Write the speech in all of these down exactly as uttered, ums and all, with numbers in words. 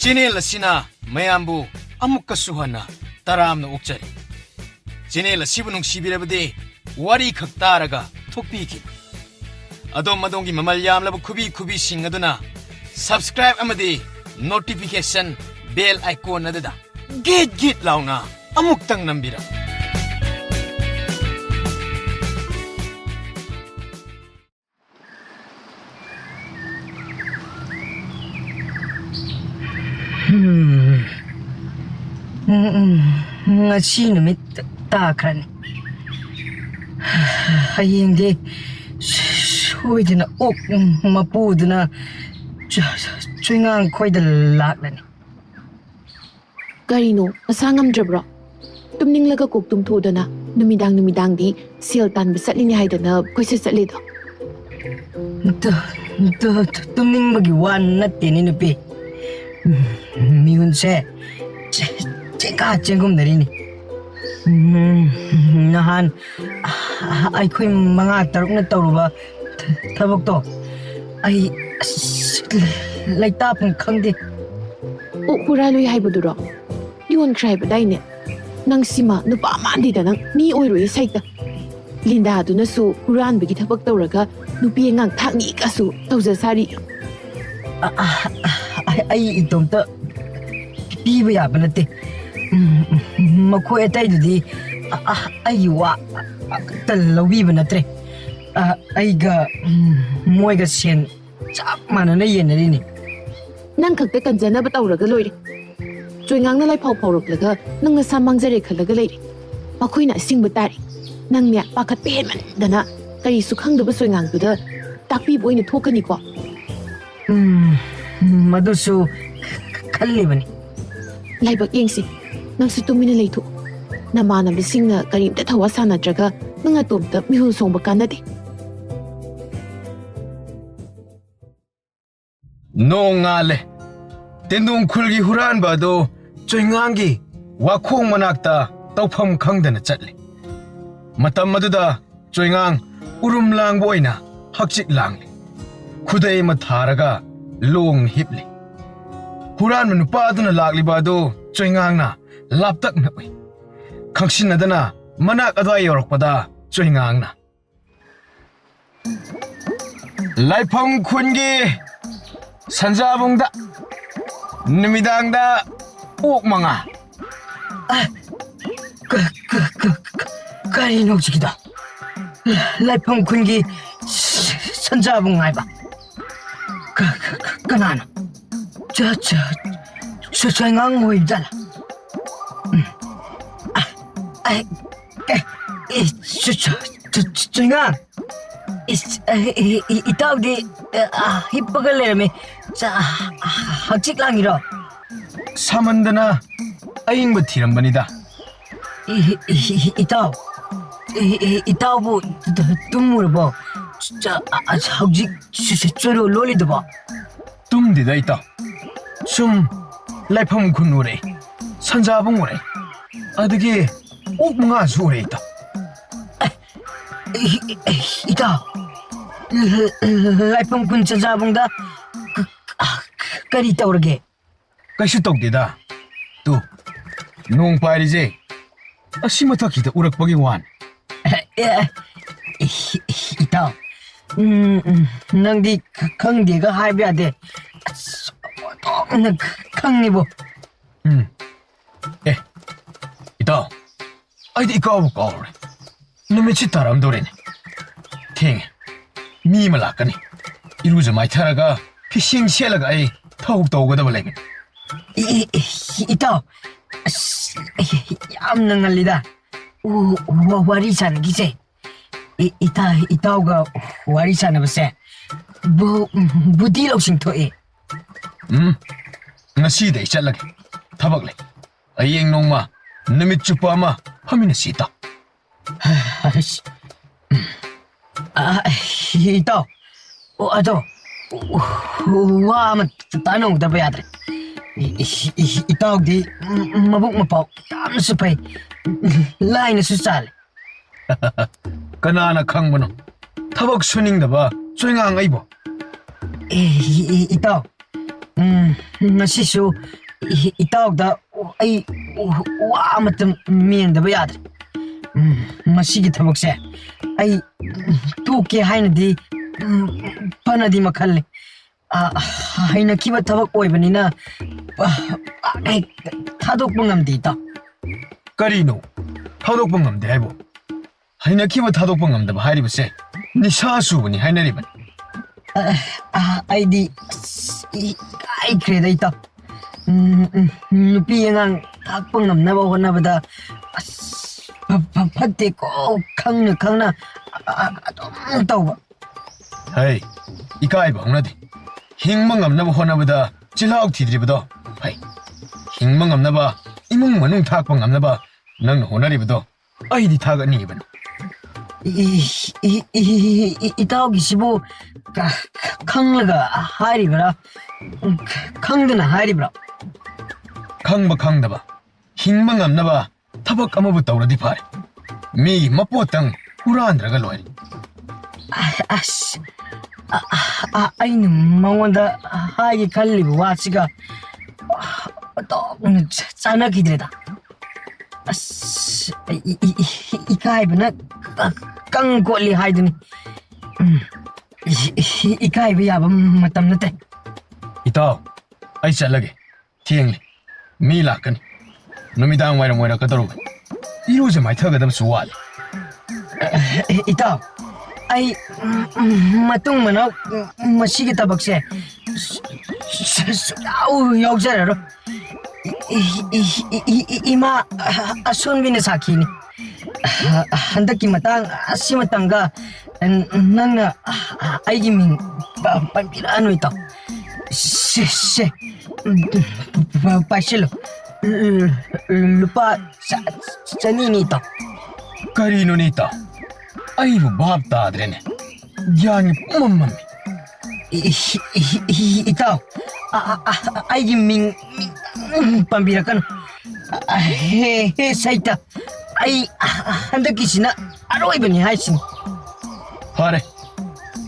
Channel ꯑꯁꯤꯅ ꯃꯌꯥꯝꯕꯨ ꯑꯃꯨꯛꯀꯁꯨ ꯍꯟꯅ ꯇꯔꯥꯝꯅ ꯑꯣꯛꯆꯔꯤ꯫ ꯆꯦꯅꯦꯜ ꯑꯁꯤꯕꯨ ꯅꯨꯡꯁꯤꯕꯤꯔꯕꯗꯤ ꯋꯥꯔꯤ ꯈꯛ ꯇꯥꯔꯒ ꯊꯣꯛꯄꯤꯈꯤꯕ꯫ ꯑꯗꯣꯝ ꯑꯗꯣꯝꯒꯤ ꯃꯃꯜ ꯌꯥꯝꯂꯕ ꯈꯨꯕꯤ ꯈꯨꯕꯤꯁꯤꯡ ꯑꯗꯨꯅ subscribe ꯑꯃꯗꯤ notification bell icon ꯑꯗꯨꯗ ꯒꯤꯠ ꯒꯤꯠ ꯂꯥꯎꯅ ꯑꯃꯨꯛꯇꯪ ꯅꯝꯕꯤꯔꯝꯃꯨ꯫ ꯎꯝ, ꯎꯝ, ꯎꯝ, ꯉꯁꯤ ꯅꯨꯃꯤꯠ ꯇꯥꯈ꯭ꯔꯅꯤ꯫ ꯍꯌꯦꯡꯗꯤ ꯁꯣꯏꯗꯅ ꯑꯣꯛ ꯃꯄꯨꯗꯨꯅ ꯆ-, ꯆ-, ꯆꯨꯏꯉꯥꯡ ꯈꯣꯏꯗ ꯂꯥꯛꯂꯅꯤ꯫ ꯀꯔꯤꯅꯣ, ꯅꯁꯥ ꯉꯝꯗ꯭ꯔꯕ꯭ꯔꯣ? ꯇꯨꯝꯅꯤꯡꯂꯒ ꯀꯣꯛ ꯇꯨꯝꯊꯣꯛꯎꯗꯅ꯫ ꯅꯨꯃꯤꯗꯥꯡ ꯅꯨꯃꯤꯗꯥꯡꯗꯤ ꯁꯦꯜ ꯇꯥꯟꯕ ꯆꯠꯂꯤꯅꯦ ꯍꯥꯏꯗꯅ ꯀꯣꯏꯆꯠ ꯆꯠꯂꯤꯗꯣ꯫ ꯇꯨ-, ꯇꯨ-, ꯇꯨ-, ꯇꯨꯝꯅꯤꯡꯕꯒꯤ ꯋꯥ ꯅꯠꯇꯦꯅꯦ, ꯅꯨꯄꯤ꯫ ꯎꯝ, ꯃꯤꯍꯨꯟꯁꯦ ꯆꯦ-, ꯆꯦꯡꯀꯥ ꯆꯦꯡꯒꯨꯝꯅꯔꯤꯅꯤ꯫ ꯎꯝ, ꯅꯍꯥꯟ ꯑꯩꯈꯣꯏ ꯃꯉꯥ ꯇꯔꯨꯛꯅ ꯇꯧꯔꯨꯕ ꯊ-, ꯊꯕꯛꯇꯣ ꯑꯩ ꯑꯁ ꯂꯩꯇꯥꯐꯝ ꯈꯪꯗꯦ꯫ ꯑꯣꯛ ꯍꯨꯔꯥꯜꯂꯨꯏ ꯍꯥꯏꯕꯗꯨꯔꯣ? ꯌꯣꯟꯈ꯭ꯔꯦ ꯍꯥꯏꯕꯗꯥꯏꯅꯦ? ꯅꯪ ꯁꯤꯃ ꯅꯨꯄꯥ ꯃꯥꯟꯗꯦꯗ, ꯅꯪ ꯃꯤ ꯑꯣꯏꯔꯣꯏ ꯁꯩꯇ꯫ ꯂꯤꯟꯗꯥꯗꯨꯅꯁꯨ ꯍꯨꯔꯥꯟꯕꯒꯤ ꯊꯕꯛ ꯇꯧꯔꯒ ꯅꯨꯄꯤ ꯑꯉꯥꯡ ꯊꯥꯛꯅꯤꯒꯁꯨ ꯇꯧꯖ ꯁꯥꯔꯤ꯫ ꯑ-, ꯑ-, ꯑ-, ꯑꯩ ꯏꯇꯣꯝꯇ ꯄꯤꯕ ꯌꯥꯕ ꯅꯠꯇꯦ꯫ ꯎꯝ, ꯃꯈꯣꯏ ꯑꯇꯩꯗꯨꯗꯤ ꯑ-, ꯑ-, ꯑꯩꯒꯤ ꯋꯥ ꯑꯃꯠꯇ ꯂꯧꯕꯤꯕ ꯅꯠꯇ꯭ꯔꯦ꯫ ꯑ, ꯑꯩꯒ, ꯎꯝ, ꯃꯣꯏꯒ ꯁꯦꯟ ꯆꯞ ꯃꯥꯟꯅꯅ ꯌꯦꯟꯅꯔꯤꯅꯤ꯫ ꯅꯪ ꯈꯛꯇ ꯀꯟꯖꯅꯕ ꯇꯧꯔꯒ ꯂꯣꯏꯔꯦ꯫ ꯆꯣꯏꯉꯥꯡꯅ ꯂꯥꯏꯐꯥꯎ ꯐꯥꯎꯔꯛꯂꯒ ꯅꯪ ꯅꯁꯥ ꯃꯥꯡꯖꯔꯦ ꯈꯜꯂꯒ ꯂꯩꯔꯦ꯫ ꯃꯈꯣꯏꯅ ꯑꯁꯤꯡꯕ ꯇꯥꯔꯦ꯫ ꯅꯪꯅꯦ ꯄꯥꯈꯠꯄ ꯍꯦꯟꯃꯟꯗꯅ ꯀꯔꯤꯁꯨ ꯈꯪꯗꯕ ꯆꯣꯏꯉꯥꯡꯗꯨꯗ ꯇꯥꯛꯄꯤꯕ ꯑꯣꯏꯅ ꯊꯣꯛꯀꯅꯤꯀꯣ꯫ ꯎꯝ, ꯃꯗꯨꯁꯨ ꯈꯜꯂꯤꯕꯅꯤ꯫ ꯂꯥꯏꯕꯛ ꯌꯦꯡꯁꯤ, ꯅꯪꯁꯨ ꯇꯨꯃꯤꯟꯅ ꯂꯩꯊꯣꯛꯎ꯫ ꯅꯃꯥꯟꯅꯕꯁꯤꯡꯅ ꯀꯔꯤꯝꯇ ꯊꯋꯥ ꯁꯥꯅꯗ꯭ꯔꯒ ꯅꯪ ꯅꯇꯣꯝꯇ ꯃꯤꯍꯨꯜ ꯁꯣꯡꯕ ꯀꯥꯟꯅꯗꯦ꯫ ꯅꯣꯡ ꯉꯥꯜꯂꯦ꯫ ꯇꯦꯟꯗꯣꯡ ꯈꯨꯜꯒꯤ ꯍꯨꯔꯥꯟꯕ ꯑꯗꯨ ꯆꯣꯏꯉꯥꯡꯒꯤ ꯋꯥꯈꯣꯡ ꯃꯅꯥꯛꯇ ꯇꯧꯐꯝ ꯈꯪꯗꯅ ꯆꯠꯂꯦ꯫ ꯃꯇꯝ ꯑꯗꯨꯗ ꯆꯣꯏꯉꯥꯡ ꯎꯔꯨꯝ ꯂꯥꯡꯕ ꯑꯣꯏꯅ ꯍꯛꯆꯤꯛ ꯂꯥꯡꯂꯤ꯫ ꯈꯨꯗꯩ ꯑꯃ ꯊꯥꯔꯒ ꯂꯣꯡꯅ ꯍꯤꯞꯂꯤ꯫ ꯍꯨꯔꯥꯟꯕ ꯅꯨꯄꯥ ꯑꯗꯨꯅ ꯂꯥꯛꯂꯤꯕ ꯑꯗꯨ ꯆꯣꯏꯉꯥꯡꯅ ꯂꯥꯞꯇꯛꯅ ꯎꯏ꯫ ꯈꯪꯁꯤꯟꯅꯗꯅ ꯃꯅꯥꯛ ꯑꯗꯨꯋꯥꯏ ꯌꯧꯔꯛꯄꯗ ꯆꯣꯏꯉꯥꯡꯅ, "ꯂꯥꯏꯐꯝ ꯈꯨꯟꯒꯤ ꯁꯟꯖꯥꯕꯨꯡꯗ ꯅꯨꯃꯤꯗꯥꯡꯗ ꯑꯣꯛ ꯃꯉꯥ"꯫ ꯑ, ꯀ-, ꯀ-, ꯀ-, ꯀ-, ꯀꯔꯤꯅꯣ ꯍꯧꯖꯤꯛꯀꯤꯗꯣ? ꯂꯥꯏꯐꯝ ꯈꯨꯟꯒꯤ ꯁ-, ꯁꯟꯖꯥꯕꯨꯡ ꯍꯥꯏꯕ? ꯀ-, ꯀ-, ꯀ-, ꯀꯅꯥꯅꯣ? ꯆ-, ꯆ-, ꯆ-, ꯆꯣꯏꯉꯥꯡ ꯑꯣꯏꯕ ꯖꯥꯠꯂ? ꯎꯝ꯫ ꯑ, ꯑ, ꯑꯦ, ꯑꯦ, ꯆ-, ꯆ-, ꯆ-, ꯆ-, ꯆꯣꯏꯉꯥꯡ꯫ ꯏꯁ, ꯑ, ꯏ-, ꯏ-, ꯏꯇꯥꯎꯗꯤ, ꯑ, ꯑ, ꯍꯤꯞꯄꯒ ꯂꯩꯔꯝꯃꯤ꯫ ꯆ-, ꯑ, ꯑ, ꯍꯛꯆꯤꯛ ꯂꯥꯡꯉꯤꯔꯣ? ꯁꯥꯃꯟꯗꯅ ꯑꯏꯪꯕ ꯊꯤꯔꯝꯕꯅꯤꯗ꯫ ꯏ-, ꯏ-, ꯏ-, ꯏꯇꯥꯎ, ꯏ-, ꯏ-, ꯏꯇꯥꯎꯕꯨ ꯇ-, ꯇꯨꯝꯃꯨꯔꯕꯣ? ꯆ-, ꯑ-, ꯑ-, ꯍꯧꯖꯤꯛ ꯆ-, ꯆ-, ꯆꯣꯏꯔꯣꯜ ꯂꯣꯜꯂꯤꯗꯨꯕꯣ? ꯇꯨꯝꯗꯦꯗ ꯏꯇꯥꯎ, ꯁꯨꯝ ꯂꯥꯏꯐꯝ ꯈꯨꯟ ꯎꯔꯦ, ꯁꯟꯖꯥꯕꯨꯡ ꯎꯔꯦ, ꯑꯗꯒꯤ ꯑꯣꯛ ꯃꯉꯥꯁꯨ ꯎꯔꯦ ꯏꯇꯥꯎ꯫ ꯏ-, ꯏ-, ꯏ-, ꯏꯇꯥꯎ, ꯂꯥꯏꯐꯝ ꯈꯨꯟ ꯁꯟꯖꯥꯕꯨꯡꯗ ꯀ-, ꯀ-, ꯀꯔꯤ ꯇꯧꯔꯒꯦ? ꯀꯩꯁꯨ ꯇꯧꯗꯦꯗ꯫ ꯇꯨ, ꯅꯣꯡ ꯄꯥꯏꯔꯤꯁꯦ ꯑꯁꯤ ꯃꯊꯛꯁꯤꯗ ꯎꯔꯛꯄꯒꯤ ꯋꯥꯅꯤ꯫ ꯑꯦ, ꯏ-, ꯏ-, ꯏꯇꯥꯎ, ꯎꯝ, ꯎꯝ, ꯅꯪꯗꯤ ꯈ-, ꯈꯪꯗꯦꯒ ꯍꯥꯏꯕ ꯌꯥꯗꯦ꯫ ꯑꯁ, ꯑꯣꯟꯊꯣꯛꯅ ꯈꯪꯉꯤꯕꯣ꯫ ꯎꯝ꯫ ꯑꯦ, ꯏꯇꯥꯎ, ꯑꯩꯗꯤ ꯏꯀꯥꯎꯕꯨ ꯀꯥꯎꯔꯦ꯫ ꯅꯨꯃꯤꯠꯁꯤ ꯇꯥꯔꯝꯗꯣꯔꯦꯅꯦ꯫ ꯊꯦꯡꯉꯦ꯫ ꯃꯤ ꯑꯃ ꯂꯥꯛꯀꯅꯤ꯫ ꯏꯔꯨꯖ ꯃꯥꯏꯊꯔꯒ ꯐꯤꯁꯤꯡ ꯁꯦꯠꯂꯒ ꯑꯩ ꯊꯕꯛ ꯇꯧꯒꯗꯕ ꯂꯩꯕꯅꯤ꯫ ꯏ-, ꯏ-, ꯏ-, ꯏꯇꯥꯎ, ꯑꯁ, ꯑꯩ ꯌꯥꯝꯅ ꯉꯜꯂꯤꯗ꯫ ꯎ-, ꯋꯥ-, ꯋꯥꯔꯤ ꯁꯥꯟꯅꯈꯤꯁꯦ꯫ ꯏ-, ꯏꯇꯥ-, ꯏꯇꯥꯎꯒ ꯋꯥꯔꯤ ꯁꯥꯟꯅꯕꯁꯦ ꯕꯨ-, ꯕꯨꯙꯤ ꯂꯧꯁꯤꯡ ꯊꯣꯛꯑꯦ꯫ ꯎꯝ, ꯉꯁꯤꯗꯤ ꯑꯩ ꯆꯠꯂꯒꯦ꯫ ꯊꯕꯛ ꯂꯩ꯫ ꯍꯌꯦꯡ ꯅꯣꯡꯃ ꯅꯨꯃꯤꯠ ꯆꯨꯞꯄ ꯑꯃ ꯐꯝꯃꯤꯟꯅꯁꯤ, ꯏꯇꯥꯎ꯫ ꯑꯁ, ꯑ, ꯏꯇꯥꯎ, ꯑꯣ, ꯑꯗꯣ, ꯋꯥ ꯑꯃ ꯇꯥꯟꯅꯍꯧꯗꯕ ꯌꯥꯗ꯭ꯔꯦ꯫ ꯏ-, ꯏ-, ꯏ-, ꯏꯇꯥꯎꯗꯤ ꯃꯕꯨꯛ ꯃꯄꯥꯎ ꯌꯥꯝꯅꯁꯨ ꯐꯩ, ꯂꯥꯏꯅꯁꯨ ꯆꯥꯜꯂꯤ꯫ ꯀꯅꯥꯅ ꯈꯪꯕꯅꯣ? ꯊꯕꯛ ꯁꯨꯅꯤꯡꯗꯕ ꯆꯣꯏꯉꯥꯡ ꯑꯩꯕꯨ꯫ ꯑꯦ, ꯏ-, ꯏ-, ꯏꯇꯥꯎ, ꯎꯝ, ꯉꯁꯤꯁꯨ ꯏ-, ꯏꯇꯥꯎꯗ ꯑꯩ ꯋꯥ ꯑꯃꯇ ꯃꯦꯟꯗꯕ ꯌꯥꯗ꯭ꯔꯦ꯫ ꯎꯝ, ꯃꯁꯤꯒꯤ ꯊꯕꯛꯁꯦ ꯑꯩ ꯇꯣꯛꯀꯦ ꯍꯥꯏꯅꯗꯤ, ꯎꯝ, ꯐꯅꯗꯤ ꯃꯈꯜꯂꯦ꯫ ꯑ, ꯍꯩꯅꯈꯤꯕ ꯊꯕꯛ ꯑꯣꯏꯕꯅꯤꯅ, ꯑ, ꯑ, ꯍꯦꯛ ꯊꯥꯗꯣꯛꯄ ꯉꯝꯗꯦ, ꯏꯇꯥꯎ꯫ ꯀꯔꯤꯅꯣ? ꯊꯥꯗꯣꯛꯄ ꯉꯝꯗꯦ ꯍꯥꯏꯕꯣ? ꯍꯩꯅꯈꯤꯕ ꯊꯥꯗꯣꯛꯄ ꯉꯝꯗꯕ ꯍꯥꯏꯔꯤꯕꯁꯦ ꯅꯤꯁꯥ ꯆꯨꯕꯅꯤ ꯍꯥꯏꯅꯔꯤꯕꯅꯤ꯫ ꯑ, ꯑ, ꯑꯩꯗꯤ ꯑꯁ, ꯏ-, ꯏꯀꯥꯏꯈ꯭ꯔꯦꯗ, ꯏꯇꯥꯎ꯫ ꯎꯝ, ꯎꯝ, ꯅꯨꯄꯤ ꯑꯉꯥꯡ ꯊꯥꯛꯄ ꯉꯝꯅꯕ ꯍꯣꯠꯅꯕꯗ ꯑꯁ, ꯐ-, ꯐ-, ꯐꯠꯇꯦꯀꯣ, ꯈꯪꯅ ꯈꯪꯅ, ꯑ, ꯑ, ꯑꯗꯨꯝ ꯇꯧꯕ꯫ ꯍꯩ, ꯏꯀꯥꯏꯕ ꯍꯧꯅꯗꯦ꯫ ꯍꯤꯡꯕ ꯉꯝꯅꯕ ꯍꯣꯠꯅꯕꯗ ꯆꯤꯜꯍꯥꯎ ꯊꯤꯗ꯭ꯔꯤꯕꯗꯣ ꯐꯩ꯫ ꯍꯤꯡꯕ ꯉꯝꯅꯕ, ꯏꯃꯨꯡ ꯃꯅꯨꯡ ꯊꯥꯛꯄ ꯉꯝꯅꯕ ꯅꯪꯅ ꯍꯣꯠꯅꯔꯤꯕꯗꯣ ꯑꯩꯗꯤ ꯊꯥꯒꯠꯅꯤꯡꯉꯤꯕꯅꯤ꯫ E-, E-, E-, E-, E-, ꯏꯇꯥꯎꯒꯤꯁꯤꯕꯨ ꯈ-, ꯈ-, ꯈꯪꯂꯒ ꯍꯥꯏꯔꯤꯕ꯭ꯔꯥ? ꯈ-, ꯈꯪꯗꯅ ꯍꯥꯏꯔꯤꯕ꯭ꯔꯥ? ꯈꯪꯕ ꯈꯪꯗꯕ, ꯍꯤꯡꯕ ꯉꯝꯅꯕ ꯊꯕꯛ ꯑꯃꯕꯨ ꯇꯧꯔꯗꯤ ꯐꯔꯦ꯫ ꯃꯤꯒꯤ ꯃꯄꯣꯠꯇꯪ ꯍꯨꯔꯥꯟꯗ꯭ꯔꯒ ꯂꯣꯏꯔꯦ꯫ ꯑ-, ꯑꯁ, ꯑ-, ꯑ-, ꯑ-, ꯑꯩꯅ ꯃꯉꯣꯟꯗ ꯍꯥꯏꯒꯦ ꯈꯜꯂꯤꯕ ꯋꯥꯁꯤꯒ ꯑꯣꯟꯊꯣꯛꯅ ꯆ-, ꯆꯥꯟꯅꯈꯤꯗ꯭ꯔꯦꯗ꯫ ꯑꯁ, ꯏ-, ꯏ-, ꯏ-, ꯏ-, ꯏꯀꯥꯏꯕꯅ ꯀ-, ꯀꯪ ꯀꯣꯠꯂꯤ ꯍꯥꯏꯗꯨꯅꯤ꯫ ꯎꯝ, ꯏ-, ꯏ-, ꯏꯀꯥꯏꯕ ꯌꯥꯕ ꯃꯇꯝ ꯅꯠꯇꯦ꯫ ꯏꯇꯥꯎ, ꯑꯩ ꯆꯠꯂꯒꯦ꯫ ꯊꯦꯡꯂꯦ꯫ ꯃꯤ ꯂꯥꯛꯀꯅꯤ꯫ ꯅꯨꯃꯤꯗꯥꯡ ꯋꯥꯏꯔꯝ ꯑꯣꯏꯔꯛꯀꯗꯧꯔꯕꯅꯤ꯫ ꯏꯔꯨꯖ ꯃꯥꯏꯊꯒꯗꯕꯁꯨ ꯋꯥꯠꯂꯤ꯫ ꯏꯇꯥꯎ, ꯑꯩ, ꯎꯝ, ꯎꯝ, ꯃꯇꯨꯡ ꯃꯅꯥꯎ, ꯎꯝ, ꯃꯁꯤꯒꯤ ꯊꯕꯛꯁꯦ ꯁꯨ-, ꯁꯨ-, ꯁꯨꯡꯌꯥꯎ ꯌꯥꯎꯖꯔꯔꯣꯏ꯫ ꯏ-, ꯏ-, ꯏꯃꯥ ꯑꯁꯣꯟꯕꯤꯅ ꯁꯥꯈꯤꯅꯤ꯫ ꯍꯟꯗꯛꯀꯤ ꯃꯇꯥꯡ ꯑꯁꯤꯃꯇꯪꯒ ꯅꯪꯅ ꯑꯩꯒꯤ ꯃꯤꯡ ꯄ-, ꯄꯟꯕꯤꯔꯛꯑꯅꯨ, ꯏꯇꯥꯎ꯫ ꯁꯦ, ꯁꯦ, ꯄꯥꯏꯁꯤꯜꯂꯨ꯫ ꯂꯨꯄꯥ ꯆ-, ꯆꯅꯤꯅꯤ, ꯏꯇꯥꯎ꯫ ꯀꯔꯤꯅꯣꯅꯦ, ꯏꯇꯥꯎ? ꯑꯩꯕꯨ ꯚꯥꯞ ꯇꯥꯗ꯭ꯔꯦꯅꯦ꯫ ꯒ꯭ꯌꯥꯟꯒ ꯄꯨꯝꯃꯝ ꯃꯝꯃꯤ꯫ ꯏ-, ꯏ-, ꯏ-, ꯏ-, ꯏꯇꯥꯎ, ꯑ-, ꯑ-, ꯑ-, ꯑꯩꯒꯤ ꯃꯤꯡ, ꯃꯤꯡ ꯄꯟꯕꯤꯔꯛꯀꯅꯨ꯫ ꯑ, ꯍꯦ, ꯍꯦ, ꯁꯩꯇ, ꯑꯩ, ꯑ, ꯑ, ꯍꯟꯗꯛꯀꯤꯁꯤꯅ ꯑꯔꯣꯏꯕꯅꯤ ꯍꯥꯏꯁꯤꯅꯤ꯫ ꯐꯔꯦ,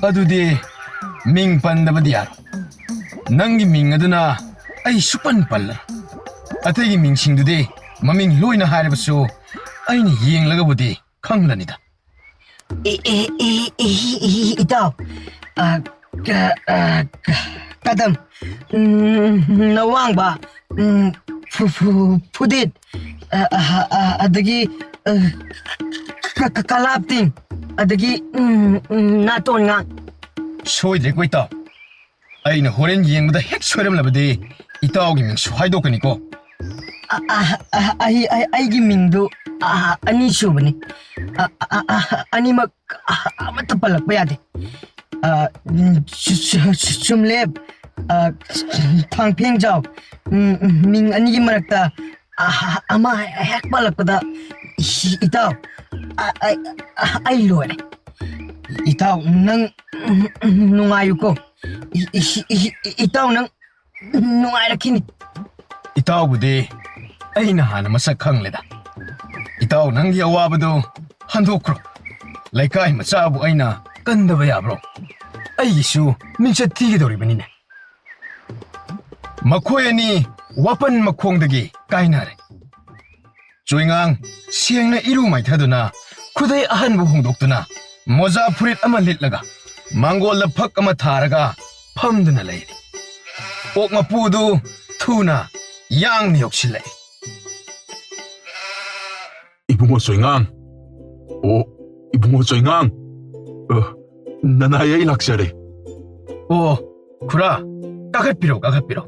ꯑꯗꯨꯗꯤ ꯃꯤꯡ ꯄꯟꯗꯕꯗꯤ ꯌꯥꯔꯣꯏ꯫ ꯅꯪꯒꯤ ꯃꯤꯡ ꯑꯗꯨꯅ ꯑꯩ ꯁꯨꯄꯟ ꯄꯜꯂꯔꯣꯏ꯫ ꯑꯇꯩꯒꯤ ꯃꯤꯡꯁꯤꯡꯗꯨꯗꯤ ꯃꯃꯤꯡ ꯂꯣꯏꯅ ꯍꯥꯏꯔꯕꯁꯨ ꯑꯩꯅ ꯌꯦꯡꯂꯒꯕꯨꯗꯤ ꯈꯪꯂꯅꯤꯗ꯫ E- E- E- E- E- E- ꯏꯇꯥꯎ, ꯑ, ꯀ- ꯑ, ꯀ- ꯀꯗꯝ, ꯎꯝ, ꯅꯋꯥꯡꯕ, ꯎꯝ, ꯐꯨ- ꯐꯨ- ꯐꯨꯗꯤꯠ, ꯑ, ꯑ, ꯑ, ꯑꯗꯒꯤ, ꯑ, ꯀ- ꯀ- ꯀꯂꯥꯞꯇꯤꯡ, ꯑꯗꯒꯤ, ꯎꯝ, ꯎꯝ, ꯅꯥꯇꯣꯟ ꯉꯥ꯫ ꯁꯣꯏꯗ꯭ꯔꯦꯀꯣ ꯏꯇꯥꯎ꯫ ꯑꯩꯅ ꯍꯣꯔꯦꯟ ꯌꯦꯡꯕꯗ ꯍꯦꯛ ꯁꯣꯏꯔꯝꯂꯕꯗꯤ ꯏꯇꯥꯎꯒꯤ ꯃꯤꯡꯁꯨ ꯍꯥꯏꯗꯣꯛꯀꯅꯤꯀꯣ꯫ ꯑ, ꯑ, ꯑ, ꯑꯩ, ꯑꯩ, ꯑꯩꯒꯤ ꯃꯤꯡꯗꯨ, ꯑ, ꯑꯅꯤꯁꯨꯕꯅꯤ꯫ ꯑ, ꯑ, ꯑ, ꯑꯅꯤꯃꯛ, ꯑ, ꯑꯃꯠꯇ ꯄꯜꯂꯛꯄ ꯌꯥꯗꯦ꯫ ꯑ, ꯎꯝ, ꯁꯨ-, ꯁꯨ-, ꯁꯨ-, ꯁꯨꯝꯂꯦꯞ, ꯑ, ꯊꯥꯡꯐꯦꯡꯖꯥꯎ, ꯎꯝ, ꯎꯝ, ꯃꯤꯡ ꯑꯅꯤꯒꯤ ꯃꯔꯛꯇ, ꯑ, ꯑꯃ ꯍꯦꯛ ꯄꯜꯂꯛꯄꯗ, ꯏ-, ꯏꯇꯥꯎ, ꯑ, ꯑ, ꯑ, ꯑꯩ ꯂꯣꯏꯔꯦ꯫ ꯏꯇꯥꯎ, ꯅꯪ, ꯎꯝ, ꯎꯝ, ꯅꯨꯡꯉꯥꯏꯌꯨꯀꯣ꯫ ꯏ-, ꯏ-, ꯏ-, ꯏ-, ꯏꯇꯥꯎ, ꯅꯪ ꯅꯨꯡꯉꯥꯏꯔꯛꯈꯤꯅꯤ꯫ ꯏꯇꯥꯎꯕꯨꯗꯤ ꯑꯩꯅ ꯍꯥꯟꯅ ꯃꯁꯛ ꯈꯪꯂꯦꯗ꯫ ꯏꯇꯥꯎ, ꯅꯪꯒꯤ ꯑꯋꯥꯕꯗꯨ ꯍꯟꯗꯣꯛꯈ꯭ꯔꯣ꯫ ꯂꯩꯀꯥꯏ ꯃꯆꯥꯕꯨ ꯑꯩꯅ ꯀꯟꯗꯕ ꯌꯥꯕ꯭ꯔꯣ? ꯑꯩꯒꯤꯁꯨ ꯃꯤꯡꯆꯠ ꯊꯤꯒꯗꯧꯔꯤꯕꯅꯤꯅꯦ꯫ ꯃꯈꯣꯏ ꯑꯅꯤ ꯋꯥꯄꯟ ꯃꯈꯣꯡꯗꯒꯤ ꯀꯥꯏꯅꯔꯦ꯫ ꯆꯣꯏꯉꯥꯡ ꯁꯦꯡꯅ ꯏꯔꯨ ꯃꯥꯏꯊꯗꯨꯅ, ꯈꯨꯗꯩ ꯑꯍꯟꯕ ꯍꯣꯡꯗꯣꯛꯇꯨꯅ, ꯃꯣꯖꯥ ꯐꯨꯔꯤꯠ ꯑꯃ ꯂꯤꯠꯂꯒ, ꯃꯥꯡꯒꯣꯜꯗ ꯐꯛ ꯑꯃ ꯊꯥꯔꯒ ꯐꯝꯗꯨꯅ ꯂꯩꯔꯤ꯫ ꯑꯣꯛ ꯃꯄꯨꯗꯨ ꯊꯨꯅ ꯌꯥꯡꯅ ꯌꯧꯁꯤꯜꯂꯛꯏ꯫ ꯏꯕꯨꯡꯉꯣ ꯆꯣꯏꯉꯥꯡ! ꯑꯣ, ꯏꯕꯨꯡꯉꯣ ꯆꯣꯏꯉꯥꯡ! ꯑ, ꯅꯅꯥꯏ ꯑꯩ ꯂꯥꯛꯆꯔꯦ꯫ ꯑꯣ, ꯈꯨꯔꯥ, ꯀꯥꯈꯠꯄꯤꯔꯣ, ꯀꯥꯈꯠꯄꯤꯔꯣ꯫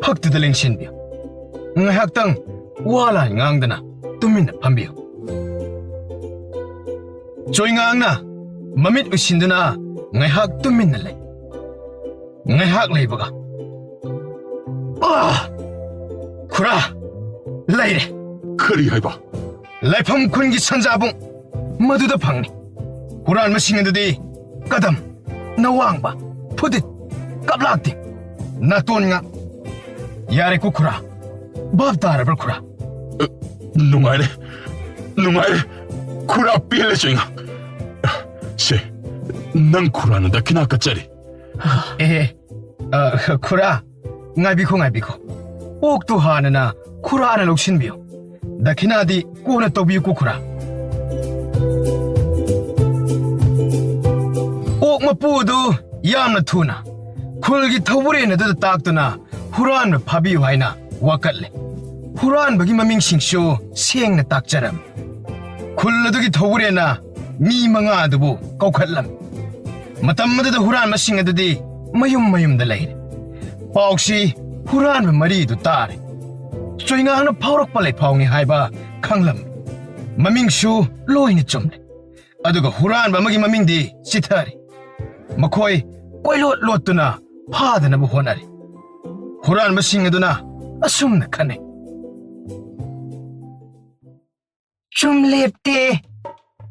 ꯐꯛꯇꯨꯗ ꯂꯦꯡꯁꯤꯟꯕꯤꯌꯨ꯫ ꯉꯥꯏꯍꯥꯛꯇꯪ ꯋꯥ ꯂꯥꯟ ꯉꯥꯡꯗꯅ ꯇꯨꯃꯤꯟꯅ ꯐꯝꯕꯤꯌꯨ꯫ ꯆꯣꯏꯉꯥꯡꯅ ꯃꯃꯤꯠ ꯎꯏꯁꯤꯟꯗꯨꯅ ꯉꯥꯏꯍꯥꯛ ꯇꯨꯃꯤꯟꯅ ꯂꯩ꯫ ꯉꯥꯏꯍꯥꯛ ꯂꯩꯕꯒ, "ꯑꯥ! ꯈꯨꯔꯥ, ꯂꯩꯔꯦ!" "ꯀꯔꯤ ꯍꯥꯏꯕ?" "ꯂꯥꯏꯐꯝ ꯈꯨꯟꯒꯤ ꯁꯟꯖꯥꯕꯨꯡ ꯃꯗꯨꯗ ꯐꯪꯅꯤ꯫ ꯍꯨꯔꯥꯟꯕꯁꯤꯡ ꯑꯗꯨꯗꯤ ꯀꯗꯝ, ꯅꯋꯥꯡꯕ, ꯐꯨꯗꯤꯠ, ꯀꯞꯂꯥꯛꯇꯤ, ꯅꯥꯇꯣꯟ ꯉꯥ꯫ ꯌꯥꯔꯦꯀꯣ ꯈꯨꯔꯥ? ꯚꯥꯞ ꯇꯥꯔꯕ꯭ꯔꯥ ꯈꯨꯔꯥ?" "ꯑ, ꯅꯨꯡꯉꯥꯏꯔꯦ, ꯅꯨꯡꯉꯥꯏꯔꯦ꯫ ꯈꯨꯔꯥ ꯄꯦꯜꯂꯦ ꯆꯣꯏꯉꯥꯡ꯫ ꯁꯦ, ꯅꯪ ꯈꯨꯔꯥꯅ ꯗꯈꯤꯅꯥ ꯀꯠꯆꯔꯤ꯫" "ꯑꯦ, ꯑ, ꯈꯨꯔꯥ, ꯉꯥꯏꯕꯤꯈꯣ, ꯉꯥꯏꯕꯤꯈꯣ꯫ ꯑꯣꯛꯇꯨ ꯍꯥꯟꯅꯅ ꯈꯨꯔꯥꯅ ꯂꯧꯁꯤꯟꯕꯤꯌꯨ꯫ ꯗꯈꯤꯅꯥꯗꯤ ꯀꯣꯟꯅ ꯇꯧꯕꯤꯌꯨꯀꯣ, ꯈꯨꯔꯥ꯫ ꯑꯣꯛ ꯃꯄꯨ ꯑꯗꯨ ꯌꯥꯝꯅ ꯊꯨꯅ ꯈꯨꯜꯒꯤ ꯊꯧꯕꯨꯔꯦꯟ ꯑꯗꯨꯗ ꯇꯥꯛꯇꯨꯅ ꯍꯨꯔꯥꯟꯕ ꯐꯥꯕꯤꯌꯨ ꯍꯥꯏꯅ ꯋꯥꯀꯠꯂꯦ꯫ ꯍꯨꯔꯥꯟꯕꯒꯤ ꯃꯃꯤꯡꯁꯤꯡꯁꯨ ꯁꯦꯡꯅ ꯇꯥꯛꯆꯔꯝꯃꯤ꯫ ꯈꯨꯜ ꯑꯗꯨꯒꯤ ꯊꯧꯕꯨꯔꯦꯟꯅ ꯃꯤ ꯃꯉꯥ ꯑꯗꯨꯕꯨ ꯀꯧꯈꯠꯂꯝꯃꯤ꯫ ꯃꯇꯝ ꯑꯗꯨꯗ ꯍꯨꯔꯥꯟꯕꯁꯤꯡ ꯑꯗꯨꯗꯤ ꯃꯌꯨꯝ ꯃꯌꯨꯝꯗ ꯂꯩꯔꯦ꯫ ꯄꯥꯎꯁꯤ ꯍꯨꯔꯥꯟꯕ ꯃꯔꯤꯗꯨ ꯇꯥꯔꯦ꯫ ꯆꯣꯏꯉꯥꯡꯅ ꯐꯥꯎꯔꯛꯄ ꯂꯩꯐꯥꯎꯅꯤ ꯍꯥꯏꯕ ꯈꯪꯂꯝꯃꯤ꯫ ꯃꯃꯤꯡꯁꯨ ꯂꯣꯏꯅ ꯆꯨꯝꯂꯦ꯫ ꯑꯗꯨꯒ ꯍꯨꯔꯥꯟꯕ ꯑꯃꯒꯤ ꯃꯃꯤꯡꯗꯤ ꯆꯤꯊꯔꯦ꯫ ꯃꯈꯣꯏ ꯀꯣꯏꯂꯣꯠ ꯂꯣꯠꯇꯨꯅ ꯐꯥꯗꯅꯕ ꯍꯣꯠꯅꯔꯦ꯫ ꯍꯨꯔꯥꯟꯕꯁꯤꯡ ꯑꯗꯨꯅ ꯑꯁꯨꯝꯅ ꯈꯟꯅꯩ꯫ ꯆꯨꯝꯂꯦꯞꯇꯦ꯫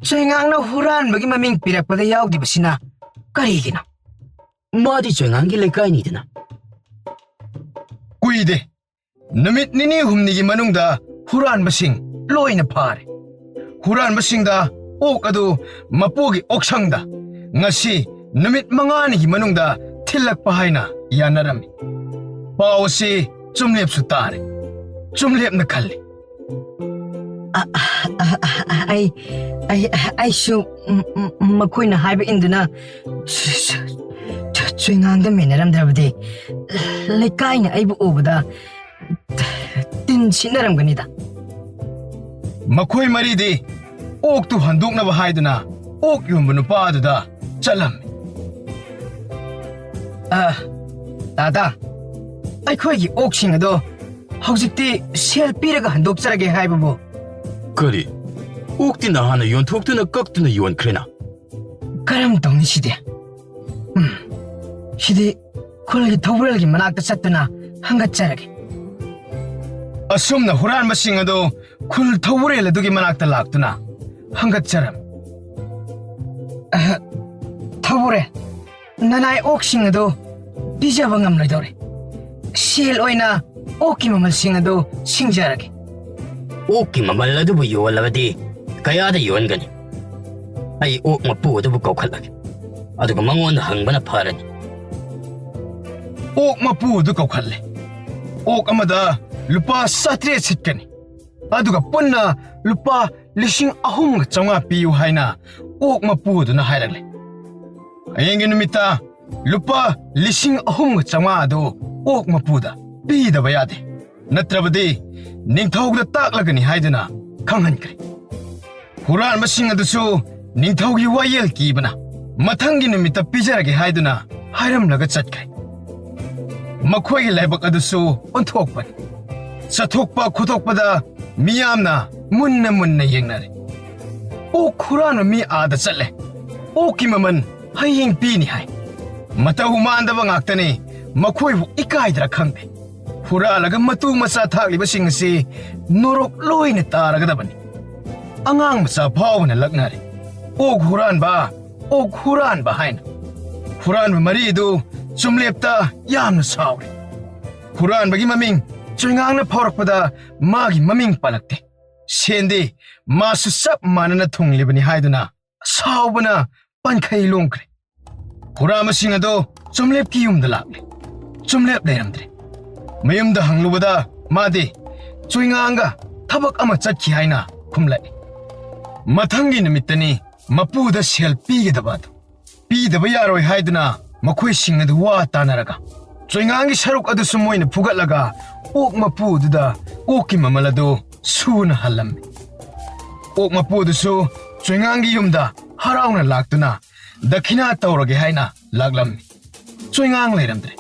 ꯆꯣꯏꯉꯥꯡꯅ ꯍꯨꯔꯥꯟꯕꯒꯤ ꯃꯃꯤꯡ ꯄꯤꯔꯛꯄꯗ ꯌꯥꯎꯗ꯭ꯔꯤꯕꯁꯤꯅ ꯀꯔꯤꯒꯤꯅꯣ? ꯃꯥꯗꯤ ꯆꯣꯏꯉꯥꯡꯒꯤ ꯂꯩꯀꯥꯏꯅꯤꯗꯅ꯫ ꯀꯨꯏꯗꯦ꯫ ꯅꯨꯃꯤꯠ ꯅꯤꯅꯤ ꯍꯨꯝꯅꯤꯒꯤ ꯃꯅꯨꯡꯗ ꯍꯨꯔꯥꯟꯕꯁꯤꯡ ꯂꯣꯏꯅ ꯐꯥꯔꯦ꯫ ꯍꯨꯔꯥꯟꯕꯁꯤꯡꯗ ꯑꯣꯛ ꯑꯗꯨ ꯃꯄꯨꯒꯤ ꯑꯣꯛꯁꯪꯗ ꯉꯁꯤ ꯅꯨꯃꯤꯠ ꯃꯉꯥꯅꯤꯒꯤ ꯃꯅꯨꯡꯗ ꯊꯤꯜꯂꯛꯄ ꯍꯥꯏꯅ ꯌꯥꯅꯔꯝꯃꯤ꯫ ꯄꯥꯎ ꯑꯁꯤ ꯆꯨꯝꯂꯦꯞꯁꯨ ꯇꯥꯔꯦ꯫ ꯆꯨꯝꯂꯦꯞꯅ ꯈꯜꯂꯤ꯫ ꯑ, ꯑ, ꯑ, ꯑ, ꯑꯩ, ꯑꯩ, ꯑꯩꯁꯨ, ꯎꯝ, ꯎꯝ, ꯃꯈꯣꯏꯅ ꯍꯥꯏꯕ ꯏꯟꯗꯨꯅ ꯆ-, ꯆ-, ꯆ-, ꯆꯣꯏꯉꯥꯡꯗ ꯃꯦꯟꯅꯔꯝꯗ꯭ꯔꯕꯗꯤ ꯂꯩꯀꯥꯏꯅ ꯑꯩꯕꯨ ꯎꯕꯗ ꯇꯤꯟ ꯁꯤꯠꯅꯔꯝꯒꯅꯤꯗ꯫ ꯃꯈꯣꯏ ꯃꯔꯤꯗꯤ ꯑꯣꯛꯇꯨ ꯍꯟꯗꯣꯛꯅꯕ ꯍꯥꯏꯗꯨꯅ ꯑꯣꯛ ꯌꯣꯟꯕ ꯅꯨꯄꯥ ꯑꯗꯨꯗ ꯆꯠꯂꯝꯃꯤ꯫ ꯑ, ꯇꯥꯇꯥ, ꯑꯩꯈꯣꯏꯒꯤ ꯑꯣꯛꯁꯤꯡ ꯑꯗꯣ ꯍꯧꯖꯤꯛꯇꯤ ꯁꯦꯜ ꯄꯤꯔꯒ ꯍꯟꯗꯣꯛꯆꯔꯒꯦ ꯍꯥꯏꯕꯕꯨ? ꯀꯔꯤ? ꯑꯣꯛꯇꯤ ꯅꯍꯥꯟꯅ ꯌꯣꯟꯊꯣꯛꯇꯨꯅ ꯀꯛꯇꯨꯅ ꯌꯣꯟꯈ꯭ꯔꯦꯅ꯫ ꯀꯔꯝ ꯇꯧꯅꯤ ꯁꯤꯗꯤ? ꯎꯝ, ꯁꯤꯗꯤ ꯈꯨꯜꯒꯤ ꯊꯧꯕꯨꯔꯦꯜꯒꯤ ꯃꯅꯥꯛꯇ ꯆꯠꯇꯨꯅ ꯍꯪꯒꯠꯆꯔꯒꯦ꯫ ꯑꯁꯨꯝꯅ ꯍꯨꯔꯥꯟꯕꯁꯤꯡ ꯑꯗꯨ ꯈꯨꯜ ꯊꯧꯕꯨꯔꯦꯜ ꯑꯗꯨꯒꯤ ꯃꯅꯥꯛꯇ ꯂꯥꯛꯇꯨꯅ ꯍꯪꯒꯠꯆꯔꯝꯃꯤ꯫ ꯑꯍ, ꯊꯧꯕꯨꯔꯦꯜ, ꯅꯅꯥꯏ ꯑꯣꯛꯁꯤꯡ ꯑꯗꯨ ꯄꯤꯖꯕ ꯉꯝꯂꯣꯏꯗꯧꯔꯦ꯫ ꯁꯦꯜ ꯑꯣꯏꯅ ꯑꯣꯛꯀꯤ ꯃꯃꯜꯁꯤꯡ ꯑꯗꯨ ꯁꯤꯡꯖꯔꯒꯦ꯫ ꯑꯣꯛꯀꯤ ꯃꯃꯜ ꯑꯗꯨꯕꯨ ꯌꯣꯜꯂꯕꯗꯤ ꯀꯌꯥꯗ ꯌꯣꯟꯒꯅꯤ? ꯑꯩ ꯑꯣꯛ ꯃꯄꯨ ꯑꯗꯨꯕꯨ ꯀꯧꯈꯠꯂꯒꯦ, ꯑꯗꯨꯒ ꯃꯉꯣꯟꯗ ꯍꯪꯕꯅ ꯐꯔꯅꯤ꯫ ꯑꯣꯛ ꯃꯄꯨ ꯑꯗꯨ ꯀꯧꯈꯠꯂꯦ꯫ "ꯑꯣꯛ ꯑꯃꯗ ꯂꯨꯄꯥ ꯆꯥꯇ꯭ꯔꯦꯠ ꯁꯤꯠꯀꯅꯤ, ꯑꯗꯨꯒ ꯄꯨꯟꯅ ꯂꯨꯄꯥ ꯂꯤꯁꯤꯡ ꯑꯍꯨꯝꯒ ꯆꯥꯝꯃꯉꯥ ꯄꯤꯌꯨ" ꯍꯥꯏꯅ ꯑꯣꯛ ꯃꯄꯨ ꯑꯗꯨꯅ ꯍꯥꯏꯔꯛꯂꯦ꯫ ꯍꯌꯦꯡꯒꯤ ꯅꯨꯃꯤꯠꯇ ꯂꯨꯄꯥ ꯂꯤꯁꯤꯡ ꯑꯍꯨꯝꯒ ꯆꯥꯝꯃꯉꯥ ꯑꯗꯨ ꯑꯣꯛ ꯃꯄꯨꯗ ꯄꯤꯗꯕ ꯌꯥꯗꯦ, ꯅꯠꯇ꯭ꯔꯕꯗꯤ ꯅꯤꯡꯊꯧꯗ ꯇꯥꯛꯂꯒꯅꯤ ꯍꯥꯏꯗꯨꯅ ꯈꯪꯍꯟꯈ꯭ꯔꯦ꯫ ꯍꯨꯔꯥꯟꯕꯁꯤꯡ ꯑꯗꯨꯁꯨ ꯅꯤꯡꯊꯧꯒꯤ ꯋꯥꯌꯦꯜ ꯀꯤꯕꯅ ꯃꯊꯪꯒꯤ ꯅꯨꯃꯤꯠꯇ ꯄꯤꯖꯔꯒꯦ ꯍꯥꯏꯗꯨꯅ ꯍꯥꯏꯔꯝꯂꯒ ꯆꯠꯈ꯭ꯔꯦ꯫ ꯃꯈꯣꯏꯒꯤ ꯂꯥꯏꯕꯛ ꯑꯗꯨꯁꯨ ꯑꯣꯟꯊꯣꯛꯄꯅꯤ꯫ ꯆꯠꯊꯣꯛꯄ ꯈꯣꯠꯇꯣꯛꯄꯗ ꯃꯤꯌꯥꯝꯅ ꯃꯨꯟꯅ ꯃꯨꯟꯅ ꯌꯦꯡꯅꯔꯦ꯫ "ꯑꯣꯛ ꯍꯨꯔꯥꯟꯕ ꯃꯤ ꯑꯥꯗ ꯆꯠꯂꯦ, ꯑꯣꯛꯀꯤ ꯃꯃꯜ ꯍꯌꯦꯡ ꯄꯤꯅꯤ" ꯍꯥꯏ꯫ ꯃꯇꯧ ꯃꯥꯟꯗꯕ ꯉꯥꯛꯇꯅꯤ꯫ ꯃꯈꯣꯏꯕꯨ ꯏꯀꯥꯏꯗ꯭ꯔꯥ ꯈꯪꯗꯦ꯫ ꯍꯨꯔꯥꯜꯂꯒ ꯃꯇꯨ ꯃꯆꯥ ꯊꯥꯛꯂꯤꯕꯁꯤꯡ ꯑꯁꯤ ꯅꯣꯔꯣꯛ ꯂꯣꯏꯅ ꯇꯥꯔꯒꯗꯕꯅꯤ꯫ ꯑꯉꯥꯡ ꯃꯆꯥ ꯐꯥꯎꯕꯅ ꯂꯛꯅꯔꯦ, "ꯑꯣꯛ ꯍꯨꯔꯥꯟꯕ, ꯑꯣꯛ ꯍꯨꯔꯥꯟꯕ" ꯍꯥꯏꯅ꯫ ꯍꯨꯔꯥꯟꯕ ꯃꯔꯤ ꯑꯗꯨ ꯆꯨꯝꯂꯦꯞꯇ ꯌꯥꯝꯅ ꯁꯥꯎꯔꯦ꯫ ꯍꯨꯔꯥꯟꯕꯒꯤ ꯃꯃꯤꯡ ꯆꯣꯏꯉꯥꯡꯅ ꯐꯥꯎꯔꯛꯄꯗ ꯃꯥꯒꯤ ꯃꯃꯤꯡ ꯄꯜꯂꯛꯇꯦ꯫ ꯁꯦꯟꯗꯤ ꯃꯥꯁꯨ ꯆꯞ ꯃꯥꯟꯅꯅ ꯊꯨꯡꯂꯤꯕꯅꯤ ꯍꯥꯏꯗꯨꯅ ꯁꯥꯎꯕꯅ ꯄꯟꯈꯩ ꯂꯣꯡꯈ꯭ꯔꯦ꯫ ꯍꯨꯔꯥꯟꯕꯁꯤꯡ ꯑꯗꯨ ꯆꯨꯝꯂꯦꯞꯀꯤ ꯌꯨꯝꯗ ꯂꯥꯛꯂꯦ꯫ ꯆꯨꯝꯂꯦꯞ ꯂꯩꯔꯝꯗ꯭ꯔꯦ꯫ ꯃꯌꯨꯝꯗ ꯍꯪꯂꯨꯕꯗ ꯃꯥꯗꯤ ꯆꯣꯏꯉꯥꯡꯒ ꯊꯕꯛ ꯑꯃ ꯆꯠꯈꯤ ꯍꯥꯏꯅ ꯈꯨꯝꯂꯛꯏ꯫ ꯃꯊꯪꯒꯤ ꯅꯨꯃꯤꯠꯇꯅꯤ ꯃꯄꯨꯗ ꯁꯦꯜ ꯄꯤꯒꯗꯕ ꯑꯗꯨ꯫ ꯄꯤꯗꯕ ꯌꯥꯔꯣꯏ ꯍꯥꯏꯗꯨꯅ ꯃꯈꯣꯏꯁꯤꯡ ꯑꯗꯨ ꯋꯥ ꯇꯥꯅꯔꯒ ꯆꯣꯏꯉꯥꯡꯒꯤ ꯁꯔꯨꯛ ꯑꯗꯨꯁꯨ ꯃꯣꯏꯅ ꯐꯨꯒꯠꯂꯒ ꯑꯣꯛ ꯃꯄꯨꯗꯨꯗ ꯑꯣꯛꯀꯤ ꯃꯃꯜ ꯑꯗꯨ ꯁꯨꯅ ꯍꯜꯂꯝꯃꯤ꯫ ꯑꯣꯛ ꯃꯄꯨꯗꯨꯁꯨ ꯆꯣꯏꯉꯥꯡꯒꯤ ꯌꯨꯝꯗ ꯍꯔꯥꯎꯅ ꯂꯥꯛꯇꯨꯅ ꯗꯈꯤꯅꯥ ꯇꯧꯔꯒꯦ ꯍꯥꯏꯅ ꯂꯥꯛꯂꯝꯃꯤ꯫ ꯆꯣꯏꯉꯥꯡ ꯂꯩꯔꯝꯗ꯭ꯔꯦ꯫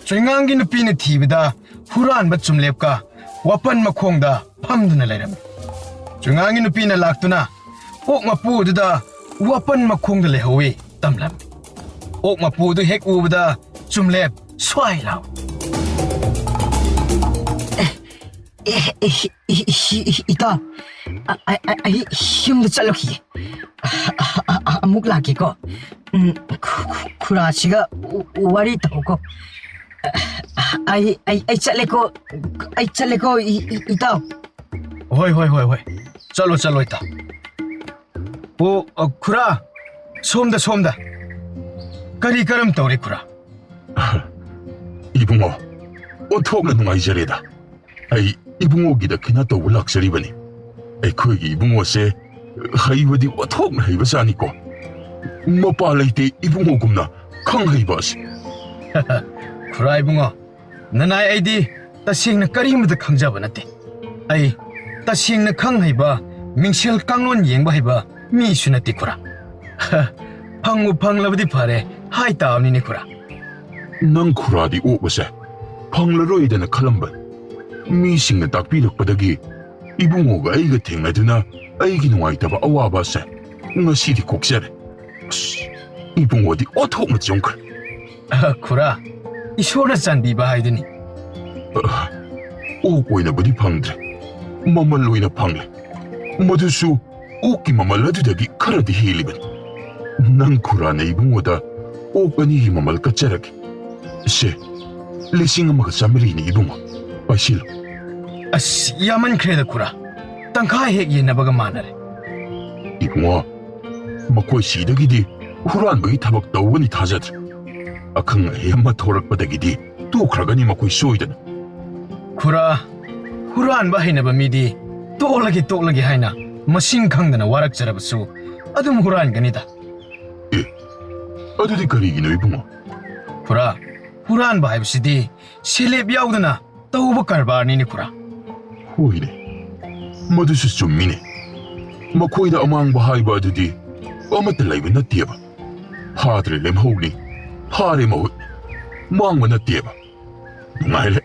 ꯆꯣꯏꯉꯥꯡꯒꯤ ꯅꯨꯄꯤꯅ ꯊꯤꯕꯗ ꯍꯨꯔꯥꯟꯕ ꯆꯨꯝꯂꯦꯞꯀ ꯋꯥꯄꯟ ꯃꯈꯣꯡꯗ ꯐꯝꯗꯨꯅ ꯂꯩꯔꯝꯃꯤ꯫ ꯆꯣꯏꯉꯥꯡꯒꯤ ꯅꯨꯄꯤꯅ ꯂꯥꯛꯇꯨꯅ ꯑꯣꯛ ꯃꯄꯨ ꯑꯗꯨꯗ ꯋꯥꯄꯟ ꯃꯈꯣꯡꯗ ꯂꯩꯍꯧꯏ ꯇꯝꯂꯝꯃꯤ꯫ ꯑꯣꯛ ꯃꯄꯨ ꯑꯗꯨ ꯍꯦꯛ ꯎꯕꯗ ꯆꯨꯝꯂꯦꯞ ꯁ꯭ꯋꯥꯏ ꯂꯥꯎ꯫ ꯑꯦ, ꯑꯦ, ꯏ-, ꯏ-, ꯏ-, ꯏ-, ꯏꯇꯥꯎ, ꯑ-, ꯑ-, ꯑ-, ꯑꯩ ꯌꯨꯝꯗ ꯆꯠꯂꯨꯈꯤꯒꯦ꯫ ꯑ-, ꯑ-, ꯑ-, ꯑ-, ꯑꯃꯨꯛ ꯂꯥꯛꯀꯦꯀꯣ꯫ ꯎꯝ, ꯈꯨ-, ꯈꯨ-, ꯈꯨꯔꯥꯁꯤꯒ ꯋꯥꯔꯤ ꯇꯧꯀꯣ꯫ ꯑ-, ꯑ-, ꯑꯩ, ꯑꯩ, ꯑꯩ ꯆꯠꯂꯦꯀꯣ, ꯑꯩ ꯆꯠꯂꯦꯀꯣ, ꯏ-, ꯏ-, ꯏꯇꯥꯎ꯫ ꯍꯣꯏ, ꯍꯣꯏ, ꯍꯣꯏ, ꯍꯣꯏ꯫ ꯆꯠꯂꯣ, ꯆꯠꯂꯣ, ꯏꯇꯥꯎ꯫ ꯑꯣ, ꯑ, ꯈꯨꯔꯥ, ꯁꯣꯝꯗ, ꯁꯣꯝꯗ꯫ ꯀꯔꯤ ꯀꯔꯝ ꯇꯧꯔꯤ, ꯈꯨꯔꯥ? ꯏꯕꯨꯡꯉꯣ, ꯑꯣꯟꯊꯣꯛꯅ ꯅꯨꯡꯉꯥꯏꯖꯔꯦꯗ꯫ ꯑꯩ ꯏꯕꯨꯡꯉꯣꯒꯤ ꯗꯈꯤꯅꯥ ꯇꯧꯕ ꯂꯥꯛꯆꯔꯤꯕꯅꯤ꯫ ꯑꯩꯈꯣꯏꯒꯤ ꯏꯕꯨꯡꯉꯣꯁꯦ ꯍꯩꯕꯗꯤ ꯑꯣꯟꯊꯣꯛꯅ ꯍꯩꯕꯖꯥꯠꯅꯤꯀꯣ꯫ ꯃꯄꯥ ꯂꯩꯇꯦ ꯏꯕꯨꯡꯉꯣꯒꯨꯝꯅ ꯈꯪ ꯍꯩꯕ ꯑꯁꯤ꯫ ꯈꯨꯔꯥ ꯏꯕꯨꯡꯉꯣ, ꯅꯅꯥꯏ ꯑꯩꯗꯤ ꯇꯁꯦꯡꯅ ꯀꯔꯤꯃꯠꯇ ꯈꯪꯖꯕ ꯅꯠꯇꯦ꯫ ꯑꯩ ꯇꯁꯦꯡꯅ ꯈꯪ ꯍꯩꯕ, ꯃꯤꯡꯁꯦꯜ ꯀꯥꯡꯂꯣꯟ ꯌꯦꯡꯕ ꯍꯩꯕ ꯃꯤꯁꯨ ꯅꯠꯇꯦ ꯈꯨꯔꯥ꯫ ꯐꯪꯕꯨ ꯐꯪꯂꯕꯗꯤ ꯐꯔꯦ ꯍꯥꯏ ꯇꯥꯕꯅꯤꯅꯦ ꯈꯨꯔꯥ꯫ ꯅꯪ ꯈꯨꯔꯥꯗꯤ ꯑꯣꯛ ꯑꯁꯦ ꯐꯪꯂꯔꯣꯏꯗꯅ ꯈꯜꯂꯝꯕꯅꯤ꯫ ꯃꯤꯁꯤꯡꯅ ꯇꯥꯛꯄꯤꯔꯛꯄꯗꯒꯤ ꯏꯕꯨꯡꯉꯣꯒ ꯑꯩꯒ ꯊꯦꯡꯅꯗꯨꯅ ꯑꯩꯒꯤ ꯅꯨꯡꯉꯥꯏꯇꯕ ꯑꯋꯥꯕ ꯑꯁꯦ ꯉꯁꯤꯗꯤ ꯀꯣꯛꯆꯔꯦ꯫ ꯑꯁ, ꯏꯕꯨꯡꯉꯣꯗꯤ ꯑꯣꯟꯊꯣꯛꯅ ꯆꯨꯝꯈ꯭ꯔꯦ꯫ ꯑ, ꯈꯨꯔꯥ, ꯏꯁꯣꯔꯅ ꯆꯥꯟꯕꯤꯕ ꯍꯥꯏꯗꯨꯅꯤ꯫ ꯑ, ꯑꯣꯛ ꯑꯣꯏꯅꯕꯨꯗꯤ ꯐꯪꯗ꯭ꯔꯦ, ꯃꯃꯜ ꯑꯣꯏꯅ ꯐꯪꯂꯦ꯫ ꯃꯗꯨꯁꯨ ꯑꯣꯛꯀꯤ ꯃꯃꯜ ꯑꯗꯨꯗꯒꯤ ꯈꯔꯗꯤ ꯍꯦꯜꯂꯤꯕꯅꯤ꯫ ꯅꯪ ꯈꯨꯔꯥꯅ ꯏꯕꯨꯡꯉꯣꯗ ꯑꯣꯛ ꯑꯅꯤꯒꯤ ꯃꯃꯜ ꯀꯠꯆꯔꯒꯦ꯫ ꯁꯦ, ꯂꯤꯁꯤꯡ ꯑꯃꯒ ꯆꯥꯃꯔꯤꯅꯤ ꯏꯕꯨꯡꯉꯣ, ꯄꯥꯏꯁꯤꯜꯂꯨ꯫ ꯑꯁ, ꯌꯥꯝꯃꯟꯈ꯭ꯔꯦꯗ ꯈꯨꯔꯥ, ꯇꯪꯈꯥꯏ ꯍꯦꯛ ꯌꯦꯟꯅꯕꯒ ꯃꯥꯟꯅꯔꯦ꯫ ꯏꯕꯨꯡꯉꯣ, ꯃꯈꯣꯏ ꯁꯤꯗꯒꯤꯗꯤ ꯍꯨꯔꯥꯟꯕꯒꯤ ꯊꯕꯛ ꯇꯧꯒꯅꯤ ꯊꯥꯖꯗ꯭ꯔꯦ꯫ ꯑꯈꯪ ꯑꯍꯩ ꯑꯃ ꯊꯣꯔꯛꯄꯗꯒꯤꯗꯤ ꯇꯣꯛꯈ꯭ꯔꯒꯅꯤ ꯃꯈꯣꯏ ꯁꯣꯏꯗꯅ꯫ ꯈꯨꯔꯥ, ꯍꯨꯔꯥꯟꯕ ꯍꯩꯅꯕ ꯃꯤꯗꯤ ꯇꯣꯛꯂꯒꯦ, ꯇꯣꯛꯂꯒꯦ ꯍꯥꯏꯅ ꯃꯁꯤꯡ ꯈꯪꯗꯅ ꯋꯥꯔꯛꯆꯔꯕꯁꯨ ꯑꯗꯨꯝ ꯍꯨꯔꯥꯟꯒꯅꯤꯗ꯫ ꯑꯦ, ꯑꯗꯨꯗꯤ ꯀꯔꯤꯒꯤꯅꯣ ꯏꯕꯨꯡꯉꯣ? ꯈꯨꯔꯥ, ꯍꯨꯔꯥꯟꯕ ꯍꯥꯏꯕꯁꯤꯗꯤ ꯁꯦꯂꯦꯞ ꯌꯥꯎꯗꯅ ꯇꯧꯕ ꯀꯔꯕꯥꯔꯅꯤꯅꯦ ꯈꯨꯔꯥ꯫ ꯍꯣꯏꯅꯦ, ꯃꯗꯨꯁꯨ ꯆꯨꯝꯃꯤꯅꯦ꯫ ꯃꯈꯣꯏꯗ ꯑꯃꯥꯡꯕ ꯍꯥꯏꯕ ꯑꯗꯨꯗꯤ ꯑꯃꯠꯇ ꯂꯩꯕ ꯅꯠꯇꯦꯕ꯫ ꯐꯥꯗ꯭ꯔꯦ ꯂꯦꯝꯍꯧꯅꯤ, ꯐꯥꯔꯦ ꯃꯍꯨꯠ, ꯃꯥꯡꯕ ꯅꯠꯇꯦꯕ꯫ ꯅꯨꯡꯉꯥꯏꯔꯦ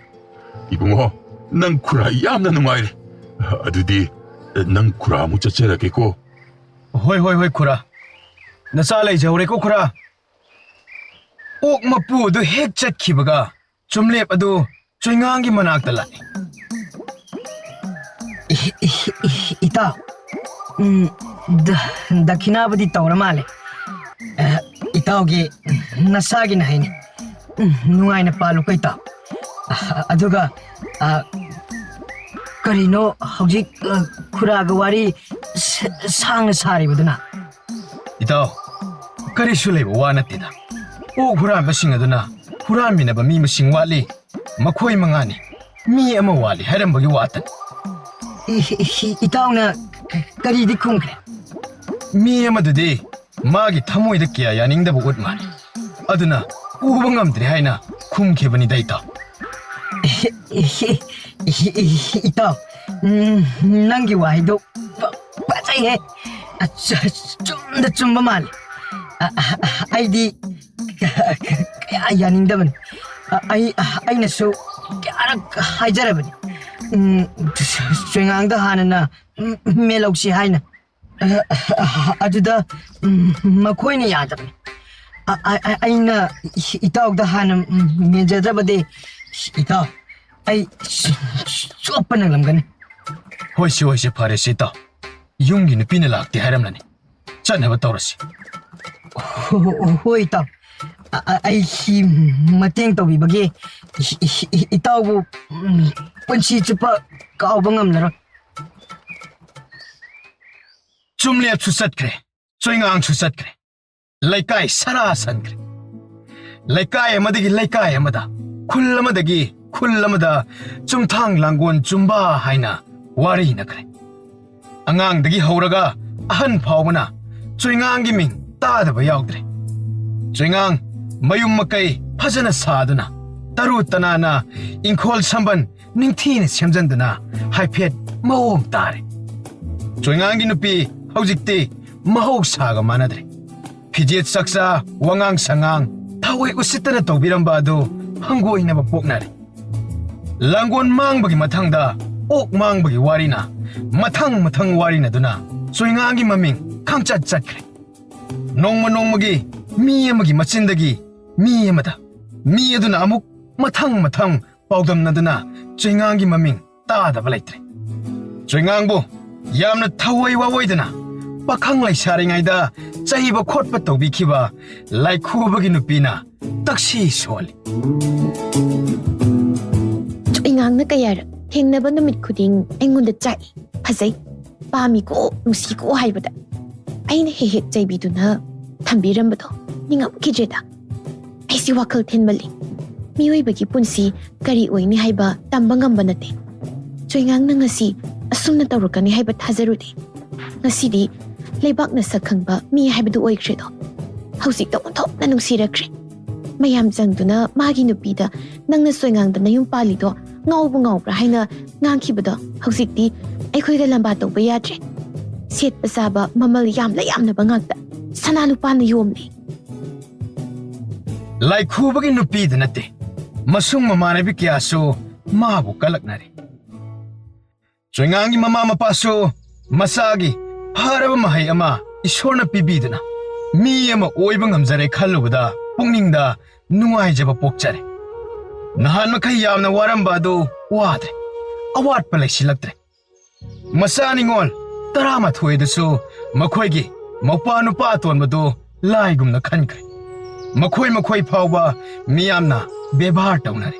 ꯏꯕꯨꯡꯉꯣ, ꯅꯪ ꯈꯨꯔꯥ ꯌꯥꯝꯅ ꯅꯨꯡꯉꯥꯏꯔꯦ꯫ ꯑꯗꯨꯗꯤ ꯅꯪ ꯈꯨꯔꯥ ꯑꯃꯨꯛ ꯆꯠꯆꯔꯒꯦꯀꯣ꯫ ꯍꯣꯏ, ꯍꯣꯏ, ꯍꯣꯏ, ꯈꯨꯔꯥ꯫ ꯅꯆꯥ ꯂꯩꯖꯍꯧꯔꯦꯀꯣ, ꯈꯨꯔꯥ꯫ ꯑꯣꯛ ꯃꯄꯨ ꯑꯗꯨ ꯍꯦꯛ ꯆꯠꯈꯤꯕꯒ ꯆꯨꯝꯂꯦꯞ ꯑꯗꯨ ꯆꯣꯏꯉꯥꯡꯒꯤ ꯃꯅꯥꯛꯇ ꯂꯥꯛꯏ꯫ ꯏ-, ꯏ-, ꯏ-, ꯏꯇꯥꯎ, ꯎꯝ, ꯗ-, ꯗꯈꯤꯅꯥꯕꯨꯗꯤ ꯇꯧꯔ ꯃꯥꯜꯂꯦ꯫ ꯑ, ꯏꯇꯥꯎꯒꯤ ꯅꯁꯥꯒꯤꯅ ꯍꯩꯅꯤ꯫ ꯎꯝ, ꯅꯨꯡꯉꯥꯏꯅ ꯄꯥꯜꯂꯨꯀꯣ ꯏꯇꯥꯎ꯫ ꯑ, ꯑꯗꯨꯒ, ꯑ, ꯀꯔꯤꯅꯣ ꯍꯧꯖꯤꯛ, ꯑ, ꯈꯨꯔꯥꯒ ꯋꯥꯔꯤ ꯁ-, ꯁꯥꯡꯅ ꯁꯥꯔꯤꯕꯗꯨꯅ? ꯏꯇꯥꯎ, ꯀꯔꯤꯁꯨ ꯂꯩꯕ ꯋꯥ ꯅꯠꯇꯦꯗ꯫ ꯑꯣꯛ ꯍꯨꯔꯥꯟꯕꯁꯤꯡ ꯑꯗꯨꯅ ꯍꯨꯔꯥꯟꯃꯤꯟꯅꯕ ꯃꯤ ꯃꯁꯤꯡ ꯋꯥꯠꯂꯤ, ꯃꯈꯣꯏ ꯃꯉꯥꯅꯤ, ꯃꯤ ꯑꯃ ꯋꯥꯠꯂꯤ ꯍꯥꯏꯔꯝꯕꯒꯤ ꯋꯥꯇꯅꯤ꯫ ꯏ-, ꯏ-, ꯏꯇꯥꯎꯅ ꯀ-, ꯀꯔꯤꯗꯤ ꯈꯨꯝꯈ꯭ꯔꯦ? ꯃꯤ ꯑꯃꯗꯨꯗꯤ ꯃꯥꯒꯤ ꯊꯃꯣꯏꯗ ꯀꯌꯥ ꯌꯥꯅꯤꯡꯗꯕ ꯎꯠ ꯃꯥꯜꯂꯤ, ꯑꯗꯨꯅ ꯎꯕ ꯉꯝꯗ꯭ꯔꯦ ꯍꯥꯏꯅ ꯈꯨꯝꯈꯤꯕꯅꯤꯗ, ꯏꯇꯥꯎ꯫ ꯏ-, ꯏ-, ꯏ-, ꯏ-, ꯏꯇꯥꯎ, ꯎꯝ, ꯅꯪꯒꯤ ꯋꯥꯍꯩꯗꯣ ꯐ-, ꯐꯖꯩꯍꯦ꯫ ꯑꯆ-, ꯆꯨꯝꯗ ꯆꯨꯝꯕ ꯃꯥꯜꯂꯤ꯫ ꯑ-, ꯑ-, ꯑ-, ꯑꯩꯗꯤ ꯀꯌꯥ ꯌꯥꯅꯤꯡꯗꯕꯅꯤ꯫ ꯑ-, ꯑꯩ, ꯑ-, ꯑꯩꯅꯁꯨ ꯀꯌꯥꯔꯛ ꯍꯥꯏꯖꯔꯕꯅꯤ꯫ ꯎꯝ, ꯆꯣꯏꯉꯥꯡꯗ ꯍꯥꯟꯅꯅ, ꯎꯝ, ꯃꯦꯜꯍꯧꯁꯤ ꯍꯥꯏꯅ꯫ ꯑ-, ꯑ-, ꯑꯗꯨꯗ, ꯎꯝ, ꯃꯈꯣꯏꯅ ꯌꯥꯗꯕꯅꯤ꯫ ꯑ-, ꯑ-, ꯑ-, ꯑꯩꯅ ꯏ-, ꯏꯇꯥꯎꯗ ꯍꯥꯟꯅ, ꯎꯝ, ꯃꯦꯟꯖꯗ꯭ꯔꯕꯗꯤ, ꯏꯇꯥꯎ, ꯑꯩ ꯆꯣꯞꯄ ꯅꯪꯂꯝꯒꯅꯤ꯫ ꯍꯣꯏꯁꯦ, ꯍꯣꯏꯁꯦ, ꯐꯔꯦꯁꯦ, ꯏꯇꯥꯎ꯫ ꯌꯨꯝꯒꯤ ꯅꯨꯄꯤꯅ ꯂꯥꯛꯇꯦ ꯍꯥꯏꯔꯝꯂꯅꯤ꯫ ꯆꯠꯅꯕ ꯇꯧꯔꯁꯤ꯫ ꯍꯣ-, ꯍꯣ-, ꯍꯣꯏ, ꯏꯇꯥꯎ꯫ ꯑ-, ꯑ-, ꯑꯩ ꯁꯤ ꯃꯇꯦꯡ ꯇꯧꯕꯤꯕꯒꯤ ꯏ-, ꯏ-, ꯏ-, ꯏꯇꯥꯎꯕꯨ, ꯎꯝ, ꯄꯨꯟꯁꯤ ꯆꯨꯞꯄ ꯀꯥꯎꯕ ꯉꯝꯂꯔꯣꯏ꯫ ꯆꯨꯝꯂꯦꯞꯁꯨ ꯆꯠꯈ꯭ꯔꯦ, ꯆꯣꯏꯉꯥꯡꯁꯨ ꯆꯠꯈ꯭ꯔꯦ, ꯂꯩꯀꯥꯏ ꯁꯔꯥ ꯁꯟꯈ꯭ꯔꯦ꯫ ꯂꯩꯀꯥꯏ ꯑꯃꯗꯒꯤ ꯂꯩꯀꯥꯏ ꯑꯃꯗ, ꯈꯨꯜ ꯑꯃꯗꯒꯤ ꯈꯨꯜ ꯑꯃꯗ ꯆꯨꯝꯊꯥꯡ ꯂꯥꯡꯒꯣꯟ ꯆꯨꯝꯕ ꯍꯥꯏꯅ ꯋꯥꯔꯤꯅꯈ꯭ꯔꯦ꯫ ꯑꯉꯥꯡꯗꯒꯤ ꯍꯧꯔꯒ ꯑꯍꯟ ꯐꯥꯎꯕꯅ ꯆꯣꯏꯉꯥꯡꯒꯤ ꯃꯤꯡ ꯇꯥꯗꯕ ꯌꯥꯎꯗ꯭ꯔꯦ꯫ ꯆꯣꯏꯉꯥꯡ ꯃꯌꯨꯝ ꯃꯀꯩ ꯐꯖꯅ ꯁꯥꯗꯨꯅ, ꯇꯔꯨ ꯇꯅꯥꯟꯅ ꯏꯪꯈꯣꯜ ꯁꯝꯕꯟ ꯅꯤꯡꯊꯤꯅ ꯁꯦꯝꯖꯤꯟꯗꯨꯅ ꯍꯥꯏꯐꯦꯠ ꯃꯑꯣꯡ ꯇꯥꯔꯦ꯫ ꯆꯣꯏꯉꯥꯡꯒꯤ ꯅꯨꯄꯤ ꯍꯧꯖꯤꯛꯇꯤ ꯃꯍꯧꯁꯥꯒ ꯃꯥꯟꯅꯗ꯭ꯔꯦ꯫ ꯐꯤꯖꯦꯠ ꯆꯛꯆꯥ, ꯋꯥꯉꯥꯡ ꯁꯉꯥꯡ, ꯊꯑꯣꯏ ꯎꯁꯤꯠꯇꯅ ꯇꯧꯕꯤꯔꯝꯕ ꯑꯗꯨ ꯍꯪꯒꯣꯏꯅꯕ ꯄꯣꯛꯅꯔꯦ꯫ ꯂꯥꯡꯒꯣꯜ ꯃꯥꯡꯕꯒꯤ ꯃꯊꯪꯗ ꯑꯣꯛ ꯃꯥꯡꯕꯒꯤ ꯋꯥꯔꯤꯅ ꯃꯊꯪ ꯃꯊꯪ ꯋꯥꯔꯤꯅꯗꯨꯅ ꯆꯣꯏꯉꯥꯡꯒꯤ ꯃꯃꯤꯡ ꯈꯪꯆꯠ ꯆꯠꯈ꯭ꯔꯦ꯫ ꯅꯣꯡꯃ ꯅꯣꯡꯃꯒꯤ ꯃꯤ ꯑꯃꯒꯤ ꯃꯆꯤꯟꯗꯒꯤ ꯃꯤ ꯑꯃꯗ, ꯃꯤ ꯑꯗꯨꯅ ꯑꯃꯨꯛ ꯃꯊꯪ ꯃꯊꯪ ꯄꯥꯎꯗꯝꯅꯗꯨꯅ ꯆꯣꯏꯉꯥꯡꯒꯤ ꯃꯃꯤꯡ ꯇꯥꯗꯕ ꯂꯩꯇ꯭ꯔꯦ꯫ ꯆꯣꯏꯉꯥꯡꯕꯨ ꯌꯥꯝꯅ ꯊꯋꯥꯏ ꯋꯥꯋꯣꯏꯗꯅ ꯄꯥꯈꯪ ꯂꯩꯁꯥꯔꯤꯉꯩꯗ ꯆꯩꯕ ꯈꯣꯠꯄ ꯇꯧꯕꯤꯈꯤꯕ ꯂꯥꯏꯈꯨꯕꯒꯤ ꯅꯨꯄꯤꯅ ꯇꯛꯁꯤ ꯁꯣꯜꯂꯤ꯫ ꯆꯣꯏꯉꯥꯡꯅ ꯀꯌꯥꯔꯛ ꯊꯦꯡꯅꯕ ꯅꯨꯃꯤꯠ ꯈꯨꯗꯤꯡ ꯑꯩꯉꯣꯟꯗ ꯆꯥꯛꯏ, ꯐꯖꯩ, ꯄꯥꯝꯃꯤꯀꯣ, ꯅꯨꯡꯁꯤꯀꯣ ꯍꯥꯏꯕꯗ ꯑꯩꯅ ꯍꯦꯛ ꯍꯦꯛ ꯆꯩꯕꯤꯗꯨꯅ ꯊꯝꯕꯤꯔꯝꯕꯗꯣ ꯅꯤꯡꯉꯝꯈꯤꯗ꯭ꯔꯦꯗ꯫ ꯑꯩꯁꯤ ꯋꯥꯈꯜ ꯊꯤꯟꯃꯜꯂꯤ꯫ ꯃꯤꯑꯣꯏꯕꯒꯤ ꯄꯨꯟꯁꯤ ꯀꯔꯤ ꯑꯣꯏꯅꯤ ꯍꯥꯏꯕ ꯇꯝꯕ ꯉꯝꯕ ꯅꯠꯇꯦ꯫ ꯆꯣꯏꯉꯥꯡꯅ ꯉꯁꯤ ꯑꯁꯨꯝꯅ ꯇꯧꯔꯛꯀꯅꯤ ꯍꯥꯏꯕ ꯊꯥꯖꯔꯨꯗꯦ꯫ ꯉꯁꯤꯗꯤ ꯂꯩꯕꯥꯛꯅ ꯁꯛ ꯈꯪꯕ ꯃꯤ ꯍꯥꯏꯕꯗꯨ ꯑꯣꯏꯈ꯭ꯔꯦꯗꯣ꯫ ꯍꯧꯖꯤꯛꯇ ꯑꯣꯟꯊꯣꯛꯅ ꯅꯨꯡꯁꯤꯔꯛꯈ꯭ꯔꯦ꯫ ꯃꯌꯥꯝ ꯆꯪꯗꯨꯅ ꯃꯥꯒꯤ ꯅꯨꯄꯤꯗ "ꯅꯪꯅ ꯆꯣꯏꯉꯥꯡꯗ ꯅꯌꯨꯝ ꯄꯥꯜꯂꯤꯗꯣ ꯉꯥꯎꯕ ꯉꯥꯎꯕ꯭ꯔꯥ?" ꯍꯥꯏꯅ ꯉꯥꯡꯈꯤꯕꯗꯣ ꯍꯧꯖꯤꯛꯇꯤ ꯑꯩꯈꯣꯏꯒ ꯂꯝꯕꯥ ꯇꯧꯕ ꯌꯥꯗ꯭ꯔꯦ꯫ ꯁꯦꯠꯄ ꯆꯥꯕ ꯃꯃꯜ ꯌꯥꯝꯂ ꯌꯥꯝꯂꯕ ꯉꯥꯛꯇ ꯁꯅꯥ ꯂꯨꯄꯥꯅ ꯌꯣꯝꯂꯦ꯫ ꯂꯥꯏꯈꯨꯕꯒꯤ ꯅꯨꯄꯤꯗ ꯅꯠꯇꯦ, ꯃꯁꯨꯡ ꯃꯃꯥꯟꯅꯕꯤ ꯀꯌꯥꯁꯨ ꯃꯥꯕꯨ ꯀꯂꯛꯅꯔꯦ꯫ ꯆꯣꯏꯉꯥꯡꯒꯤ ꯃꯃꯥ ꯃꯄꯥꯁꯨ ꯃꯆꯥꯒꯤ ꯐꯔꯕ ꯃꯍꯩ ꯑꯃ ꯏꯁꯣꯔꯅ ꯄꯤꯕꯤꯗꯨꯅ ꯃꯤ ꯑꯃ ꯑꯣꯏꯕ ꯉꯝꯖꯔꯦ ꯈꯜꯂꯨꯕꯗ ꯄꯨꯛꯅꯤꯡꯗ ꯅꯨꯡꯉꯥꯏꯖꯕ ꯄꯣꯛꯆꯔꯦ꯫ ꯅꯍꯥꯟ ꯃꯈꯩ ꯌꯥꯝꯅ ꯋꯥꯔꯝꯕ ꯑꯗꯨ ꯋꯥꯗ꯭ꯔꯦ, ꯑꯋꯥꯠꯄ ꯂꯩꯁꯤꯜꯂꯛꯇ꯭ꯔꯦ꯫ ꯃꯆꯥ ꯅꯤꯉꯣꯜ ꯇꯔꯥꯃꯥꯊꯣꯏꯗꯁꯨ ꯃꯈꯣꯏꯒꯤ ꯃꯧꯄ꯭ꯋꯥ ꯅꯨꯄꯥ ꯑꯇꯣꯟꯕꯗꯨ ꯂꯥꯏꯒꯨꯝꯅ ꯈꯟꯈ꯭ꯔꯦ꯫ ꯃꯈꯣꯏ ꯃꯈꯣꯏ ꯐꯥꯎꯕ ꯃꯤꯌꯥꯝꯅ ꯕꯦꯕꯥꯔ ꯇꯧꯅꯔꯦ꯫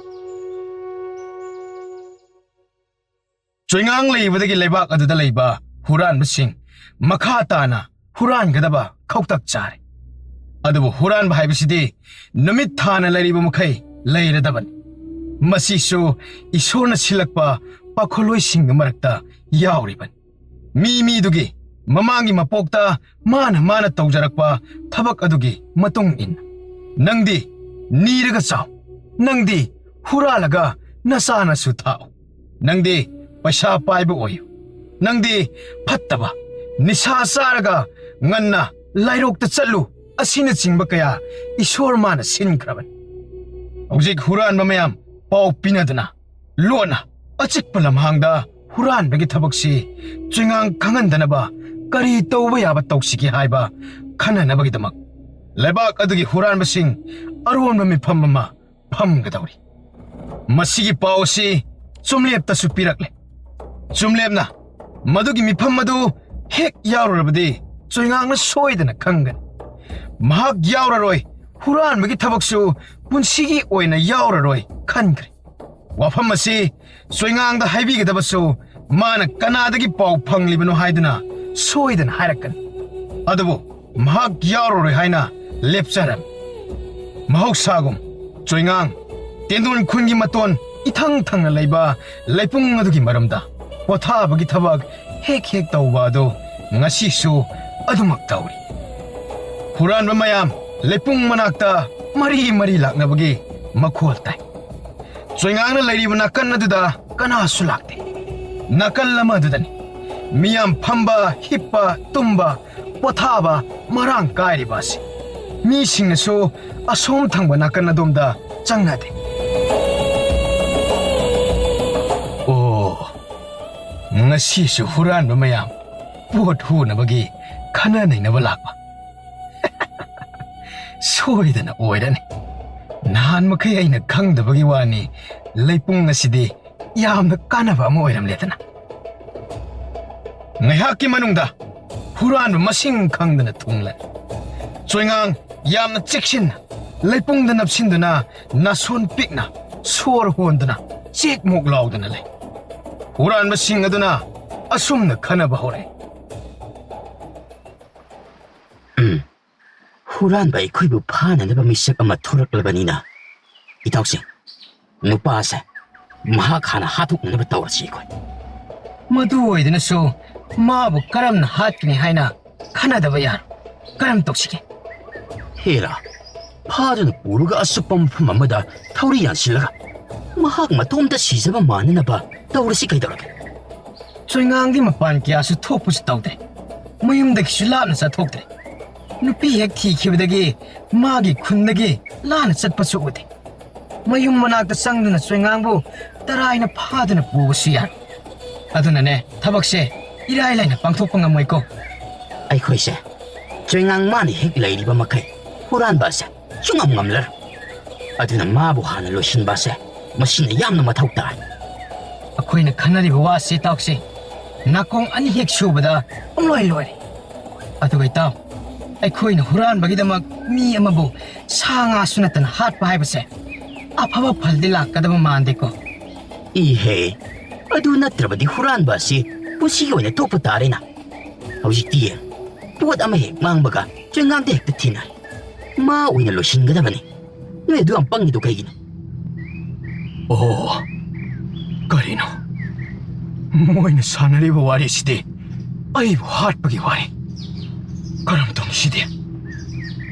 ꯆꯣꯏꯉꯥꯡ ꯂꯩꯕꯗꯒꯤ ꯂꯩꯕꯥꯛ ꯑꯗꯨꯗ ꯂꯩꯕ ꯍꯨꯔꯥꯟꯕꯁꯤꯡ ꯃꯈꯥ ꯇꯥꯅ ꯍꯨꯔꯥꯟꯒꯗꯕ ꯈꯧꯇꯛ ꯆꯥꯔꯦ꯫ ꯑꯗꯨꯕꯨ ꯍꯨꯔꯥꯟꯕ ꯍꯥꯏꯕꯁꯤꯗꯤ ꯅꯨꯃꯤꯠ ꯊꯥꯅ ꯂꯩꯔꯤꯕ ꯃꯈꯩ ꯂꯩꯔꯗꯕꯅꯤ꯫ ꯃꯁꯤꯁꯨ ꯏꯁꯣꯔꯅ ꯁꯤꯜꯂꯛꯄ ꯄꯥꯈꯣꯜꯂꯣꯏꯁꯤꯡꯒꯤ ꯃꯔꯛꯇ ꯌꯥꯎꯔꯤꯕꯅꯤ꯫ ꯃꯤ ꯃꯤꯗꯨꯒꯤ ꯃꯃꯥꯡꯒꯤ ꯃꯄꯣꯛꯇ ꯃꯥꯅ ꯃꯥꯅ ꯇꯧꯖꯔꯛꯄ ꯊꯕꯛ ꯑꯗꯨꯒꯤ ꯃꯇꯨꯡ ꯏꯟꯅ꯫ ꯅꯪꯗꯤ ꯅꯤꯔꯒ ꯆꯥꯎ, ꯅꯪꯗꯤ ꯍꯨꯔꯥꯜꯂꯒ ꯅꯆꯥꯅꯁꯨ ꯊꯥꯛꯎ, ꯅꯪꯗꯤ ꯄꯩꯁꯥ ꯄꯥꯏꯕ ꯑꯣꯏꯌꯨ, ꯅꯪꯗꯤ ꯐꯠꯇꯕ, ꯅꯤꯁꯥ ꯆꯥꯔꯒ ꯉꯟꯅ ꯂꯥꯏꯔꯣꯛꯇ ꯆꯠꯂꯨ ꯑꯁꯤꯅꯆꯤꯡꯕ ꯀꯌꯥ ꯏꯁꯣꯔ ꯃꯥꯅ ꯁꯤꯟꯈ꯭ꯔꯕꯅꯤ꯫ ꯍꯧꯖꯤꯛ ꯍꯨꯔꯥꯟꯕ ꯃꯌꯥꯝ ꯄꯥꯎ ꯄꯤꯅꯗꯨꯅ ꯂꯣꯟꯅ ꯑꯆꯤꯛꯄ ꯂꯝꯍꯥꯡꯗ ꯍꯨꯔꯥꯟꯕꯒꯤ ꯊꯕꯛꯁꯤ ꯆꯣꯏꯉꯥꯡ ꯈꯪꯍꯟꯗꯅꯕ ꯀꯔꯤ ꯇꯧꯕ ꯌꯥꯕ ꯇꯧꯁꯤꯒꯦ ꯍꯥꯏꯕ ꯈꯟꯅꯅꯕꯒꯤꯗꯃꯛ ꯂꯩꯕꯥꯛ ꯑꯗꯨꯒꯤ ꯍꯨꯔꯥꯟꯕꯁꯤꯡ ꯑꯔꯣꯟꯕ ꯃꯤꯐꯝ ꯑꯃ ꯐꯝꯒꯗꯧꯔꯤ꯫ ꯃꯁꯤꯒꯤ ꯄꯥꯎ ꯑꯁꯤ ꯆꯨꯝꯂꯦꯞꯇꯁꯨ ꯄꯤꯔꯛꯂꯦ꯫ ꯆꯨꯝꯂꯦꯞꯅ ꯃꯗꯨꯒꯤ ꯃꯤꯐꯝ ꯑꯗꯨ ꯍꯦꯛ ꯌꯥꯎꯔꯨꯔꯕꯗꯤ ꯆꯣꯏꯉꯥꯡꯅ ꯁꯣꯏꯗꯅ ꯈꯪꯒꯅꯤ꯫ ꯃꯍꯥꯛ ꯌꯥꯎꯔꯔꯣꯏ, ꯍꯨꯔꯥꯟꯕꯒꯤ ꯊꯕꯛꯁꯨ ꯄꯨꯟꯁꯤꯒꯤ ꯑꯣꯏꯅ ꯌꯥꯎꯔꯔꯣꯏ ꯈꯟꯈ꯭ꯔꯦ꯫ ꯋꯥꯐꯝ ꯑꯁꯤ ꯆꯣꯏꯉꯥꯡꯗ ꯍꯥꯏꯕꯤꯒꯗꯕꯁꯨ ꯃꯥꯅ ꯀꯅꯥꯗꯒꯤ ꯄꯥꯎ ꯐꯪꯂꯤꯕꯅꯣ ꯍꯥꯏꯗꯨꯅ ꯁꯣꯏꯗꯅ ꯍꯥꯏꯔꯛꯀꯅꯤ꯫ ꯑꯗꯨꯕꯨ ꯃꯍꯥꯛ ꯌꯥꯎꯔꯔꯣꯏ ꯍꯥꯏꯅ ꯂꯦꯞꯆꯔꯝꯃꯤ꯫ ꯃꯍꯧꯁꯥꯒꯨꯝ, ꯆꯣꯏꯉꯥꯡ, ꯇꯦꯟꯗꯣꯟ ꯈꯨꯟꯒꯤ ꯃꯇꯣꯟ ꯏꯊꯪ ꯊꯪꯅ ꯂꯩꯕ ꯂꯩꯄꯨꯡ ꯑꯗꯨꯒꯤ ꯃꯔꯝꯗ ꯄꯣꯊꯥꯕꯒꯤ ꯊꯕꯛ ꯍꯦꯛ ꯍꯦꯛ ꯇꯧꯕ ꯑꯗꯨ ꯉꯁꯤꯁꯨ ꯑꯗꯨꯃꯛ ꯇꯧꯔꯤ꯫ ꯍꯨꯔꯥꯟꯕ ꯃꯌꯥꯝ ꯂꯩꯄꯨꯡ ꯃꯅꯥꯛꯇ ꯃꯔꯤ ꯃꯔꯤ ꯂꯥꯛꯅꯕꯒꯤ ꯃꯈꯣꯜ ꯇꯥꯏ꯫ ꯆꯣꯏꯉꯥꯡꯅ ꯂꯩꯔꯤꯕ ꯅꯥꯀꯟ ꯑꯗꯨꯗ ꯀꯅꯥꯁꯨ ꯂꯥꯛꯇꯦ꯫ ꯅꯥꯀꯜ ꯑꯃꯗꯨꯗꯅꯤ ꯃꯤꯌꯥꯝ ꯐꯝꯕ, ꯍꯤꯞꯄ, ꯇꯨꯝꯕ, ꯄꯣꯊꯥꯕ ꯃꯔꯥꯡ ꯀꯥꯏꯔꯤꯕ ꯑꯁꯤ꯫ ꯃꯤꯁꯤꯡꯅꯁꯨ ꯑꯁꯣꯝ ꯊꯪꯕ ꯅꯥꯀꯟ ꯑꯗꯣꯝꯗ ꯆꯪꯅꯗꯦ꯫ ꯑꯣ, ꯉꯁꯤꯁꯨ ꯍꯨꯔꯥꯟꯕ ꯃꯌꯥꯝ ꯄꯣꯠ ꯍꯨꯅꯕꯒꯤ ꯈꯟꯅ ꯅꯩꯅꯕ ꯂꯥꯛꯄ꯫ ꯁꯣꯏꯗꯅ ꯑꯣꯏꯔꯅꯤ꯫ ꯅꯍꯥꯟ ꯃꯈꯩ ꯑꯩꯅ ꯈꯪꯗꯕꯒꯤ ꯋꯥꯅꯤ, ꯂꯩꯄꯨꯡ ꯑꯁꯤꯗꯤ ꯌꯥꯝꯅ ꯀꯥꯟꯅꯕ ꯑꯃ ꯑꯣꯏꯔꯝꯂꯦꯗꯅ꯫ ꯉꯥꯏꯍꯥꯛꯀꯤ ꯃꯅꯨꯡꯗ ꯍꯨꯔꯥꯟꯕ ꯃꯁꯤꯡ ꯈꯪꯗꯅ ꯊꯨꯡꯂꯦ꯫ ꯆꯣꯏꯉꯥꯡ ꯌꯥꯝꯅ ꯆꯦꯛꯁꯤꯟꯅ ꯂꯩꯄꯨꯡꯗ ꯅꯞꯁꯤꯟꯗꯨꯅ ꯅꯥꯁꯣꯟ ꯄꯤꯛꯅ ꯁꯣꯔ ꯍꯣꯟꯗꯨꯅ ꯆꯦꯛ ꯃꯣꯛ ꯂꯥꯎꯗꯨꯅ ꯂꯩ꯫ ꯍꯨꯔꯥꯟꯕꯁꯤꯡ ꯑꯗꯨꯅ ꯑꯁꯨꯝꯅ ꯈꯟꯅꯕ ꯍꯧꯔꯛꯏ꯫ ꯎꯝ, ꯍꯨꯔꯥꯟꯕ ꯑꯩꯈꯣꯏꯕꯨ ꯐꯥꯅꯅꯕ ꯃꯤꯁꯛ ꯑꯃ ꯊꯣꯔꯛꯂꯕꯅꯤꯅ, ꯏꯇꯥꯎꯁꯤꯡ, ꯅꯨꯄꯥꯁꯦ ꯃꯍꯥꯛ ꯍꯥꯟꯅ ꯍꯥꯠꯇꯣꯛꯅꯅꯕ ꯇꯧꯔꯁꯤ ꯑꯩꯈꯣꯏ꯫ ꯃꯗꯨ ꯑꯣꯏꯗꯨꯅꯁꯨ ꯃꯥꯕꯨ ꯀꯔꯝꯅ ꯍꯥꯠꯀꯅꯤ ꯍꯥꯏꯅ ꯈꯟꯅꯗꯕ ꯌꯥꯔꯣꯏ꯫ ꯀꯔꯝ ꯇꯧꯁꯤꯒꯦ? ꯍꯦꯔꯥ, ꯐꯥꯗꯨꯅ ꯄꯨꯔꯒ ꯑꯆꯨꯞꯄ ꯃꯐꯝ ꯑꯃꯗ ꯊꯧꯔꯤ ꯌꯥꯟꯁꯤꯜꯂꯒ ꯃꯍꯥꯛ ꯃꯇꯣꯝꯇ ꯁꯤꯖꯕ ꯃꯥꯟꯅꯅꯕ ꯇꯧꯔꯁꯤ ꯀꯩꯗꯧꯔꯒꯦ? ꯆꯣꯏꯉꯥꯡꯗꯤ ꯃꯄꯥꯟ ꯀꯌꯥꯁꯨ ꯊꯣꯛꯄꯁꯨ ꯇꯧꯗꯦ꯫ ꯃꯌꯨꯝꯗꯒꯤꯁꯨ ꯂꯥꯞꯅ ꯆꯠꯊꯣꯛꯇ꯭ꯔꯦ꯫ ꯅꯨꯄꯤ ꯍꯦꯛ ꯊꯤꯈꯤꯕꯗꯒꯤ ꯃꯥꯒꯤ ꯈꯨꯟꯗꯒꯤ ꯂꯥꯞꯅ ꯆꯠꯄꯁꯨ ꯎꯗꯦ꯫ ꯃꯌꯨꯝ ꯃꯅꯥꯛꯇ ꯆꯪꯗꯨꯅ ꯆꯣꯏꯉꯥꯡꯕꯨ ꯇꯔꯥꯏꯅ ꯐꯥꯗꯨꯅ ꯄꯨꯕꯁꯨ ꯌꯥꯔꯣꯏ꯫ ꯑꯗꯨꯅꯅꯦ, ꯊꯕꯛꯁꯦ ꯏꯔꯥꯏ ꯂꯥꯏꯅ ꯄꯥꯡꯊꯣꯛꯄ ꯉꯝꯃꯣꯏꯀꯣ꯫ ꯑꯩꯈꯣꯏꯁꯦ ꯆꯣꯏꯉꯥꯡ ꯃꯥꯅ ꯍꯦꯛ ꯂꯩꯔꯤꯕ ꯃꯈꯩ ꯍꯨꯔꯥꯟꯕ ꯑꯁꯦ ꯁꯨꯡꯉꯝ ꯉꯝꯂꯔꯣꯏ꯫ ꯑꯗꯨꯅ ꯃꯥꯕꯨ ꯍꯥꯟꯅ ꯂꯣꯏꯁꯤꯟꯕ ꯑꯁꯦ ꯃꯁꯤꯅ ꯌꯥꯝꯅ ꯃꯊꯧ ꯇꯥꯏ꯫ ꯑꯩꯈꯣꯏꯅ ꯈꯟꯅꯔꯤꯕ ꯋꯥꯁꯤ ꯇꯥꯎꯁꯤ, ꯅꯥꯀꯣꯡ ꯑꯅꯤ ꯍꯦꯛ ꯁꯨꯕꯗ ꯄꯨꯝꯂꯣꯏ ꯂꯣꯏꯔꯦ꯫ ꯑꯗꯨꯒ ꯏꯇꯥꯎ, ꯑꯩꯈꯣꯏꯅ ꯍꯨꯔꯥꯟꯕꯒꯤꯗꯃꯛ ꯃꯤ ꯑꯃꯕꯨ ꯁꯥ ꯉꯥꯁꯨ ꯅꯠꯇꯅ ꯍꯥꯠꯄ ꯍꯥꯏꯕꯁꯦ ꯑꯐꯕ ꯐꯜꯗꯤ ꯂꯥꯛꯀꯗꯕ ꯃꯥꯟꯗꯦꯀꯣ꯫ ꯏꯍꯦ, ꯑꯗꯨ ꯅꯠꯇ꯭ꯔꯕꯗꯤ ꯍꯨꯔꯥꯟꯕ ꯑꯁꯤ ꯄꯨꯟꯁꯤꯒꯤ ꯑꯣꯏꯅ ꯇꯣꯛꯄ ꯇꯥꯔꯦꯅ꯫ ꯍꯧꯖꯤꯛꯇꯤ ꯌꯦꯡ, ꯄꯣꯠ ꯑꯃ ꯍꯦꯛ ꯃꯥꯡꯕꯒ ꯆꯦꯡꯒꯥꯡꯗ ꯍꯦꯛꯇ ꯊꯤꯅꯔꯦ꯫ ꯃꯥ ꯑꯣꯏꯅ ꯂꯣꯏꯁꯤꯟꯒꯗꯕꯅꯤ꯫ ꯅꯣꯏ ꯑꯗꯨ ꯌꯥꯝ ꯄꯪꯉꯤꯗꯣ ꯀꯩꯒꯤꯅꯣ? ꯑꯣ, ꯀꯔꯤꯅꯣ? ꯃꯣꯏꯅ ꯁꯥꯟꯅꯔꯤꯕ ꯋꯥꯔꯤꯁꯤꯗꯤ ꯑꯩꯕꯨ ꯍꯥꯠꯄꯒꯤ ꯋꯥꯔꯤ꯫ ꯀꯔꯝ ꯇꯧꯅꯤ ꯁꯤꯗꯤ?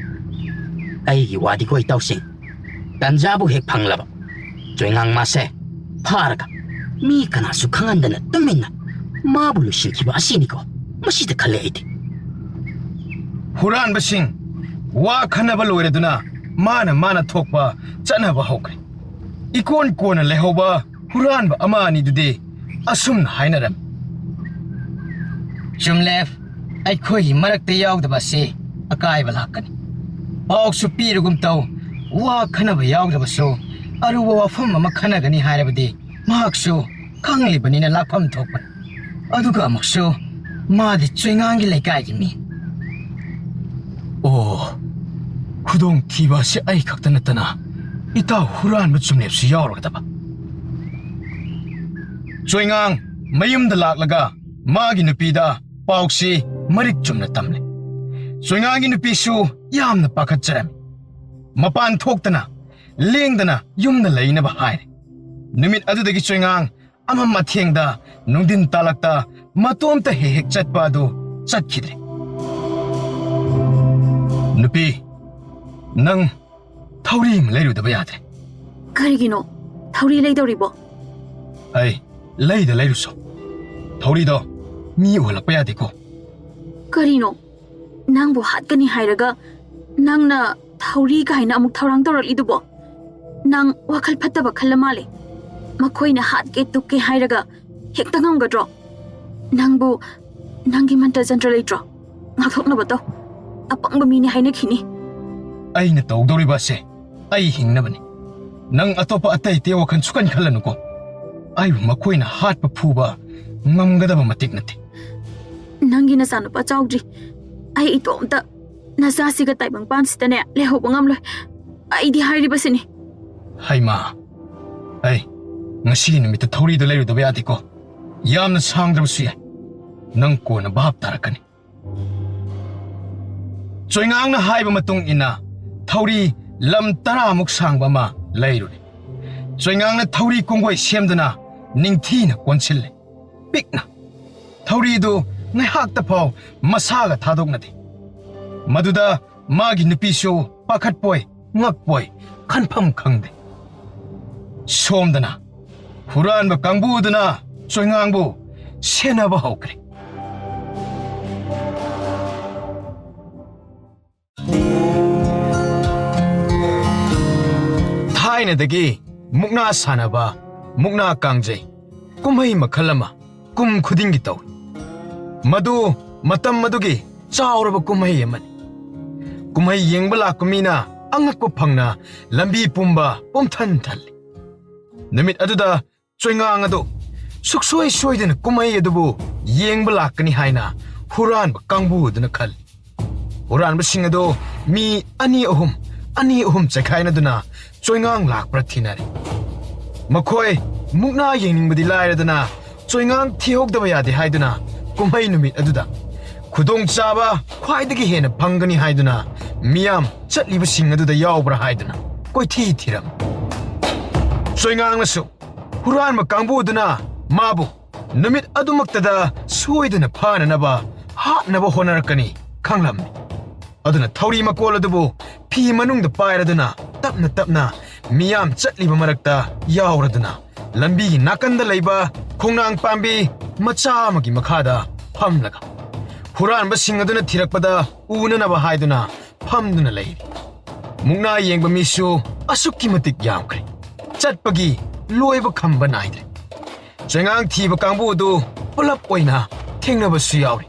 ꯑꯩꯒꯤ ꯋꯥꯗꯤꯀꯣ ꯏꯇꯥꯎꯁꯤꯡ, ꯇꯟꯖꯥꯕꯨ ꯍꯦꯛ ꯐꯪꯂꯕ, ꯆꯣꯏꯉꯥꯡ ꯃꯥꯁꯦ ꯐꯥꯔꯒ ꯃꯤ ꯀꯅꯥꯁꯨ ꯈꯪꯍꯟꯗꯅ ꯇꯨꯃꯤꯟꯅ ꯃꯥꯕꯨ ꯂꯣꯏꯁꯤꯟꯈꯤꯕ ꯑꯁꯤꯅꯤꯀꯣ ꯃꯁꯤꯗ ꯈꯜꯂꯦ ꯑꯩꯗꯤ꯫ ꯍꯨꯔꯥꯟꯕꯁꯤꯡ ꯋꯥ ꯈꯟꯅꯕ ꯂꯣꯏꯔꯗꯨꯅ ꯃꯥꯅ ꯃꯥꯅ ꯊꯣꯛꯄ ꯆꯠꯅꯕ ꯍꯧꯈ꯭ꯔꯦ꯫ ꯏꯀꯣꯟ ꯀꯣꯟꯅ ꯂꯩꯍꯧꯕ ꯍꯨꯔꯥꯟꯕ ꯑꯃ ꯑꯅꯤꯗꯨꯗꯤ ꯑꯁꯨꯝꯅ ꯍꯥꯏꯅꯔꯝꯃꯤ꯫ ꯆꯨꯝꯂꯦ, ꯑꯩꯈꯣꯏꯒꯤ ꯃꯔꯛꯇ ꯌꯥꯎꯗꯕ ꯑꯁꯤ ꯑꯀꯥꯏꯕ ꯂꯥꯛꯀꯅꯤ꯫ ꯄꯥꯎꯁꯨ ꯄꯤꯔꯒꯨꯝ ꯇꯧ, ꯋꯥ ꯈꯟꯅꯕ ꯌꯥꯎꯗꯕꯁꯨ ꯑꯔꯨꯕ ꯋꯥꯐꯝ ꯑꯃ ꯈꯟꯅꯒꯅꯤ ꯍꯥꯏꯔꯕꯗꯤ ꯃꯍꯥꯛꯁꯨ ꯈꯪꯂꯤꯕꯅꯤꯅ ꯂꯥꯛꯐꯝ ꯊꯣꯛꯄꯅꯤ꯫ ꯑꯗꯨꯒ ꯑꯃꯨꯛꯁꯨ ꯃꯥꯗꯤ ꯆꯣꯏꯉꯥꯡꯒꯤ ꯂꯩꯀꯥꯏꯒꯤ ꯃꯤ꯫ ꯑꯣ, ꯈꯨꯗꯣꯡꯊꯤꯕ ꯑꯁꯤ ꯑꯩ ꯈꯛꯇ ꯅꯠꯇꯅ ꯏꯇꯥꯎ ꯍꯨꯔꯥꯟꯕ ꯆꯨꯝꯂꯦꯞꯁꯨ ꯌꯥꯎꯔꯒꯗꯕ꯫ ꯆꯣꯏꯉꯥꯡ ꯃꯌꯨꯝꯗ ꯂꯥꯛꯂꯒ ꯃꯥꯒꯤ ꯅꯨꯄꯤꯗ ꯄꯥꯎꯁꯤ ꯃꯔꯤꯛ ꯆꯨꯝꯅ ꯇꯝꯂꯦ꯫ ꯆꯣꯏꯉꯥꯡꯒꯤ ꯅꯨꯄꯤꯁꯨ ꯌꯥꯝꯅ ꯄꯥꯈꯠꯆꯔꯝꯃꯤ꯫ ꯃꯄꯥꯟ ꯊꯣꯛꯇꯅ ꯂꯦꯡꯗꯅ ꯌꯨꯝꯗ ꯂꯩꯅꯕ ꯍꯥꯏꯔꯦ꯫ ꯅꯨꯃꯤꯠ ꯑꯗꯨꯗꯒꯤ ꯆꯣꯏꯉꯥꯡ ꯑꯃꯝ ꯑꯊꯦꯡꯗ ꯅꯨꯡꯊꯤꯟ ꯇꯥꯂꯛꯇ ꯃꯇꯣꯝꯇ ꯍꯦꯛ ꯍꯦꯛ ꯆꯠꯄ ꯑꯗꯨ ꯆꯠꯈꯤꯗ꯭ꯔꯦ꯫ ꯅꯨꯄꯤ, ꯅꯪ ꯊꯧꯔꯤ ꯑꯃ ꯂꯩꯔꯨꯗꯕ ꯌꯥꯗ꯭ꯔꯦ꯫ ꯀꯔꯤꯒꯤꯅꯣ? ꯊꯧꯔꯤ ꯂꯩꯗꯧꯔꯤꯕꯣ? ꯑꯩ ꯂꯩꯗ ꯂꯩꯔꯨꯁꯣ꯫ ꯊꯧꯔꯤꯗꯣ ꯃꯤ ꯎꯍꯜꯂꯛꯄ ꯌꯥꯗꯦꯀꯣ꯫ ꯀꯔꯤꯅꯣ? ꯅꯪꯕꯨ ꯍꯥꯠꯀꯅꯤ ꯍꯥꯏꯔꯒ ꯅꯪꯅ ꯊꯧꯔꯤ ꯀꯥꯏꯅ ꯑꯃꯨꯛ ꯊꯧꯔꯥꯡ ꯇꯧꯔꯛꯂꯤꯗꯨꯕꯣ? ꯅꯪ ꯋꯥꯈꯜ ꯐꯠꯇꯕ ꯈꯜꯂ ꯃꯥꯜꯂꯦ꯫ ꯃꯈꯣꯏꯅ ꯍꯥꯠꯀꯦ ꯇꯨꯞꯀꯦ ꯍꯥꯏꯔꯒ ꯍꯦꯛꯇ ꯉꯝꯒꯗ꯭ꯔꯣ? ꯅꯪꯕꯨ ꯅꯪꯒꯤ ꯃꯟꯇ꯭ꯔ ꯖꯟꯇ꯭ꯔ ꯂꯩꯇ꯭ꯔꯣ? ꯉꯥꯛꯊꯣꯛꯅꯕ ꯇꯧ꯫ ꯑꯄꯪꯕ ꯃꯤꯅꯤ ꯍꯥꯏꯅꯈꯤꯅꯤ꯫ ꯑꯩꯅ ꯇꯧꯗꯧꯔꯤꯕ ꯑꯁꯦ ꯑꯩ ꯍꯤꯡꯅꯕꯅꯤ꯫ ꯅꯪ ꯑꯇꯣꯞꯄ ꯑꯇꯩ ꯑꯇꯩ ꯋꯥꯈꯜ ꯁꯨꯈꯟ ꯈꯜꯂꯅꯨꯀꯣ꯫ ꯑꯩꯕꯨ ꯃꯈꯣꯏꯅ ꯍꯥꯠꯄ ꯐꯨꯕ ꯉꯝꯒꯗꯕ ꯃꯇꯤꯛ ꯅꯠꯇꯦ꯫ ꯅꯪꯒꯤ ꯅꯆꯥꯅꯨꯄꯥ ꯆꯥꯎꯗ꯭ꯔꯤ꯫ ꯑꯩ ꯏꯇꯣꯝꯇ ꯅꯆꯥꯁꯤꯒ ꯇꯥꯏꯕꯪ ꯄꯥꯟꯁꯤꯗꯅꯦ ꯂꯩꯍꯧꯕ ꯉꯝꯂꯣꯏ꯫ ꯑꯩꯗꯤ ꯍꯥꯏꯔꯤꯕꯁꯤꯅꯤ꯫ ꯍꯩꯃꯥ, ꯑꯩ ꯉꯁꯤꯒꯤ ꯅꯨꯃꯤꯠꯇ ꯊꯧꯔꯤꯗꯣ ꯂꯩꯔꯨꯗꯕ ꯌꯥꯗꯦꯀꯣ꯫ ꯌꯥꯝꯅ ꯁꯥꯡꯗ꯭ꯔꯕꯁꯨ ꯌꯥꯏ꯫ ꯅꯪ ꯀꯣꯟꯅ ꯚꯥꯞ ꯇꯥꯔꯛꯀꯅꯤ꯫ ꯆꯣꯏꯉꯥꯡꯅ ꯍꯥꯏꯕ ꯃꯇꯨꯡ ꯏꯟꯅ ꯊꯧꯔꯤ ꯂꯝ ꯇꯔꯥꯃꯨꯛ ꯁꯥꯡꯕ ꯑꯃ ꯂꯩꯔꯨꯔꯦ꯫ ꯆꯣꯏꯉꯥꯡꯅ ꯊꯧꯔꯤ ꯀꯣꯡꯒꯣꯏ ꯁꯦꯝꯗꯨꯅ ꯅꯤꯡꯊꯤꯅ ꯀꯣꯟꯁꯤꯜꯂꯦ꯫ ꯄꯤꯛꯅ꯫ ꯊꯧꯔꯤꯗꯨ ꯉꯥꯏꯍꯥꯛꯇ ꯐꯥꯎ ꯃꯁꯥꯒ ꯊꯥꯗꯣꯛꯅꯗꯦ꯫ ꯃꯗꯨꯗ ꯃꯥꯒꯤ ꯅꯨꯄꯤꯁꯨ ꯄꯥꯈꯠꯄꯣꯏ ꯉꯛꯄꯣꯏ ꯈꯟꯐꯝ ꯈꯪꯗꯦ꯫ ꯁꯣꯝꯗꯅ ꯍꯨꯔꯥꯟꯕ ꯀꯥꯡꯕꯨꯗꯨꯅ ꯆꯣꯏꯉꯥꯡꯕꯨ ꯁꯦꯟꯅꯕ ꯍꯧꯈ꯭ꯔꯦ꯫ ꯊꯥꯏꯅꯗꯒꯤ ꯃꯨꯛꯅꯥ ꯁꯥꯟꯅꯕ, ꯃꯨꯛꯅꯥ ꯀꯥꯡꯖꯩ, ꯀꯨꯝꯍꯩ ꯃꯈꯜ ꯑꯃ ꯀꯨꯝ ꯈꯨꯗꯤꯡꯒꯤ ꯇꯧꯏ꯫ ꯃꯗꯨ ꯃꯇꯝ ꯑꯗꯨꯒꯤ ꯆꯥꯎꯔꯕ ꯀꯨꯝꯍꯩ ꯑꯃꯅꯤ꯫ ꯀꯨꯝꯍꯩ ꯌꯦꯡꯕ ꯂꯥꯛꯄ ꯃꯤꯅ ꯑꯉꯛꯄ ꯐꯪꯅ ꯂꯝꯕꯤ ꯄꯨꯝꯕ ꯄꯨꯝꯊꯟ ꯊꯜꯂꯤ꯫ ꯅꯨꯃꯤꯠ ꯑꯗꯨꯗ ꯆꯣꯏꯉꯥꯡ ꯑꯗꯨ ꯁꯨꯛꯁꯣꯏ ꯁꯣꯏꯗꯅ ꯀꯨꯝꯍꯩ ꯑꯗꯨꯕꯨ ꯌꯦꯡꯕ ꯂꯥꯛꯀꯅꯤ ꯍꯥꯏꯅ ꯍꯨꯔꯥꯟꯕ ꯀꯥꯡꯕꯨ ꯑꯗꯨꯅ ꯈꯜꯂꯤ꯫ ꯍꯨꯔꯥꯟꯕꯁꯤꯡ ꯑꯗꯨ ꯃꯤ ꯑꯅꯤ ꯑꯍꯨꯝ, ꯑꯅꯤ ꯑꯍꯨꯝ ꯆꯩꯈꯥꯏꯅꯗꯨꯅ ꯆꯣꯏꯉꯥꯡ ꯂꯥꯛꯄ꯭ꯔꯥ ꯊꯤꯅꯔꯤ꯫ ꯃꯈꯣꯏ ꯃꯨꯛꯅꯥ ꯌꯦꯡꯅꯤꯡꯕꯗꯤ ꯂꯥꯏꯔꯗꯅ ꯆꯣꯏꯉꯥꯡ ꯊꯤꯍꯧꯗꯕ ꯌꯥꯗꯦ ꯍꯥꯏꯗꯨꯅ ꯀꯨꯝꯍꯩ ꯅꯨꯃꯤꯠ ꯑꯗꯨꯗ ꯈꯨꯗꯣꯡꯆꯥꯕ ꯈ꯭ꯋꯥꯏꯗꯒꯤ ꯍꯦꯟꯅ ꯐꯪꯒꯅꯤ ꯍꯥꯏꯗꯨꯅ ꯃꯤꯌꯥꯝ ꯆꯠꯂꯤꯕꯁꯤꯡ ꯑꯗꯨꯗ ꯌꯥꯎꯕ꯭ꯔꯥ ꯍꯥꯏꯗꯨꯅ ꯀꯣꯏꯊꯤ ꯊꯤꯔꯝꯃꯤ꯫ ꯆꯣꯏꯉꯥꯡꯅꯁꯨ ꯍꯨꯔꯥꯟꯕ ꯀꯥꯡꯕꯨ ꯑꯗꯨꯅ ꯃꯥꯕꯨ ꯅꯨꯃꯤꯠ ꯑꯗꯨꯃꯛꯇꯗ ꯁꯣꯏꯗꯅ ꯐꯥꯅꯅꯕ ꯍꯥꯠꯅꯕ ꯍꯣꯠꯅꯔꯛꯀꯅꯤ ꯈꯪꯂꯝꯃꯤ꯫ ꯑꯗꯨꯅ ꯊꯧꯔꯤ ꯃꯀꯣꯜ ꯑꯗꯨꯕꯨ ꯐꯤ ꯃꯅꯨꯡꯗ ꯄꯥꯏꯔꯗꯨꯅ ꯇꯞꯅ ꯇꯞꯅ ꯃꯤꯌꯥꯝ ꯆꯠꯂꯤꯕ ꯃꯔꯛꯇ ꯌꯥꯎꯔꯗꯨꯅ ꯂꯝꯕꯤꯒꯤ ꯅꯥꯀꯟꯗ ꯂꯩꯕ ꯈꯣꯡꯅꯥꯡ ꯄꯥꯝꯕꯤ ꯃꯆꯥ ꯑꯃꯒꯤ ꯃꯈꯥꯗ ꯐꯝꯂꯒ ꯍꯨꯔꯥꯟꯕꯁꯤꯡ ꯑꯗꯨꯅ ꯊꯤꯔꯛꯄꯗ ꯎꯅꯅꯕ ꯍꯥꯏꯗꯨꯅ ꯐꯝꯗꯨꯅ ꯂꯩꯔꯤ꯫ ꯃꯨꯛꯅꯥ ꯌꯦꯡꯕ ꯃꯤꯁꯨ ꯑꯁꯨꯛꯀꯤ ꯃꯇꯤꯛ ꯌꯥꯝꯈ꯭ꯔꯦ꯫ ꯆꯠꯄꯒꯤ ꯂꯣꯏꯕ ꯈꯝꯕ ꯅꯥꯏꯗ꯭ꯔꯦ꯫ ꯆꯩꯉꯥꯡ ꯊꯤꯕ ꯀꯥꯡꯕꯨ ꯑꯗꯨ ꯄꯨꯂꯞ ꯑꯣꯏꯅ ꯊꯦꯡꯅꯕꯁꯨ ꯌꯥꯎꯔꯤ꯫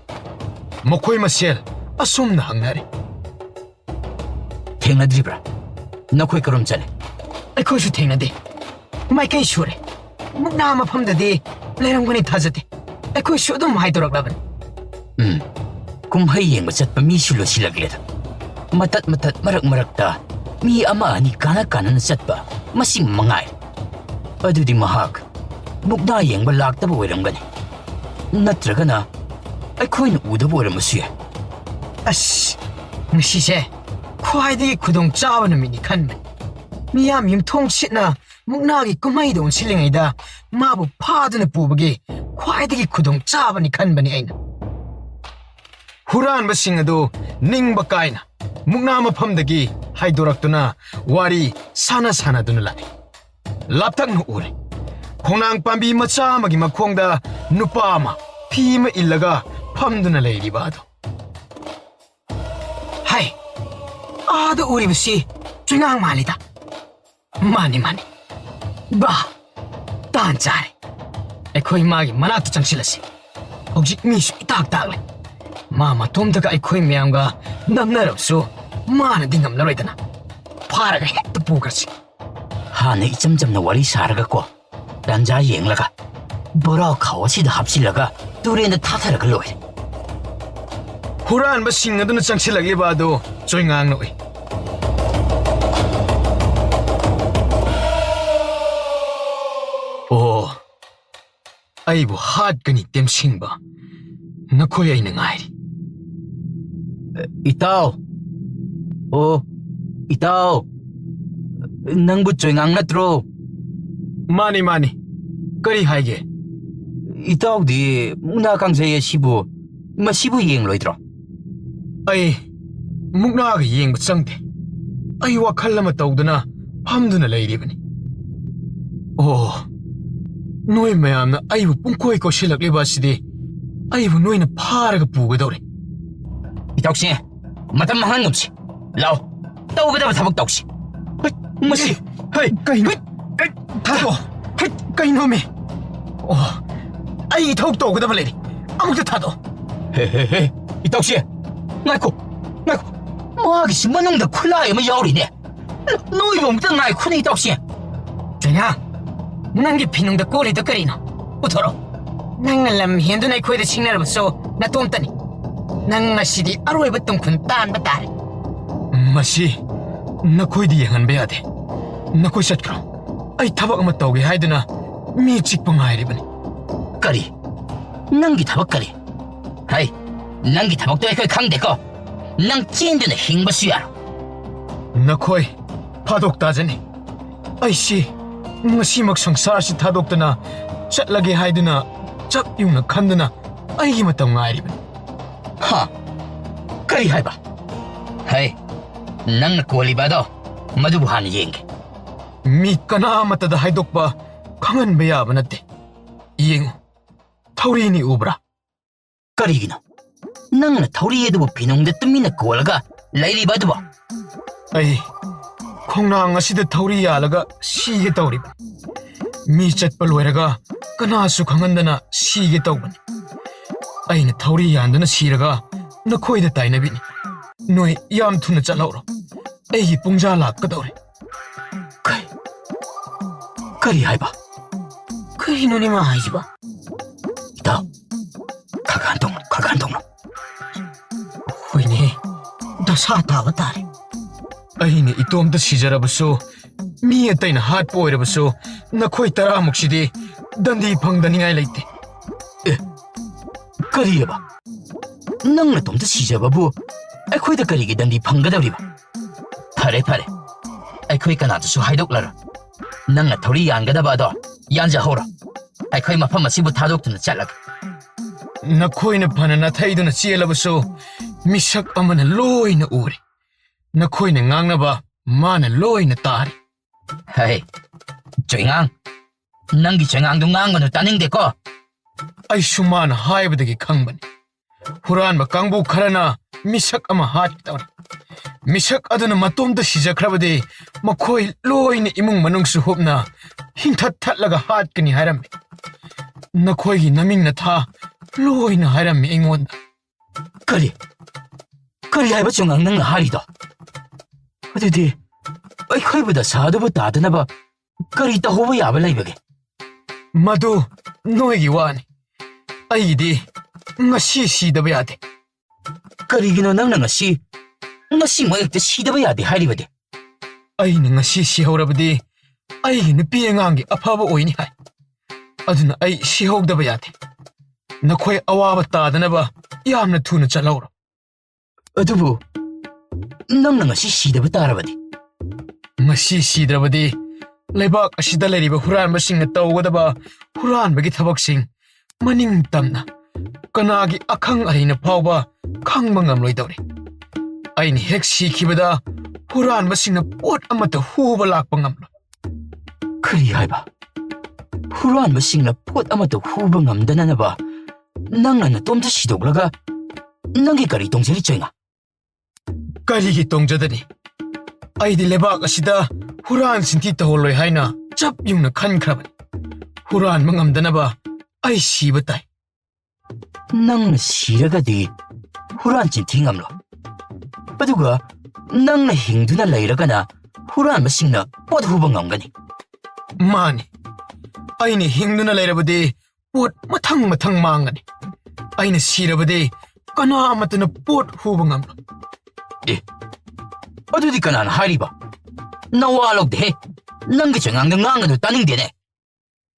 ꯃꯈꯣꯏ ꯃꯁꯦꯜ ꯑꯁꯨꯝꯅ ꯍꯪꯅꯔꯤ꯫ ꯊꯦꯡꯅꯗ꯭ꯔꯤꯕ꯭ꯔꯥ? ꯅꯈꯣꯏ ꯀꯔꯣꯝ ꯆꯠꯂꯦ? ꯑꯩꯈꯣꯏꯁꯨ ꯊꯦꯡꯅꯗꯦ꯫ ꯃꯥꯏꯀꯩ ꯁꯨꯔꯦ꯫ ꯃꯨꯛꯅꯥ ꯃꯐꯝꯗꯗꯤ ꯂꯩꯔꯝꯒꯅꯤ ꯊꯥꯖꯗꯦ꯫ ꯑꯩꯈꯣꯏꯁꯨ ꯑꯗꯨꯝ ꯍꯥꯏꯗꯣꯔꯛꯂꯕꯅꯤ꯫ ꯎꯝ꯫ ꯀꯨꯝꯍꯩ ꯌꯦꯡꯕ ꯆꯠꯄ ꯃꯤꯁꯨ ꯂꯣꯏꯁꯤꯜꯂꯛꯂꯦꯗ꯫ ꯃꯇꯠ ꯃꯇꯠ ꯃꯔꯛ ꯃꯔꯛꯇ ꯃꯤ ꯑꯃ ꯑꯅꯤ ꯀꯥꯟꯅ ꯀꯥꯟꯅꯅ ꯆꯠꯄ ꯃꯁꯤ ꯃꯉꯥꯏ꯫ ꯑꯗꯨꯗꯤ ꯃꯍꯥꯛ ꯃꯨꯛꯅꯥ ꯌꯦꯡꯕ ꯂꯥꯛꯇꯕ ꯑꯣꯏꯔꯝꯒꯅꯤ꯫ ꯅꯠꯇ꯭ꯔꯒꯅ ꯑꯩꯈꯣꯏꯅ ꯎꯗꯕ ꯑꯣꯏꯔꯝꯕꯁꯨ ꯌꯥꯏ꯫ ꯑꯁ, ꯉꯁꯤꯁꯦ ꯈ꯭ꯋꯥꯏꯗꯒꯤ ꯈꯨꯗꯣꯡ ꯆꯥꯕ ꯅꯨꯃꯤꯠꯅꯤ ꯈꯟꯕꯅꯤ꯫ ꯃꯤꯌꯥꯝ ꯌꯨꯝꯊꯣꯡ ꯁꯤꯠꯅ ꯃꯨꯛꯅꯥꯒꯤ ꯀꯨꯝꯍꯩꯗ ꯑꯣꯟꯁꯤꯜꯂꯤꯉꯩꯗ ꯃꯥꯕꯨ ꯐꯥꯗꯨꯅ ꯄꯨꯕꯒꯤ ꯈ꯭ꯋꯥꯏꯗꯒꯤ ꯈꯨꯗꯣꯡ ꯆꯥꯕꯅꯤ ꯈꯟꯕꯅꯤ ꯑꯩꯅ꯫ ꯍꯨꯔꯥꯟꯕꯁꯤꯡ ꯑꯗꯨ ꯅꯤꯡꯕ ꯀꯥꯏꯅ ꯃꯨꯛꯅꯥ ꯃꯐꯝꯗꯒꯤ ꯍꯥꯏꯗꯣꯔꯛꯇꯨꯅ ꯋꯥꯔꯤ ꯁꯥꯟꯅ ꯁꯥꯟꯅꯗꯨꯅ ꯂꯥꯛꯏ꯫ ꯂꯥꯞꯇꯛꯅ ꯎꯔꯦ꯫ ꯈꯣꯡꯅꯥꯡ ꯄꯥꯝꯕꯤ ꯃꯆꯥ ꯑꯃꯒꯤ ꯃꯈꯣꯡꯗ ꯅꯨꯄꯥ ꯑꯃ ꯐꯤ ꯑꯃ ꯏꯜꯂꯒ ꯐꯝꯗꯨꯅ ꯂꯩꯔꯤꯕ ꯑꯗꯨ꯫ ꯍꯥꯏ, ꯑꯥꯗ ꯎꯔꯤꯕꯁꯤ ꯆꯨꯏꯉꯥꯡ ꯃꯥꯜꯂꯤꯗ꯫ ꯃꯥꯅꯤ, ꯃꯥꯅꯤ꯫ ꯕꯥ, ꯇꯥꯟ ꯆꯥꯔꯦ꯫ ꯑꯩꯈꯣꯏ ꯃꯥꯒꯤ ꯃꯅꯥꯛꯇ ꯆꯪꯁꯤꯜꯂꯁꯤ꯫ ꯍꯧꯖꯤꯛ ꯃꯤꯁꯨ ꯏꯇꯥꯛ ꯇꯥꯛꯂꯦ꯫ ꯃꯥ ꯃꯇꯣꯝꯇꯒ ꯑꯩꯈꯣꯏ ꯃꯌꯥꯝꯒ ꯅꯝꯅꯔꯕꯁꯨ ꯃꯥꯅꯗꯤ ꯉꯝꯂꯔꯣꯏꯗꯅ꯫ ꯐꯥꯔꯒ ꯍꯦꯛꯇ ꯄꯨꯈ꯭ꯔꯁꯤ꯫ ꯍꯥꯟꯅ ꯏꯆꯝ ꯆꯝꯅ ꯋꯥꯔꯤ ꯁꯥꯔꯒꯀꯣ, ꯇꯥꯟꯖꯥ ꯌꯦꯡꯂꯒ ꯕꯣꯔꯥ ꯈꯥꯎ ꯑꯁꯤꯗ ꯍꯥꯞꯆꯤꯜꯂꯒ ꯇꯨꯔꯦꯟꯗ ꯊꯥꯊꯔꯒ ꯂꯣꯏꯔꯦ꯫ ꯍꯨꯔꯥꯟꯕꯁꯤꯡ ꯑꯗꯨꯅ ꯆꯪꯁꯤꯜꯂꯛꯂꯤꯕ ꯑꯗꯨ ꯆꯣꯏꯉꯥꯡꯅ ꯎꯏ꯫ ꯑꯣ, ꯑꯩꯕꯨ ꯍꯥꯠꯀꯅꯤ ꯇꯦꯝꯁꯤꯡꯕ ꯅꯈꯣꯏ ꯑꯩꯅ ꯉꯥꯏꯔꯤ꯫ ꯏꯇꯥꯎ! ꯑꯣ, ꯏꯇꯥꯎ! ꯅꯪꯕꯨ ꯆꯣꯏꯉꯥꯡ ꯅꯠꯇ꯭ꯔꯣ? ꯃꯥꯅꯤ, ꯃꯥꯅꯤ꯫ ꯀꯔꯤ ꯍꯥꯏꯒꯦ? ꯏꯇꯥꯎꯗꯤ ꯃꯨꯛꯅꯥ ꯀꯥꯡꯖꯩ ꯑꯁꯤꯕꯨ, ꯃꯁꯤꯕꯨ ꯌꯦꯡꯂꯣꯏꯗ꯭ꯔꯣ? ꯑꯩ ꯃꯨꯛꯅꯥꯒ ꯌꯦꯡꯕ ꯆꯪꯗꯦ꯫ ꯑꯩ ꯋꯥꯈꯜ ꯑꯃ ꯇꯧꯗꯨꯅ ꯐꯝꯗꯨꯅ ꯂꯩꯔꯤꯕꯅꯤ꯫ ꯑꯣ, ꯅꯣꯏ ꯃꯌꯥꯝꯅ ꯑꯩꯕꯨ ꯄꯨꯡꯀꯣꯏ ꯀꯣꯏꯁꯤꯜꯂꯛꯂꯤꯕ ꯑꯁꯤꯗꯤ ꯑꯩꯕꯨ ꯅꯣꯏꯅ ꯐꯥꯔꯒ ꯄꯨꯒꯗꯧꯔꯦ꯫ ꯏꯇꯥꯎꯁꯦ, ꯃꯇꯝ ꯃꯥꯡꯍꯟꯒꯨꯝꯁꯤ꯫ ꯂꯥꯎ, ꯇꯧꯒꯗꯕ ꯊꯕꯛ ꯇꯧꯁꯤ꯫ ꯍꯩ, ꯃꯁꯤ, ꯍꯩ, ꯀꯩꯅꯣ? ꯍꯩ, ꯍꯩ, ꯊꯥꯗꯣꯛꯑꯣ꯫ ꯍꯩ, ꯀꯩꯅꯣꯃꯤ? ꯑꯣ, ꯑꯩ ꯏꯊꯧ ꯇꯧꯒꯗꯕ ꯂꯩꯔꯤ꯫ ꯑꯃꯨꯛꯇ ꯊꯥꯗꯣꯛꯑꯣ꯫ ꯍꯦ, ꯍꯦ, ꯍꯦ, ꯏꯇꯥꯎꯁꯦ, ꯉꯥꯏꯈꯣ, ꯉꯥꯏꯈꯣ꯫ ꯃꯥꯒꯤꯁꯤ ꯃꯅꯨꯡꯗ ꯈꯨꯠꯂꯥꯏ ꯑꯃ ꯌꯥꯎꯔꯤꯅꯦ꯫ ꯅꯣꯏꯕꯨ ꯑꯃꯨꯛꯇ ꯉꯥꯏꯈꯣꯅꯦ, ꯏꯇꯥꯎꯁꯦ꯫ ꯆꯩꯅꯥ, ꯅꯪꯒꯤ ꯐꯤꯅꯨꯡꯗ ꯀꯣꯜꯂꯤꯗꯣ ꯀꯔꯤꯅꯣ? ꯄꯨꯊꯣꯔꯛꯑꯣ꯫ ꯅꯪꯅ ꯂꯝ ꯍꯦꯟꯗꯨꯅ ꯑꯩꯈꯣꯏꯗ ꯁꯤꯡꯅꯔꯕꯁꯨ ꯅꯇꯣꯝꯇꯅꯤ꯫ ꯅꯪ ꯉꯁꯤꯗꯤ ꯑꯔꯣꯏꯕ ꯇꯨꯡꯈꯨꯟ ꯇꯥꯟꯕ ꯇꯥꯔꯦ꯫ ꯃꯁꯤ ꯅꯈꯣꯏꯗꯤ ꯌꯦꯡꯍꯟꯕ ꯌꯥꯗꯦ꯫ ꯅꯈꯣꯏ ꯆꯠꯈ꯭ꯔꯣ꯫ ꯑꯩ ꯊꯕꯛ ꯑꯃ ꯇꯧꯒꯦ ꯍꯥꯏꯗꯨꯅ ꯃꯤ ꯆꯤꯛꯄ ꯉꯥꯏꯔꯤꯕꯅꯤ꯫ ꯀꯔꯤ? ꯅꯪꯒꯤ ꯊꯕꯛ ꯀꯔꯤ? ꯍꯩ, ꯅꯪꯒꯤ ꯊꯕꯛꯇꯣ ꯑꯩꯈꯣꯏ ꯈꯪꯗꯦꯀꯣ꯫ ꯅꯪ ꯆꯦꯟꯗꯨꯅ ꯍꯤꯡꯕꯁꯨ ꯌꯥꯔꯣꯏ꯫ ꯅꯈꯣꯏ ꯐꯥꯗꯣꯛ ꯇꯥꯖꯅꯤ꯫ ꯑꯩꯁꯤ ꯉꯁꯤꯃꯛ ꯁꯪꯁꯥꯔꯁꯤ ꯊꯥꯗꯣꯛꯇꯅ ꯆꯠꯂꯒꯦ ꯍꯥꯏꯗꯨꯅ ꯆꯞ ꯌꯨꯡꯅ ꯈꯟꯗꯨꯅ ꯑꯩꯒꯤ ꯃꯇꯝ ꯉꯥꯏꯔꯤꯕꯅꯤ꯫ ꯍꯥ? ꯀꯔꯤ ꯍꯥꯏꯕ? ꯍꯩ, ꯅꯪꯅ ꯀꯣꯜꯂꯤꯕ ꯑꯗꯣ ꯃꯗꯨꯕꯨ ꯍꯥꯟꯅ ꯌꯦꯡꯒꯦ꯫ ꯃꯤ ꯀꯅꯥ ꯑꯃꯠꯇꯗ ꯍꯥꯏꯗꯣꯛꯄ ꯈꯪꯍꯟꯕ ꯌꯥꯕ ꯅꯠꯇꯦ꯫ ꯌꯦꯡꯉꯨ, ꯊꯧꯔꯤꯅꯤ ꯎꯕ꯭ꯔꯥ? ꯀꯔꯤꯒꯤꯅꯣ ꯅꯪꯅ ꯊꯧꯔꯤ ꯑꯗꯨꯕꯨ ꯐꯤꯅꯨꯡꯗ ꯇꯨꯃꯤꯟꯅ ꯀꯣꯜꯂꯒ ꯂꯩꯔꯤꯕ ꯑꯗꯨꯕꯣ? ꯑꯩ ꯈꯣꯡꯅꯥꯡ ꯑꯁꯤꯗ ꯊꯧꯔꯤ ꯌꯥꯜꯂꯒ ꯁꯤꯒꯦ ꯇꯧꯔꯤꯕ꯫ ꯃꯤ ꯆꯠꯄ ꯂꯣꯏꯔꯒ ꯀꯅꯥꯁꯨ ꯈꯪꯍꯟꯗꯅ ꯁꯤꯒꯦ ꯇꯧꯕꯅꯤ꯫ ꯑꯩꯅ ꯊꯧꯔꯤ ꯌꯥꯟꯗꯨꯅ ꯁꯤꯔꯒ ꯅꯈꯣꯏꯗ ꯇꯥꯏꯅꯕꯤꯅꯤ꯫ ꯅꯣꯏ ꯌꯥꯝ ꯊꯨꯅ ꯆꯠꯍꯧꯔꯣ꯫ ꯑꯩꯒꯤ ꯄꯨꯡꯖꯥ ꯂꯥꯛꯀꯗꯧꯔꯦ꯫ ꯀꯩ? ꯀꯔꯤ ꯍꯥꯏꯕ? ꯀꯔꯤꯅꯣꯅꯦ ꯃꯥ ꯍꯥꯏꯁꯤꯕꯣ? ꯏꯇꯥꯎ, ꯈꯒꯥꯟ ꯇꯧꯅꯨ, ꯈꯒꯥꯟ ꯇꯧꯅꯨ꯫ ꯍꯣꯏꯅꯦ, ꯗꯁꯥ ꯇꯥꯕ ꯇꯥꯔꯦ꯫ ꯑꯩꯅ ꯏꯇꯣꯝꯇ ꯁꯤꯖꯔꯕꯁꯨ, ꯃꯤ ꯑꯇꯩꯅ ꯍꯥꯠꯄ ꯑꯣꯏꯔꯕꯁꯨ, ꯅꯈꯣꯏ ꯇꯔꯥꯃꯨꯛꯁꯤꯗꯤ ꯗꯟꯗꯤ ꯐꯪꯗꯅꯤꯡꯉꯥꯏ ꯂꯩꯇꯦ꯫ ꯑꯦ, ꯀꯔꯤꯑꯕ? ꯅꯪ ꯅꯇꯣꯝꯇ ꯁꯤꯖꯕꯕꯨ ꯑꯩꯈꯣꯏꯗ ꯀꯔꯤꯒꯤ ꯗꯟꯗꯤ ꯐꯪꯒꯗꯧꯔꯤꯕ? ꯐꯔꯦ, ꯐꯔꯦ, ꯑꯩꯈꯣꯏ ꯀꯅꯥꯗꯁꯨ ꯍꯥꯏꯗꯣꯛꯂꯔꯣꯏ꯫ ꯅꯪꯅ ꯊꯧꯔꯤ ꯌꯥꯟꯒꯗꯕ ꯑꯗꯣ ꯌꯥꯟꯖꯍꯧꯔꯣ꯫ ꯑꯩꯈꯣꯏ ꯃꯐꯝ ꯑꯁꯤꯕꯨ ꯊꯥꯗꯣꯛꯇꯨꯅ ꯆꯠꯂꯒꯦ꯫ ꯅꯈꯣꯏꯅ ꯐꯅ ꯅꯥꯊꯩꯗꯨꯅ ꯆꯦꯜꯂꯕꯁꯨ, ꯃꯤꯁꯛ ꯑꯃꯅ ꯂꯣꯏꯅ ꯎꯔꯦ꯫ ꯅꯈꯣꯏꯅ ꯉꯥꯡꯅꯕ ꯃꯥꯅ ꯂꯣꯏꯅ ꯇꯥꯔꯦ꯫ ꯍꯦ, ꯆꯣꯏꯉꯥꯡ, ꯅꯪꯒꯤ ꯆꯣꯏꯉꯥꯡꯗꯨ ꯉꯥꯡꯒꯅꯨ, ꯇꯥꯅꯤꯡꯗꯦꯀꯣ꯫ ꯑꯩꯁꯨ ꯃꯥꯅ ꯍꯥꯏꯕꯗꯒꯤ ꯈꯪꯕꯅꯤ꯫ ꯍꯨꯔꯥꯟꯕ ꯀꯥꯡꯕꯨ ꯈꯔꯅ ꯃꯤꯁꯛ ꯑꯃ ꯍꯥꯠꯈꯤꯗꯧꯔꯦ꯫ ꯃꯤꯁꯛ ꯑꯗꯨꯅ ꯃꯇꯣꯝꯇ ꯁꯤꯖꯈ꯭ꯔꯕꯗꯤ ꯃꯈꯣꯏ ꯂꯣꯏꯅ ꯏꯃꯨꯡ ꯃꯅꯨꯡꯁꯨ ꯍꯨꯞꯅ ꯍꯤꯡꯊꯠ ꯊꯠꯂꯒ ꯍꯥꯠꯀꯅꯤ ꯍꯥꯏꯔꯝꯃꯤ꯫ ꯅꯈꯣꯏꯒꯤ ꯅꯃꯤꯡ ꯅꯊꯥ ꯂꯣꯏꯅ ꯍꯥꯏꯔꯝꯃꯤ ꯑꯩꯉꯣꯟꯗ꯫ ꯀꯔꯤ? ꯀꯔꯤ ꯍꯥꯏꯕ ꯆꯣꯏꯉꯥꯡ ꯅꯪꯅ ꯍꯥꯏꯔꯤꯗꯣ? ꯑꯗꯨꯗꯤ ꯑꯩꯈꯣꯏꯕꯨ ꯗꯁꯥ ꯑꯗꯨꯕꯨ ꯇꯥꯗꯅꯕ ꯀꯔꯤ ꯇꯧꯍꯧꯕ ꯌꯥꯕ ꯂꯩꯕꯒꯦ? ꯃꯗꯨ ꯅꯣꯏꯒꯤ ꯋꯥꯅꯤ꯫ ꯑꯩꯒꯤꯗꯤ ꯉꯁꯤ ꯁꯤꯗꯕ ꯌꯥꯗꯦ꯫ ꯀꯔꯤꯒꯤꯅꯣ ꯅꯪꯅ ꯉꯁꯤ, ꯉꯁꯤꯃꯛ ꯍꯦꯛꯇ ꯁꯤꯗꯕ ꯌꯥꯗꯦ ꯍꯥꯏꯔꯤꯕꯗꯤ? ꯑꯩꯅ ꯉꯁꯤ ꯁꯤꯍꯧꯔꯕꯗꯤ ꯑꯩꯒꯤ ꯅꯨꯄꯤ ꯑꯉꯥꯡꯒꯤ ꯑꯐꯕ ꯑꯣꯏꯅꯤ ꯍꯥꯏ꯫ ꯑꯗꯨꯅ ꯑꯩ ꯁꯤꯍꯧꯗꯕ ꯌꯥꯗꯦ꯫ ꯅꯈꯣꯏ ꯑꯋꯥꯕ ꯇꯥꯗꯅꯕ ꯌꯥꯝꯅ ꯊꯨꯅ ꯆꯠꯍꯧꯔꯣ꯫ ꯑꯗꯨꯕꯨ ꯅꯪꯅ ꯉꯁꯤ ꯁꯤꯗꯕ ꯇꯥꯔꯕꯗꯤ? ꯉꯁꯤ ꯁꯤꯗ꯭ꯔꯕꯗꯤ ꯂꯩꯕꯥꯛ ꯑꯁꯤꯗ ꯂꯩꯔꯤꯕ ꯍꯨꯔꯥꯟꯕꯁꯤꯡꯅ ꯇꯧꯒꯗꯕ ꯍꯨꯔꯥꯟꯕꯒꯤ ꯊꯕꯛꯁꯤꯡ ꯃꯅꯤꯡ ꯇꯝꯅ ꯀꯅꯥꯒꯤ ꯑꯈꯪ ꯑꯍꯩꯅ ꯐꯥꯎꯕ ꯈꯪꯕ ꯉꯝꯂꯣꯏꯗꯧꯔꯤ꯫ ꯑꯩꯅ ꯍꯦꯛ ꯁꯤꯈꯤꯕꯗ ꯍꯨꯔꯥꯟꯕꯁꯤꯡꯅ ꯄꯣꯠ ꯑꯃꯠꯇ ꯍꯨꯕ ꯂꯥꯛꯄ ꯉꯝꯂꯣꯏ꯫ ꯀꯔꯤ ꯍꯥꯏꯕ? ꯍꯨꯔꯥꯟꯕꯁꯤꯡꯅ ꯄꯣꯠ ꯑꯃꯠꯇ ꯍꯨꯕ ꯉꯝꯗꯅꯅꯕ ꯅꯪꯅ ꯅꯇꯣꯝꯇ ꯁꯤꯗꯣꯛꯂꯒ ꯅꯪꯒꯤ ꯀꯔꯤ ꯇꯣꯡꯖꯔꯤ, ꯆꯣꯏꯉꯥ? ꯀꯔꯤꯒꯤ ꯇꯣꯡꯖꯗꯅꯤ? ꯑꯩꯗꯤ ꯂꯩꯕꯥꯛ ꯑꯁꯤꯗ ꯍꯨꯔꯥꯟ ꯆꯤꯟꯊꯤ ꯇꯧꯍꯜꯂꯣꯏ ꯍꯥꯏꯅ ꯆꯞ ꯌꯨꯡꯅ ꯈꯟꯈ꯭ꯔꯕꯅꯤ꯫ ꯍꯨꯔꯥꯟꯕ ꯉꯝꯗꯅꯕ ꯑꯩ ꯁꯤꯕ ꯇꯥꯏ꯫ ꯅꯪꯅ ꯁꯤꯔꯒꯗꯤ ꯍꯨꯔꯥꯟ ꯆꯤꯟꯊꯤ ꯉꯝꯂꯣꯏ꯫ ꯑꯗꯨꯒ ꯅꯪꯅ ꯍꯤꯡꯗꯨꯅ ꯂꯩꯔꯒꯅ ꯍꯨꯔꯥꯟꯕꯁꯤꯡꯅ ꯄꯣꯠ ꯍꯨꯕ ꯉꯝꯒꯅꯤ꯫ ꯃꯥꯅꯤ, ꯑꯩꯅ ꯍꯤꯡꯗꯨꯅ ꯂꯩꯔꯕꯗꯤ ꯄꯣꯠ ꯃꯊꯪ ꯃꯊꯪ ꯃꯥꯡꯒꯅꯤ꯫ ꯑꯩꯅ ꯁꯤꯔꯕꯗꯤ ꯀꯅꯥ ꯑꯃꯠꯇꯅ ꯄꯣꯠ ꯍꯨꯕ ꯉꯝꯂꯣꯏ꯫ ꯑꯦ, ꯑꯗꯨꯗꯤ ꯀꯅꯥꯅ ꯍꯥꯏꯔꯤꯕ? ꯅꯋꯥ ꯂꯧꯗꯦꯍꯦ꯫ ꯅꯪꯒꯤ ꯆꯣꯏꯉꯥꯡꯗ ꯉꯥꯡꯒꯅꯨ, ꯇꯥꯅꯤꯡꯗꯦꯅꯦ꯫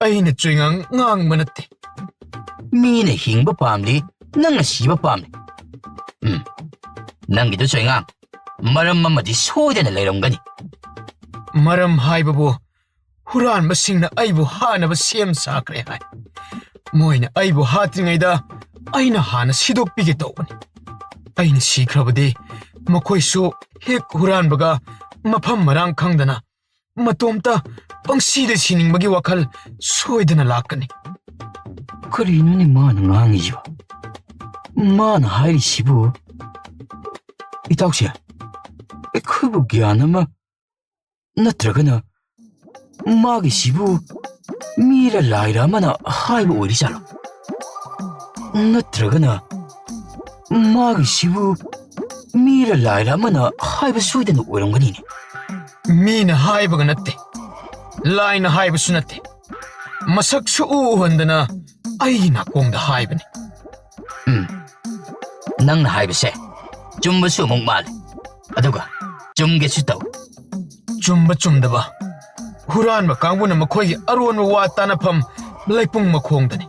ꯑꯩꯅ ꯆꯣꯏꯉꯥꯡ ꯉꯥꯡꯕ ꯅꯠꯇꯦ꯫ ꯃꯤꯅ ꯍꯤꯡꯕ ꯄꯥꯝꯂꯤ, ꯅꯪꯅ ꯁꯤꯕ ꯄꯥꯝꯂꯤ꯫ ꯎꯝ, ꯅꯪꯒꯤꯗꯨ ꯆꯣꯏꯉꯥꯡ, ꯃꯔꯝ ꯑꯃꯗꯤ ꯁꯣꯏꯗꯅ ꯂꯩꯔꯝꯒꯅꯤ꯫ ꯃꯔꯝ ꯍꯥꯏꯕꯕꯨ ꯍꯨꯔꯥꯟꯕꯁꯤꯡꯅ ꯑꯩꯕꯨ ꯍꯥꯠꯅꯕ ꯁꯦꯝ ꯁꯥꯈ꯭ꯔꯦ ꯍꯥꯏ꯫ ꯃꯣꯏꯅ ꯑꯩꯕꯨ ꯍꯥꯠꯇ꯭ꯔꯤꯉꯩꯗ ꯑꯩꯅ ꯍꯥꯟꯅ ꯁꯤꯗꯣꯛꯄꯤꯒꯦ ꯇꯧꯕꯅꯤ꯫ ꯑꯩꯅ ꯁꯤꯈ꯭ꯔꯕꯗꯤ ꯃꯈꯣꯏꯁꯨ ꯍꯦꯛ ꯍꯨꯔꯥꯟꯕꯒ ꯃꯐꯝ ꯃꯔꯥꯡ ꯈꯪꯗꯅ ꯃꯇꯣꯝꯇ ꯄꯪꯁꯤꯗ ꯁꯤꯅꯤꯡꯕꯒꯤ ꯋꯥꯈꯜ ꯁꯣꯏꯗꯅ ꯂꯥꯛꯀꯅꯤ꯫ ꯀꯔꯤꯅꯣꯅꯦ ꯃꯥꯅ ꯉꯥꯡꯉꯤꯁꯤꯕꯣ? ꯃꯥꯅ ꯍꯥꯏꯔꯤꯁꯤꯕꯨ, ꯏꯇꯥꯎꯁꯦ, ꯑꯩꯈꯣꯏꯕꯨ ꯒ꯭ꯌꯥꯟ ꯑꯃ ꯅꯠꯇ꯭ꯔꯒꯅ ꯃꯥꯒꯤꯁꯤꯕꯨ ꯃꯤꯔ ꯂꯥꯏꯔ ꯑꯃꯅ ꯍꯥꯏꯕ ꯑꯣꯏꯔꯤꯖꯥꯠꯂꯣ? ꯅꯠꯇ꯭ꯔꯒꯅ ꯃꯥꯒꯤꯁꯤꯕꯨ ꯃꯤꯔ ꯂꯥꯏꯔ ꯑꯃꯅ ꯍꯥꯏꯕ ꯁꯣꯏꯗꯅ ꯑꯣꯏꯔꯝꯒꯅꯤꯅꯦ꯫ ꯃꯤꯅ ꯍꯥꯏꯕꯒ ꯅꯠꯇꯦ, ꯂꯥꯏꯅ ꯍꯥꯏꯕꯁꯨ ꯅꯠꯇꯦ, ꯃꯁꯛ ꯁꯨꯛꯎ ꯎꯍꯟꯗꯅ ꯑꯩꯒꯤ ꯅꯥꯀꯣꯡꯗ ꯍꯥꯏꯕꯅꯤ꯫ ꯎꯝ, ꯅꯪꯅ ꯍꯥꯏꯕꯁꯦ ꯆꯨꯝꯕꯁꯨ ꯑꯃꯨꯛ ꯃꯥꯜꯂꯦ, ꯑꯗꯨꯒ ꯆꯨꯝꯒꯦꯁꯨ ꯇꯧ꯫ ꯆꯨꯝꯕ ꯆꯨꯝꯗꯕ, ꯍꯨꯔꯥꯟꯕ ꯀꯥꯡꯕꯨꯅ ꯃꯈꯣꯏꯒꯤ ꯑꯔꯣꯟꯕ ꯋꯥ ꯇꯥꯅꯐꯝ ꯂꯩꯄꯨꯡ ꯃꯈꯣꯡꯗꯅꯤ꯫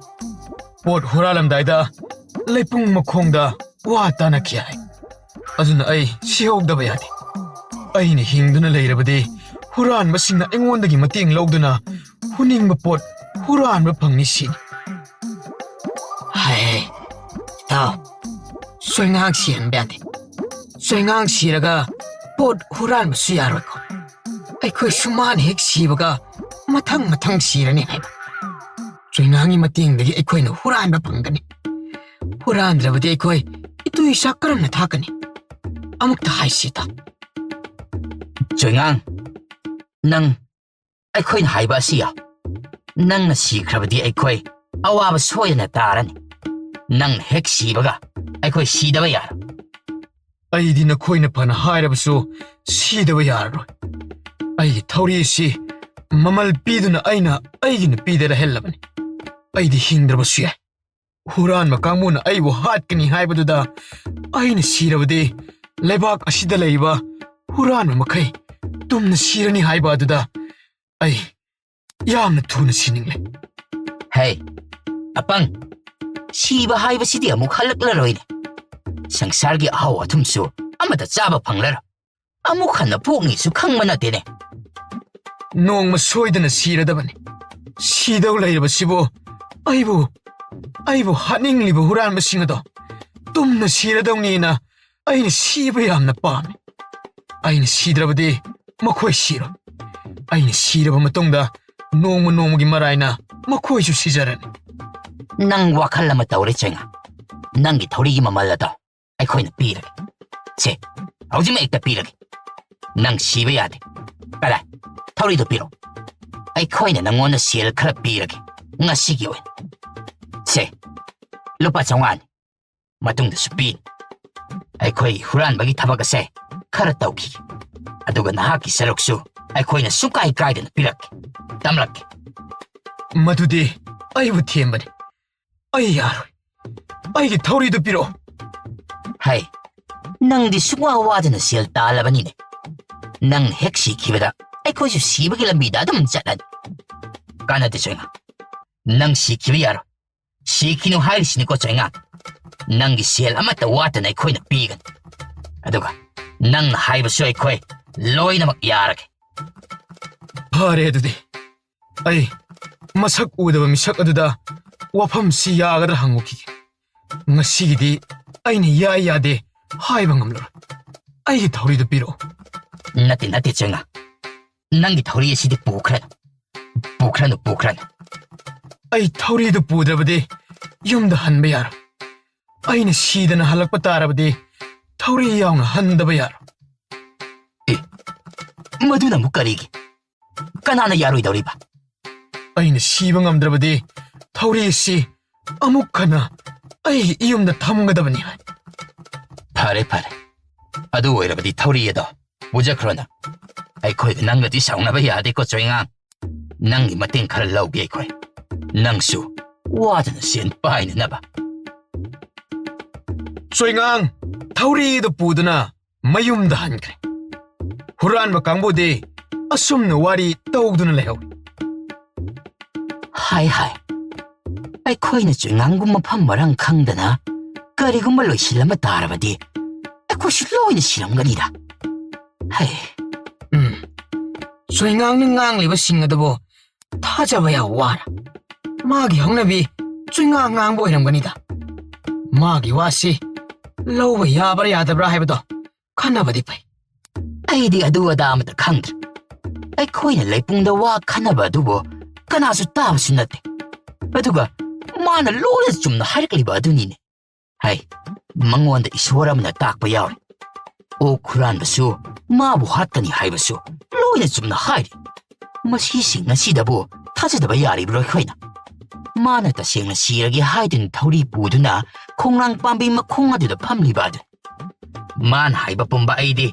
ꯄꯣꯠ ꯍꯨꯔꯥꯜꯂꯝꯗꯥꯏꯗ ꯂꯩꯄꯨꯡ ꯃꯈꯣꯡꯗ ꯋꯥ ꯇꯥꯅꯈꯤ ꯍꯥꯏ꯫ ꯑꯗꯨꯅ ꯑꯩ ꯁꯤꯍꯧꯗꯕ ꯌꯥꯗꯦ꯫ ꯑꯩꯅ ꯍꯤꯡꯗꯨꯅ ꯂꯩꯔꯕꯗꯤ ꯍꯨꯔꯥꯟꯕꯁꯤꯡꯅ ꯑꯩꯉꯣꯟꯗꯒꯤ ꯃꯇꯦꯡ ꯂꯧꯗꯨꯅ ꯍꯨꯅꯤꯡꯕ ꯄꯣꯠ ꯍꯨꯔꯥꯟꯕ ꯐꯪꯅꯤ ꯁꯤꯅꯤ꯫ ꯍꯥꯏ, ꯏꯇꯥꯎ, ꯆꯣꯏꯉꯥꯡ ꯁꯤꯍꯟꯕ ꯌꯥꯗꯦ꯫ ꯆꯣꯏꯉꯥꯡ ꯁꯤꯔꯒ ꯄꯣꯠ ꯍꯨꯔꯥꯟꯕꯁꯨ ꯌꯥꯔꯣꯏꯀꯣ꯫ ꯑꯩꯈꯣꯏꯁꯨ ꯃꯥꯅ ꯍꯦꯛ ꯁꯤꯕꯒ ꯃꯊꯪ ꯃꯊꯪ ꯁꯤꯔꯅꯤ ꯍꯥꯏꯕ꯫ ꯆꯣꯏꯉꯥꯡꯒꯤ ꯃꯇꯦꯡꯗꯒꯤ ꯑꯩꯈꯣꯏꯅ ꯍꯨꯔꯥꯟꯕ ꯐꯪꯒꯅꯤ꯫ ꯍꯨꯔꯥꯟꯗ꯭ꯔꯕꯗꯤ ꯑꯩꯈꯣꯏ ꯏꯇꯨ ꯏꯆꯥ ꯀꯔꯝꯅ ꯊꯥꯛꯀꯅꯤ? ꯑꯃꯨꯛꯇ ꯍꯥꯏꯁꯤ ꯏꯇꯥꯎ꯫ ꯆꯣꯏꯉꯥꯡ, ꯅꯪ ꯑꯩꯈꯣꯏꯅ ꯍꯥꯏꯕ ꯑꯁꯤ ꯌꯥꯎ꯫ ꯅꯪꯅ ꯁꯤꯈ꯭ꯔꯕꯗꯤ ꯑꯩꯈꯣꯏ ꯑꯋꯥꯕ ꯁꯣꯏꯗꯅ ꯇꯥꯔꯅꯤ꯫ ꯅꯪꯅ ꯍꯦꯛ ꯁꯤꯕꯒ ꯑꯩꯈꯣꯏ ꯁꯤꯗꯕ ꯌꯥꯔꯣꯏ꯫ ꯑꯩꯗꯤ ꯅꯈꯣꯏꯅ ꯐꯅ ꯍꯥꯏꯔꯕꯁꯨ ꯁꯤꯗꯕ ꯌꯥꯔꯔꯣꯏ꯫ ꯑꯩꯒꯤ ꯊꯧꯔꯤ ꯑꯁꯤ ꯃꯃꯜ ꯄꯤꯗꯨꯅ ꯑꯩꯅ ꯑꯩꯒꯤ ꯅꯨꯄꯤꯗ ꯂꯩꯍꯜꯂꯕꯅꯤ꯫ ꯑꯩꯗꯤ ꯍꯤꯡꯗ꯭ꯔꯕꯁꯨ ꯌꯥꯏ꯫ ꯍꯨꯔꯥꯟꯕ ꯀꯥꯡꯕꯨꯅ ꯑꯩꯕꯨ ꯍꯥꯠꯀꯅꯤ ꯍꯥꯏꯕꯗꯨꯗ ꯑꯩꯅ ꯁꯤꯔꯕꯗꯤ ꯂꯩꯕꯥꯛ ꯑꯁꯤꯗ ꯂꯩꯕ ꯍꯨꯔꯥꯟꯕ ꯃꯈꯩ ꯇꯨꯝꯅ ꯁꯤꯔꯅꯤ ꯍꯥꯏꯕ ꯑꯗꯨꯗ ꯑꯩ ꯌꯥꯝꯅ ꯊꯨꯅ ꯁꯤꯅꯤꯡꯂꯦ꯫ ꯍꯦ, ꯑꯄꯪ, ꯁꯤꯕ ꯍꯥꯏꯕꯁꯤꯗꯤ ꯑꯃꯨꯛ ꯍꯜꯂꯛꯂꯔꯣꯏꯅꯦ꯫ ꯁꯪꯁꯥꯔꯒꯤ ꯑꯍꯥꯎ ꯑꯊꯨꯝꯁꯨ ꯑꯃꯠꯇ ꯆꯥꯕ ꯐꯪꯂꯔꯣꯏ꯫ ꯑꯃꯨꯛ ꯍꯟꯅ ꯄꯣꯛꯅꯤꯁꯨ ꯈꯪꯕ ꯅꯠꯇꯦꯅꯦ꯫ ꯅꯣꯡꯃ ꯁꯣꯏꯗꯅ ꯁꯤꯔꯗꯕꯅꯤ꯫ ꯁꯤꯗꯧ ꯂꯩꯔꯕꯁꯤꯕꯨ ꯑꯩꯕꯨ, ꯑꯩꯕꯨ ꯍꯥꯠꯅꯤꯡꯂꯤꯕ ꯍꯨꯔꯥꯟꯕꯁꯤꯡ ꯑꯗꯣ ꯇꯨꯝꯅ ꯁꯤꯔꯗꯧꯅꯤꯅ ꯑꯩꯅ ꯁꯤꯕ ꯌꯥꯝꯅ ꯄꯥꯝꯃꯤ꯫ ꯑꯩꯅ ꯁꯤꯗ꯭ꯔꯕꯗꯤ ꯃꯈꯣꯏ ꯁꯤꯔꯣꯏ꯫ ꯑꯩꯅ ꯁꯤꯔꯕ ꯃꯇꯨꯡꯗ ꯅꯣꯡꯃ ꯅꯣꯡꯃꯒꯤ ꯃꯔꯥꯏꯅ ꯃꯈꯣꯏꯁꯨ ꯁꯤꯖꯔꯅꯤ꯫ ꯅꯪ ꯋꯥꯈꯜ ꯑꯃ ꯇꯧꯔꯦ, ꯆꯩꯉꯥ꯫ ꯅꯪꯒꯤ ꯊꯧꯔꯤꯒꯤ ꯃꯃꯜ ꯑꯗꯣ ꯑꯩꯈꯣꯏꯅ ꯄꯤꯔꯒꯦ꯫ ꯁꯦ, ꯍꯧꯖꯤꯛꯃꯛ ꯍꯦꯛꯇ ꯄꯤꯔꯒꯦ꯫ ꯅꯪ ꯁꯤꯕ ꯌꯥꯗꯦ꯫ ꯀꯗꯥꯏ? ꯊꯧꯔꯤꯗꯣ ꯄꯤꯔꯛꯑꯣ꯫ ꯑꯩꯈꯣꯏꯅ ꯅꯪꯉꯣꯟꯗ ꯁꯦꯜ ꯈꯔ ꯄꯤꯔꯒꯦ, ꯉꯁꯤꯒꯤ ꯑꯣꯏꯅ꯫ ꯁꯦ, ꯂꯨꯄꯥ ꯆꯥꯝꯃꯉꯥꯅꯤ꯫ ꯃꯇꯨꯡꯗꯁꯨ ꯄꯤꯅꯤ꯫ ꯑꯩꯈꯣꯏ ꯍꯨꯔꯥꯟꯕꯒꯤ ꯊꯕꯛ ꯑꯁꯦ ꯈꯔ ꯇꯧꯈꯤꯒꯦ꯫ ꯑꯗꯨꯒ ꯅꯍꯥꯛꯀꯤ ꯁꯔꯨꯛꯁꯨ ꯑꯩꯈꯣꯏꯅ ꯁꯨꯡꯀꯥꯏ ꯀꯥꯏꯗꯅ ꯄꯤꯔꯛꯀꯦ꯫ ꯇꯝꯂꯛꯀꯦ꯫ ꯃꯗꯨꯗꯤ ꯑꯩꯕꯨ ꯊꯦꯝꯕꯅꯤ꯫ ꯑꯩ ꯌꯥꯔꯣꯏ꯫ ꯑꯩꯒꯤ ꯊꯧꯔꯤꯗꯨ ꯄꯤꯔꯛꯑꯣ꯫ ꯍꯩ, ꯅꯪꯗꯤ ꯁꯨꯡꯋꯥ ꯋꯥꯗꯅ ꯁꯦꯜ ꯇꯥꯜꯂꯕꯅꯤꯅꯦ꯫ ꯅꯪ ꯍꯦꯛ ꯁꯤꯈꯤꯕꯗ ꯑꯩꯈꯣꯏꯁꯨ ꯁꯤꯕꯒꯤ ꯂꯝꯕꯤꯗ ꯑꯗꯨꯝ ꯆꯠꯂꯅꯤ꯫ ꯀꯥꯟꯅꯗꯦ, ꯆꯣꯏꯉꯥ꯫ ꯅꯪ ꯁꯤꯈꯤꯕ ꯌꯥꯔꯣꯏ꯫ ꯁꯤꯈꯤꯅꯨ ꯍꯥꯏꯔꯤꯁꯤꯅꯤꯀꯣ, ꯆꯣꯏꯉꯥ꯫ ꯅꯪꯒꯤ ꯁꯦꯜ ꯑꯃꯠꯇ ꯋꯥꯠꯇꯅ ꯑꯩꯈꯣꯏꯅ ꯄꯤꯒꯅꯤ꯫ ꯑꯗꯨꯒ ꯅꯪꯅ ꯍꯥꯏꯕꯁꯨ ꯑꯩꯈꯣꯏ ꯂꯣꯏꯅꯃꯛ ꯌꯥꯔꯒꯦ꯫ ꯐꯔꯦ ꯑꯗꯨꯗꯤ꯫ ꯑꯩ ꯃꯁꯛ ꯎꯗꯕ ꯃꯤꯁꯛ ꯑꯗꯨꯗ ꯋꯥꯐꯝꯁꯤ ꯌꯥꯒꯗ꯭ꯔꯥ ꯍꯪꯉꯨꯈꯤꯒꯦ꯫ ꯉꯁꯤꯒꯤꯗꯤ ꯑꯩꯅ ꯌꯥꯏ ꯌꯥꯗꯦ ꯍꯥꯏꯕ ꯉꯝꯂꯔꯣꯏ꯫ ꯑꯩꯒꯤ ꯊꯧꯔꯤꯗꯨ ꯄꯤꯔꯛꯑꯣ꯫ ꯅꯠꯇꯦ, ꯅꯠꯇꯦ, ꯆꯣꯏꯉꯥ꯫ ꯅꯪꯒꯤ ꯊꯧꯔꯤ ꯑꯁꯤꯗꯤ ꯄꯨꯈ꯭ꯔꯅꯨ꯫ ꯄꯨꯈ꯭ꯔꯅꯨ, ꯄꯨꯈ꯭ꯔꯅꯨ꯫ ꯑꯩ ꯊꯧꯔꯤꯗꯨ ꯄꯨꯗ꯭ꯔꯕꯗꯤ ꯌꯨꯝꯗ ꯍꯟꯕ ꯌꯥꯔꯣꯏ꯫ ꯑꯩꯅ ꯁꯤꯗꯅ ꯍꯜꯂꯛꯄ ꯇꯥꯔꯕꯗꯤ ꯊꯧꯔꯤ ꯌꯥꯎꯅ ꯍꯟꯗꯕ ꯌꯥꯔꯣꯏ꯫ ꯑꯦ, ꯃꯗꯨꯅ ꯑꯃꯨꯛ ꯀꯔꯤꯒꯤ? ꯀꯅꯥꯅ ꯌꯥꯔꯣꯏꯗꯧꯔꯤꯕ? ꯑꯩꯅ ꯁꯤꯕ ꯉꯝꯗ꯭ꯔꯕꯗꯤ ꯊꯧꯔꯤ ꯑꯁꯤ ꯑꯃꯨꯛ ꯍꯟꯅ ꯑꯩꯒꯤ ꯏꯌꯨꯝꯗ ꯊꯝꯒꯗꯕꯅꯤ ꯍꯥꯏ꯫ ꯐꯔꯦ, ꯐꯔꯦ꯫ ꯑꯗꯨ ꯑꯣꯏꯔꯕꯗꯤ ꯊꯧꯔꯤ ꯑꯗꯣ ꯄꯨꯖꯈ꯭ꯔꯣꯅ꯫ ꯑꯩꯈꯣꯏꯒ ꯅꯪꯒꯗꯤ ꯁꯥꯎꯅꯕ ꯌꯥꯗꯦꯀꯣ, ꯆꯣꯏꯉꯥꯡ꯫ ꯅꯪꯒꯤ ꯃꯇꯦꯡ ꯈꯔ ꯂꯧꯒꯦ ꯑꯩꯈꯣꯏ꯫ ꯅꯪꯁꯨ ꯋꯥꯗꯅ ꯁꯦꯟ ꯄꯥꯏꯅꯅꯕ꯫ ꯆꯣꯏꯉꯥꯡ ꯊꯧꯔꯤꯗꯨ ꯄꯨꯗꯨꯅ ꯃꯌꯨꯝꯗ ꯍꯟꯈ꯭ꯔꯦ꯫ ꯍꯨꯔꯥꯟꯕ ꯀꯥꯡꯕꯨꯗꯤ ꯑꯁꯨꯝꯅ ꯋꯥꯔꯤ ꯇꯧꯗꯨꯅ ꯂꯩꯍꯧꯏ꯫ ꯍꯥꯏ ꯍꯥꯏ, ꯑꯩꯈꯣꯏꯅ ꯆꯣꯏꯉꯥꯡꯒꯨꯝ ꯃꯐꯝ ꯃꯔꯥꯡ ꯈꯪꯗꯅ ꯀꯔꯤꯒꯨꯝꯕ ꯂꯣꯏꯁꯤꯜꯂꯝꯕ ꯇꯥꯔꯕꯗꯤ ꯑꯩꯈꯣꯏꯁꯨ ꯂꯣꯏꯅ ꯁꯤꯔꯝꯒꯅꯤꯗ꯫ ꯍꯩ꯫ ꯎꯝ꯫ ꯆꯣꯏꯉꯥꯡꯅ ꯉꯥꯡꯂꯤꯕꯁꯤꯡ ꯑꯗꯨꯕꯨ ꯊꯥꯖꯕ ꯌꯥꯝ ꯋꯥꯔꯦ꯫ ꯃꯥꯒꯤ ꯍꯧꯅꯕꯤ ꯆꯣꯏꯉꯥꯡ ꯉꯥꯡꯕ ꯑꯣꯏꯔꯝꯒꯅꯤꯗ꯫ ꯃꯥꯒꯤ ꯋꯥꯁꯤ ꯂꯧꯕ ꯌꯥꯕ꯭ꯔꯥ ꯌꯥꯗꯕ꯭ꯔꯥ ꯍꯥꯏꯕꯗꯣ ꯈꯟꯅꯕꯗꯤ ꯐꯩ꯫ ꯑꯩꯗꯤ ꯑꯗꯨ ꯑꯗꯥ ꯑꯃꯇ ꯈꯪꯗ꯭ꯔꯦ꯫ ꯑꯩꯈꯣꯏꯅ ꯂꯩꯄꯨꯡꯗ ꯋꯥ ꯈꯟꯅꯕ ꯑꯗꯨꯕꯨ ꯀꯅꯥꯁꯨ ꯇꯥꯕꯁꯨ ꯅꯠꯇꯦ꯫ ꯑꯗꯨꯒ ꯃꯥꯅ ꯂꯣꯏꯅ ꯆꯨꯝꯅ ꯍꯥꯏꯔꯛꯂꯤꯕ ꯑꯗꯨꯅꯤꯅꯦ꯫ ꯍꯩ, ꯃꯉꯣꯟꯗ ꯏꯁꯣꯔ ꯑꯃꯅ ꯇꯥꯛꯄ ꯌꯥꯎꯔꯦ꯫ ꯑꯣꯛ ꯍꯨꯔꯥꯟꯕꯁꯨ ꯃꯥꯕꯨ ꯍꯥꯠꯀꯅꯤ ꯍꯥꯏꯕꯁꯨ ꯂꯣꯏꯅ ꯆꯨꯝꯅ ꯍꯥꯏꯔꯤ꯫ ꯃꯁꯤꯁꯤꯡ ꯑꯁꯤꯗꯕꯨ ꯊꯥꯖꯗꯕ ꯌꯥꯔꯤꯕ꯭ꯔꯣ ꯑꯩꯈꯣꯏꯅ? ꯃꯥꯅ ꯇꯁꯦꯡꯅ ꯁꯤꯔꯒꯦ ꯍꯥꯏꯗꯨꯅ ꯊꯧꯔꯤ ꯄꯨꯗꯨꯅ ꯈꯣꯡꯅꯥꯡ ꯄꯥꯝꯕꯤ ꯃꯈꯣꯡ ꯑꯗꯨꯗ ꯐꯝꯂꯤꯕ ꯑꯗꯨ꯫ ꯃꯥꯅ ꯍꯥꯏꯕ ꯄꯨꯝꯕ ꯑꯩꯗꯤ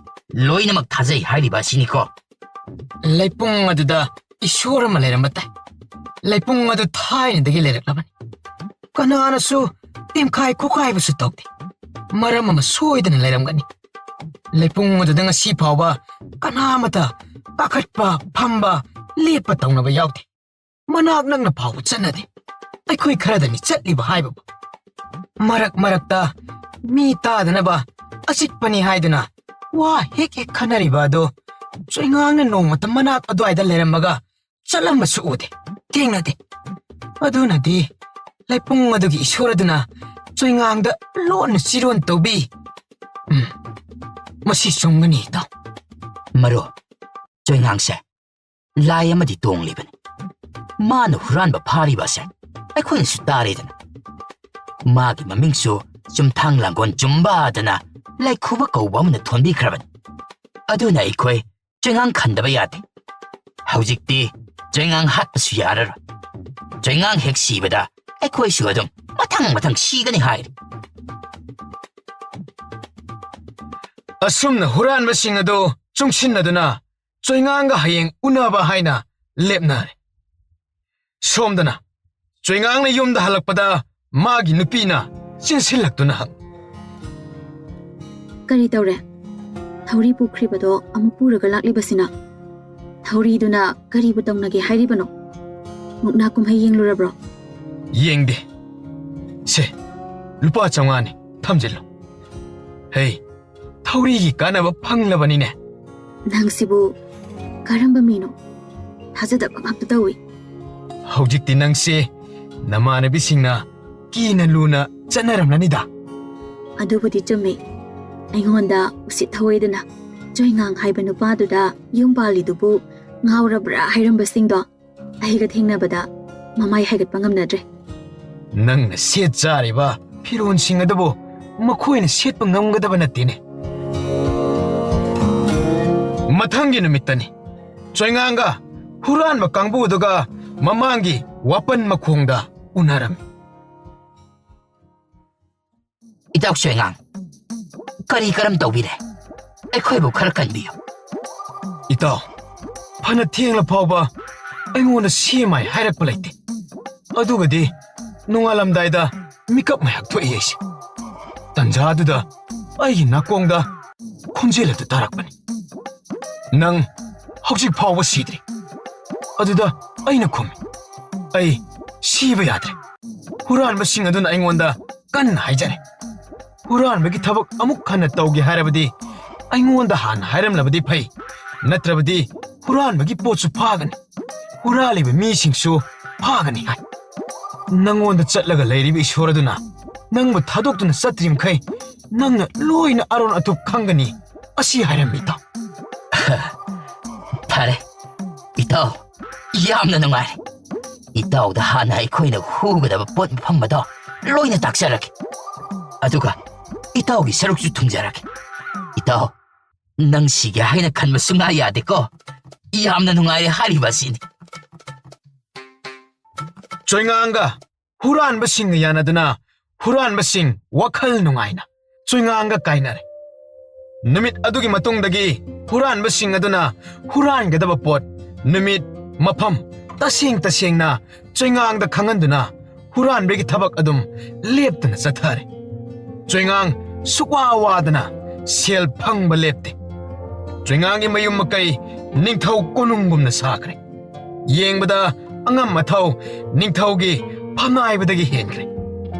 ꯂꯣꯏꯅꯃꯛ ꯊꯥꯖꯩ ꯍꯥꯏꯔꯤꯕ ꯑꯁꯤꯅꯤꯀꯣ꯫ ꯂꯩꯄꯨꯡ ꯑꯗꯨꯗ ꯏꯁꯣꯔ ꯑꯃ ꯂꯩꯔꯝꯕ ꯇꯥꯏ꯫ ꯂꯩꯄꯨꯡ ꯑꯗꯨ ꯊꯥꯏꯅꯗꯒꯤ ꯂꯩꯔꯛꯂꯕꯅꯤ꯫ ꯀꯅꯥꯅꯁꯨ ꯇꯦꯝꯈꯥꯏ ꯈꯣꯈꯥꯏꯕꯁꯨ ꯇꯧꯗꯦ꯫ ꯃꯔꯝ ꯑꯃ ꯁꯣꯏꯗꯅ ꯂꯩꯔꯝꯒꯅꯤ꯫ ꯂꯩꯄꯨꯡ ꯑꯗꯨꯗ ꯉꯁꯤ ꯐꯥꯎꯕ ꯀꯅꯥ ꯑꯃꯇ ꯀꯥꯈꯠꯄ, ꯐꯝꯕ, ꯂꯦꯞꯄ ꯇꯧꯅꯕ ꯌꯥꯎꯗꯦ꯫ ꯃꯅꯥꯛ ꯅꯛꯅ ꯐꯥꯎꯕ ꯆꯠꯅꯗꯦ꯫ ꯑꯩꯈꯣꯏ ꯈꯔꯗꯅꯤ ꯆꯠꯂꯤꯕ ꯍꯥꯏꯕꯕꯨ꯫ ꯃꯔꯛ ꯃꯔꯛꯇ ꯃꯤ ꯇꯥꯗꯅꯕ ꯑꯆꯤꯛꯄꯅꯤ ꯍꯥꯏꯗꯨꯅ ꯋꯥ ꯍꯦꯛ ꯍꯦꯛ ꯈꯟꯅꯔꯤꯕ ꯑꯗꯨ ꯆꯣꯏꯉꯥꯡꯅ ꯅꯣꯡꯃꯇ ꯃꯅꯥꯛ ꯑꯗꯨꯋꯥꯏꯗ ꯂꯩꯔꯝꯃꯒ ꯆꯠꯂꯝꯕꯁꯨ ꯎꯗꯦ, ꯊꯦꯡꯅꯗꯦ꯫ ꯑꯗꯨꯅꯗꯤ ꯂꯩꯄꯨꯡ ꯑꯗꯨꯒꯤ ꯏꯁꯣꯔ ꯑꯗꯨꯅ ꯆꯣꯏꯉꯥꯡꯗ ꯂꯣꯟꯅ ꯆꯤꯔꯣꯟ ꯇꯧꯕꯤ꯫ ꯎꯝ, ꯃꯁꯤ ꯆꯨꯝꯒꯅꯤ, ꯏꯇꯥꯎ꯫ ꯃꯔꯨꯞ, ꯆꯣꯏꯉꯥꯡꯁꯦ ꯂꯥꯏ ꯑꯃꯗꯤ ꯇꯣꯡꯂꯤꯕꯅꯤ꯫ ꯃꯥꯅ ꯍꯨꯔꯥꯟꯕ ꯐꯥꯔꯤꯕ ꯑꯁꯦ ꯑꯩꯈꯣꯏꯅꯁꯨ ꯇꯥꯔꯦꯗꯅ꯫ ꯃꯥꯒꯤ ꯃꯃꯤꯡꯁꯨ ꯆꯨꯝꯊꯥꯡ ꯂꯥꯡꯒꯣꯜ ꯆꯨꯝꯕ ꯑꯗꯨꯅ ꯂꯩꯈꯨꯕ ꯀꯧꯕ ꯑꯃꯅ ꯊꯣꯟꯕꯤꯈ꯭ꯔꯕꯅꯤ꯫ ꯑꯗꯨꯅ ꯑꯩꯈꯣꯏ ꯆꯣꯏꯉꯥꯡ ꯈꯟꯗꯕ ꯌꯥꯗꯦ꯫ ꯍꯧꯖꯤꯛꯇꯤ ꯆꯣꯏꯉꯥꯡ ꯍꯥꯠꯄꯁꯨ ꯌꯥꯔꯔꯣꯏ꯫ ꯆꯣꯏꯉꯥꯡ ꯍꯦꯛ ꯁꯤꯕꯗ ꯑꯩꯈꯣꯏꯁꯨ ꯑꯗꯨꯝ ꯃꯊꯪ ꯃꯊꯪ ꯁꯤꯒꯅꯤ ꯍꯥꯏꯔꯤ꯫ ꯑꯁꯨꯝꯅ ꯍꯨꯔꯥꯟꯕꯁꯤꯡ ꯑꯗꯨ ꯆꯨꯡꯁꯤꯟꯅꯗꯨꯅ ꯆꯣꯏꯉꯥꯡꯒ ꯍꯌꯦꯡ ꯎꯅꯕ ꯍꯥꯏꯅ ꯂꯦꯞꯅꯔꯦ꯫ ꯁꯣꯝꯗꯅ ꯆꯣꯏꯉꯥꯡꯅ ꯌꯨꯝꯗ ꯍꯜꯂꯛꯄꯗ ꯃꯥꯒꯤ ꯅꯨꯄꯤꯅ ꯆꯦꯟꯁꯤꯜꯂꯛꯇꯨꯅ ꯍꯪ "ꯀꯔꯤ ꯇꯧꯔꯦ? ꯊꯧꯔꯤ ꯄꯨꯈ꯭ꯔꯤꯕꯗꯣ ꯑꯃꯨꯛ ꯄꯨꯔꯒ ꯂꯥꯛꯂꯤꯕꯁꯤꯅ? ꯊꯧꯔꯤꯗꯨꯅ ꯀꯔꯤꯕꯨ ꯇꯧꯅꯒꯦ ꯍꯥꯏꯔꯤꯕꯅꯣ? ꯃꯨꯛꯅꯥ ꯀꯨꯝꯍꯩ ꯌꯦꯡꯂꯨꯔꯕ꯭ꯔꯣ?" "ꯌꯦꯡꯗꯦ꯫ ꯁꯦ, ꯂꯨꯄꯥ ꯆꯥꯝꯃꯉꯥꯅꯤ, ꯊꯝꯖꯤꯜꯂꯨ꯫ ꯍꯦ, ꯊꯧꯔꯤꯒꯤ ꯀꯥꯟꯅꯕ ꯐꯪꯂꯕꯅꯤꯅꯦ꯫" "ꯅꯪꯁꯤꯕꯨ ꯀꯔꯝꯕ ꯃꯤꯅꯣ? ꯊꯥꯖꯗꯕ ꯉꯥꯛꯇ ꯇꯧꯏ꯫" "ꯍꯧꯖꯤꯛꯇꯤ ꯅꯪꯁꯦ ꯅꯃꯥꯟꯅꯕꯤꯁꯤꯡꯅ ꯀꯤꯅ ꯂꯨꯅ ꯆꯠꯅꯔꯝꯂꯅꯤꯗ꯫" "ꯑꯗꯨꯕꯨꯗꯤ ꯆꯨꯝꯃꯤ꯫ ꯑꯩꯉꯣꯟꯗ ꯎꯁꯤꯠ ꯊꯧꯑꯣꯏꯗꯅ ꯆꯣꯏꯉꯥꯡ ꯍꯥꯏꯕ ꯅꯨꯄꯥꯗꯨꯗ ꯌꯨꯝ ꯄꯥꯜꯂꯤꯗꯨꯕꯨ ꯉꯥꯎꯔꯕ꯭ꯔꯥ ꯍꯥꯏꯔꯝꯕꯁꯤꯡꯗꯣ ꯑꯩꯒ ꯊꯦꯡꯅꯕꯗ ꯃꯃꯥꯏ ꯍꯥꯏꯒꯠꯄ ꯉꯝꯅꯗ꯭ꯔꯦ꯫" "ꯅꯪꯅ ꯁꯦꯠ ꯆꯥꯔꯤꯕ ꯐꯤꯔꯣꯟꯁꯤꯡ ꯑꯗꯨꯕꯨ ꯃꯈꯣꯏꯅ ꯁꯦꯠꯄ ꯉꯝꯒꯗꯕ ꯅꯠꯇꯦꯅꯦ꯫" ꯃꯊꯪꯒꯤ ꯅꯨꯃꯤꯠꯇꯅꯤ ꯆꯣꯏꯉꯥꯡꯒ ꯍꯨꯔꯥꯟꯕ ꯀꯥꯡꯕꯨꯗꯨꯒ ꯃꯃꯥꯡꯒꯤ ꯋꯥꯄꯟ ꯃꯈꯣꯡꯗ ꯎꯅꯔꯝꯃꯤ꯫ "ꯏꯇꯥꯎ ꯆꯣꯏꯉꯥꯡ, ꯀꯔꯤ ꯀꯔꯝ ꯇꯧꯕꯤꯔꯦ? ꯑꯩꯈꯣꯏꯕꯨ ꯈꯔ ꯀꯟꯕꯤꯌꯨ꯫" "ꯏꯇꯥꯎ, ꯐꯅ ꯊꯦꯡꯂ ꯐꯥꯎꯕ ꯑꯩꯉꯣꯟꯗ ꯁꯦꯝꯃꯥꯏ ꯍꯥꯏꯔꯛꯄ ꯂꯩꯇꯦ꯫ ꯑꯗꯨꯒꯗꯤ ꯅꯣꯡꯉꯥꯜꯂꯝꯗꯥꯏꯗ ꯃꯤꯀꯞ ꯃꯥꯏꯍꯥꯛ ꯊꯣꯛꯏ ꯑꯩꯁꯦ꯫ ꯇꯟꯖꯥꯗꯨꯗ ꯑꯩꯒꯤ ꯅꯥꯀꯣꯡꯗ ꯈꯣꯟꯖꯦꯜ ꯑꯗꯨ ꯇꯥꯔꯛꯄꯅꯤ꯫ 'ꯅꯪ ꯍꯧꯖꯤꯛ ꯐꯥꯎꯕ ꯁꯤꯗ꯭ꯔꯤ?' ꯑꯗꯨꯗ ꯑꯩꯅ ꯈꯨꯝꯃꯤ, 'ꯑꯩ ꯁꯤꯕ ꯌꯥꯗ꯭ꯔꯦ꯫ ꯍꯨꯔꯥꯟꯕꯁꯤꯡ ꯑꯗꯨꯅ ꯑꯩꯉꯣꯟꯗ ꯀꯟꯅ ꯍꯥꯏꯖꯔꯦ꯫ ꯍꯨꯔꯥꯟꯕꯒꯤ ꯊꯕꯛ ꯑꯃꯨꯛ ꯍꯟꯅ ꯇꯧꯒꯦ ꯍꯥꯏꯔꯕꯗꯤ ꯑꯩꯉꯣꯟꯗ ꯍꯥꯟꯅ ꯍꯥꯏꯔꯝꯂꯕꯗꯤ ꯐꯩ, ꯅꯠꯇ꯭ꯔꯕꯗꯤ ꯍꯨꯔꯥꯟꯕꯒꯤ ꯄꯣꯠꯁꯨ ꯐꯥꯒꯅꯤ, ꯍꯨꯔꯥꯜꯂꯤꯕ ꯃꯤꯁꯤꯡꯁꯨ ꯐꯥꯒꯅꯤ ꯍꯥꯏ꯫ ꯅꯪꯉꯣꯟꯗ ꯆꯠꯂꯒ ꯂꯩꯔꯤꯕ ꯏꯁꯣꯔ ꯑꯗꯨꯅ ꯅꯪꯕꯨ ꯊꯥꯗꯣꯛꯇꯨꯅ ꯆꯠꯇ꯭ꯔꯤꯃꯈꯩ ꯅꯪꯅ ꯂꯣꯏꯅ ꯑꯔꯣꯟ ꯑꯊꯨꯞ ꯈꯪꯒꯅꯤ, ꯑꯁꯤ ꯍꯥꯏꯔꯝꯃꯤ ꯏꯇꯥꯎ꯫ ꯐꯔꯦ ꯏꯇꯥꯎ, ꯌꯥꯝꯅ ꯅꯨꯡꯉꯥꯏꯔꯦ꯫ ꯏꯇꯥꯎꯗ ꯍꯥꯟꯅ ꯑꯩꯈꯣꯏꯅ ꯍꯨꯒꯗꯕ ꯄꯣꯠ ꯃꯐꯝ ꯑꯗꯣ ꯂꯣꯏꯅ ꯇꯥꯛꯆꯔꯒꯦ, ꯑꯗꯨꯒ ꯏꯇꯥꯎꯒꯤ ꯁꯔꯨꯛꯁꯨ ꯊꯨꯡꯖꯔꯒꯦ꯫ ꯏꯇꯥꯎ, ꯅꯪ ꯁꯤꯒꯦ ꯍꯥꯏꯅ ꯈꯟꯕ ꯁꯨꯡꯌꯥ ꯌꯥꯗꯦꯀꯣ꯫ ꯌꯥꯝꯅ ꯅꯨꯡꯉꯥꯏꯔꯦ ꯍꯥꯏꯔꯤꯕ ꯑꯁꯤꯅꯤ꯫ ꯆꯣꯏꯉꯥꯡꯒ ꯍꯨꯔꯥꯟꯕꯁꯤꯡꯒ ꯌꯥꯅꯗꯨꯅ ꯍꯨꯔꯥꯟꯕꯁꯤꯡ ꯋꯥꯈꯜ ꯅꯨꯡꯉꯥꯏꯅ ꯆꯣꯏꯉꯥꯡꯒ ꯀꯥꯏꯅꯔꯦ꯫ ꯅꯨꯃꯤꯠ ꯑꯗꯨꯒꯤ ꯃꯇꯨꯡꯗꯒꯤ ꯍꯨꯔꯥꯟꯕꯁꯤꯡ ꯑꯗꯨꯅ ꯍꯨꯔꯥꯟꯒꯗꯕ ꯄꯣꯠ, ꯅꯨꯃꯤꯠ, ꯃꯐꯝ ꯇꯁꯦꯡ ꯇꯁꯦꯡꯅ ꯆꯣꯏꯉꯥꯡꯗ ꯈꯪꯍꯟꯗꯨꯅ ꯍꯨꯔꯥꯟꯕꯒꯤ ꯊꯕꯛ ꯑꯗꯨꯝ ꯂꯦꯞꯇꯅ ꯆꯠꯊꯔꯦ꯫ ꯆꯣꯏꯉꯥꯡ ꯁꯨꯛꯋꯥ ꯋꯥꯗꯅ ꯁꯦꯜ ꯐꯪꯕ ꯂꯦꯞꯇꯦ꯫ ꯆꯣꯏꯉꯥꯡꯒꯤ ꯃꯌꯨꯝ ꯃꯀꯩ ꯅꯤꯡꯊꯧ ꯀꯣꯅꯨꯡꯒꯨꯝꯅ ꯁꯥꯈ꯭ꯔꯦ꯫ ꯌꯦꯡꯕꯗ ꯑꯉꯝ ꯑꯊꯧ ꯅꯤꯡꯊꯧꯒꯤ ꯐꯝꯅꯥꯏꯕꯗꯒꯤ ꯍꯦꯟꯈ꯭ꯔꯦ꯫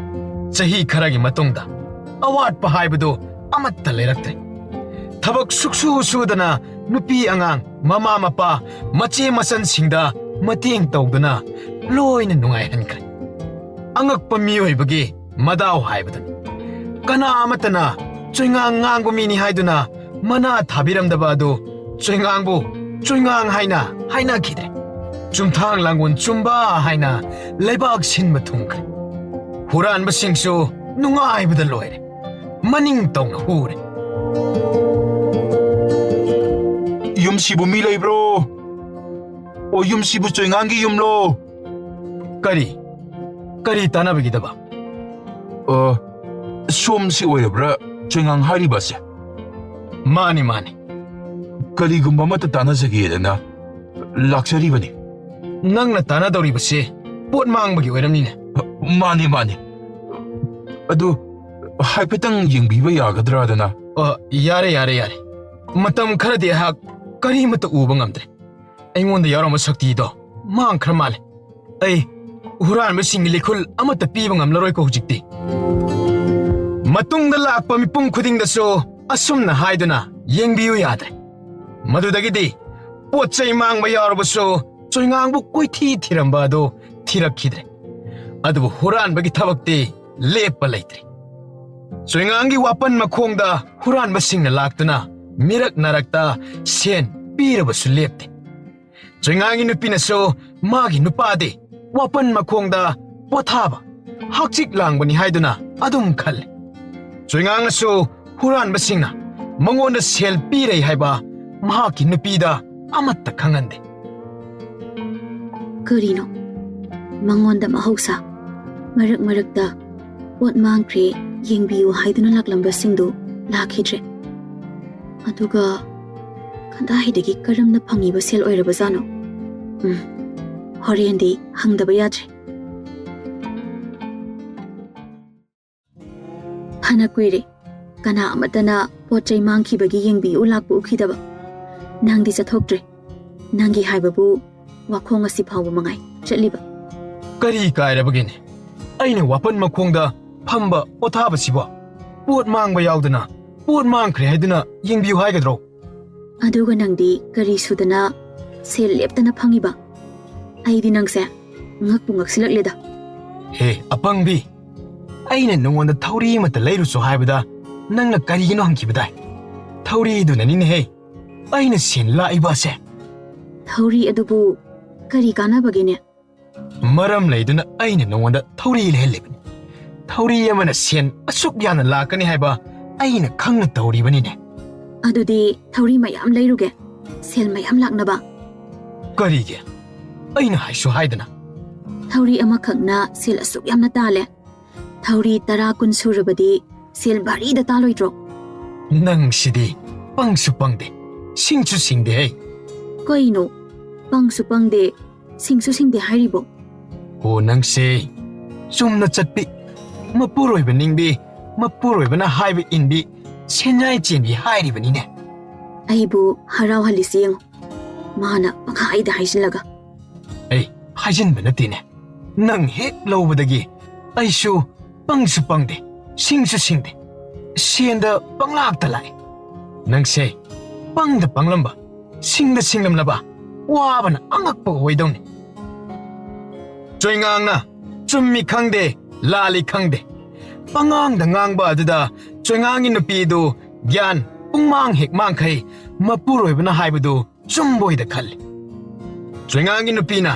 ꯆꯍꯤ ꯈꯔꯒꯤ ꯃꯇꯨꯡꯗ ꯑꯋꯥꯠꯄ ꯍꯥꯏꯕꯗꯨ ꯑꯃꯠꯇ ꯂꯩꯔꯛꯇ꯭ꯔꯦ꯫ ꯊꯕꯛ ꯁꯨꯛꯁꯨ ꯁꯨꯗꯅ ꯅꯨꯄꯤ ꯑꯉꯥꯡ, ꯃꯃꯥ ꯃꯄꯥ, ꯃꯆꯦ ꯃꯆꯟꯁꯤꯡꯗ ꯃꯇꯦꯡ ꯇꯧꯗꯨꯅ ꯂꯣꯏꯅ ꯅꯨꯡꯉꯥꯏꯍꯟꯈ꯭ꯔꯦ꯫ ꯑꯉꯛꯄ ꯃꯤꯑꯣꯏꯕꯒꯤ ꯃꯗꯥꯎ ꯍꯥꯏꯕꯗꯨꯅꯤ꯫ ꯀꯅꯥ ꯑꯃꯠꯇꯅ ꯆꯣꯏꯉꯥꯡ ꯉꯥꯡꯕ ꯃꯤꯅꯤ ꯍꯥꯏꯗꯨꯅ ꯃꯅꯥ ꯊꯥꯕꯤꯔꯝꯗꯕ ꯑꯗꯨ ꯆꯣꯏꯉꯥꯡꯕꯨ ꯆꯣꯏꯉꯥꯡ ꯍꯥꯏꯅ ꯍꯥꯏꯅꯈꯤꯗ꯭ꯔꯦ꯫ ꯆꯨꯝꯊꯥꯡ ꯂꯥꯡꯒꯣꯜ ꯆꯨꯝꯕ ꯍꯥꯏꯅ ꯂꯩꯕꯥꯛ ꯁꯤꯟꯕ ꯊꯨꯡꯈ꯭ꯔꯦ꯫ ꯍꯨꯔꯥꯟꯕꯁꯤꯡꯁꯨ ꯅꯨꯡꯉꯥꯏꯕꯗ ꯂꯣꯏꯔꯦ꯫ ꯃꯅꯤꯡ ꯇꯧꯅ ꯍꯨꯔꯦ꯫ ꯌꯨꯝꯁꯤꯕꯨ ꯃꯤ ꯂꯩꯕ꯭ꯔꯣ? ꯑꯣ, ꯌꯨꯝꯁꯤꯕꯨ ꯆꯣꯏꯉꯥꯡꯒꯤ ꯌꯨꯝꯂꯣ? ꯀꯔꯤ? ꯀꯔꯤ ꯇꯥꯟꯅꯕꯒꯤꯗꯕ? ꯑ, ꯁꯣꯝꯁꯤ ꯑꯣꯏꯔꯕ꯭ꯔꯥ ꯆꯣꯏꯉꯥꯡ ꯍꯥꯏꯔꯤꯕꯁꯦ? ꯃꯥꯅꯤ, ꯃꯥꯅꯤ꯫ ꯀꯔꯤꯒꯨꯝꯕ ꯑꯃꯠꯇ ꯇꯥꯟꯅꯖꯒꯦꯗꯅ ꯂꯥꯛꯆꯔꯤꯕꯅꯤ꯫ ꯅꯪꯅ ꯇꯥꯟꯅꯗꯧꯔꯤꯕꯁꯤ ꯄꯣꯠ ꯃꯥꯡꯕꯒꯤ ꯑꯣꯏꯔꯝꯅꯤꯅꯦ꯫ ꯃꯥꯅꯤ, ꯃꯥꯅꯤ꯫ ꯑꯗꯨ ꯍꯥꯏꯐꯦꯠꯇꯪ ꯌꯦꯡꯕꯤꯕ ꯌꯥꯒꯗ꯭ꯔꯥꯗꯅ? ꯑ, ꯌꯥꯔꯦ, ꯌꯥꯔꯦ, ꯌꯥꯔꯦ꯫ ꯃꯇꯝ ꯈꯔꯗꯤ ꯑꯩꯍꯥꯛ ꯀꯔꯤꯃꯠꯇ ꯎꯕ ꯉꯝꯗ꯭ꯔꯦ꯫ ꯑꯩꯉꯣꯟꯗ ꯌꯥꯎꯔꯝꯕ ꯁꯛꯇꯤꯗꯣ ꯃꯥꯡꯈ꯭ꯔ ꯃꯥꯜꯂꯦ꯫ ꯑꯩ ꯍꯨꯔꯥꯟꯕꯁꯤꯡꯒꯤ ꯂꯤꯈꯨꯜ ꯑꯃꯠꯇ ꯄꯤꯕ ꯉꯝꯂꯔꯣꯏꯀꯣ ꯍꯧꯖꯤꯛꯇꯤ꯫ ꯃꯇꯨꯡꯗ ꯂꯥꯛꯄ ꯃꯤꯄꯨꯝ ꯈꯨꯗꯤꯡꯗꯁꯨ ꯑꯁꯨꯝꯅ ꯍꯥꯏꯗꯨꯅ ꯌꯦꯡꯕꯤꯌꯨ ꯌꯥꯗ꯭ꯔꯦ꯫ ꯃꯗꯨꯗꯒꯤꯗꯤ ꯄꯣꯠ ꯆꯩ ꯃꯥꯡꯕ ꯌꯥꯎꯔꯕꯁꯨ ꯆꯣꯏꯉꯥꯡꯕꯨ ꯀꯣꯏꯊꯤ ꯊꯤꯔꯝꯕ ꯑꯗꯨ ꯊꯤꯔꯛꯈꯤꯗ꯭ꯔꯦ꯫ ꯑꯗꯨꯕꯨ ꯍꯨꯔꯥꯟꯕꯒꯤ ꯊꯕꯛꯇꯤ ꯂꯦꯞꯄ ꯂꯩꯇ꯭ꯔꯦ꯫ ꯆꯣꯏꯉꯥꯡꯒꯤ ꯋꯥꯄꯟ ꯃꯈꯣꯡꯗ ꯍꯨꯔꯥꯟꯕꯁꯤꯡꯅ ꯂꯥꯛꯇꯨꯅ ꯃꯤꯔꯛ ꯅꯥꯔꯛꯇ ꯁꯦꯟ ꯄꯤꯔꯕꯁꯨ ꯂꯦꯞꯇꯦ꯫ ꯆꯣꯏꯉꯥꯡꯒꯤ ꯅꯨꯄꯤꯅꯁꯨ ꯃꯥꯒꯤ ꯅꯨꯄꯥꯗꯤ ꯋꯥꯄꯟ ꯃꯈꯣꯡꯗ ꯄꯣꯊꯥꯕ, ꯍꯛꯆꯤꯛ ꯂꯥꯡꯕꯅꯤ ꯍꯥꯏꯗꯨꯅ ꯑꯗꯨꯝ ꯈꯜꯂꯤ꯫ ꯆꯣꯏꯉꯥꯡꯅꯁꯨ ꯍꯨꯔꯥꯟꯕꯁꯤꯡꯅ ꯃꯉꯣꯟꯗ ꯁꯦꯜ ꯄꯤꯔꯦ ꯍꯥꯏꯕ ꯃꯍꯥꯛꯀꯤ ꯅꯨꯄꯤꯗ ꯑꯃꯠꯇ ꯈꯪꯍꯟꯗꯦ꯫ ꯀꯔꯤꯅꯣ? ꯃꯉꯣꯟꯗ ꯃꯍꯧꯁꯥ ꯃꯔꯛ ꯃꯔꯛꯇ "ꯄꯣꯠ ꯃꯥꯡꯈ꯭ꯔꯦ, ꯌꯦꯡꯕꯤꯌꯨ" ꯍꯥꯏꯗꯨꯅ ꯂꯥꯛꯂꯝꯕꯁꯤꯡꯗꯨ ꯂꯥꯛꯈꯤꯗ꯭ꯔꯦ꯫ ꯑꯗꯨꯒ ꯀꯗꯥꯏꯗꯒꯤ ꯀꯔꯝꯅ ꯐꯪꯉꯤꯕ ꯁꯦꯜ ꯑꯣꯏꯔꯕꯖꯥꯠꯅꯣ? ꯎꯝ, ꯍꯣꯔꯦꯟꯗꯤ ꯍꯪꯗꯕ ꯌꯥꯗ꯭ꯔꯦ꯫ ꯐꯅ ꯀꯨꯏꯔꯦ ꯀꯅꯥ ꯑꯃꯠꯇꯅ ꯄꯣꯠ ꯆꯩ ꯃꯥꯡꯈꯤꯕꯒꯤ ꯌꯦꯡꯕꯤꯌꯨ ꯂꯥꯛꯄ ꯎꯈꯤꯗꯕ꯫ ꯅꯪꯗꯤ ꯆꯠꯊꯣꯛꯇ꯭ꯔꯦ꯫ ꯅꯪꯒꯤ ꯍꯥꯏꯕꯕꯨ ꯋꯥꯈꯣꯡ ꯑꯁꯤ ꯐꯥꯎꯕ ꯃꯉꯥꯏ ꯆꯠꯂꯤꯕ꯫ ꯀꯔꯤ ꯀꯥꯏꯔꯕꯒꯦꯅꯦ? ꯑꯩꯅ ꯋꯥꯄꯟ ꯃꯈꯣꯡꯗ ꯐꯝꯕ ꯄꯣꯊꯥꯕꯁꯤꯕꯣ? ꯄꯣꯠ ꯃꯥꯡꯕ ꯌꯥꯎꯗꯅ "ꯄꯣꯠ ꯃꯥꯡꯈ꯭ꯔꯦ" ꯍꯥꯏꯗꯨꯅ ꯌꯦꯡꯕꯤꯌꯨ ꯍꯥꯏꯒꯗ꯭ꯔꯣ? ꯑꯗꯨꯒ ꯅꯪꯗꯤ ꯀꯔꯤ ꯁꯨꯗꯅ ꯁꯦꯜ ꯂꯦꯞꯇꯅ ꯐꯪꯉꯤꯕ? ꯑꯩꯗꯤ ꯅꯪꯁꯦ ꯉꯛꯄꯨ ꯉꯛꯁꯤꯜꯂꯛꯂꯦꯗ꯫ ꯍꯦ, ꯑꯄꯪꯕꯤ! ꯑꯩꯅ ꯅꯉꯣꯟꯗ ꯊꯧꯔꯤ ꯑꯃꯠꯇ ꯂꯩꯔꯨꯆꯣ ꯍꯥꯏꯕꯗ ꯅꯪꯅ ꯀꯔꯤꯒꯤꯅꯣ ꯍꯪꯈꯤꯕꯗꯥꯏ? ꯊꯧꯔꯤꯗꯨꯅꯅꯤꯅꯦꯍꯦ ꯑꯩꯅ ꯁꯦꯟ ꯂꯥꯛꯏꯕ ꯑꯁꯦ꯫ ꯊꯧꯔꯤ ꯑꯗꯨꯕꯨ ꯀꯔꯤ ꯀꯥꯟꯅꯕꯒꯦꯅꯦ? ꯃꯔꯝ ꯂꯩꯗꯨꯅ ꯑꯩꯅ ꯅꯉꯣꯟꯗ ꯊꯧꯔꯤ ꯂꯩꯍꯜꯂꯤꯕꯅꯤ꯫ ꯊꯧꯔꯤ ꯑꯃꯅ ꯁꯦꯟ ꯑꯁꯨꯛ ꯌꯥꯝꯅ ꯂꯥꯛꯀꯅꯤ ꯍꯥꯏꯕ ꯑꯩꯅ ꯈꯪꯅ ꯇꯧꯔꯤꯕꯅꯤꯅꯦ꯫ ꯑꯗꯨꯗꯤ ꯊꯧꯔꯤ ꯃꯌꯥꯝ ꯂꯩꯔꯨꯒꯦ, ꯁꯦꯜ ꯃꯌꯥꯝ ꯂꯥꯛꯅꯕ꯫ ꯀꯔꯤꯒꯤ? ꯑꯩꯅ ꯍꯥꯏꯁꯨ ꯍꯥꯏꯗꯅ꯫ ꯊꯧꯔꯤ ꯑꯃꯈꯛꯅ ꯁꯦꯜ ꯑꯁꯨꯛ ꯌꯥꯝꯅ ꯇꯥꯜꯂꯦ꯫ ꯊꯧꯔꯤ ꯇꯔꯥ ꯀꯨꯟ ꯁꯨꯔꯕꯗꯤ ꯁꯦꯜ ꯚꯥꯔꯤꯗ ꯇꯥꯜꯂꯣꯏꯗ꯭ꯔꯣ? ꯅꯪꯁꯤꯗꯤ ꯄꯪꯁꯨ ꯄꯪꯗꯦ, ꯁꯤꯡꯁꯨ ꯁꯤꯡꯗꯦ ꯍꯦ꯫ ꯀꯩꯅꯣ? ꯄꯪꯁꯨ ꯄꯪꯗꯦ, ꯁꯤꯡꯁꯨ ꯁꯤꯡꯗꯦ ꯍꯥꯏꯔꯤꯕꯣ? ꯑꯣ, ꯅꯪꯁꯦ ꯆꯨꯝꯅ ꯆꯠꯄꯤ, ꯃꯄꯨꯔꯣꯏꯕ ꯅꯤꯡꯕꯤ, ꯃꯄꯨꯔꯣꯏꯕꯅ ꯍꯥꯏꯕ ꯏꯟꯕꯤ, ꯁꯦꯟꯌꯥꯏ ꯆꯦꯟꯕꯤ ꯍꯥꯏꯔꯤꯕꯅꯤꯅꯦ꯫ ꯑꯩꯕꯨ ꯍꯔꯥꯎꯍꯜꯂꯤꯁꯤ ꯌꯦꯡꯉꯨ, ꯃꯥꯅ ꯄꯪꯍꯥꯏꯗ ꯍꯥꯏꯖꯤꯜꯂꯒ꯫ ꯑꯩ ꯍꯥꯏꯖꯤꯟꯕ ꯅꯠꯇꯦꯅꯦ, ꯅꯪ ꯍꯦꯛ ꯂꯧꯕꯗꯒꯤ ꯑꯩꯁꯨ ꯄꯪꯁꯨ ꯄꯪꯗꯦ, ꯁꯤꯡꯁꯨ ꯁꯤꯡꯗꯦ, ꯁꯦꯟꯗ ꯄꯪꯂꯥꯛꯇ ꯂꯥꯛꯏ꯫ ꯅꯪꯁꯦ ꯄꯪꯗ ꯄꯪꯂꯝꯕ, ꯁꯤꯡꯗ ꯁꯤꯡꯂꯝꯂꯕ, ꯋꯥꯕꯅ ꯑꯉꯛꯄ ꯑꯣꯏꯗꯧꯅꯤ꯫ ꯆꯣꯏꯉꯥꯡꯅ ꯆꯨꯝꯃꯤ ꯈꯪꯗꯦ, ꯂꯥꯜꯂꯤ ꯈꯪꯗꯦ, ꯄꯉꯥꯡꯗ ꯉꯥꯡꯕ ꯑꯗꯨꯗ ꯆꯣꯏꯉꯥꯡꯒꯤ ꯅꯨꯄꯤꯗꯨ ꯒ꯭ꯌꯥꯟ ꯄꯨꯡꯃꯥꯡ ꯍꯦꯛ ꯃꯥꯡꯈꯩ ꯃꯄꯨꯔꯣꯏꯕꯅ ꯍꯥꯏꯕꯗꯨ ꯆꯨꯝꯕꯣꯏꯗ ꯈꯜꯂꯤ꯫ ꯆꯣꯏꯉꯥꯡꯒꯤ ꯅꯨꯄꯤꯅ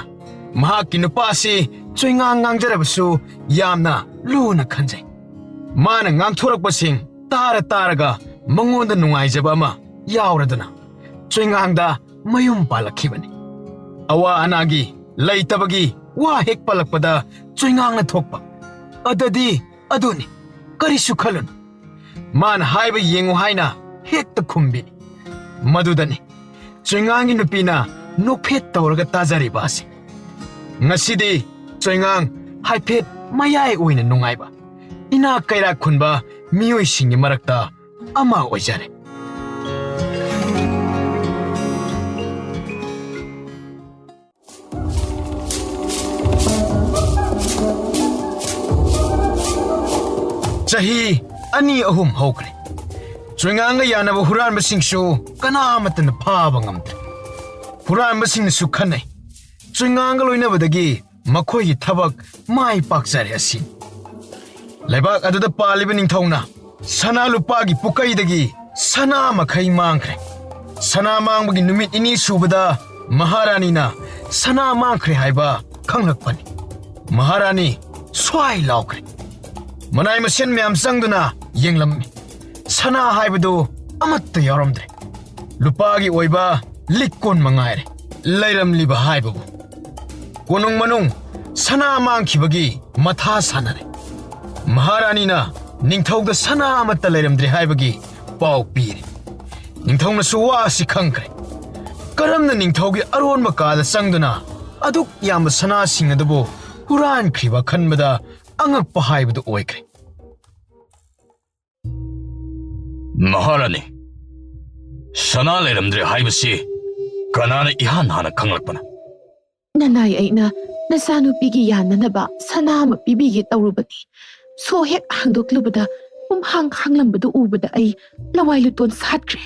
ꯃꯍꯥꯛꯀꯤ ꯅꯨꯄꯥꯁꯤ ꯆꯣꯏꯉꯥꯡ ꯉꯥꯡꯖꯔꯕꯁꯨ ꯌꯥꯝꯅ ꯂꯨꯅ ꯈꯟꯖꯩ꯫ ꯃꯥꯅ ꯉꯥꯡꯊꯣꯔꯛꯄꯁꯤꯡ ꯇꯥꯔ ꯇꯥꯔꯒ ꯃꯉꯣꯟꯗ ꯅꯨꯡꯉꯥꯏꯖꯕ ꯑꯃ ꯌꯥꯎꯔꯗꯨꯅ ꯆꯣꯏꯉꯥꯡꯗ ꯃꯌꯨꯝ ꯄꯥꯜꯂꯛꯈꯤꯕꯅꯤ꯫ ꯑꯋꯥ ꯑꯅꯥꯒꯤ, ꯂꯩꯇꯕꯒꯤ ꯋꯥ ꯍꯦꯛ ꯄꯜꯂꯛꯄꯗ ꯆꯣꯏꯉꯥꯡꯅ ꯊꯣꯛꯄ ꯑꯗꯨꯗꯤ ꯑꯗꯨꯅꯤ, ꯀꯔꯤꯁꯨ ꯈꯜꯂꯨꯅꯨ꯫ ꯃꯥꯅ ꯍꯥꯏꯕ ꯌꯦꯡꯉꯨ ꯍꯥꯏꯅ ꯍꯦꯛꯇ ꯈꯨꯝꯕꯤꯅꯤ꯫ ꯃꯗꯨꯗꯅꯤ ꯆꯣꯏꯉꯥꯡꯒꯤ ꯅꯨꯄꯤꯅ ꯅꯣꯛꯐꯦꯠ ꯇꯧꯔꯒ ꯇꯥꯖꯔꯤꯕ ꯑꯁꯤ꯫ ꯉꯁꯤꯗꯤ ꯆꯣꯏꯉꯥꯡ ꯍꯥꯏꯐꯦꯠ ꯃꯌꯥꯏ ꯑꯣꯏꯅ ꯅꯨꯡꯉꯥꯏꯕ, ꯏꯅꯥꯛ ꯀꯩꯔꯥꯛ ꯈꯨꯟꯕ ꯃꯤꯑꯣꯏꯁꯤꯡꯒꯤ ꯃꯔꯛꯇ ꯑꯃ ꯑꯣꯏꯖꯔꯦ꯫ ꯆꯍꯤ ꯑꯅꯤ ꯑꯍꯨꯝ ꯍꯧꯈ꯭ꯔꯦ꯫ ꯆꯣꯏꯉꯥꯡꯒ ꯌꯥꯅꯕ ꯍꯨꯔꯥꯟꯕꯁꯤꯡꯁꯨ ꯀꯅꯥꯃꯠꯇꯅ ꯐꯥꯕ ꯉꯝꯗ꯭ꯔꯦ꯫ ꯍꯨꯔꯥꯟꯕꯁꯤꯡꯅꯁꯨ ꯈꯟꯅꯩ, ꯆꯣꯏꯉꯥꯡꯒ ꯂꯣꯏꯅꯕꯗꯒꯤ ꯃꯈꯣꯏꯒꯤ ꯊꯕꯛ ꯃꯥꯏ ꯄꯥꯛꯆꯔꯦ ꯑꯁꯤꯅꯤ꯫ ꯂꯩꯕꯥꯛ ꯑꯗꯨꯗ ꯄꯥꯜꯂꯤꯕ ꯅꯤꯡꯊꯧꯅ ꯁꯅꯥ ꯂꯨꯄꯥꯒꯤ ꯄꯨꯀꯩꯗꯒꯤ ꯁꯅꯥ ꯃꯈꯩ ꯃꯥꯡꯈ꯭ꯔꯦ꯫ ꯁꯅꯥ ꯃꯥꯡꯕꯒꯤ ꯅꯨꯃꯤꯠ ꯅꯤꯅꯤ ꯁꯨꯕꯗ ꯃꯍꯥꯔꯥꯅꯤꯅ ꯁꯅꯥ ꯃꯥꯡꯈ꯭ꯔꯦ ꯍꯥꯏꯕ ꯈꯪꯂꯛꯄꯅꯤ꯫ ꯃꯍꯥꯔꯥꯅꯤ ꯁ꯭ꯋꯥꯏ ꯂꯥꯎꯈ꯭ꯔꯦ꯫ ꯃꯅꯥꯏ ꯃꯁꯤꯟ ꯃꯌꯥꯝ ꯆꯪꯗꯨꯅ ꯌꯦꯡꯂꯝꯃꯤ꯫ ꯁꯅꯥ ꯍꯥꯏꯕꯗꯨ ꯑꯃꯠꯇ ꯌꯥꯎꯔꯝꯗ꯭ꯔꯦ꯫ ꯂꯨꯄꯥꯒꯤ ꯑꯣꯏꯕ ꯂꯤꯛ ꯀꯣꯟ ꯃꯉꯥꯏꯔꯦ ꯂꯩꯔꯝꯂꯤꯕ ꯍꯥꯏꯕꯕꯨ꯫ ꯀꯣꯅꯨꯡ ꯃꯅꯨꯡ ꯁꯅꯥ ꯃꯥꯡꯈꯤꯕꯒꯤ ꯃꯊꯥ ꯁꯥꯟꯅꯔꯦ꯫ ꯃꯍꯥꯔꯥꯅꯤꯅ ꯅꯤꯡꯊꯧꯗ ꯁꯅꯥ ꯑꯃꯠꯇ ꯂꯩꯔꯝꯗ꯭ꯔꯦ ꯍꯥꯏꯕꯒꯤ ꯄꯥꯎ ꯄꯤꯔꯦ꯫ ꯅꯤꯡꯊꯧꯅꯁꯨ ꯋꯥ ꯑꯁꯤ ꯈꯪꯈ꯭ꯔꯦ꯫ ꯀꯔꯝꯅ ꯅꯤꯡꯊꯧꯒꯤ ꯑꯔꯣꯟꯕ ꯀꯥꯗ ꯆꯪꯗꯨꯅ ꯑꯗꯨꯛ ꯌꯥꯝꯕ ꯁꯅꯥꯁꯤꯡ ꯑꯗꯨꯕꯨ ꯍꯨꯔꯥꯟꯈ꯭ꯔꯤꯕ ꯈꯟꯕꯗ ꯑꯉꯛꯄ ꯍꯥꯏꯕꯗꯨ ꯑꯣꯏꯈ꯭ꯔꯦ꯫ ꯃꯍꯥꯔꯥꯅꯤ, ꯁꯅꯥ ꯂꯩꯔꯝꯗ꯭ꯔꯦ ꯍꯥꯏꯕꯁꯤ ꯀꯅꯥꯅ ꯏꯍꯥꯟ ꯍꯥꯟꯅ ꯈꯪꯂꯛꯄꯅꯣ? ꯅꯅꯥꯏ ꯑꯩꯅ ꯅꯆꯥꯅꯨꯄꯤꯒꯤ ꯌꯥꯅꯅꯕ ꯁꯅꯥ ꯑꯃ ꯄꯤꯕꯤꯒꯦ ꯇꯧꯔꯨꯕꯅꯤ꯫ ꯁꯣ ꯍꯦꯛ ꯍꯥꯡꯗꯣꯛꯂꯨꯕꯗ ꯄꯨꯝꯍꯥꯡ ꯍꯥꯡꯂꯝꯕꯗꯨ ꯎꯕꯗ ꯑꯩ ꯂꯋꯥꯏ ꯂꯨꯇꯣꯟ ꯁꯥꯠꯈ꯭ꯔꯦ꯫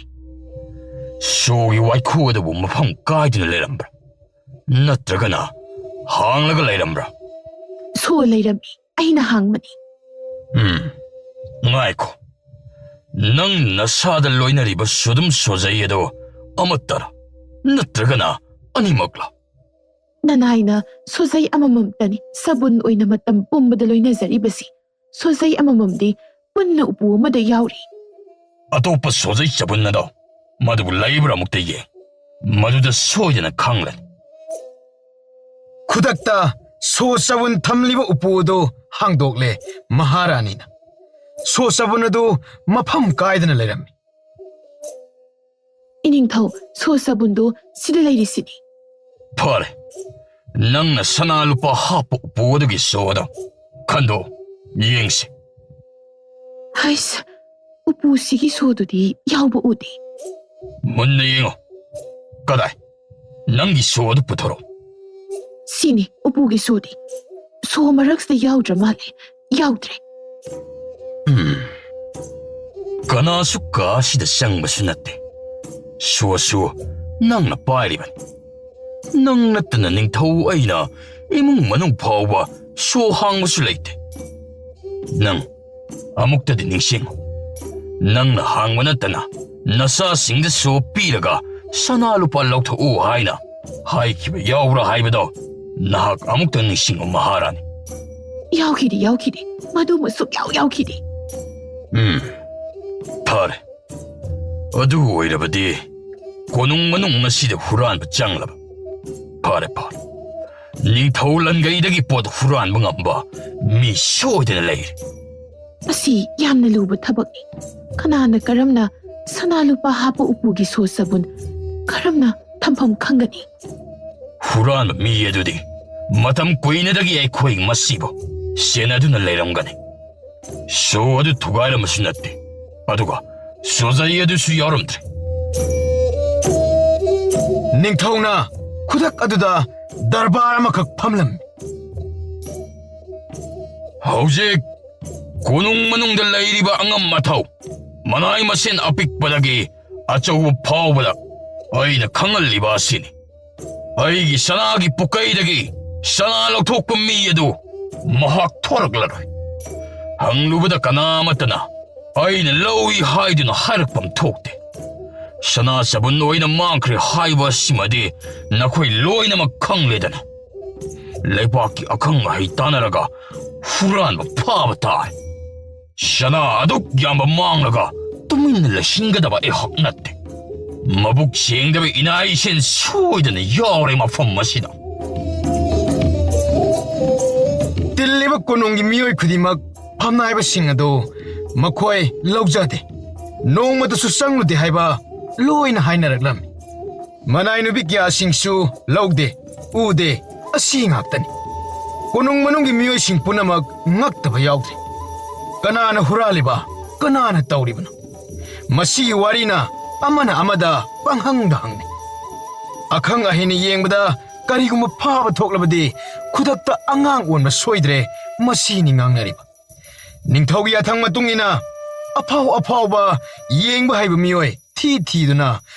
ꯁꯣꯒꯤ ꯋꯥꯏꯈꯨ ꯑꯗꯨꯕꯨ ꯃꯐꯝ ꯀꯥꯏꯗꯅ ꯂꯩꯔꯝꯕ꯭ꯔꯥ? ꯅꯠꯇ꯭ꯔꯒꯅ ꯍꯥꯡꯂꯒ ꯂꯩꯔꯝꯕ꯭ꯔꯥ? ꯁꯣ ꯂꯩꯔꯝꯃꯤ, ꯑꯩꯅ ꯍꯥꯡꯕꯅꯤ꯫ ꯎꯝ, ꯉꯥꯏꯈꯣ꯫ ꯅꯪ ꯅꯁꯥꯗ ꯂꯣꯏꯅꯔꯤꯕ ꯁꯣꯗꯨꯝ ꯁꯣꯖꯩ ꯑꯗꯣ ꯑꯃꯠꯇꯔ? ꯅꯠꯇ꯭ꯔꯒꯅ ꯑꯅꯤꯃꯛꯂ? ꯅꯅꯥꯏꯅ ꯁꯣꯖꯩ ꯑꯃꯃꯝꯇꯅꯤ ꯁꯥꯕꯨꯟ ꯑꯣꯏꯅ ꯃꯇꯝ ꯄꯨꯝꯕꯗ ꯂꯣꯏꯅꯖꯔꯤꯕꯁꯤ꯫ ꯁꯣꯖꯩ ꯑꯃꯃꯝꯗꯤ ꯄꯨꯟꯅ ꯎꯄꯨ ꯑꯃꯗ ꯌꯥꯎꯔꯤ꯫ ꯑꯇꯣꯞꯄ ꯁꯣꯖꯩ ꯆꯕꯨꯟ ꯑꯗꯣ ꯃꯗꯨꯕꯨ ꯂꯩꯕ꯭ꯔꯥ ꯑꯃꯨꯛꯇ ꯌꯦꯡ꯫ ꯃꯗꯨꯗ ꯁꯣꯏꯗꯅ ꯈꯪꯂꯅꯤ꯫ ꯈꯨꯗꯛꯇ ꯁꯣ ꯆꯕꯨꯟ ꯊꯝꯂꯤꯕ ꯎꯄꯨ ꯑꯗꯨ ꯍꯥꯡꯗꯣꯛꯂꯦ ꯃꯍꯥꯔꯥꯅꯤꯅ꯫ ꯁꯣ ꯆꯕꯨꯟ ꯑꯗꯨ ꯃꯐꯝ ꯀꯥꯏꯗꯅ ꯂꯩꯔꯝꯃꯤ꯫ ꯏꯅꯤꯡꯊꯧ, ꯁꯣ ꯆꯕꯨꯟꯗꯨ ꯁꯤꯗ ꯂꯩꯔꯤꯁꯤꯗꯤ꯫ ꯐꯔꯦ, ꯅꯪꯅ ꯁꯅꯥ ꯂꯨꯄꯥ ꯍꯥꯞꯄ ꯎꯄꯨ ꯑꯗꯨꯒꯤ ꯁꯣ ꯑꯗꯣ ꯈꯟꯗꯣꯛ ꯌꯦꯡꯁꯤ꯫ ꯍꯩꯁ, ꯎꯄꯨꯁꯤꯒꯤ ꯁꯣꯗꯨꯗꯤ ꯌꯥꯎꯕ ꯎꯗꯦ꯫ ꯃꯨꯟꯅ ꯌꯦꯡꯉꯣ꯫ ꯀꯗꯥꯏ? ꯅꯪꯒꯤ ꯁꯣ ꯑꯗꯨ ꯄꯨꯊꯣꯔꯛꯑꯣ꯫ ꯁꯤꯅꯤ ꯎꯄꯨꯒꯤ ꯁꯣꯗꯤ꯫ ꯁꯣ ꯃꯔꯛꯁꯤꯗ ꯌꯥꯎꯗ꯭ꯔ ꯃꯥꯜꯂꯦ꯫ ꯌꯥꯎꯗ꯭ꯔꯦ꯫ ꯎꯝ꯫ ꯀꯅꯥꯁꯨ ꯀꯥ ꯑꯁꯤꯗ ꯆꯪꯕꯁꯨ ꯅꯠꯇꯦ꯫ ꯁꯣꯁꯨ ꯅꯪꯅ ꯄꯥꯏꯔꯤꯕꯅꯤ꯫ ꯅꯪ ꯅꯠꯇꯅ ꯅꯤꯡꯊꯧ ꯑꯩꯅ ꯏꯃꯨꯡ ꯃꯅꯨꯡ ꯐꯥꯎꯕ ꯁꯣ ꯍꯥꯡꯕꯁꯨ ꯂꯩꯇꯦ꯫ ꯅꯪ ꯑꯃꯨꯛꯇꯗꯤ ꯅꯤꯡꯁꯤꯡꯉꯨ꯫ ꯅꯪꯅ ꯍꯥꯡꯕ ꯅꯠꯇꯅ ꯅꯆꯥꯁꯤꯡꯗꯁꯨ ꯄꯤꯔꯒ ꯁꯅꯥ ꯂꯨꯄꯥ ꯂꯧꯊꯣꯛꯎ ꯍꯥꯏꯅ ꯍꯥꯏꯈꯤꯕ ꯌꯥꯎꯕ꯭ꯔꯥ ꯍꯥꯏꯕꯗꯣ ꯅꯍꯥꯛ ꯑꯃꯨꯛꯇ ꯅꯤꯡꯁꯤꯡꯉꯨ, ꯃꯍꯥꯔꯥꯅꯤ꯫ ꯌꯥꯎꯈꯤꯗꯦ, ꯌꯥꯎꯈꯤꯗꯦ꯫ ꯃꯗꯨꯃ ꯁꯨꯛꯌꯥꯎ ꯌꯥꯎꯈꯤꯗꯦ꯫ ꯎꯝ, ꯐꯔꯦ꯫ ꯑꯗꯨ ꯑꯣꯏꯔꯕꯗꯤ ꯀꯣꯅꯨꯡ ꯃꯅꯨꯡ ꯑꯁꯤꯗ ꯍꯨꯔꯥꯟꯕ ꯆꯪꯂꯕ? ꯐꯔꯦ, ꯐꯔꯦ꯫ ꯅꯤꯡꯊꯧ ꯂꯟꯒꯩꯗꯒꯤ ꯄꯣꯠ ꯍꯨꯔꯥꯟꯕ ꯉꯝꯕ ꯃꯤ ꯁꯣꯏꯗꯅ ꯂꯩꯔꯦ꯫ ꯃꯁꯤ ꯌꯥꯝꯅ ꯂꯨꯕ ꯊꯕꯛꯅꯤ꯫ ꯀꯅꯥꯅ ꯀꯔꯝꯅ ꯁꯅꯥ ꯂꯨꯄꯥ ꯍꯥꯞꯄ ꯎꯄꯨꯒꯤ ꯁꯣ ꯆꯕꯨꯟ ꯀꯔꯝꯅ ꯊꯝꯐꯝ ꯈꯪꯒꯅꯤ? ꯍꯨꯔꯥꯟꯕ ꯃꯤ ꯑꯗꯨꯗꯤ ꯃꯇꯝ ꯀꯨꯏꯅꯗꯒꯤ ꯑꯩꯈꯣꯏ ꯃꯁꯤꯕꯨ ꯁꯦꯟꯅꯗꯨꯅ ꯂꯩꯔꯝꯒꯅꯤ꯫ ꯁꯣ ꯑꯗꯨ ꯊꯨꯒꯥꯏꯔꯝꯕꯁꯨ ꯅꯠꯇꯦ, ꯑꯗꯨꯒ ꯁꯣꯖꯩ ꯑꯗꯨꯁꯨ ꯌꯥꯎꯔꯝꯗ꯭ꯔꯦ꯫ ꯅꯤꯡꯊꯧꯅ ꯈꯨꯗꯛ ꯑꯗꯨꯗ ꯗꯔꯕꯥꯔ ꯑꯃꯈꯛ ꯐꯝꯂꯝꯃꯤ꯫ ꯍꯧꯖꯤꯛ ꯀꯣꯅꯨꯡ ꯃꯅꯨꯡꯗ ꯂꯩꯔꯤꯕ ꯑꯉꯝ ꯑꯊꯧ, ꯃꯅꯥꯏ ꯃꯁꯤꯟ ꯑꯄꯤꯛꯄꯗꯒꯤ ꯑꯆꯧꯕ ꯐꯥꯎꯕꯗ ꯑꯩꯅ ꯈꯪꯍꯜꯂꯤꯕ ꯑꯁꯤꯅꯤ꯫ ꯑꯩꯒꯤ ꯁꯅꯥꯒꯤ ꯄꯨꯀꯩꯗꯒꯤ ꯁꯅꯥ ꯂꯧꯊꯣꯛꯄ ꯃꯤ ꯑꯗꯨ ꯃꯍꯥꯛ ꯊꯣꯔꯛꯂꯔꯣꯏ꯫ ꯍꯪꯂꯨꯕꯗ ꯀꯅꯥ ꯑꯃꯠꯇꯅ ꯑꯩꯅ ꯂꯧꯏ ꯍꯥꯏꯗꯨꯅ ꯍꯥꯏꯔꯛꯐꯝ ꯊꯣꯛꯇꯦ꯫ ꯁꯅꯥ ꯆꯕꯨꯟ ꯑꯣꯏꯅ ꯃꯥꯡꯈ꯭ꯔꯦ ꯍꯥꯏꯕ ꯑꯁꯤꯃꯗꯤ ꯅꯈꯣꯏ ꯂꯣꯏꯅꯃꯛ ꯈꯪꯂꯦꯗꯅ꯫ ꯂꯩꯕꯥꯛꯀꯤ ꯑꯈꯪ ꯑꯍꯩ ꯇꯥꯟꯅꯔꯒ ꯍꯨꯔꯥꯟꯕ ꯐꯥꯕ ꯇꯥꯔꯦ꯫ ꯁꯅꯥ ꯑꯗꯨꯛ ꯌꯥꯝꯕ ꯃꯥꯡꯂꯒ ꯇꯨꯃꯤꯟꯅ ꯂꯩꯁꯤꯟꯒꯗꯕ ꯑꯩꯍꯥꯛ ꯅꯠꯇꯦ꯫ ꯃꯕꯨꯛ ꯁꯦꯡꯗꯕ ꯏꯅꯥ ꯏꯁꯤꯟ ꯁꯣꯏꯗꯅ ꯌꯥꯎꯔꯦ ꯃꯐꯝ ꯑꯁꯤꯗ꯫ ꯇꯤꯜꯂꯤꯕ ꯀꯣꯅꯨꯡꯒꯤ ꯃꯤꯑꯣꯏ ꯈꯨꯗꯤꯡꯃꯛ ꯐꯝꯅꯥꯏꯕꯁꯤꯡ ꯑꯗꯨ ꯃꯈꯣꯏ ꯂꯧꯖꯗꯦ, ꯅꯣꯡꯃꯇꯁꯨ ꯆꯪꯂꯨꯗꯦ ꯍꯥꯏꯕ ꯂꯣꯏꯅ ꯍꯥꯏꯅꯔꯛꯂꯝꯃꯤ꯫ ꯃꯅꯥꯏ ꯅꯨꯄꯤ ꯀꯌꯥꯁꯤꯡꯁꯨ ꯂꯧꯗꯦ, ꯎꯗꯦ, ꯑꯁꯤ ꯉꯥꯛꯇꯅꯤ꯫ ꯀꯣꯅꯨꯡ ꯃꯅꯨꯡꯒꯤ ꯃꯤꯑꯣꯏꯁꯤꯡ ꯄꯨꯝꯅꯃꯛ ꯉꯛꯇꯕ ꯌꯥꯎꯗ꯭ꯔꯦ꯫ ꯀꯅꯥꯅ ꯍꯨꯔꯥꯜꯂꯤꯕ? ꯀꯅꯥꯅ ꯇꯧꯔꯤꯕꯅꯣ? ꯃꯁꯤꯒꯤ ꯋꯥꯔꯤꯅ ꯑꯃꯅ ꯑꯃꯗ ꯄꯪꯍꯪꯗ ꯍꯪꯅꯩ꯫ ꯑꯈꯪ ꯑꯍꯩꯅ ꯌꯦꯡꯕꯗ ꯀꯔꯤꯒꯨꯝꯕ ꯐꯥꯕ ꯊꯣꯛꯂꯕꯗꯤ ꯈꯨꯗꯛꯇ ꯑꯉꯥꯡ ꯑꯣꯟꯕ ꯁꯣꯏꯗ꯭ꯔꯦ, ꯃꯁꯤꯅꯤ ꯉꯥꯡꯅꯔꯤꯕ꯫ ꯅꯤꯡꯊꯧꯒꯤ ꯌꯥꯊꯪ ꯃꯇꯨꯡ ꯏꯟꯅ ꯑꯐꯥꯎ ꯑꯐꯥꯎꯕ ꯌꯦꯡꯕ ꯍꯩꯕ ꯃꯤꯑꯣꯏ ꯊꯤ ꯊꯤꯗꯨꯅ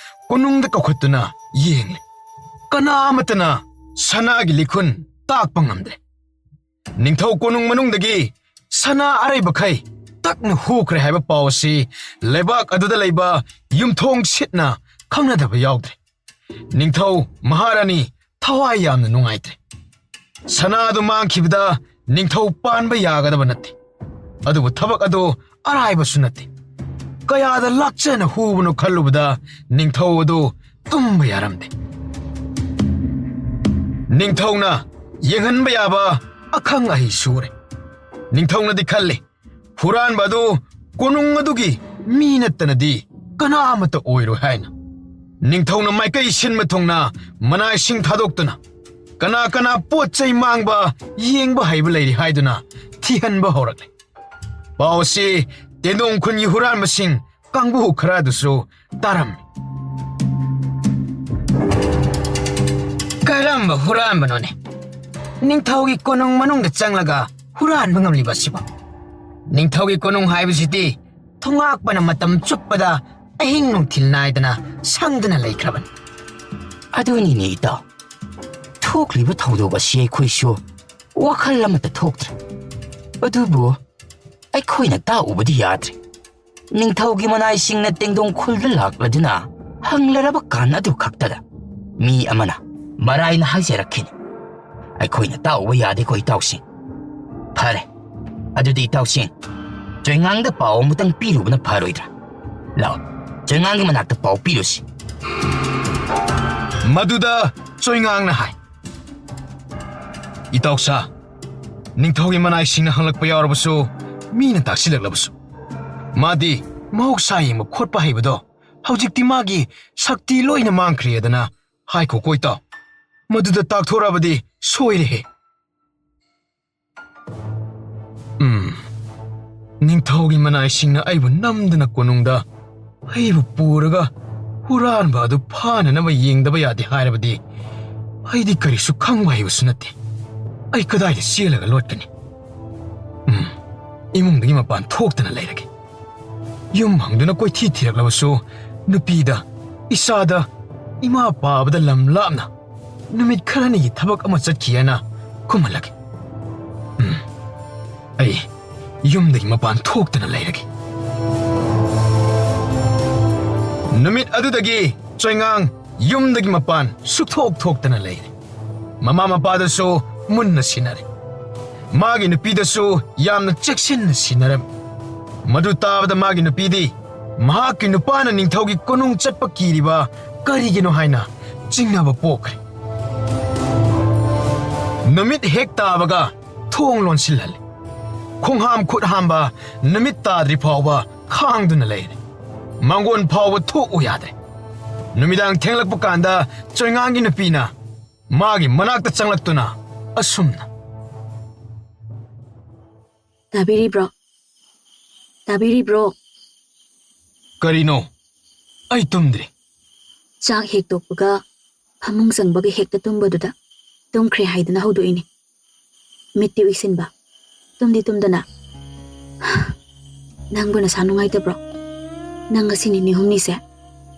ꯀꯣꯅꯨꯡꯗ ꯀꯧꯈꯠꯇꯨꯅ ꯌꯦꯡꯂꯦ꯫ ꯀꯅꯥ ꯑꯃꯠꯇꯅ ꯁꯅꯥꯒꯤ ꯂꯤꯈꯨꯟ ꯇꯥꯛꯄ ꯉꯝꯗ꯭ꯔꯦ꯫ ꯅꯤꯡꯊꯧ ꯀꯣꯅꯨꯡ ꯃꯅꯨꯡꯗꯒꯤ ꯁꯅꯥ ꯑꯔꯩꯕꯈꯩ ꯇꯛꯅ ꯍꯨꯈ꯭ꯔꯦ ꯍꯥꯏꯕ ꯄꯥꯎ ꯑꯁꯤ ꯂꯩꯕꯥꯛ ꯑꯗꯨꯗ ꯂꯩꯕ ꯌꯨꯝꯊꯣꯡ ꯁꯤꯠꯅ ꯈꯪꯅꯗꯕ ꯌꯥꯎꯗ꯭ꯔꯦ꯫ ꯅꯤꯡꯊꯧ ꯃꯍꯥꯔꯥꯅꯤ ꯊꯋꯥꯏ ꯌꯥꯝꯅ ꯅꯨꯡꯉꯥꯏꯇ꯭ꯔꯦ꯫ ꯁꯅꯥ ꯑꯗꯨ ꯃꯥꯡꯈꯤꯕꯗ ꯅꯤꯡꯊꯧ ꯄꯥꯟꯕ ꯌꯥꯒꯗꯕ ꯅꯠꯇꯦ꯫ ꯑꯗꯨꯕꯨ ꯊꯕꯛ ꯑꯗꯨ ꯑꯔꯥꯏꯕꯁꯨ ꯅꯠꯇꯦ꯫ ꯀꯌꯥꯗ ꯂꯥꯛꯆꯅ ꯍꯨꯕꯅꯣ ꯈꯜꯂꯨꯕꯗ ꯅꯤꯡꯊꯧ ꯑꯗꯨ ꯇꯨꯝꯕ ꯌꯥꯔꯝꯗꯦ꯫ ꯅꯤꯡꯊꯧꯅ ꯌꯦꯡꯍꯟꯕ ꯌꯥꯕ ꯑꯈꯪ ꯑꯍꯩ ꯁꯨꯔꯦ꯫ ꯅꯤꯡꯊꯧꯅꯗꯤ ꯈꯜꯂꯤ, ꯍꯨꯔꯥꯟꯕ ꯑꯗꯨ ꯀꯣꯅꯨꯡ ꯑꯗꯨꯒꯤ ꯃꯤ ꯅꯠꯇꯅꯗꯤ ꯀꯅꯥ ꯑꯃꯠꯇ ꯑꯣꯏꯔꯣꯏ ꯍꯥꯏꯅ꯫ ꯅꯤꯡꯊꯧꯅ ꯃꯥꯏꯀꯩ ꯁꯤꯟꯕ ꯊꯨꯡꯅ ꯃꯅꯥꯏꯁꯤꯡ ꯊꯥꯗꯣꯛꯇꯨꯅ ꯀꯅꯥ ꯀꯅꯥ ꯄꯣꯠ ꯆꯩ ꯃꯥꯡꯕ ꯌꯦꯡꯕ ꯍꯩꯕ ꯂꯩꯔꯤ ꯍꯥꯏꯗꯨꯅ ꯊꯤꯍꯟꯕ ꯍꯧꯔꯛꯂꯦ꯫ ꯄꯥꯎ ꯑꯁꯤ ꯇꯦꯟꯗꯣꯡ ꯈꯨꯟꯒꯤ ꯍꯨꯔꯥꯟꯕꯁꯤꯡ ꯀꯥꯡꯕꯨ ꯈꯔ ꯑꯗꯨꯁꯨ ꯇꯥꯔꯝꯃꯤ꯫ ꯀꯔꯝꯕ ꯍꯨꯔꯥꯟꯕꯅꯣꯅꯦ? ꯅꯤꯡꯊꯧꯒꯤ ꯀꯣꯅꯨꯡ ꯃꯅꯨꯡꯗ ꯆꯪꯂꯒ ꯍꯨꯔꯥꯟꯕ ꯉꯝꯂꯤꯕ ꯑꯁꯤꯕꯣ? ꯅꯤꯡꯊꯧꯒꯤ ꯀꯣꯅꯨꯡ ꯍꯥꯏꯕꯁꯤꯗꯤ ꯊꯣꯉꯥꯛꯄꯅ ꯃꯇꯝ ꯆꯨꯞꯄꯗ ꯑꯍꯤꯡ ꯅꯨꯡꯊꯤꯜ ꯅꯥꯏꯗꯅ ꯁꯪꯗꯨꯅ ꯂꯩꯈ꯭ꯔꯕꯅꯤ꯫ ꯑꯗꯨꯅꯤꯅꯦ ꯏꯇꯥꯎ, ꯊꯣꯛꯂꯤꯕ ꯊꯧꯗꯣꯛ ꯑꯁꯤ ꯑꯩꯈꯣꯏꯁꯨ ꯋꯥꯈꯜ ꯑꯃꯠꯇ ꯊꯣꯛꯇ꯭ꯔꯦ꯫ ꯑꯗꯨꯕꯨ ꯑꯩꯈꯣꯏꯅ ꯇꯥꯛꯎꯕꯗꯤ ꯌꯥꯗ꯭ꯔꯦ꯫ ꯅꯤꯡꯊꯧꯒꯤ ꯃꯅꯥꯏꯁꯤꯡꯅ ꯇꯦꯡꯗꯣꯡ ꯈꯨꯜꯗ ꯂꯥꯛꯂꯗꯨꯅ ꯍꯪꯂꯔꯕ ꯀꯥꯟ ꯑꯗꯨ ꯈꯛꯇꯗ ꯃꯤ ꯑꯃꯅ ꯃꯔꯥꯏꯅ ꯍꯥꯏꯖꯔꯛꯈꯤꯅꯤ, "ꯑꯩꯈꯣꯏꯅ ꯇꯥꯛꯎꯕ ꯌꯥꯗꯦꯀꯣ ꯏꯇꯥꯎꯁꯤꯡ꯫ ꯐꯔꯦ, ꯑꯗꯨꯗꯤ ꯏꯇꯥꯎꯁꯤꯡ, ꯆꯣꯏꯉꯥꯡꯗ ꯄꯥꯎ ꯑꯃꯇꯪ ꯄꯤꯔꯨꯕꯅ ꯐꯔꯣꯏꯗ꯭ꯔꯥ? ꯂꯥꯛꯑꯣ, ꯆꯣꯏꯉꯥꯡꯒꯤ ꯃꯅꯥꯛꯇ ꯄꯥꯎ ꯄꯤꯔꯨꯁꯤ꯫" ꯃꯗꯨꯗ ꯆꯣꯏꯉꯥꯡꯅ ꯍꯥꯏ, "ꯏꯇꯥꯎꯁꯥ, ꯅꯤꯡꯊꯧꯒꯤ ꯃꯅꯥꯏꯁꯤꯡꯅ ꯍꯪꯂꯛꯄ ꯌꯥꯎꯔꯕꯁꯨ, ꯃꯤꯅ ꯇꯥꯛꯁꯤꯜꯂꯛꯂꯕꯁꯨ, ꯃꯥꯗꯤ ꯃꯍꯧꯁꯥ ꯌꯦꯡꯕ ꯈꯣꯠꯄ ꯍꯩꯕꯗꯣ ꯍꯧꯖꯤꯛꯇꯤ ꯃꯥꯒꯤ ꯁꯛꯇꯤ ꯂꯣꯏꯅ ꯃꯥꯡꯈ꯭ꯔꯦꯗꯅ ꯍꯥꯏꯈꯣꯀꯣ ꯏꯇꯥꯎ꯫ ꯃꯗꯨꯗ ꯇꯥꯛꯊꯣꯔꯛꯑꯕꯗꯤ ꯁꯣꯏꯔꯦꯍꯦ꯫" ꯎꯝ, ꯅꯤꯡꯊꯧꯒꯤ ꯃꯅꯥꯏꯁꯤꯡꯅ ꯑꯩꯕꯨ ꯅꯝꯗꯅ ꯀꯣꯅꯨꯡꯗ ꯑꯩꯕꯨ ꯄꯨꯔꯒ ꯍꯨꯔꯥꯟꯕ ꯑꯗꯨ ꯐꯥꯅꯅꯕ ꯌꯦꯡꯗꯕ ꯌꯥꯗꯦ ꯍꯥꯏꯔꯕꯗꯤ, ꯑꯩꯗꯤ ꯀꯔꯤꯁꯨ ꯈꯪꯕ ꯍꯩꯕꯁꯨ ꯅꯠꯇꯦ꯫ ꯑꯩ ꯀꯗꯥꯏꯗ ꯆꯦꯜꯂꯒ ꯂꯣꯠꯀꯅꯤ? ꯎꯝ, ꯏꯃꯨꯡꯗꯒꯤ ꯃꯄꯥꯟ ꯊꯣꯛꯇꯅ ꯂꯩꯔꯒꯦ꯫ ꯌꯨꯝ ꯍꯪꯗꯨꯅ ꯀꯣꯏꯊꯤ ꯊꯤꯔꯛꯂꯕꯁꯨ, ꯅꯨꯄꯤꯗ, ꯏꯆꯥꯗ, ꯏꯃꯥ ꯄꯥꯕꯗ ꯂꯝ ꯂꯥꯞꯅ ꯅꯨꯃꯤꯠ ꯈꯔꯅꯤꯒꯤ ꯊꯕꯛ ꯑꯃ ꯆꯠꯈꯤ ꯍꯥꯏꯅ ꯈꯨꯝꯍꯜꯂꯒꯦ꯫ ꯎꯝ, ꯑꯩ ꯌꯨꯝꯗꯒꯤ ꯃꯄꯥꯟ ꯊꯣꯛꯇꯅ ꯂꯩꯔꯒꯦ꯫ ꯅꯨꯃꯤꯠ ꯑꯗꯨꯗꯒꯤ ꯆꯣꯏꯉꯥꯡ ꯌꯨꯝꯗꯒꯤ ꯃꯄꯥꯟ ꯁꯨꯛꯊꯣꯛ ꯊꯣꯛꯇꯅ ꯂꯩꯔꯦ꯫ ꯃꯃꯥ ꯃꯄꯥꯗꯁꯨ ꯃꯨꯟꯅ ꯁꯤꯟꯅꯔꯦ꯫ ꯃꯥꯒꯤ ꯅꯨꯄꯤꯗꯁꯨ ꯌꯥꯝꯅ ꯆꯦꯛꯁꯤꯟꯅ ꯁꯤꯟꯅꯔꯝꯃꯤ꯫ ꯃꯗꯨ ꯇꯥꯕꯗ ꯃꯥꯒꯤ ꯅꯨꯄꯤꯗꯤ ꯃꯍꯥꯛꯀꯤ ꯅꯨꯄꯥꯅ ꯅꯤꯡꯊꯧꯒꯤ ꯀꯣꯅꯨꯡ ꯆꯠꯄ ꯀꯤꯔꯤꯕ ꯀꯔꯤꯒꯤꯅꯣ ꯍꯥꯏꯅ ꯆꯤꯡꯅꯕ ꯄꯣꯛꯈ꯭ꯔꯦ꯫ ꯅꯨꯃꯤꯠ ꯍꯦꯛ ꯇꯥꯕꯒ ꯊꯣꯡ ꯂꯣꯟꯁꯤꯜꯍꯜꯂꯦ꯫ ꯈꯣꯡꯍꯥꯝ ꯈꯨꯠ ꯍꯥꯝꯕ ꯅꯨꯃꯤꯠ ꯇꯥꯗ꯭ꯔꯤ ꯐꯥꯎꯕ ꯈꯥꯡꯗꯨꯅ ꯂꯩꯔꯦ꯫ ꯃꯪꯒꯣꯟ ꯐꯥꯎꯕ ꯊꯣꯛꯎ ꯌꯥꯗ꯭ꯔꯦ꯫ ꯅꯨꯃꯤꯗꯥꯡ ꯊꯦꯡꯂꯛꯄ ꯀꯥꯟꯗ ꯆꯣꯏꯉꯥꯡꯒꯤ ꯅꯨꯄꯤꯅ ꯃꯥꯒꯤ ꯃꯅꯥꯛꯇ ꯆꯪꯂꯛꯇꯨꯅ ꯑꯁꯨꯝꯅ, "ꯇꯥꯕꯤꯔꯤꯕ꯭ꯔꯣ? ꯇꯥꯕꯤꯔꯤꯕ꯭ꯔꯣ?" "ꯀꯔꯤꯅꯣ? ꯑꯩ ꯇꯨꯝꯗ꯭ꯔꯤ꯫" "ꯆꯥꯛ ꯍꯦꯛ ꯇꯣꯛꯄꯒ ꯐꯃꯨꯡ ꯆꯪꯕꯒ ꯍꯦꯛꯇ ꯇꯨꯝꯕꯗꯨꯗ ꯇꯨꯝꯈ꯭ꯔꯦ ꯍꯥꯏꯗꯨꯅ ꯍꯧꯗꯣꯛꯏꯅꯦ꯫ ꯃꯤꯠꯇꯤ ꯎꯏꯁꯤꯟꯕ, ꯇꯨꯝꯗꯤ ꯇꯨꯝꯗꯅ꯫ ꯅꯪꯕꯨ ꯅꯁꯥ ꯅꯨꯡꯉꯥꯏꯇꯕ꯭ꯔꯣ? ꯅꯪ ꯉꯁꯤ ꯅꯤꯅꯤ ꯍꯨꯝꯅꯤꯁꯦ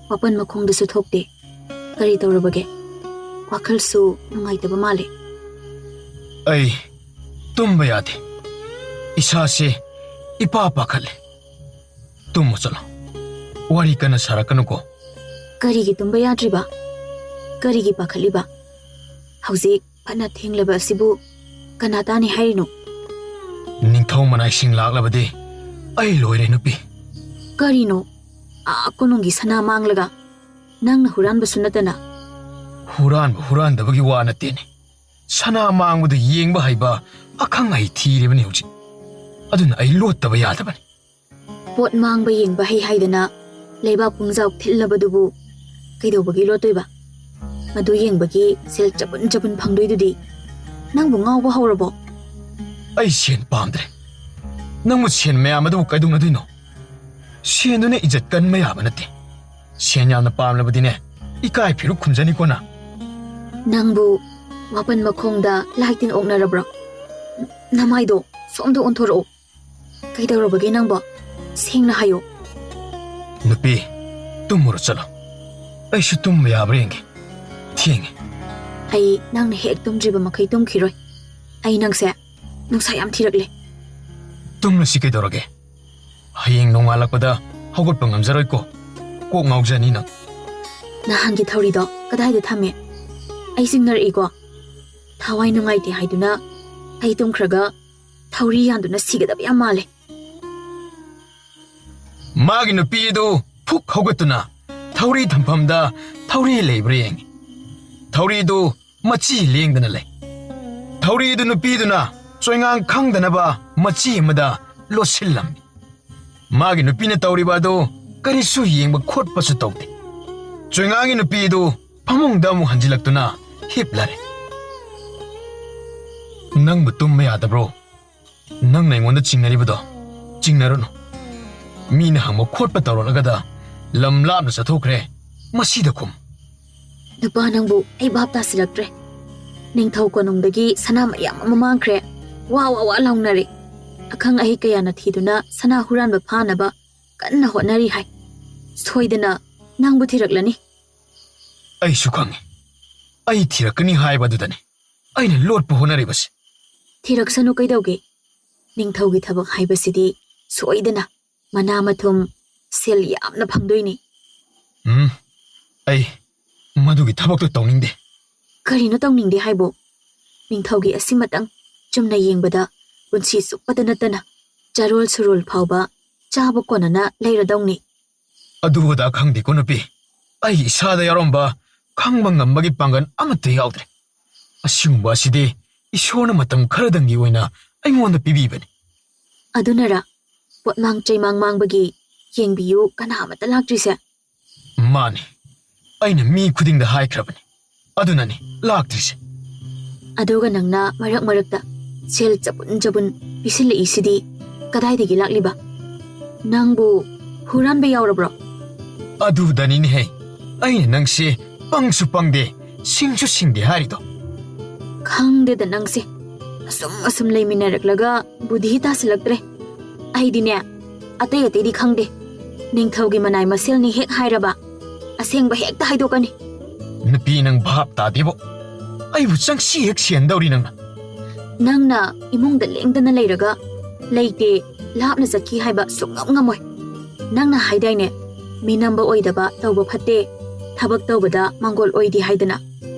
ꯋꯥꯄꯟ ꯃꯈꯣꯡꯗꯁꯨ ꯊꯣꯛꯇꯦ꯫ ꯀꯔꯤ ꯇꯧꯔꯕꯒꯦ? ꯋꯥꯈꯜꯁꯨ ꯅꯨꯡꯉꯥꯏꯇꯕ ꯃꯥꯜꯂꯦ꯫ ꯑꯩ ꯇꯨꯝꯕ ꯌꯥꯗꯦ꯫ ꯏꯁꯥꯁꯦ ꯏꯄꯥ ꯄꯥꯈꯠꯂꯦ꯫ ꯇꯨꯝꯃꯣ ꯆꯠꯂꯣ꯫ ꯋꯥꯔꯤ ꯀꯟꯅ ꯁꯥꯔꯛꯀꯅꯨꯀꯣ꯫ ꯀꯔꯤꯒꯤ ꯇꯨꯝꯕ ꯌꯥꯗ꯭ꯔꯤꯕ? ꯀꯔꯤꯒꯤ ꯄꯥꯈꯠꯂꯤꯕ? ꯍꯧꯖꯤꯛ ꯐꯅ ꯊꯦꯡꯂꯕ ꯑꯁꯤꯕꯨ ꯀꯅꯥ ꯇꯥꯅꯤ ꯍꯥꯏꯔꯤꯅꯣ? ꯅꯤꯡꯊꯧ ꯃꯅꯥꯏꯁꯤꯡ ꯂꯥꯛꯂꯕꯗꯤ ꯑꯩ ꯂꯣꯏꯔꯦ ꯅꯨꯄꯤ꯫ ꯀꯔꯤꯅꯣ? ꯑꯥ ꯀꯣꯅꯨꯡꯒꯤ ꯁꯅꯥ ꯃꯥꯡꯂꯒ ꯅꯪꯅ ꯍꯨꯔꯥꯟꯕꯁꯨ ꯅꯠꯇꯅ꯫ ꯍꯨꯔꯥꯟꯕ ꯍꯨꯔꯥꯟꯗꯕꯒꯤ ꯋꯥ ꯅꯠꯇꯦꯅꯦ꯫ ꯁꯅꯥ ꯃꯥꯡꯕꯗ ꯌꯦꯡꯕ ꯍꯩꯕ ꯑꯈꯪ ꯑꯍꯩ ꯊꯤꯔꯤꯕꯅꯤ ꯍꯧꯖꯤꯛ꯫ ꯑꯗꯨꯅ ꯑꯩ ꯂꯣꯠꯇꯕ ꯌꯥꯗꯕꯅꯤ꯫ ꯄꯣꯠ ꯃꯥꯡꯕ ꯌꯦꯡꯕ ꯍꯩ ꯍꯥꯏꯗꯅ ꯂꯩꯕꯥꯛ ꯄꯨꯡꯖꯥꯎ ꯊꯤꯜꯂꯕꯗꯨꯕꯨ ꯀꯩꯗꯧꯕꯒꯤ ꯂꯣꯠꯇꯣꯏꯕ? ꯃꯗꯨ ꯌꯦꯡꯕꯒꯤ ꯁꯦꯜ ꯆꯕꯨꯟ ꯆꯕꯨꯟ ꯐꯪꯗꯣꯏꯗꯨꯗꯤ꯫ ꯅꯪꯕꯨ ꯉꯥꯎꯕ ꯍꯧꯔꯕꯣ? ꯑꯩ ꯁꯦꯟ ꯄꯥꯝꯗ꯭ꯔꯦ꯫ ꯅꯪꯕꯨ ꯁꯦꯟ ꯃꯌꯥꯝ ꯑꯗꯨꯕꯨ ꯀꯩꯗꯧꯅꯗꯣꯏꯅꯣ? ꯁꯦꯟꯗꯨꯅ ꯏꯖꯠ ꯀꯟꯕ ꯌꯥꯕ ꯅꯠꯇꯦ꯫ ꯁꯦꯟ ꯌꯥꯝꯅ ꯄꯥꯝꯂꯕꯗꯤꯅꯦ, ꯏꯀꯥꯏ ꯐꯤꯔꯨꯛ ꯈꯨꯝꯖꯅꯤꯀꯣ ꯅꯪ꯫ ꯅꯪꯕꯨ ꯋꯥꯄꯟ ꯃꯈꯣꯡꯗ ꯂꯥꯏ ꯇꯤꯟ ꯑꯣꯛꯅꯔꯕ꯭ꯔꯣ? ꯅꯃꯥꯏꯗꯣ ꯁꯣꯝꯗ ꯑꯣꯟꯊꯣꯔꯛꯑꯣ꯫ ꯀꯩꯗꯧꯔꯕꯒꯦ ꯅꯪꯕꯣ? ꯁꯦꯡꯅ ꯍꯥꯏꯌꯣ꯫ ꯅꯨꯄꯤ, ꯇꯨꯝꯃꯨꯔꯣ ꯆꯠꯂꯣ꯫ ꯑꯩꯁꯨ ꯇꯨꯝꯕ ꯌꯥꯕ꯭ꯔꯥ ꯌꯦꯡꯒꯦ꯫ ꯊꯦꯡꯉꯦ꯫ ꯑꯩ ꯅꯪꯅ ꯍꯦꯛ ꯇꯨꯝꯗ꯭ꯔꯤꯕ ꯃꯈꯩ ꯇꯨꯝꯈꯤꯔꯣꯏ꯫ ꯑꯩ ꯅꯪꯁꯦ ꯅꯨꯡꯁꯥ ꯌꯥꯝ ꯊꯤꯔꯛꯂꯦ꯫ ꯇꯨꯝꯂꯁꯤ ꯀꯩꯗꯧꯔꯒꯦ? ꯍꯌꯦꯡ ꯅꯣꯡꯉꯥꯜꯂꯛꯄꯗ ꯍꯧꯒꯠꯄ ꯉꯝꯖꯔꯣꯏꯀꯣ꯫ ꯀꯣꯛ ꯉꯥꯎꯖꯅꯤ ꯅꯪ꯫ ꯅꯍꯥꯟꯒꯤ ꯊꯧꯔꯤꯗꯣ ꯀꯗꯥꯏꯗ ꯊꯝꯃꯦ? ꯑꯩ ꯆꯤꯡꯅꯔꯛꯏꯀꯣ꯫ ꯊꯋꯥꯏ ꯅꯨꯡꯉꯥꯏꯇꯦ ꯍꯥꯏꯗꯨꯅ ꯑꯩ ꯇꯨꯝꯈ꯭ꯔꯒ ꯊꯧꯔꯤ ꯌꯥꯟꯗꯨꯅ ꯁꯤꯒꯗꯕ ꯌꯥꯝ ꯃꯥꯜꯂꯦ꯫ ꯃꯥꯒꯤ ꯅꯨꯄꯤ ꯑꯗꯨ ꯐꯨꯛ ꯍꯧꯒꯠꯇꯨꯅ ꯊꯧꯔꯤ ꯊꯝꯐꯝꯗ ꯊꯧꯔꯤ ꯂꯩꯕ꯭ꯔꯥ ꯌꯦꯡꯉꯤ꯫ ꯊꯧꯔꯤꯗꯨ ꯃꯆꯤ ꯂꯦꯡꯗꯅ ꯂꯩ꯫ ꯊꯧꯔꯤꯗꯨ ꯅꯨꯄꯤꯗꯨꯅ ꯆꯣꯏꯉꯥꯡ ꯈꯪꯗꯅꯕ ꯃꯆꯤ ꯑꯃꯗ ꯂꯣꯠꯁꯤꯜꯂꯝꯃꯤ꯫ ꯃꯥꯒꯤ ꯅꯨꯄꯤꯅ ꯇꯧꯔꯤꯕ ꯑꯗꯨ ꯀꯔꯤꯁꯨ ꯌꯦꯡꯕ ꯈꯣꯠꯄꯁꯨ ꯇꯧꯗꯦ꯫ ꯆꯣꯏꯉꯥꯡꯒꯤ ꯅꯨꯄꯤ ꯑꯗꯨ ꯐꯃꯨꯡꯗ ꯑꯃꯨꯛ ꯍꯟꯖꯤꯜꯂꯛꯇꯨꯅ ꯍꯤꯞꯂꯔꯦ꯫ "ꯅꯪꯕꯨ ꯇꯨꯝꯕ ꯌꯥꯗꯕ꯭ꯔꯣ? ꯅꯪꯅ ꯑꯩꯉꯣꯟꯗ ꯆꯤꯡꯅꯔꯤꯕꯗꯣ ꯆꯤꯡꯅꯔꯨꯅꯨ꯫ ꯃꯤꯅ ꯍꯪꯕ ꯈꯣꯠꯄ ꯇꯧꯔꯛꯂꯒꯗ ꯂꯝ ꯂꯥꯞꯅ ꯆꯠꯊꯣꯛꯈ꯭ꯔꯦ꯫ ꯃꯁꯤꯗ ꯈꯨꯝ꯫" ꯅꯨꯄꯥ ꯅꯪꯕꯨ ꯑꯩ ꯚꯥꯞ ꯇꯥꯁꯤꯜꯂꯛꯇ꯭ꯔꯦ꯫ ꯅꯤꯡꯊꯧ ꯀꯣꯅꯨꯡꯗꯒꯤ ꯁꯅꯥ ꯃꯌꯥꯝ ꯑꯃ ꯃꯥꯡꯈ꯭ꯔꯦ꯫ ꯋꯥ ꯋꯥ ꯋꯥ ꯂꯥꯎꯅꯔꯦ꯫ ꯑꯈꯪ ꯑꯍꯩ ꯀꯌꯥꯅ ꯊꯤꯗꯨꯅ ꯁꯅꯥ ꯍꯨꯔꯥꯟꯕ ꯐꯥꯅꯕ ꯀꯟꯅ ꯍꯣꯠꯅꯔꯤ ꯍꯥꯏ꯫ ꯁꯣꯏꯗꯅ ꯅꯪꯕꯨ ꯊꯤꯔꯛꯂꯅꯤ꯫ ꯑꯩꯁꯨ ꯈꯪꯉꯤ꯫ ꯑꯩ ꯊꯤꯔꯛꯀꯅꯤ ꯍꯥꯏꯕꯗꯨꯗꯅꯤ ꯑꯩꯅ ꯂꯣꯠꯄ ꯍꯣꯠꯅꯔꯤꯕꯁꯦ꯫ ꯊꯤꯔꯛꯁꯅꯨ ꯀꯩꯗꯧꯒꯦ? ꯅꯤꯡꯊꯧꯒꯤ ꯊꯕꯛ ꯍꯥꯏꯕꯁꯤꯗꯤ ꯁꯣꯏꯗꯅ ꯃꯅꯥ ꯃꯊꯨꯝ, ꯁꯦꯜ ꯌꯥꯝꯅ ꯐꯪꯗꯣꯏꯅꯤ꯫ ꯎꯝ, ꯑꯩ ꯃꯗꯨꯒꯤ ꯊꯕꯛꯇꯣ ꯇꯧꯅꯤꯡꯗꯦ꯫ ꯀꯔꯤꯅꯣ ꯇꯧꯅꯤꯡꯗꯦ ꯍꯥꯏꯕꯣ? ꯅꯤꯡꯊꯧꯒꯤ ꯑꯁꯤꯃꯇꯪ ꯆꯨꯝꯅ ꯌꯦꯡꯕꯗ ꯄꯨꯟꯁꯤ ꯆꯨꯞꯄꯗ ꯅꯠꯇꯅ ꯆꯥꯔꯣꯜ ꯁꯨꯔꯣꯜ ꯐꯥꯎꯕ ꯆꯥꯕ ꯀꯣꯟꯅꯅ ꯂꯩꯔꯗꯧꯅꯤ꯫ ꯑꯗꯨ ꯑꯗꯥ ꯈꯪꯗꯦꯀꯣ ꯅꯨꯄꯤ, ꯑꯩ ꯏꯁꯥꯗ ꯌꯥꯎꯔꯝꯕ ꯈꯪꯕ ꯉꯝꯕꯒꯤ ꯄꯥꯡꯒꯜ ꯑꯃꯠꯇ ꯌꯥꯎꯗ꯭ꯔꯦ꯫ ꯑꯁꯤꯒꯨꯝꯕ ꯑꯁꯤꯗꯤ ꯏꯁꯣꯔꯅ ꯃꯇꯝ ꯈꯔꯗꯪꯒꯤ ꯑꯣꯏꯅ ꯑꯩꯉꯣꯟꯗ ꯄꯤꯕꯤꯕꯅꯤ꯫ ꯑꯗꯨꯅꯔ ꯄꯣꯠꯃꯥꯡ ꯆꯩꯃꯥꯡ ꯃꯥꯡꯕꯒꯤ ꯌꯦꯡꯕꯤꯌꯨ ꯀꯅꯥ ꯑꯃꯠꯇ ꯂꯥꯛꯇ꯭ꯔꯤꯁꯦ? ꯃꯥꯅꯤ, ꯑꯩꯅ ꯃꯤ ꯈꯨꯗꯤꯡꯗ ꯍꯥꯏꯈ꯭ꯔꯕꯅꯤ, ꯑꯗꯨꯅꯅꯤ ꯂꯥꯛꯇ꯭ꯔꯤꯁꯦ꯫ ꯑꯗꯨꯒ ꯅꯪꯅ ꯃꯔꯛ ꯃꯔꯛꯇ ꯁꯦꯜ ꯆꯕꯨꯟ ꯆꯕꯨꯟ ꯄꯤꯁꯤꯜꯂꯛꯏꯁꯤꯗꯤ ꯀꯗꯥꯏꯗꯒꯤ ꯂꯥꯛꯂꯤꯕ? ꯅꯪꯕꯨ ꯍꯨꯔꯥꯟꯕ ꯌꯥꯎꯔꯕ꯭ꯔꯣ? ꯑꯗꯨꯗꯅꯤꯅꯦꯍꯦ, ꯑꯩꯅ ꯅꯪꯁꯦ ꯄꯪꯁꯨ ꯄꯪꯗꯦ, ꯁꯤꯡꯁꯨ ꯁꯤꯡꯗꯦ ꯍꯥꯏꯔꯤꯗꯣ꯫ ꯈꯪꯗꯦꯗ ꯅꯪꯁꯦ, ꯑꯁꯨꯝ ꯑꯁꯨꯝ ꯂꯩꯃꯤꯟꯅꯔꯛꯂꯒ ꯕꯨꯙꯤ ꯇꯥꯁꯤꯜꯂꯛꯇ꯭ꯔꯦ꯫ ꯑꯩꯗꯤꯅꯦ, ꯑꯇꯩ ꯑꯇꯩꯗꯤ ꯈꯪꯗꯦ, ꯅꯤꯡꯊꯧꯒꯤ ꯃꯅꯥꯏ ꯃꯁꯦꯜꯅꯤ ꯍꯦꯛ ꯍꯥꯏꯔꯕ ꯑꯁꯦꯡꯕ ꯍꯦꯛꯇ ꯍꯥꯏꯗꯣꯛꯀꯅꯤ꯫ ꯅꯨꯄꯤ, ꯅꯪ ꯚꯥꯞ ꯇꯥꯗꯦꯕꯣ꯫ ꯑꯩꯕꯨ ꯆꯪꯁꯤ ꯍꯦꯛ ꯁꯦꯟꯗꯧꯔꯤ ꯅꯪꯅ꯫ ꯅꯪꯅ ꯏꯃꯨꯡꯗ ꯂꯦꯡꯗꯅ ꯂꯩꯔꯒ ꯂꯩꯇꯦ, ꯂꯥꯞꯅ ꯆꯠꯈꯤ ꯍꯥꯏꯕ ꯁꯨꯡꯉꯝ ꯉꯝꯃꯣꯏ꯫ ꯅꯪꯅ ꯍꯥꯏꯗꯥꯏꯅꯦ, ꯃꯤꯅꯝꯕ ꯑꯣꯏꯗꯕ ꯇꯧꯕ ꯐꯠꯇꯦ, ꯊꯕꯛ ꯇꯧꯕꯗ ꯃꯥꯡꯒꯣꯜ ꯑꯣꯏꯗꯦ ꯍꯥꯏꯗꯅ꯫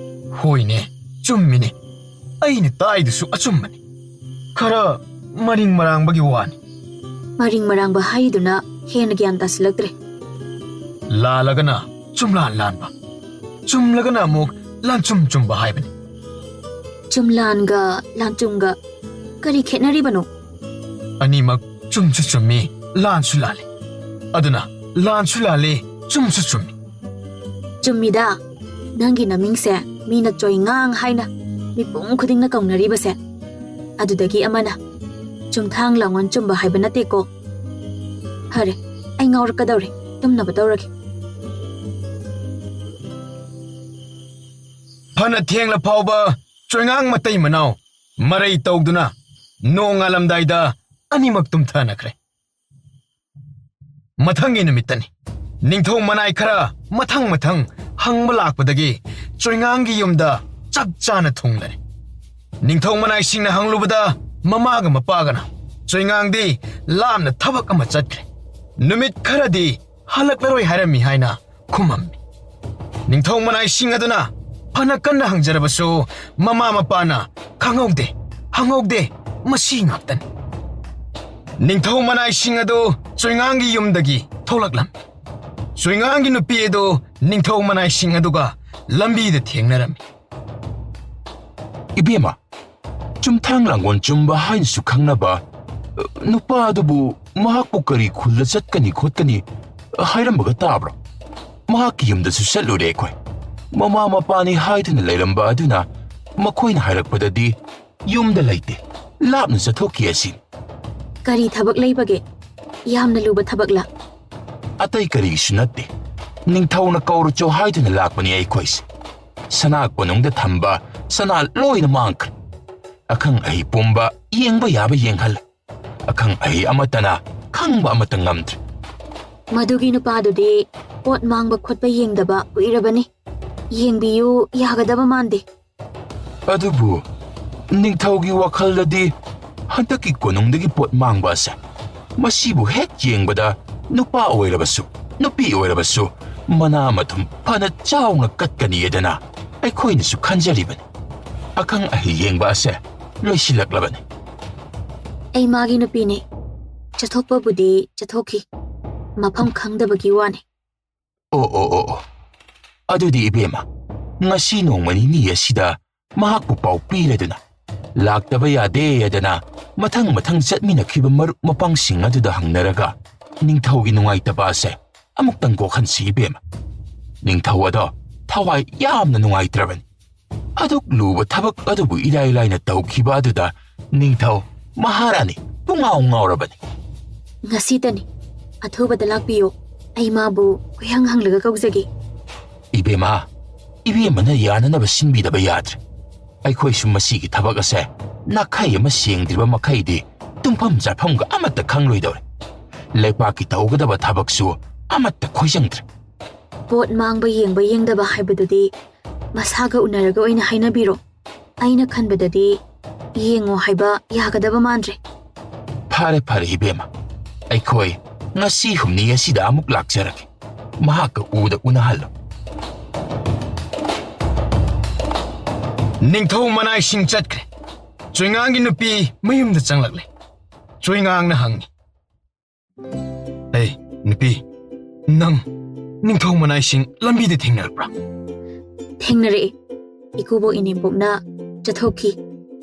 ꯍꯣꯏꯅꯦ, ꯆꯨꯝꯃꯤꯅꯦ꯫ ꯑꯩꯅ ꯇꯥꯏꯗꯨꯁꯨ ꯑꯆꯨꯝꯕꯅꯤ꯫ ꯈꯔ ꯃꯔꯤꯡ ꯃꯔꯥꯡꯕꯒꯤ ꯋꯥꯅꯤ꯫ ꯃꯔꯤꯡ ꯃꯔꯥꯡꯕ ꯍꯥꯏꯔꯤꯗꯨꯅ ꯍꯦꯟꯅ ꯒ꯭ꯌꯥꯟ ꯇꯥꯁꯤꯜꯂꯛꯇ꯭ꯔꯦ꯫ ꯂꯥꯜꯂꯒꯅ ꯆꯨꯝꯂꯥꯟ ꯂꯥꯟꯕ, ꯆꯨꯝꯂꯒꯅ ꯑꯃꯨꯛ ꯂꯥꯟꯆꯨꯝ ꯆꯨꯝꯕ ꯍꯥꯏꯕꯅꯤ꯫ ꯆꯨꯝꯂꯥꯟꯒ ꯂꯥꯟꯆꯨꯝꯒ ꯀꯔꯤ ꯈꯦꯠꯅꯔꯤꯕꯅꯣ? ꯑꯅꯤꯃꯛ ꯆꯨꯝꯁꯨ ꯆꯨꯝꯃꯤ, ꯂꯥꯟꯁꯨ ꯂꯥꯜꯂꯤ꯫ ꯑꯗꯨꯅ ꯂꯥꯟꯁꯨ ꯂꯥꯜꯂꯤ, ꯆꯨꯝꯁꯨ ꯆꯨꯝꯃꯤ꯫ ꯆꯨꯝꯃꯤꯗ, ꯅꯪꯒꯤ ꯅꯃꯤꯡꯁꯦ ꯃꯤꯅ ꯆꯣꯏꯉꯥꯡ ꯍꯥꯏꯅ ꯃꯤꯄꯨꯝ ꯈꯨꯗꯤꯡꯅ ꯀꯧꯅꯔꯤꯕꯁꯦ꯫ ꯑꯗꯨꯗꯒꯤ ꯑꯃꯅ ꯆꯨꯝꯊꯥꯡ ꯂꯥꯡꯑꯣꯟ ꯆꯨꯝꯕ ꯍꯥꯏꯕ ꯅꯠꯇꯦꯀꯣ꯫ ꯐꯔꯦ, ꯑꯩ ꯉꯥꯎꯔꯛꯀꯗꯧꯔꯦ, ꯇꯨꯝꯅꯕ ꯇꯧꯔꯒꯦ꯫ ꯐꯅ ꯊꯦꯡꯂ ꯐꯥꯎꯕ ꯆꯣꯏꯉꯥꯡ ꯃꯇꯩ ꯃꯅꯥꯎ ꯃꯔꯩ ꯇꯧꯗꯨꯅ ꯅꯣꯡꯉꯥꯜꯂꯝꯗꯥꯏꯗ ꯑꯅꯤꯃꯛ ꯇꯨꯝꯊꯅꯈ꯭ꯔꯦ꯫ ꯃꯊꯪꯒꯤ ꯅꯨꯃꯤꯠꯇꯅꯤ꯫ ꯅꯤꯡꯊꯧ ꯃꯅꯥꯏ ꯈꯔ ꯃꯊꯪ ꯃꯊꯪ ꯍꯪꯕ ꯂꯥꯛꯄꯗꯒꯤ ꯆꯣꯏꯉꯥꯡꯒꯤ ꯌꯨꯝꯗ ꯆꯞ ꯆꯥꯅ ꯊꯨꯡꯂꯔꯦ꯫ ꯅꯤꯡꯊꯧ ꯃꯅꯥꯏꯁꯤꯡꯅ ꯍꯪꯂꯨꯕꯗ ꯃꯃꯥꯒ ꯃꯄꯥꯒꯅ ꯆꯣꯏꯉꯥꯡꯗꯤ ꯂꯥꯞꯅ ꯊꯕꯛ ꯑꯃ ꯆꯠꯈ꯭ꯔꯦ, ꯅꯨꯃꯤꯠ ꯈꯔꯗꯤ ꯍꯜꯂꯛꯂꯔꯣꯏ ꯍꯥꯏꯔꯝꯃꯤ ꯍꯥꯏꯅ ꯈꯨꯝꯃꯝꯃꯤ꯫ ꯅꯤꯡꯊꯧ ꯃꯅꯥꯏꯁꯤꯡ ꯑꯗꯨꯅ ꯐꯅ ꯀꯟꯅ ꯍꯪꯖꯔꯕꯁꯨ ꯃꯃꯥ ꯃꯄꯥꯅ "ꯈꯪꯍꯧꯗꯦ, ꯍꯪꯍꯧꯗꯦ, ꯃꯁꯤ ꯉꯥꯛꯇꯅꯤ"꯫ ꯅꯤꯡꯊꯧ ꯃꯅꯥꯏꯁꯤꯡ ꯑꯗꯨ ꯆꯣꯏꯉꯥꯡꯒꯤ ꯌꯨꯝꯗꯒꯤ ꯊꯣꯛꯂꯛꯂꯝꯃꯤ꯫ ꯆꯣꯏꯉꯥꯡꯒꯤ ꯅꯨꯄꯤ ꯑꯗꯨ ꯅꯤꯡꯊꯧ ꯃꯅꯥꯏꯁꯤꯡ ꯑꯗꯨꯒ ꯂꯝꯕꯤꯗ ꯊꯦꯡꯅꯔꯝꯃꯤ꯫ "ꯏꯕꯦꯝꯃ, ꯆꯨꯝꯊꯥꯡ ꯂꯥꯡꯒꯣꯜ ꯆꯨꯝꯕ ꯍꯥꯏꯅꯁꯨ ꯈꯪꯅꯕ, ꯑ, ꯅꯨꯄꯥ ꯑꯗꯨꯕꯨ ꯃꯍꯥꯛꯄꯨ ꯀꯔꯤ ꯈꯨꯜꯗ ꯆꯠꯀꯅꯤ ꯈꯣꯠꯀꯅꯤ ꯍꯥꯏꯔꯝꯕꯒ ꯇꯥꯕ꯭ꯔꯣ? ꯃꯍꯥꯛꯀꯤ ꯌꯨꯝꯗꯁꯨ ꯆꯠꯂꯨꯔꯦ ꯑꯩꯈꯣꯏ꯫ ꯃꯃꯥ ꯃꯄꯥꯅꯤ ꯍꯥꯏꯗꯨꯅ ꯂꯩꯔꯝꯕ ꯑꯗꯨꯅ ꯃꯈꯣꯏꯅ ꯍꯥꯏꯔꯛꯄꯗꯗꯤ ꯌꯨꯝꯗ ꯂꯩꯇꯦ, ꯂꯥꯞꯅ ꯆꯠꯊꯣꯛꯈꯤ ꯑꯁꯤꯅꯤ꯫ ꯀꯔꯤ ꯊꯕꯛ ꯂꯩꯕꯒꯦ? ꯌꯥꯝꯅ ꯂꯨꯕ ꯊꯕꯛꯂ?" "ꯑꯇꯩ ꯀꯔꯤꯁꯨ ꯅꯠꯇꯦ꯫ ꯅꯤꯡꯊꯧꯅ ꯀꯧꯔꯨꯆꯣ ꯍꯥꯏꯗꯨꯅ ꯂꯥꯛꯄꯅꯤ ꯑꯩꯈꯣꯏꯁꯦ꯫ ꯁꯅꯥ ꯀꯣꯅꯨꯡꯗ ꯊꯝꯕ ꯁꯅꯥ ꯂꯣꯏꯅ ꯃꯥꯡꯈ꯭ꯔꯦ꯫ ꯑꯈꯪ ꯑꯍꯩ ꯄꯨꯝꯕ ꯌꯦꯡꯕ ꯌꯥꯕ ꯌꯦꯡꯍꯜꯂꯦ꯫ ꯑꯈꯪ ꯑꯍꯩ ꯑꯃꯠꯇꯅ ꯈꯪꯕ ꯑꯃꯠꯇ ꯉꯝꯗ꯭ꯔꯦ꯫" "ꯃꯗꯨꯒꯤ ꯅꯨꯄꯥꯗꯨꯗꯤ ꯄꯣꯠ ꯃꯥꯡꯕ ꯈꯣꯠꯄ ꯌꯦꯡꯗꯕ ꯀꯨꯏꯔꯕꯅꯤ꯫ ꯌꯦꯡꯕꯤꯌꯨ ꯌꯥꯒꯗꯕ ꯃꯥꯟꯗꯦ꯫" "ꯑꯗꯨꯕꯨ ꯅꯤꯡꯊꯧꯒꯤ ꯋꯥꯈꯜꯗꯗꯤ ꯍꯟꯗꯛꯀꯤ ꯀꯣꯅꯨꯡꯗꯒꯤ ꯄꯣꯠ ꯃꯥꯡꯕ ꯑꯁꯦ ꯃꯁꯤꯕꯨ ꯍꯦꯛ ꯌꯦꯡꯕꯗ ꯅꯨꯄꯥ ꯑꯣꯏꯔꯕꯁꯨ ꯅꯨꯄꯤ ꯑꯣꯏꯔꯕꯁꯨ ꯃꯅꯥ ꯃꯊꯨꯝ ꯐꯅ ꯆꯥꯎꯅ ꯀꯠꯀꯅꯤꯗꯅ ꯑꯩꯈꯣꯏꯅꯁꯨ ꯈꯟꯖꯔꯤꯕꯅꯤ꯫ ꯑꯈꯪ ꯑꯍꯩ ꯌꯦꯡꯕ ꯑꯁꯦ ꯂꯣꯏꯁꯤꯜꯂꯛꯂꯕꯅꯤ꯫" "ꯑꯩ ꯃꯥꯒꯤ ꯅꯨꯄꯤꯅꯦ꯫ ꯆꯠꯊꯣꯛꯄꯕꯨꯗꯤ ꯆꯠꯊꯣꯛꯈꯤ꯫ ꯃꯐꯝ ꯈꯪꯗꯕꯒꯤ ꯋꯥꯅꯤ꯫" "ꯑꯣ, ꯑꯣ, ꯑꯣ, ꯑꯣ꯫ ꯑꯗꯨꯗꯤ ꯏꯕꯦꯝꯃ, ꯉꯁꯤ ꯅꯣꯡꯃ ꯅꯤꯅꯤ ꯑꯁꯤꯗ ꯃꯍꯥꯛꯄꯨ ꯄꯥꯎ ꯄꯤꯔꯗꯨꯅ, ꯂꯥꯛꯇꯕ ꯌꯥꯗꯦ ꯍꯥꯏꯗꯅ ꯃꯊꯪ ꯃꯊꯪ ꯆꯠꯃꯤꯟꯅꯈꯤꯕ ꯃꯔꯨꯞ ꯃꯄꯥꯡꯁꯤꯡ ꯑꯗꯨꯗ ꯍꯪꯅꯔꯒ ꯅꯤꯡꯊꯧꯒꯤ ꯅꯨꯡꯉꯥꯏꯇꯕ ꯑꯁꯦ ꯑꯃꯨꯛꯇꯪ ꯀꯣꯛꯍꯟꯁꯤ ꯏꯕꯦꯝꯃ꯫ ꯅꯤꯡꯊꯧ ꯑꯗꯣ ꯊꯋꯥꯏ ꯌꯥꯝꯅ ꯅꯨꯡꯉꯥꯏꯇ꯭ꯔꯕꯅꯤ꯫ ꯑꯗꯨꯛ ꯂꯨꯕ ꯊꯕꯛ ꯑꯗꯨꯕꯨ ꯏꯔꯥꯏ ꯂꯥꯏꯅ ꯇꯧꯈꯤꯕ ꯑꯗꯨꯗ ꯅꯤꯡꯊꯧ ꯃꯍꯥꯔꯥꯅꯤ ꯄꯨꯡꯉꯥꯎ ꯉꯥꯎꯔꯕꯅꯤ꯫" "ꯉꯁꯤꯇꯅꯤ꯫ ꯑꯊꯨꯕꯗ ꯂꯥꯛꯄꯤꯌꯨ꯫ ꯑꯩ ꯃꯥꯕꯨ ꯀꯣꯏꯍꯪ ꯍꯪꯂꯒ ꯀꯧꯖꯒꯦ꯫" "ꯏꯕꯦꯝꯃ, ꯏꯕꯦꯝꯃꯅ ꯌꯥꯅꯅꯕ ꯁꯤꯟꯕꯤꯗꯕ ꯌꯥꯗ꯭ꯔꯦ꯫ ꯑꯩꯈꯣꯏꯁꯨ ꯃꯁꯤꯒꯤ ꯊꯕꯛ ꯑꯁꯦ ꯅꯥꯈꯩ ꯑꯃ ꯁꯦꯡꯗ꯭ꯔꯤꯕ ꯃꯈꯩꯗꯤ ꯇꯨꯝꯐꯝ ꯆꯥꯐꯝꯒ ꯑꯃꯠꯇ ꯈꯪꯂꯣꯏꯗꯧꯔꯦ꯫ ꯂꯩꯕꯥꯛꯀꯤ ꯇꯧꯒꯗꯕ ꯊꯕꯛꯁꯨ ꯑꯃꯠꯇ ꯈꯣꯏꯖꯪꯗ꯭ꯔꯦ꯫ ꯄꯣꯠ ꯃꯥꯡꯕ ꯌꯦꯡꯕ ꯌꯦꯡꯗꯕ ꯍꯥꯏꯕꯗꯨꯗꯤ ꯃꯁꯥꯒ ꯎꯅꯔꯒ ꯑꯣꯏꯅ ꯍꯥꯏꯅꯕꯤꯔꯣ꯫ ꯑꯩꯅ ꯈꯟꯕꯗꯗꯤ ꯌꯦꯡꯉꯣ ꯍꯥꯏꯕ ꯌꯥꯒꯗꯕ ꯃꯥꯟꯗ꯭ꯔꯦ꯫ ꯐꯔꯦ, ꯐꯔꯦ, ꯏꯕꯦꯝꯃ꯫ ꯑꯩꯈꯣꯏ ꯉꯁꯤ ꯍꯨꯝꯅꯤ ꯑꯁꯤꯗ ꯑꯃꯨꯛ ꯂꯥꯛꯆꯔꯒꯦ꯫ ꯃꯍꯥꯛꯀ ꯎꯗ ꯎꯅꯍꯜꯂꯣ꯫ ꯅꯤꯡꯊꯧ ꯃꯅꯥꯏꯁꯤꯡ ꯆꯠꯈ꯭ꯔꯦ꯫ ꯆꯣꯏꯉꯥꯡꯒꯤ ꯅꯨꯄꯤ ꯃꯌꯨꯝꯗ ꯆꯪꯂꯛꯂꯦ꯫ ꯆꯣꯏꯉꯥꯡꯅ ꯍꯪꯉꯤ, "ꯑꯦ, ꯅꯨꯄꯤ, ꯅꯪ ꯅꯤꯡꯊꯧ ꯃꯅꯥꯏꯁꯤꯡ ꯂꯝꯕꯤꯗ ꯊꯦꯡꯅꯔꯛꯄ꯭ꯔꯥ?" "ꯊꯦꯡꯅꯔꯛꯑꯦ꯫ ꯏꯀꯨꯕꯣꯛ ꯏꯅꯦꯝꯕꯣꯛꯅ ꯆꯠꯊꯣꯛꯈꯤ꯫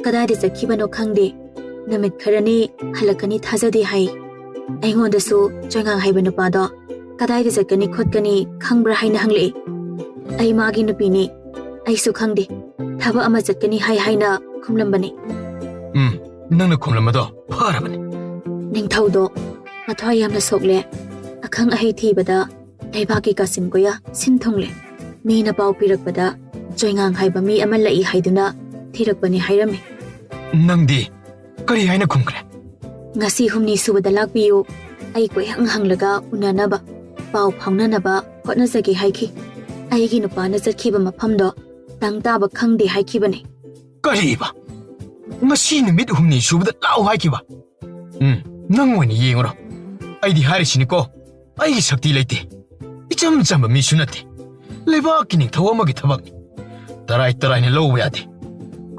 ꯀꯗꯥꯏꯗ ꯆꯠꯈꯤꯕꯅꯣ ꯈꯪꯗꯦ꯫ ꯅꯨꯃꯤꯠ ꯈꯔꯅꯤ ꯍꯜꯂꯛꯀꯅꯤ ꯊꯥꯖꯗꯦ ꯍꯥꯏ꯫ ꯑꯩꯉꯣꯟꯗꯁꯨ ꯆꯣꯏꯉꯥꯡ ꯍꯥꯏꯕ ꯅꯨꯄꯥꯗꯣ ꯀꯗꯥꯏꯗ ꯆꯠꯀꯅꯤ ꯈꯣꯠꯀꯅꯤ ꯈꯪꯕ꯭ꯔꯥ ꯍꯥꯏꯅ ꯍꯪꯂꯛꯑꯦ꯫ ꯑꯩ ꯃꯥꯒꯤ ꯅꯨꯄꯤꯅꯤ꯫ ꯑꯩꯁꯨ ꯈꯪꯗꯦ꯫ ꯊꯕꯛ ꯑꯃ ꯆꯠꯀꯅꯤ ꯍꯥꯏ ꯍꯥꯏꯅ ꯈꯨꯝꯂꯝꯕꯅꯤ꯫" "ꯎꯝ, ꯅꯪꯅ ꯈꯨꯝꯂꯝꯕꯗꯣ ꯐꯔꯕꯅꯤ꯫" ꯅꯤꯡꯊꯧꯗꯣ ꯃꯊ꯭ꯋꯥꯏ ꯌꯥꯝꯅ ꯁꯣꯛꯂꯦ꯫ ꯑꯈꯪ ꯑꯍꯩ ꯊꯤꯕꯗ ꯂꯩꯕꯥꯛꯀꯤ ꯀꯥꯆꯤꯟ ꯀꯣꯌꯥ ꯁꯤꯟ ꯊꯨꯡꯂꯦ꯫ ꯃꯤꯅ ꯄꯥꯎ ꯄꯤꯔꯛꯄꯗ ꯆꯣꯏꯉꯥꯡ ꯍꯥꯏꯕ ꯃꯤ ꯑꯃ ꯂꯩ ꯍꯥꯏꯗꯨꯅ ꯊꯤꯔꯛꯄꯅꯤ ꯍꯥꯏꯔꯝꯃꯤ꯫ "ꯅꯪꯗꯤ ꯀꯔꯤ ꯍꯥꯏꯅ ꯈꯨꯝꯈ꯭ꯔꯦ?" "ꯉꯁꯤ ꯍꯨꯝꯅꯤ ꯁꯨꯕꯗ ꯂꯥꯛꯄꯤꯌꯨ꯫ ꯑꯩ ꯀꯣꯏꯍꯪ ꯍꯪꯂꯒ ꯎꯅꯅꯕ, ꯄꯥꯎ ꯐꯥꯎꯅꯅꯕ ꯍꯣꯠꯅꯖꯒꯦ" ꯍꯥꯏꯈꯤ꯫ ꯑꯩꯒꯤ ꯅꯨꯄꯥꯅ ꯆꯠꯈꯤꯕ ꯃꯐꯝꯗꯣ ꯇꯪ ꯇꯥꯕ ꯈꯪꯗꯦ ꯍꯥꯏꯈꯤꯕꯅꯤ꯫ "ꯀꯔꯤꯕ? ꯉꯁꯤ ꯅꯨꯃꯤꯠ ꯍꯨꯝꯅꯤ ꯁꯨꯕꯗ ꯂꯥꯛꯎ ꯍꯥꯏꯈꯤꯕ? ꯎꯝ, ꯅꯪ ꯑꯣꯏꯅ ꯌꯦꯡꯉꯨꯔꯣ꯫ ꯑꯩꯗꯤ ꯍꯥꯏꯔꯤꯁꯤꯅꯤꯀꯣ, ꯑꯩꯒꯤ ꯁꯛꯇꯤ ꯂꯩꯇꯦ꯫ ꯏꯆꯝ ꯆꯝꯕ ꯃꯤꯁꯨ ꯅꯠꯇꯦ꯫ ꯂꯩꯕꯥꯛꯀꯤ ꯅꯤꯡꯊꯧ ꯑꯃꯒꯤ ꯊꯕꯛꯅꯤ꯫ ꯇꯔꯥꯏ ꯇꯔꯥꯏꯅ ꯂꯧꯕ ꯌꯥꯗꯦ꯫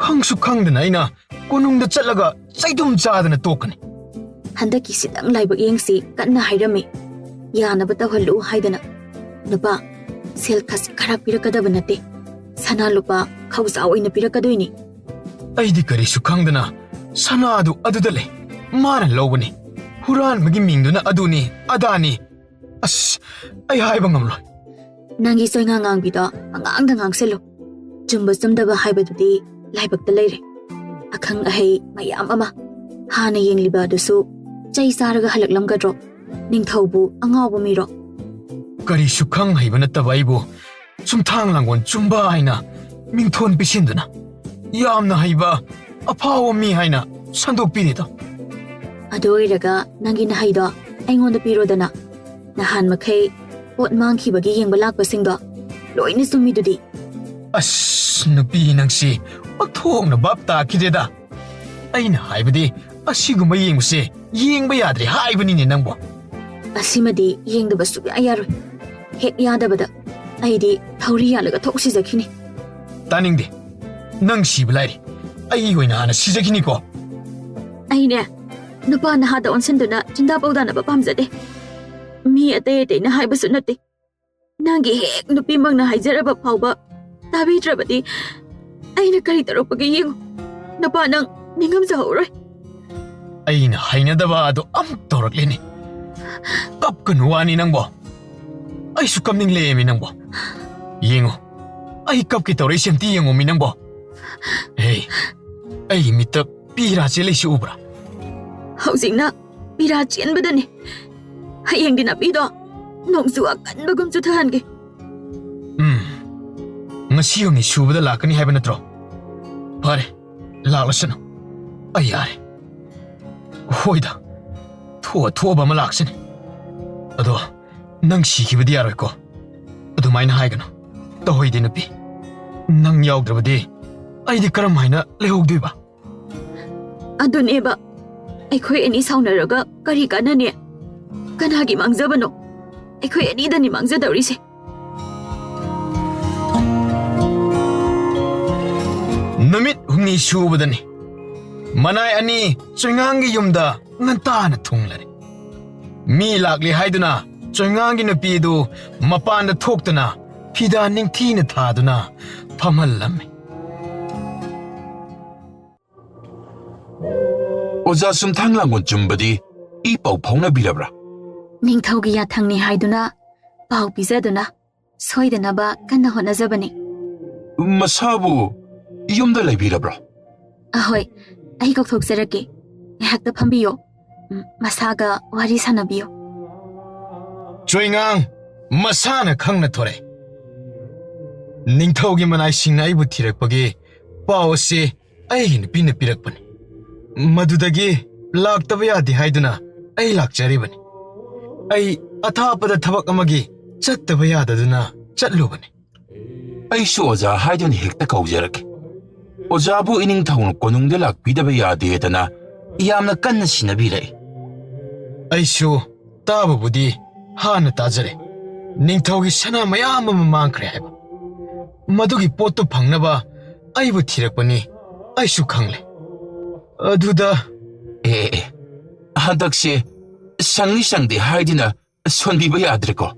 ꯈꯪꯁꯨ ꯈꯪꯗꯅ ꯑꯩꯅ ꯀꯣꯅꯨꯡꯗ ꯆꯠꯂꯒ ꯆꯩꯗꯨꯝ ꯆꯥꯗꯅ ꯇꯣꯛꯀꯅꯤ꯫" ꯍꯟꯗꯛꯀꯤꯁꯤꯗꯪ ꯂꯥꯏꯕꯛ ꯌꯦꯡꯁꯤ ꯀꯟꯅ ꯍꯥꯏꯔꯝꯃꯤ꯫ ꯌꯥꯅꯕ ꯇꯧꯍꯜꯂꯨ ꯍꯥꯏꯗꯅ꯫ "ꯅꯨꯄꯥ, ꯁꯦꯜ ꯈꯖꯤꯛ ꯈꯔ ꯄꯤꯔꯛꯀꯗꯕ ꯅꯠꯇꯦ꯫ ꯁꯅꯥ ꯂꯨꯄꯥ ꯈꯧꯖꯥ ꯑꯣꯏꯅ ꯄꯤꯔꯛꯀꯗꯣꯏꯅꯤ꯫" "ꯑꯩꯗꯤ ꯀꯔꯤꯁꯨ ꯈꯪꯗꯅ ꯁꯅꯥꯗꯨ ꯑꯗꯨꯗ ꯂꯩ꯫ ꯃꯥꯅ ꯂꯧꯕꯅꯤ꯫ ꯍꯨꯔꯥꯟꯕꯒꯤ ꯃꯤꯡꯗꯨꯅ ꯑꯗꯨꯅꯤ ꯑꯗꯥꯅꯤ꯫ ꯑꯁ, ꯑꯩ ꯍꯥꯏꯕ ꯉꯝꯂꯣꯏ꯫" "ꯅꯪꯒꯤ ꯆꯣꯏꯉꯥ ꯉꯥꯡꯕꯤꯗꯣ ꯑꯉꯥꯡꯗ ꯉꯥꯡꯁꯤꯜꯂꯨ꯫ ꯆꯨꯝꯕ ꯆꯨꯝꯗꯕ ꯍꯥꯏꯕꯗꯨꯗꯤ ꯂꯥꯏꯕꯛꯇ ꯂꯩꯔꯦ꯫ ꯑꯈꯪ ꯑꯍꯩ ꯃꯌꯥꯝ ꯑꯃ ꯍꯥꯟꯅ ꯌꯦꯡꯂꯤꯕ ꯑꯗꯨꯁꯨ ꯆꯩ ꯆꯥꯔꯒ ꯍꯜꯂꯛꯂꯝꯒꯗ꯭ꯔꯣ? ꯅꯤꯡꯊꯧꯕꯨ ꯑꯉꯥꯎꯕ ꯃꯤꯔꯣ?" "ꯀꯔꯤꯁꯨ ꯈꯪ ꯍꯩꯕ ꯅꯠꯇꯕ ꯑꯩꯕꯨ ꯆꯨꯝꯊꯥꯡ ꯂꯥꯡꯒꯣꯜ ꯆꯨꯝꯕ ꯍꯥꯏꯅ ꯃꯤꯡꯊꯣꯟ ꯄꯤꯁꯤꯟꯗꯨꯅ ꯌꯥꯝꯅ ꯍꯩꯕ ꯑꯐꯥꯎꯕ ꯃꯤ ꯍꯥꯏꯅ ꯁꯟꯗꯣꯛꯄꯤꯔꯤꯗꯣ?" ꯑꯗꯨ ꯑꯣꯏꯔꯒ ꯅꯪꯒꯤ ꯅꯍꯩꯗꯣ ꯑꯩꯉꯣꯟꯗ ꯄꯤꯔꯣꯗꯅ꯫ ꯅꯍꯥꯟ ꯃꯈꯩ ꯄꯣꯠ ꯃꯥꯡꯈꯤꯕꯒꯤ ꯌꯦꯡꯕ ꯂꯥꯛꯄꯁꯤꯡꯗꯣ ꯂꯣꯏꯅ ꯆꯨꯝꯃꯤꯗꯨꯗꯤ꯫ ꯑꯁ, ꯅꯨꯄꯤ ꯅꯪꯁꯤ ꯑꯣꯟꯊꯣꯛꯅ ꯚꯥꯞ ꯇꯥꯈꯤꯗꯦꯗ꯫ ꯑꯩꯅ ꯍꯥꯏꯕꯗꯤ ꯑꯁꯤꯒꯨꯝꯕ ꯌꯦꯡꯕꯁꯦ ꯌꯦꯡꯕ ꯌꯥꯗ꯭ꯔꯦ ꯍꯥꯏꯕꯅꯤꯅꯦ ꯅꯪꯕꯣ꯫ ꯑꯁꯤꯃꯗꯤ ꯌꯦꯡꯗꯕ ꯁꯨꯛꯌꯥ ꯌꯥꯔꯣꯏ꯫ ꯍꯦꯛ ꯌꯥꯗꯕꯗ ꯑꯩꯗꯤ ꯊꯧꯔꯤ ꯌꯥꯜꯂꯒ ꯊꯣꯛ ꯁꯤꯖꯈꯤꯅꯤ꯫ ꯇꯥꯅꯤꯡꯗꯦ꯫ ꯅꯪ ꯁꯤꯕ ꯂꯥꯏꯔꯤ꯫ ꯑꯩ ꯑꯣꯏꯅ ꯍꯥꯟꯅ ꯁꯤꯖꯈꯤꯅꯤꯀꯣ꯫ ꯑꯩꯅꯦ ꯅꯨꯄꯥ ꯅꯍꯥꯗ ꯑꯣꯟꯁꯤꯟꯗꯨꯅ ꯆꯤꯟꯗꯥ ꯄꯧꯗꯥꯅꯕ ꯄꯥꯝꯖꯗꯦ꯫ ꯃꯤ ꯑꯇꯩ ꯑꯇꯩꯅ ꯍꯥꯏꯕꯁꯨ ꯅꯠꯇꯦ꯫ ꯅꯪꯒꯤ ꯍꯦꯛ ꯅꯨꯄꯤꯃꯛꯅ ꯍꯥꯏꯖꯔꯕ ꯐꯥꯎꯕ ꯇꯥꯕꯤꯗ꯭ꯔꯕꯗꯤ ꯑꯩꯅ ꯀꯔꯤ ꯇꯧꯔꯛꯄꯒꯦ ꯌꯦꯡꯉꯨ꯫ ꯅꯨꯄꯥ ꯅꯪ ꯅꯤꯡꯉꯝꯖꯍꯧꯔꯣꯏ꯫ ꯑꯩꯅ ꯍꯩꯅꯗꯕ ꯑꯗꯨ ꯑꯃꯨꯛ ꯇꯧꯔꯛꯂꯦꯅꯦ꯫ ꯀꯞꯀꯅꯨ ꯋꯥꯅꯤ ꯅꯪꯕꯣ꯫ ꯑꯩꯁꯨ ꯀꯞꯅꯤꯡꯂꯛꯑꯦꯃꯤ ꯅꯪꯕꯣ꯫ ꯌꯦꯡꯉꯣ, ꯑꯩ ꯀꯞꯀꯦ ꯇꯧꯔꯛꯏꯁꯦ ꯑꯝꯇ ꯌꯦꯡꯉꯣꯃꯤ ꯅꯪꯕꯣ꯫ ꯍꯦ, ꯑꯩꯒꯤ ꯃꯤꯠꯇ ꯄꯤꯔꯥ ꯆꯦꯜꯂꯛꯏꯁꯤ ꯎꯕ꯭ꯔꯥ? ꯍꯧꯖꯤꯛꯅ ꯄꯤꯔꯥ ꯆꯦꯟꯕꯗꯅꯤ꯫ ꯍꯌꯦꯡꯗꯤ ꯅꯥꯄꯤꯗꯣ ꯅꯣꯡꯖꯨ ꯑꯀꯟꯕꯒꯨꯝ ꯆꯨꯊꯍꯟꯒꯦ꯫ ꯎꯝ, ꯉꯁꯤ ꯍꯨꯝꯅꯤ ꯁꯨꯕꯗ ꯂꯥꯛꯀꯅꯤ ꯍꯥꯏꯕ ꯅꯠꯇ꯭ꯔꯣ? ꯐꯔꯦ, ꯂꯥꯛꯂꯁꯅꯨ꯫ ꯑꯩ ꯌꯥꯔꯦ꯫ ꯍꯣꯏꯗ, ꯊꯣꯛꯑ ꯊꯣꯛꯑꯕ ꯑꯃ ꯂꯥꯛꯁꯅꯤ꯫ ꯑꯗꯣ ꯅꯪ ꯁꯤꯈꯤꯕꯗꯤ ꯌꯥꯔꯣꯏꯀꯣ꯫ ꯑꯗꯨꯃꯥꯏꯅ ꯍꯥꯏꯒꯅꯨ꯫ ꯇꯧꯍꯩꯗꯦ ꯅꯨꯄꯤ꯫ ꯅꯪ ꯌꯥꯎꯗ꯭ꯔꯕꯗꯤ ꯑꯩꯗꯤ ꯀꯔꯝ ꯍꯥꯏꯅ ꯂꯩꯍꯧꯗꯣꯏꯕ? ꯑꯗꯨꯅꯦꯕ, ꯑꯩꯈꯣꯏ ꯑꯅꯤ ꯁꯥꯎꯅꯔꯒ ꯀꯔꯤ ꯀꯥꯟꯅꯅꯤ? ꯀꯅꯥꯒꯤ ꯃꯥꯡꯖꯕꯅꯣ? ꯑꯩꯈꯣꯏ ꯑꯅꯤꯗꯅꯤ ꯃꯥꯡꯖꯗꯧꯔꯤꯁꯦ꯫ ꯅꯨꯃꯤꯠ ꯍꯨꯝꯅꯤ ꯁꯨꯕꯗꯅꯤ꯫ ꯃꯅꯥꯏ ꯑꯅꯤ ꯆꯣꯏꯉꯥꯡꯒꯤ ꯌꯨꯝꯗ ꯉꯟꯇꯥꯅ ꯊꯨꯡꯂꯔꯦ꯫ ꯃꯤ ꯂꯥꯛꯂꯤ ꯍꯥꯏꯗꯨꯅ ꯆꯣꯏꯉꯥꯡꯒꯤ ꯅꯨꯄꯤꯗꯨ ꯃꯄꯥꯟꯗ ꯊꯣꯛꯇꯨꯅ ꯐꯤꯗꯥ ꯅꯤꯡꯊꯤꯅ ꯊꯥꯗꯨꯅ ꯐꯝꯍꯜꯂꯝꯃꯤ꯫ ꯑꯣꯖꯥ ꯁꯨꯝꯊꯥꯡ ꯂꯥꯡꯒꯣꯜ ꯆꯨꯝꯕꯗꯤ ꯏ ꯄꯥꯎ ꯐꯥꯎꯅꯕꯤꯔꯕ꯭ꯔꯥ? ꯅꯤꯡꯊꯧꯒꯤ ꯌꯥꯊꯪꯅꯤ ꯍꯥꯏꯗꯨꯅ ꯄꯥꯎ ꯄꯤꯖꯗꯨꯅ ꯁꯣꯏꯗꯅꯕ ꯀꯟꯅ ꯍꯣꯠꯅꯖꯕꯅꯤ꯫ ꯃꯁꯥꯕꯨ ꯌꯨꯝꯗ ꯂꯩꯕꯤꯔꯕ꯭ꯔꯣ? ꯑꯍꯣꯏ, ꯑꯩ ꯀꯧꯊꯣꯛꯆꯔꯛꯀꯦ꯫ ꯉꯥꯏꯍꯥꯛꯇ ꯐꯝꯕꯤꯌꯣ꯫ ꯎꯝ, ꯃꯁꯥꯒ ꯋꯥꯔꯤ ꯁꯥꯟꯅꯕꯤꯌꯣ꯫ ꯆꯣꯏꯉꯥꯡ ꯃꯁꯥꯅ ꯈꯪꯅ ꯊꯣꯔꯛꯑꯦ꯫ ꯅꯤꯡꯊꯧꯒꯤ ꯃꯅꯥꯏꯁꯤꯡꯅ ꯑꯩꯕꯨ ꯊꯤꯔꯛꯄꯒꯤ ꯄꯥꯎ ꯑꯁꯤ ꯑꯩꯒꯤ ꯅꯨꯄꯤꯅ ꯄꯤꯔꯛꯄꯅꯤ꯫ ꯃꯗꯨꯗꯒꯤ ꯂꯥꯛꯇꯕ ꯌꯥꯗꯦ ꯍꯥꯏꯗꯨꯅ ꯑꯩ ꯂꯥꯛꯆꯔꯤꯕꯅꯤ꯫ ꯑꯩ ꯑꯊꯥꯞꯄꯗ ꯊꯕꯛ ꯑꯃꯒꯤ ꯆꯠꯇꯕ ꯌꯥꯗꯗꯨꯅ ꯆꯠꯂꯨꯕꯅꯤ꯫ ꯑꯩꯁꯨ ꯑꯣꯖꯥ ꯍꯥꯏꯗꯨꯅ ꯍꯦꯛꯇ ꯀꯧꯖꯔꯛꯀꯦ꯫ ꯑꯣꯖꯥꯕꯨ ꯏꯅꯤꯡꯊꯧꯅ ꯀꯣꯅꯨꯡꯗ ꯂꯥꯛꯄꯤꯗꯕ ꯌꯥꯗꯦꯗꯅ ꯌꯥꯝꯅ ꯀꯟꯅ ꯁꯤꯟꯅꯕꯤꯔꯛꯏ꯫ ꯑꯩꯁꯨ ꯇꯥꯕꯕꯨꯗꯤ ꯍꯥꯟꯅ ꯇꯥꯖꯔꯦ, ꯅꯤꯡꯊꯧꯒꯤ ꯁꯅꯥ ꯃꯌꯥꯝ ꯑꯃ ꯃꯥꯡꯈ꯭ꯔꯦ ꯍꯥꯏꯕ꯫ ꯃꯗꯨꯒꯤ ꯄꯣꯠꯇꯨ ꯐꯪꯅꯕ ꯑꯩꯕꯨ ꯊꯤꯔꯛꯄꯅꯤ, ꯑꯩꯁꯨ ꯈꯪꯂꯦ꯫ ꯑꯗꯨꯗ ꯑꯦ, ꯑꯦ, ꯍꯟꯗꯛꯁꯦ ꯁꯪꯏ ꯁꯪꯗꯦ ꯍꯥꯏꯗꯨꯅ ꯁꯣꯟꯕꯤꯕ ꯌꯥꯗ꯭ꯔꯦꯀꯣ꯫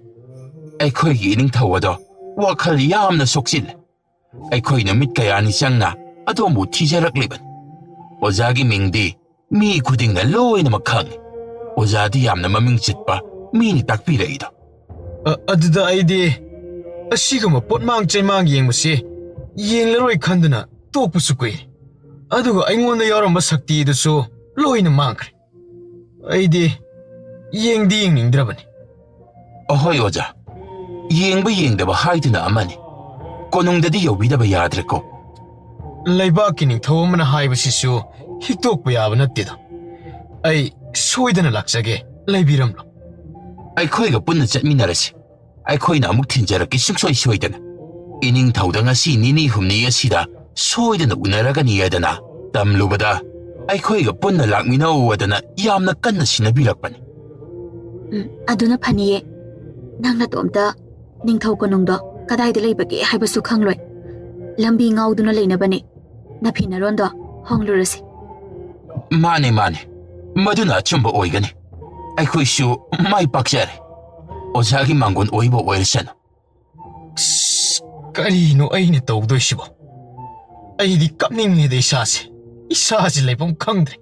ꯑꯩꯈꯣꯏꯒꯤ ꯏꯅꯤꯡꯊꯧ ꯑꯗꯣ ꯋꯥꯈꯜ ꯌꯥꯝꯅ ꯁꯣꯛꯆꯤꯜꯂꯦ꯫ ꯑꯩꯈꯣꯏ ꯅꯨꯃꯤꯠ ꯀꯌꯥꯅꯤ ꯆꯪꯅ ꯑꯗꯣꯝꯕꯨ ꯊꯤꯖꯔꯛꯂꯤꯕꯅꯤ꯫ ꯑꯣꯖꯥꯒꯤ ꯃꯤꯡꯗꯤ ꯃꯤ ꯈꯨꯗꯤꯡꯅ ꯂꯣꯏꯅꯃꯛ ꯈꯪꯏ꯫ ꯑꯣꯖꯥꯗꯤ ꯌꯥꯝꯅ ꯃꯃꯤꯡ ꯆꯠꯄ ꯃꯤꯅꯤ ꯇꯥꯛꯄꯤꯔꯛꯏꯗꯣ꯫ ꯑ-, ꯑꯗꯨꯗ ꯑꯩꯗꯤ ꯑꯁꯤꯒꯨꯝꯕ ꯄꯣꯠꯃꯥꯡ ꯆꯩꯃꯥꯡ ꯌꯦꯡꯕꯁꯤ ꯌꯦꯡꯂꯔꯣꯏ ꯈꯟꯗꯨꯅ ꯇꯣꯛꯄꯁꯨ ꯀꯨꯏꯔꯦ꯫ ꯑꯗꯨꯒ ꯑꯩꯉꯣꯟꯗ ꯌꯥꯎꯔꯝꯕ ꯁꯛꯇꯤꯗꯨꯁꯨ ꯂꯣꯏꯅ ꯃꯥꯡꯈ꯭ꯔꯦ꯫ ꯑꯩꯗꯤ ꯌꯦꯡꯗꯤ ꯌꯦꯡꯅꯤꯡꯗ꯭ꯔꯕꯅꯤ꯫ ꯑꯍꯣꯏ ꯑꯣꯖꯥ, ꯌꯦꯡꯕ ꯌꯦꯡꯗꯕ ꯍꯥꯏꯗꯨꯅ ꯑꯃꯅꯤ꯫ ꯀꯣꯅꯨꯡꯗꯗꯤ ꯌꯧꯕꯤꯗꯕ ꯌꯥꯗ꯭ꯔꯦꯀꯣ꯫ ꯂꯩꯕꯥꯛꯀꯤ ꯅꯤꯡꯊꯧ ꯑꯃꯅ ꯍꯥꯏꯕꯁꯤꯁꯨ ꯍꯤꯛꯇꯣꯛꯄ ꯌꯥꯕ ꯅꯠꯇꯦꯗ꯫ ꯑꯩ ꯁꯣꯏꯗꯅ ꯂꯥꯛꯆꯒꯦ, ꯂꯩꯕꯤꯔꯝꯂꯣ꯫ ꯑꯩꯈꯣꯏꯒ ꯄꯨꯟꯅ ꯆꯠꯃꯤꯟꯅꯔꯁꯤ꯫ ꯑꯩꯈꯣꯏꯅ ꯑꯃꯨꯛ ꯊꯤꯟꯖꯔꯛꯀꯦ ꯁꯨꯡꯁꯣꯏ ꯁꯣꯏꯗꯅ꯫ ꯏꯅꯤꯡꯊꯧꯗ ꯉꯁꯤ ꯅꯤꯅꯤ ꯍꯨꯝꯅꯤ ꯑꯁꯤꯗ ꯁꯣꯏꯗꯅ ꯎꯅꯔꯒꯅꯤ ꯍꯥꯏꯗꯅ ꯇꯝꯂꯨꯕꯗ ꯑꯩꯈꯣꯏꯒ ꯄꯨꯟꯅ ꯂꯥꯛꯃꯤꯟꯅꯧ ꯍꯥꯏꯗꯅ ꯌꯥꯝꯅ ꯀꯟꯅ ꯁꯤꯟꯅꯕꯤꯔꯛꯄꯅꯤ꯫ ꯎꯝ, ꯑꯗꯨꯅ ꯐꯅꯤꯌꯦ꯫ ꯅꯪ ꯅꯇꯣꯝꯇ ꯅꯤꯡꯊꯧ ꯀꯣꯅꯨꯡꯗꯣ ꯀꯗꯥꯏꯗ ꯂꯩꯕꯒꯦ ꯍꯥꯏꯕꯁꯨ ꯈꯪꯂꯣꯏ꯫ ꯂꯝꯕꯤ ꯉꯥꯎꯗꯨꯅ ꯂꯩꯅꯕꯅꯦ꯫ ꯅꯐꯤ ꯅꯔꯣꯟꯗꯣ ꯍꯣꯡꯂꯨꯔꯁꯤ꯫ ꯃꯥꯅꯦ, ꯃꯥꯅꯦ꯫ ꯃꯗꯨꯅ ꯑꯆꯨꯝꯕ ꯑꯣꯏꯒꯅꯤ꯫ ꯑꯩꯈꯣꯏꯁꯨ ꯃꯥꯏ ꯄꯥꯛꯆꯔꯦ꯫ ꯑꯣꯖꯥꯒꯤ ꯃꯥꯡꯒꯣꯟ ꯑꯣꯏꯕ ꯑꯣꯏꯔꯁꯅꯨ꯫ ꯑꯁ, ꯀꯔꯤꯅꯣ ꯑꯩꯅ ꯇꯧꯗꯣꯏꯁꯤꯕꯣ? ꯑꯩꯗꯤ ꯀꯞꯅꯤꯡꯉꯦꯗ ꯏꯁꯥꯁꯦ꯫ ꯏꯁꯥꯁꯦ ꯂꯩꯐꯝ ꯈꯪꯗ꯭ꯔꯦ꯫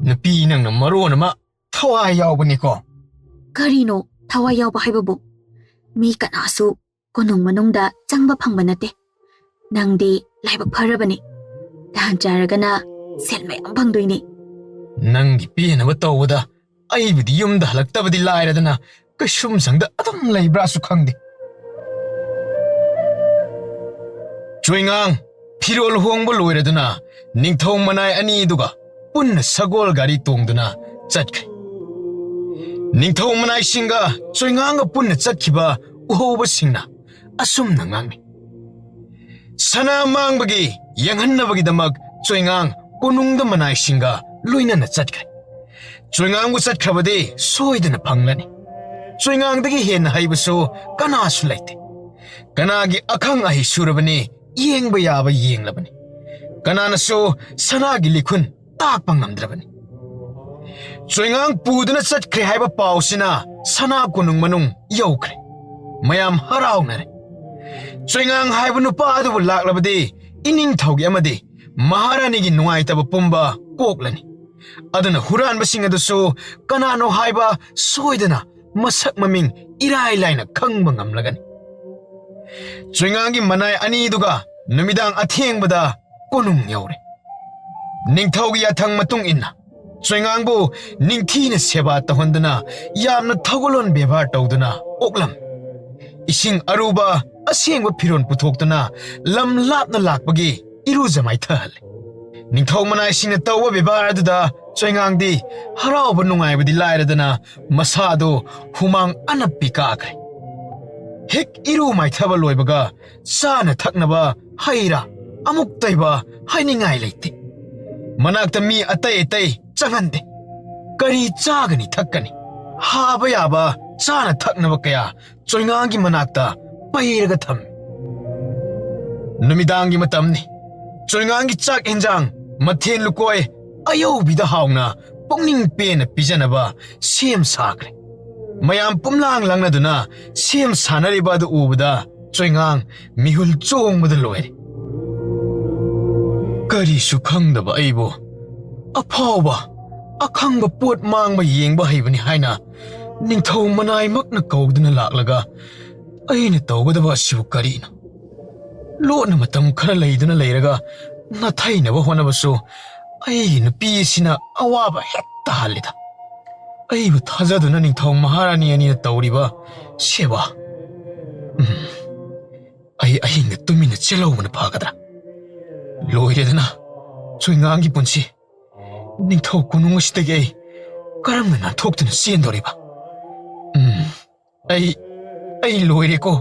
ꯅꯨꯄꯤ ꯅꯪꯅ ꯃꯔꯣꯟ ꯑꯃ ꯊꯋꯥꯏ ꯌꯥꯎꯕꯅꯤꯀꯣ꯫ ꯀꯔꯤꯅꯣ ꯊꯋꯥꯏ ꯌꯥꯎꯕ ꯍꯥꯏꯕꯕꯨ? ꯃꯤ ꯀꯅꯥꯁꯨ ꯀꯣꯅꯨꯡ ꯃꯅꯨꯡꯗ ꯆꯪꯕ ꯐꯪꯕ ꯅꯠꯇꯦ꯫ ꯅꯪꯗꯤ ꯂꯥꯏꯕꯛ ꯐꯔꯕꯅꯤ꯫ ꯇꯥꯟ ꯆꯥꯔꯒꯅ ꯁꯦꯜ ꯃꯌꯥꯝ ꯐꯪꯗꯣꯏꯅꯤ꯫ ꯅꯪꯒꯤ ꯄꯦꯟꯅꯕ ꯇꯧꯕꯗ ꯑꯩꯕꯨꯗꯤ ꯌꯨꯝꯗ ꯍꯜꯂꯛꯇꯕꯗꯤ ꯂꯥꯏꯔꯗꯅ ꯀꯩꯁꯨꯝꯁꯪꯗ ꯑꯗꯨꯝ ꯂꯩꯕ꯭ꯔꯥꯁꯨ ꯈꯪꯗꯦ꯫ ꯆꯣꯏꯉꯥꯡ, ꯐꯤꯔꯣꯜ ꯍꯣꯡꯕ ꯂꯣꯏꯔꯗꯨꯅ ꯅꯤꯡꯊꯧ ꯃꯅꯥꯏ ꯑꯅꯤꯗꯨꯒ ꯄꯨꯟꯅ ꯁꯒꯣꯜ ꯒꯥꯔꯤ ꯇꯣꯡꯗꯨꯅ ꯆꯠꯈ꯭ꯔꯦ꯫ ꯅꯤꯡꯊꯧ ꯃꯅꯥꯏꯁꯤꯡꯒ ꯆꯣꯏꯉꯥꯡꯒ ꯄꯨꯟꯅ ꯆꯠꯈꯤꯕ ꯎꯍꯧꯕꯁꯤꯡꯅ ꯑꯁꯨꯝꯅ ꯉꯥꯡꯅꯩ, "ꯁꯅꯥ ꯃꯥꯡꯕꯒꯤ ꯌꯦꯡꯍꯟꯅꯕꯒꯤꯗꯃꯛ ꯆꯣꯏꯉꯥꯡ ꯀꯣꯅꯨꯡꯗ ꯃꯅꯥꯏꯁꯤꯡꯒ ꯂꯣꯏꯅꯅ ꯆꯠꯈ꯭ꯔꯦ꯫ ꯆꯣꯏꯉꯥꯡꯕꯨ ꯆꯠꯈ꯭ꯔꯕꯗꯤ ꯁꯣꯏꯗꯅ ꯐꯪꯂꯅꯤ꯫ ꯆꯣꯏꯉꯥꯡꯗꯒꯤ ꯍꯦꯟꯅ ꯍꯩꯕꯁꯨ ꯀꯅꯥꯁꯨ ꯂꯩꯇꯦ꯫ ꯀꯅꯥꯒꯤ ꯑꯈꯪ ꯑꯍꯩ ꯁꯨꯔꯕꯅꯤ, ꯌꯦꯡꯕ ꯌꯥꯕ ꯌꯦꯡꯂꯕꯅꯤ꯫ ꯀꯅꯥꯅꯁꯨ ꯁꯅꯥꯒꯤ ꯂꯤꯈꯨꯟ ꯇꯥꯛꯄ ꯉꯝꯗ꯭ꯔꯕꯅꯤ꯫ ꯆꯣꯏꯉꯥꯡ ꯄꯨꯗꯨꯅ ꯆꯠꯈ꯭ꯔꯦ ꯍꯥꯏꯕ ꯄꯥꯎꯁꯤꯅ ꯁꯅꯥ ꯀꯣꯅꯨꯡ ꯃꯅꯨꯡ ꯌꯧꯈ꯭ꯔꯦ꯫ ꯃꯌꯥꯝ ꯍꯔꯥꯎꯅꯔꯦ꯫ ꯆꯣꯏꯉꯥꯡ ꯍꯥꯏꯕ ꯅꯨꯄꯥ ꯑꯗꯨꯕꯨ ꯂꯥꯛꯂꯕꯗꯤ ꯏꯅꯤꯡꯊꯧꯒꯤ ꯑꯃꯗꯤ ꯃꯍꯥꯔꯥꯅꯤꯒꯤ ꯅꯨꯡꯉꯥꯏꯇꯕ ꯄꯨꯝꯕ ꯀꯣꯛꯂꯅꯤ꯫ ꯑꯗꯨꯅ ꯍꯨꯔꯥꯟꯕꯁꯤꯡ ꯑꯗꯨꯁꯨ ꯀꯅꯥꯅꯣ ꯍꯥꯏꯕ ꯁꯣꯏꯗꯅ ꯃꯁꯛ ꯃꯃꯤꯡ ꯏꯔꯥꯏ ꯂꯥꯏꯅ ꯈꯪꯕ ꯉꯝꯂꯒꯅꯤ"꯫ ꯆꯣꯏꯉꯥꯡꯒꯤ ꯃꯅꯥꯏ ꯑꯅꯤꯗꯨꯒ ꯅꯨꯃꯤꯗꯥꯡ ꯑꯊꯦꯡꯕꯗ ꯀꯣꯅꯨꯡ ꯌꯧꯔꯦ꯫ ꯅꯤꯡꯊꯧꯒꯤ ꯌꯥꯊꯪ ꯃꯇꯨꯡ ꯏꯟꯅ ꯆꯣꯏꯉꯥꯡꯕꯨ ꯅꯤꯡꯊꯤꯅ ꯁꯦꯕꯥ ꯇꯧꯍꯟꯗꯨꯅ, ꯌꯥꯝꯅ ꯊꯧꯒꯜꯂꯣꯟ ꯕꯦꯕꯥꯔ ꯇꯧꯗꯨꯅ ꯑꯣꯛꯂꯝꯃꯤ꯫ ꯏꯁꯤꯡ ꯑꯔꯨꯕ, ꯑꯁꯦꯡꯕ ꯐꯤꯔꯣꯜ ꯄꯨꯊꯣꯛꯇꯨꯅ ꯂꯝ ꯂꯥꯞꯅ ꯂꯥꯛꯄꯒꯤ ꯏꯔꯨꯖ ꯃꯥꯏꯊꯍꯜꯂꯤ꯫ ꯅꯤꯡꯊꯧ ꯃꯅꯥꯏꯁꯤꯡꯅ ꯇꯧꯕ ꯕꯦꯕꯥꯔ ꯑꯗꯨꯗ ꯆꯣꯏꯉꯥꯡꯗꯤ ꯍꯔꯥꯎꯕ ꯅꯨꯡꯉꯥꯏꯕꯗꯤ ꯂꯥꯏꯔꯗꯅ ꯃꯁꯥꯗꯨ ꯍꯨꯃꯥꯡ ꯑꯅꯞꯄꯤ ꯀꯥꯈ꯭ꯔꯦ꯫ ꯍꯦꯛ ꯏꯔꯨ ꯃꯥꯏꯊꯕ ꯂꯣꯏꯕꯒ ꯆꯥꯅ ꯊꯛꯅꯕ ꯍꯩ ꯔꯥ ꯑꯃꯨꯛ ꯇꯩꯕ ꯍꯥꯏꯅꯤꯡꯉꯥꯏ ꯂꯩꯇꯦ꯫ ꯃꯅꯥꯛꯇ ꯃꯤ ꯑꯇꯩ ꯑꯇꯩ ꯆꯪꯍꯟꯗꯦ꯫ ꯀꯔꯤ ꯆꯥꯒꯅꯤ ꯊꯛꯀꯅꯤ? ꯍꯥꯕ ꯌꯥꯕ ꯆꯥꯅ ꯊꯛꯅꯕ ꯀꯌꯥ ꯆꯣꯏꯉꯥꯡꯒꯤ ꯃꯅꯥꯛꯇ ꯄꯩꯔꯒ ꯊꯝꯃꯤ꯫ ꯅꯨꯃꯤꯗꯥꯡꯒꯤ ꯃꯇꯝꯅꯤ꯫ ꯆꯣꯏꯉꯥꯡꯒꯤ ꯆꯥꯛ ꯍꯦꯟꯖꯥꯡ, ꯃꯊꯦꯜ ꯂꯨꯀꯣꯏ ꯑꯌꯧꯕꯤꯗ ꯍꯥꯎꯅ ꯄꯨꯛꯅꯤꯡ ꯄꯦꯟꯅ ꯄꯤꯖꯅꯕ ꯁꯦꯝ ꯁꯥꯈ꯭ꯔꯦ꯫ ꯃꯌꯥꯝ ꯄꯨꯝꯂꯥꯡ ꯂꯥꯡꯅꯗꯨꯅ ꯁꯦꯝ ꯁꯥꯅꯔꯤꯕ ꯑꯗꯨ ꯎꯕꯗ ꯆꯣꯏꯉꯥꯡ ꯃꯤꯍꯨꯜ ꯆꯣꯡꯕꯗ ꯂꯣꯏꯔꯦ꯫ ꯀꯔꯤꯁꯨ ꯈꯪꯗꯕ ꯑꯩꯕꯨ ꯑꯐꯥꯎꯕ, ꯑꯈꯪꯕ ꯄꯣꯠ ꯃꯥꯡꯕ ꯌꯦꯡꯕ ꯍꯩꯕꯅꯤ ꯍꯥꯏꯅ ꯅꯤꯡꯊꯧ ꯃꯅꯥꯏꯃꯛꯅ ꯀꯧꯗꯨꯅ ꯂꯥꯛꯂꯒ ꯑꯩꯅ ꯇꯧꯒꯗꯕ ꯑꯁꯤꯕꯨ ꯀꯔꯤꯅꯣ? ꯂꯣꯠꯅ ꯃꯇꯝ ꯈꯔ ꯂꯩꯗꯨꯅ ꯂꯩꯔꯒ ꯅꯥꯊꯩꯅꯕ ꯍꯣꯠꯅꯕꯁꯨ ꯑꯩꯒꯤ ꯅꯨꯄꯤ ꯑꯁꯤꯅ ꯑꯋꯥꯕ ꯍꯦꯛ ꯇꯥꯍꯜꯂꯤꯗ꯫ ꯑꯩꯕꯨ ꯊꯥꯖꯗꯨꯅ ꯅꯤꯡꯊꯧ ꯃꯍꯥꯔꯥꯅꯤ ꯑꯅꯤꯅ ꯇꯧꯔꯤꯕ ꯁꯦꯕꯥ꯫ ꯎꯝ, ꯑꯩ ꯑꯍꯤꯡꯗ ꯇꯨꯃꯤꯟꯅ ꯆꯦꯜꯍꯧꯕꯅ ꯐꯒꯗ꯭ꯔꯥ? ꯂꯣꯏꯔꯦꯗꯅ ꯆꯣꯏꯉꯥꯡꯒꯤ ꯄꯨꯟꯁꯤ꯫ ꯅꯤꯡꯊꯧ ꯀꯣꯅꯨꯡ ꯑꯁꯤꯗꯒꯤ ꯑꯩ ꯀꯔꯝꯅ ꯅꯥꯟꯊꯣꯛꯇꯨꯅ ꯆꯦꯟꯗꯣꯔꯤꯕ? ꯎꯝ, ꯑꯩ, ꯑꯩ ꯂꯣꯏꯔꯦꯀꯣ꯫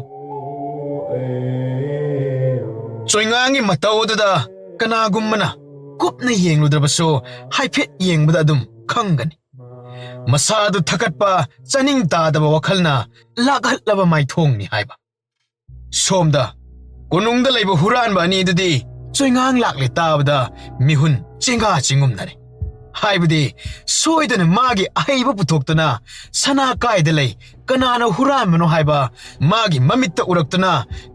ꯆꯣꯏꯉꯥꯡꯒꯤ ꯃꯇꯧ ꯑꯗꯨꯗ ꯀꯅꯥꯒꯨꯝꯕꯅ ꯀꯨꯞꯅ ꯌꯦꯡꯂꯨꯗ꯭ꯔꯕꯁꯨ ꯍꯥꯏꯐꯦꯠ ꯌꯦꯡꯕꯗ ꯑꯗꯨꯝ ꯈꯪꯒꯅꯤ꯫ ꯃꯁꯥꯗꯨ ꯊꯀꯠꯄ, ꯆꯥꯅꯤꯡ ꯇꯥꯗꯕ ꯋꯥꯈꯜꯅ ꯂꯥꯛꯍꯠꯂꯕ ꯃꯥꯏꯊꯣꯡꯅꯤ ꯍꯥꯏꯕ꯫ ꯁꯣꯝꯗ ꯀꯣꯅꯨꯡꯗ ꯂꯩꯕ ꯍꯨꯔꯥꯟꯕ ꯑꯅꯤꯗꯨꯗꯤ ꯆꯣꯏꯉꯥꯡ ꯂꯥꯛꯂꯦ ꯇꯥꯕꯗ ꯃꯤꯍꯨꯟ ꯆꯦꯡꯒꯥ ꯆꯤꯡꯒꯨꯝꯅꯔꯦ꯫ ꯍꯥꯏꯕꯗꯤ ꯁꯣꯏꯗꯅ ꯃꯥꯒꯤ ꯑꯍꯩꯕ ꯄꯨꯊꯣꯛꯇꯨꯅ ꯁꯅꯥ ꯀꯥꯏꯗ ꯂꯩ, ꯀꯅꯥꯅ ꯍꯨꯔꯥꯟꯕꯅꯣ ꯍꯥꯏꯕ ꯃꯥꯒꯤ ꯃꯃꯤꯠꯇ ꯎꯔꯛꯇꯨꯅ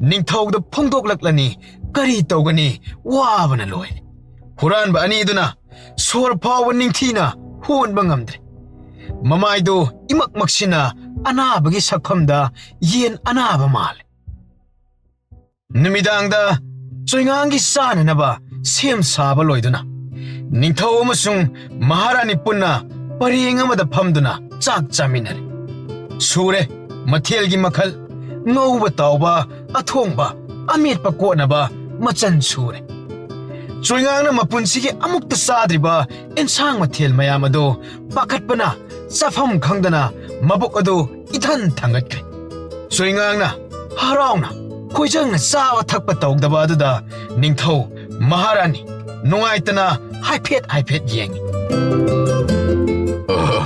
ꯅꯤꯡꯊꯧꯗ ꯐꯣꯡꯗꯣꯛꯂꯛꯂꯅꯤ꯫ ꯀꯔꯤ ꯇꯧꯒꯅꯤ? ꯋꯥꯕꯅ ꯂꯣꯏꯔꯦ꯫ ꯍꯨꯔꯥꯟꯕ ꯑꯅꯤꯗꯨꯅ ꯁꯣꯔ ꯐꯥꯎꯕ ꯅꯤꯡꯊꯤꯅ ꯍꯣꯟꯕ ꯉꯝꯗ꯭ꯔꯦ꯫ ꯃꯃꯥꯏꯗꯨ ꯏꯃꯛ ꯃꯛꯁꯤꯟꯅ ꯑꯅꯥꯕꯒꯤ ꯁꯛꯐꯝꯗ ꯌꯦꯟ ꯑꯅꯥꯕ ꯃꯥꯜꯂꯦ꯫ ꯅꯨꯃꯤꯗꯥꯡꯗ ꯆꯣꯏꯉꯥꯡꯒꯤ ꯆꯥꯅꯅꯕ ꯁꯦꯝ ꯁꯥꯕ ꯂꯣꯏꯗꯨꯅ ꯅꯤꯡꯊꯧ ꯑꯃꯁꯨꯡ ꯃꯍꯥꯔꯥꯅꯤ ꯄꯨꯟꯅ ꯄꯔꯦꯡ ꯑꯃꯗ ꯐꯝꯗꯨꯅ ꯆꯥꯛ ꯆꯥꯃꯤꯟꯅꯔꯦ꯫ ꯁꯨꯔꯦ ꯃꯊꯦꯜꯒꯤ ꯃꯈꯜ, ꯉꯧꯕ ꯇꯥꯎꯕ, ꯑꯊꯣꯡꯕ, ꯑꯃꯦꯠꯄ ꯀꯣꯠꯅꯕ ꯃꯆꯜ ꯁꯨꯔꯦ꯫ ꯆꯣꯏꯉꯥꯡꯅ ꯃꯄꯨꯟꯁꯤꯒꯤ ꯑꯃꯨꯛꯇ ꯆꯥꯗ꯭ꯔꯤꯕ ꯑꯦꯟꯁꯥꯡ ꯃꯊꯦꯜ ꯃꯌꯥꯝ ꯑꯗꯨ ꯄꯥꯈꯠꯄꯅ ꯆꯥꯐꯝ ꯈꯪꯗꯅ ꯃꯕꯨꯛ ꯑꯗꯨ ꯏꯊꯟ ꯊꯥꯡꯒꯠꯈ꯭ꯔꯦ꯫ ꯆꯣꯏꯉꯥꯡꯅ ꯍꯔꯥꯎꯅ ꯈꯣꯏꯖꯪꯅ ꯆꯥꯕ ꯊꯛꯄ ꯇꯧꯗꯕ ꯑꯗꯨꯗ ꯅꯤꯡꯊꯧ ꯃꯍꯥꯔꯥꯅꯤ ꯅꯨꯡꯉꯥꯏꯇꯅ ꯍꯥꯏꯐꯦꯠ ꯍꯥꯏꯐꯦꯠ ꯌꯦꯡꯉꯤ꯫ ꯑ,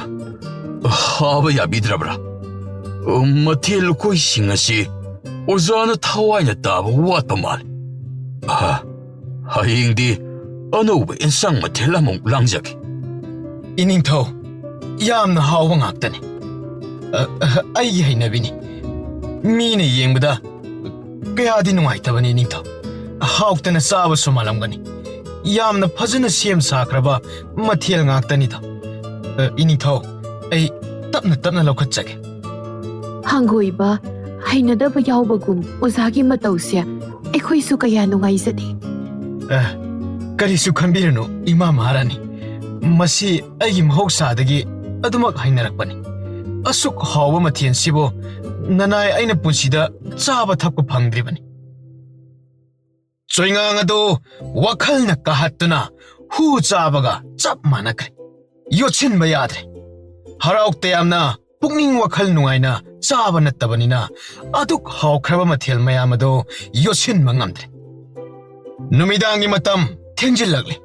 ꯍꯥꯕ ꯌꯥꯕꯤꯗ꯭ꯔꯕ꯭ꯔꯥ? ꯃꯊꯦꯜ ꯂꯨꯀꯣꯏꯁꯤꯡ ꯑꯁꯤ ꯑꯣꯖꯥꯅ ꯊꯋꯥꯏꯅ ꯇꯥꯕ ꯋꯥꯠꯄ ꯃꯥꯜꯂꯤ꯫ ꯑ, ꯍꯌꯦꯡꯗꯤ ꯑꯅꯧꯕ ꯑꯦꯟꯁꯥꯡ ꯃꯊꯦꯜ ꯑꯃꯃꯨꯛ ꯂꯥꯡꯖꯒꯦ꯫ ꯏꯅꯤꯡꯊꯧ, ꯌꯥꯝꯅ ꯍꯥꯎꯕ ꯉꯥꯛꯇꯅꯤ꯫ ꯑ, ꯑ, ꯑꯩꯒꯤ ꯍꯩꯅꯕꯤꯅꯤ꯫ ꯃꯤꯅ ꯌꯦꯡꯕꯗ ꯀꯌꯥꯗꯤ ꯅꯨꯡꯉꯥꯏꯇꯕꯅꯤ, ꯏꯅꯤꯡꯊꯧ꯫ ꯍꯥꯎꯇꯅ ꯆꯥꯕꯁꯨ ꯃꯥꯜꯂꯝꯒꯅꯤ꯫ ꯌꯥꯝꯅ ꯐꯖꯅ ꯁꯦꯝ ꯁꯥꯈ꯭ꯔꯕ ꯃꯊꯦꯜ ꯉꯥꯛꯇꯅꯤꯗ꯫ ꯑ, ꯏꯅꯤꯡꯊꯧ, ꯑꯩ ꯇꯞꯅ ꯇꯞꯅ ꯂꯧꯈꯠꯆꯒꯦ꯫ ꯍꯪꯒꯣꯏꯕ, ꯍꯩꯅꯗꯕ ꯌꯥꯎꯕꯒꯨꯝ ꯑꯣꯖꯥꯒꯤ ꯃꯇꯧꯁꯦ ꯑꯩꯈꯣꯏꯁꯨ ꯀꯌꯥ ꯅꯨꯡꯉꯥꯏꯖꯗꯦ꯫ ꯑ, ꯀꯔꯤꯁꯨ ꯈꯟꯕꯤꯔꯨꯅꯨ, ꯏꯃꯥ ꯃꯍꯥꯔꯥꯅꯤ꯫ ꯃꯁꯤ ꯑꯩꯒꯤ ꯃꯍꯧꯁꯥꯗꯒꯤ ꯑꯗꯨꯃꯛ ꯍꯩꯅꯔꯛꯄꯅꯤ꯫ ꯑꯁꯨꯛ ꯍꯥꯎꯕ ꯃꯊꯦꯜꯁꯤꯕꯨ ꯅꯅꯥꯏ ꯑꯩꯅ ꯄꯨꯟꯁꯤꯗ ꯆꯥꯕ ꯊꯛꯄ ꯐꯪꯗ꯭ꯔꯤꯕꯅꯤ꯫ ꯆꯣꯏꯉꯥꯡ ꯑꯗꯨ ꯋꯥꯈꯜꯅ ꯀꯥꯍꯠꯇꯨꯅ ꯍꯨ ꯆꯥꯕꯒ ꯆꯞ ꯃꯥꯟꯅꯈ꯭ꯔꯦ꯫ ꯌꯣꯠꯁꯤꯟꯕ ꯌꯥꯗ꯭ꯔꯦ꯫ ꯍꯔꯥꯎ ꯇꯌꯥꯝꯅ ꯄꯨꯛꯅꯤꯡ ꯋꯥꯈꯜ ꯅꯨꯡꯉꯥꯏꯅ ꯆꯥꯕ ꯅꯠꯇꯕꯅꯤꯅ ꯑꯗꯨꯛ ꯍꯥꯎꯈ꯭ꯔꯕ ꯃꯊꯦꯜ ꯃꯌꯥꯝ ꯑꯗꯨ ꯌꯣꯠꯁꯤꯟꯕ ꯉꯝꯗ꯭ꯔꯦ꯫ ꯅꯨꯃꯤꯗꯥꯡꯒꯤ ꯃꯇꯝ ꯊꯦꯡꯖꯤꯜꯂꯛꯂꯦ꯫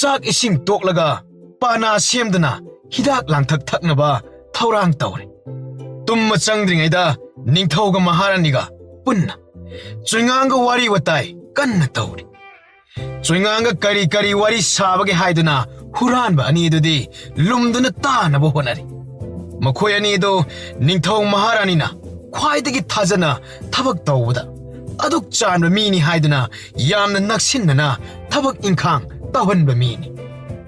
ꯆꯥꯛ ꯏꯁꯤꯡ ꯇꯣꯛꯂꯒ ꯄꯥꯅꯥ ꯁꯦꯝꯗꯨꯅ ꯍꯤꯗꯥꯛ ꯂꯥꯡꯊꯛ ꯊꯛꯅꯕ ꯊꯧꯔꯥꯡ ꯇꯧꯔꯦ꯫ ꯇꯨꯝꯕ ꯆꯪꯗ꯭ꯔꯤꯉꯩꯗ ꯅꯤꯡꯊꯧꯒ ꯃꯍꯥꯔꯥꯅꯤꯒ ꯄꯨꯟꯅ ꯆꯣꯏꯉꯥꯡꯒ ꯋꯥꯔꯤ ꯋꯥꯇꯥꯏ ꯀꯟꯅ ꯇꯧꯔꯤ꯫ ꯆꯣꯏꯉꯥꯡꯒ ꯀꯔꯤ ꯀꯔꯤ ꯋꯥꯔꯤ ꯁꯥꯕꯒꯦ ꯍꯥꯏꯗꯨꯅ ꯍꯨꯔꯥꯟꯕ ꯑꯅꯤꯗꯨꯗꯤ ꯂꯨꯝꯗꯨꯅ ꯇꯥꯅꯕ ꯍꯣꯠꯅꯔꯤ꯫ ꯃꯈꯣꯏ ꯑꯅꯤꯗꯨ ꯅꯤꯡꯊꯧ ꯃꯍꯥꯔꯥꯅꯤꯅ ꯈ꯭ꯋꯥꯏꯗꯒꯤ ꯊꯥꯖꯅ ꯊꯕꯛ ꯇꯧꯕꯗ ꯑꯗꯨꯛ ꯆꯥꯟꯕ ꯃꯤꯅꯤ ꯍꯥꯏꯗꯨꯅ ꯌꯥꯝꯅ ꯅꯛꯁꯤꯟꯅꯅ ꯊꯕꯛ ꯏꯪꯈꯥꯡ ꯇꯧꯍꯟꯕ ꯃꯤꯅꯤ꯫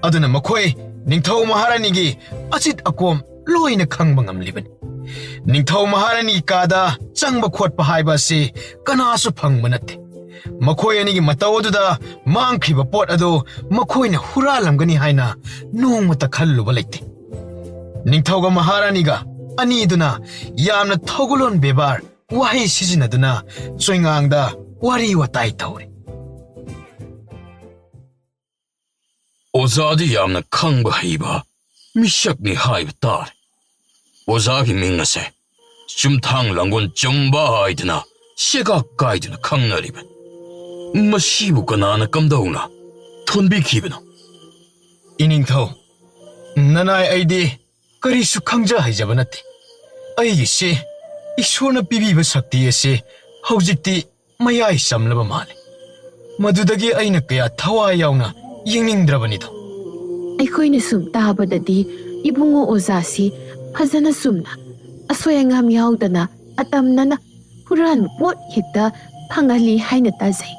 ꯑꯗꯨꯅ ꯃꯈꯣꯏ ꯅꯤꯡꯊꯧ ꯃꯍꯥꯔꯥꯅꯤꯒꯤ ꯑꯆꯤꯠ ꯑꯀꯣꯝ ꯂꯣꯏꯅ ꯈꯪꯕ ꯉꯝꯂꯤꯕꯅꯤ꯫ ꯅꯤꯡꯊꯧ ꯃꯍꯥꯔꯥꯅꯤꯒꯤ ꯀꯥꯗ ꯆꯪꯕ ꯈꯣꯠꯄ ꯍꯥꯏꯕ ꯑꯁꯤ ꯀꯅꯥꯁꯨ ꯐꯪꯕ ꯅꯠꯇꯦ꯫ ꯃꯈꯣꯏ ꯑꯅꯤꯒꯤ ꯃꯇꯧ ꯑꯗꯨꯗ ꯃꯥꯡꯈ꯭ꯔꯤꯕ ꯄꯣꯠ ꯑꯗꯨ ꯃꯈꯣꯏꯅ ꯍꯨꯔꯥꯜꯂꯝꯒꯅꯤ ꯍꯥꯏꯅ ꯅꯣꯡꯃꯇ ꯈꯜꯂꯨꯕ ꯂꯩꯇꯦ꯫ ꯅꯤꯡꯊꯧꯒ ꯃꯍꯥꯔꯥꯅꯤꯒ ꯑꯅꯤꯗꯨꯅ ꯌꯥꯝꯅ ꯊꯧꯒꯜꯂꯣꯟ ꯕꯦꯕꯥꯔ ꯋꯥꯍꯩ ꯁꯤꯖꯤꯟꯅꯗꯨꯅ ꯆꯣꯏꯉꯥꯡꯗ ꯋꯥꯔꯤ ꯋꯥꯇꯥꯏ ꯇꯧꯔꯤ꯫ ꯑꯣꯖꯥꯗꯤ ꯌꯥꯝꯅ ꯈꯪꯕ ꯍꯩꯕ ꯃꯤꯁꯛꯅꯤ ꯍꯥꯏꯕ ꯇꯥꯔꯦ꯫ ꯑꯣꯖꯥꯒꯤ ꯃꯤꯡ ꯑꯁꯦ ꯆꯨꯝꯊꯥꯡ ꯂꯥꯡꯒꯣꯜ ꯆꯨꯝꯕ ꯍꯥꯏꯗꯨꯅ ꯁꯦꯒꯥꯛ ꯀꯥꯏꯗꯨꯅ ꯈꯪꯅꯔꯤꯕꯅꯤ꯫ ꯃꯁꯤꯕꯨ ꯀꯅꯥꯅ ꯀꯝꯗꯧꯅ ꯊꯣꯟꯕꯤꯈꯤꯕꯅꯣ? ꯏꯅꯤꯡꯊꯧ, ꯅꯅꯥꯏ ꯑꯩꯗꯤ ꯀꯔꯤꯁꯨ ꯈꯪꯖ ꯍꯩꯖꯕ ꯅꯠꯇꯦ꯫ ꯑꯩꯒꯤꯁꯤ ꯏꯁꯣꯔꯅ ꯄꯤꯕꯤꯕ ꯁꯛꯇꯤ ꯑꯁꯤ ꯍꯧꯖꯤꯛꯇꯤ ꯃꯌꯥꯏ ꯆꯝꯂꯕ ꯃꯥꯜꯂꯤ꯫ ꯃꯗꯨꯗꯒꯤ ꯑꯩꯅ ꯀꯌꯥ ꯊꯋꯥꯏ ꯌꯥꯎꯅ ꯌꯦꯡꯅꯤꯡꯗ꯭ꯔꯕꯅꯤꯗꯣ꯫ ꯑꯩꯈꯣꯏꯅ ꯁꯨꯝ ꯇꯥꯕꯗꯗꯤ ꯏꯕꯨꯡꯉꯣ ꯑꯣꯖꯥꯁꯤ ꯐꯖꯅ ꯆꯨꯝꯅ, ꯑꯁꯣꯏ ꯑꯉꯥꯝ ꯌꯥꯎꯗꯅ, ꯑꯇꯝꯅꯅ ꯍꯨꯔꯥꯟꯕ ꯄꯣꯠ ꯍꯦꯛꯇ ꯐꯪꯍꯜꯂꯤ ꯍꯥꯏꯅ ꯇꯥꯖꯩ꯫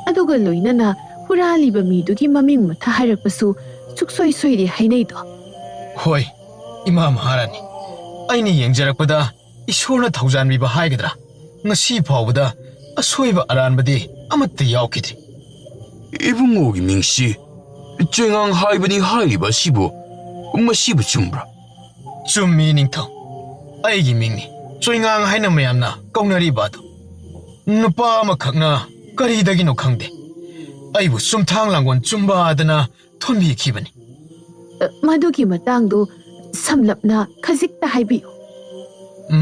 ꯑꯗꯨꯒ ꯂꯣꯏꯅꯅ ꯍꯨꯔꯥꯜꯂꯤꯕ ꯃꯤꯗꯨꯒꯤ ꯃꯃꯤꯡ ꯃꯊꯥ ꯍꯥꯏꯔꯛꯄꯁꯨ ꯁꯨꯛꯁꯣꯏ ꯁꯣꯏꯗꯦ ꯍꯥꯏꯅꯩꯗꯣ꯫ ꯍꯣꯏ, ꯏꯃꯥ ꯃꯍꯥꯔꯥꯅꯤ, ꯑꯩꯅ ꯌꯦꯡꯖꯔꯛꯄꯗ ꯏꯁꯣꯔꯅ ꯊꯧꯖꯥꯟꯕꯤꯕ ꯍꯥꯏꯒꯗ꯭ꯔꯥ, ꯉꯁꯤ ꯐꯥꯎꯕꯗ ꯑꯁꯣꯏꯕ ꯑꯔꯥꯟꯕꯗꯤ ꯑꯃꯠꯇ ꯌꯥꯎꯈꯤꯗ꯭ꯔꯤ꯫ ꯏꯕꯨꯡꯉꯣꯒꯤ ꯃꯤꯡꯁꯤ ꯆꯦꯉꯥꯡ ꯍꯥꯏꯕꯅꯤ ꯍꯥꯏꯔꯤꯕ ꯑꯁꯤꯕꯨ, ꯃꯁꯤꯕꯨ ꯆꯨꯝꯕ꯭ꯔꯥ? ꯆꯨꯝꯃꯤ, ꯅꯤꯡꯊꯧ꯫ ꯑꯩꯒꯤ ꯃꯤꯡꯅꯤ ꯆꯣꯏꯉꯥꯡ ꯍꯥꯏꯅ ꯃꯌꯥꯝꯅ ꯀꯧꯅꯔꯤꯕ ꯑꯗꯨ꯫ ꯅꯨꯄꯥ ꯑꯃꯈꯛꯅ ꯀꯔꯤꯗꯒꯤꯅꯣ ꯈꯪꯗꯦ, ꯑꯩꯕꯨ ꯆꯨꯝꯊꯥꯡ ꯂꯥꯡꯒꯣꯜ ꯆꯨꯝꯕꯥꯗꯅ ꯊꯣꯟꯕꯤꯈꯤꯕꯅꯤ꯫ ꯃꯗꯨꯒꯤ ꯃꯇꯥꯡꯗꯨ ꯁꯝꯂꯞꯅ ꯈꯖꯤꯛꯇ ꯍꯥꯏꯕꯤꯌꯨ꯫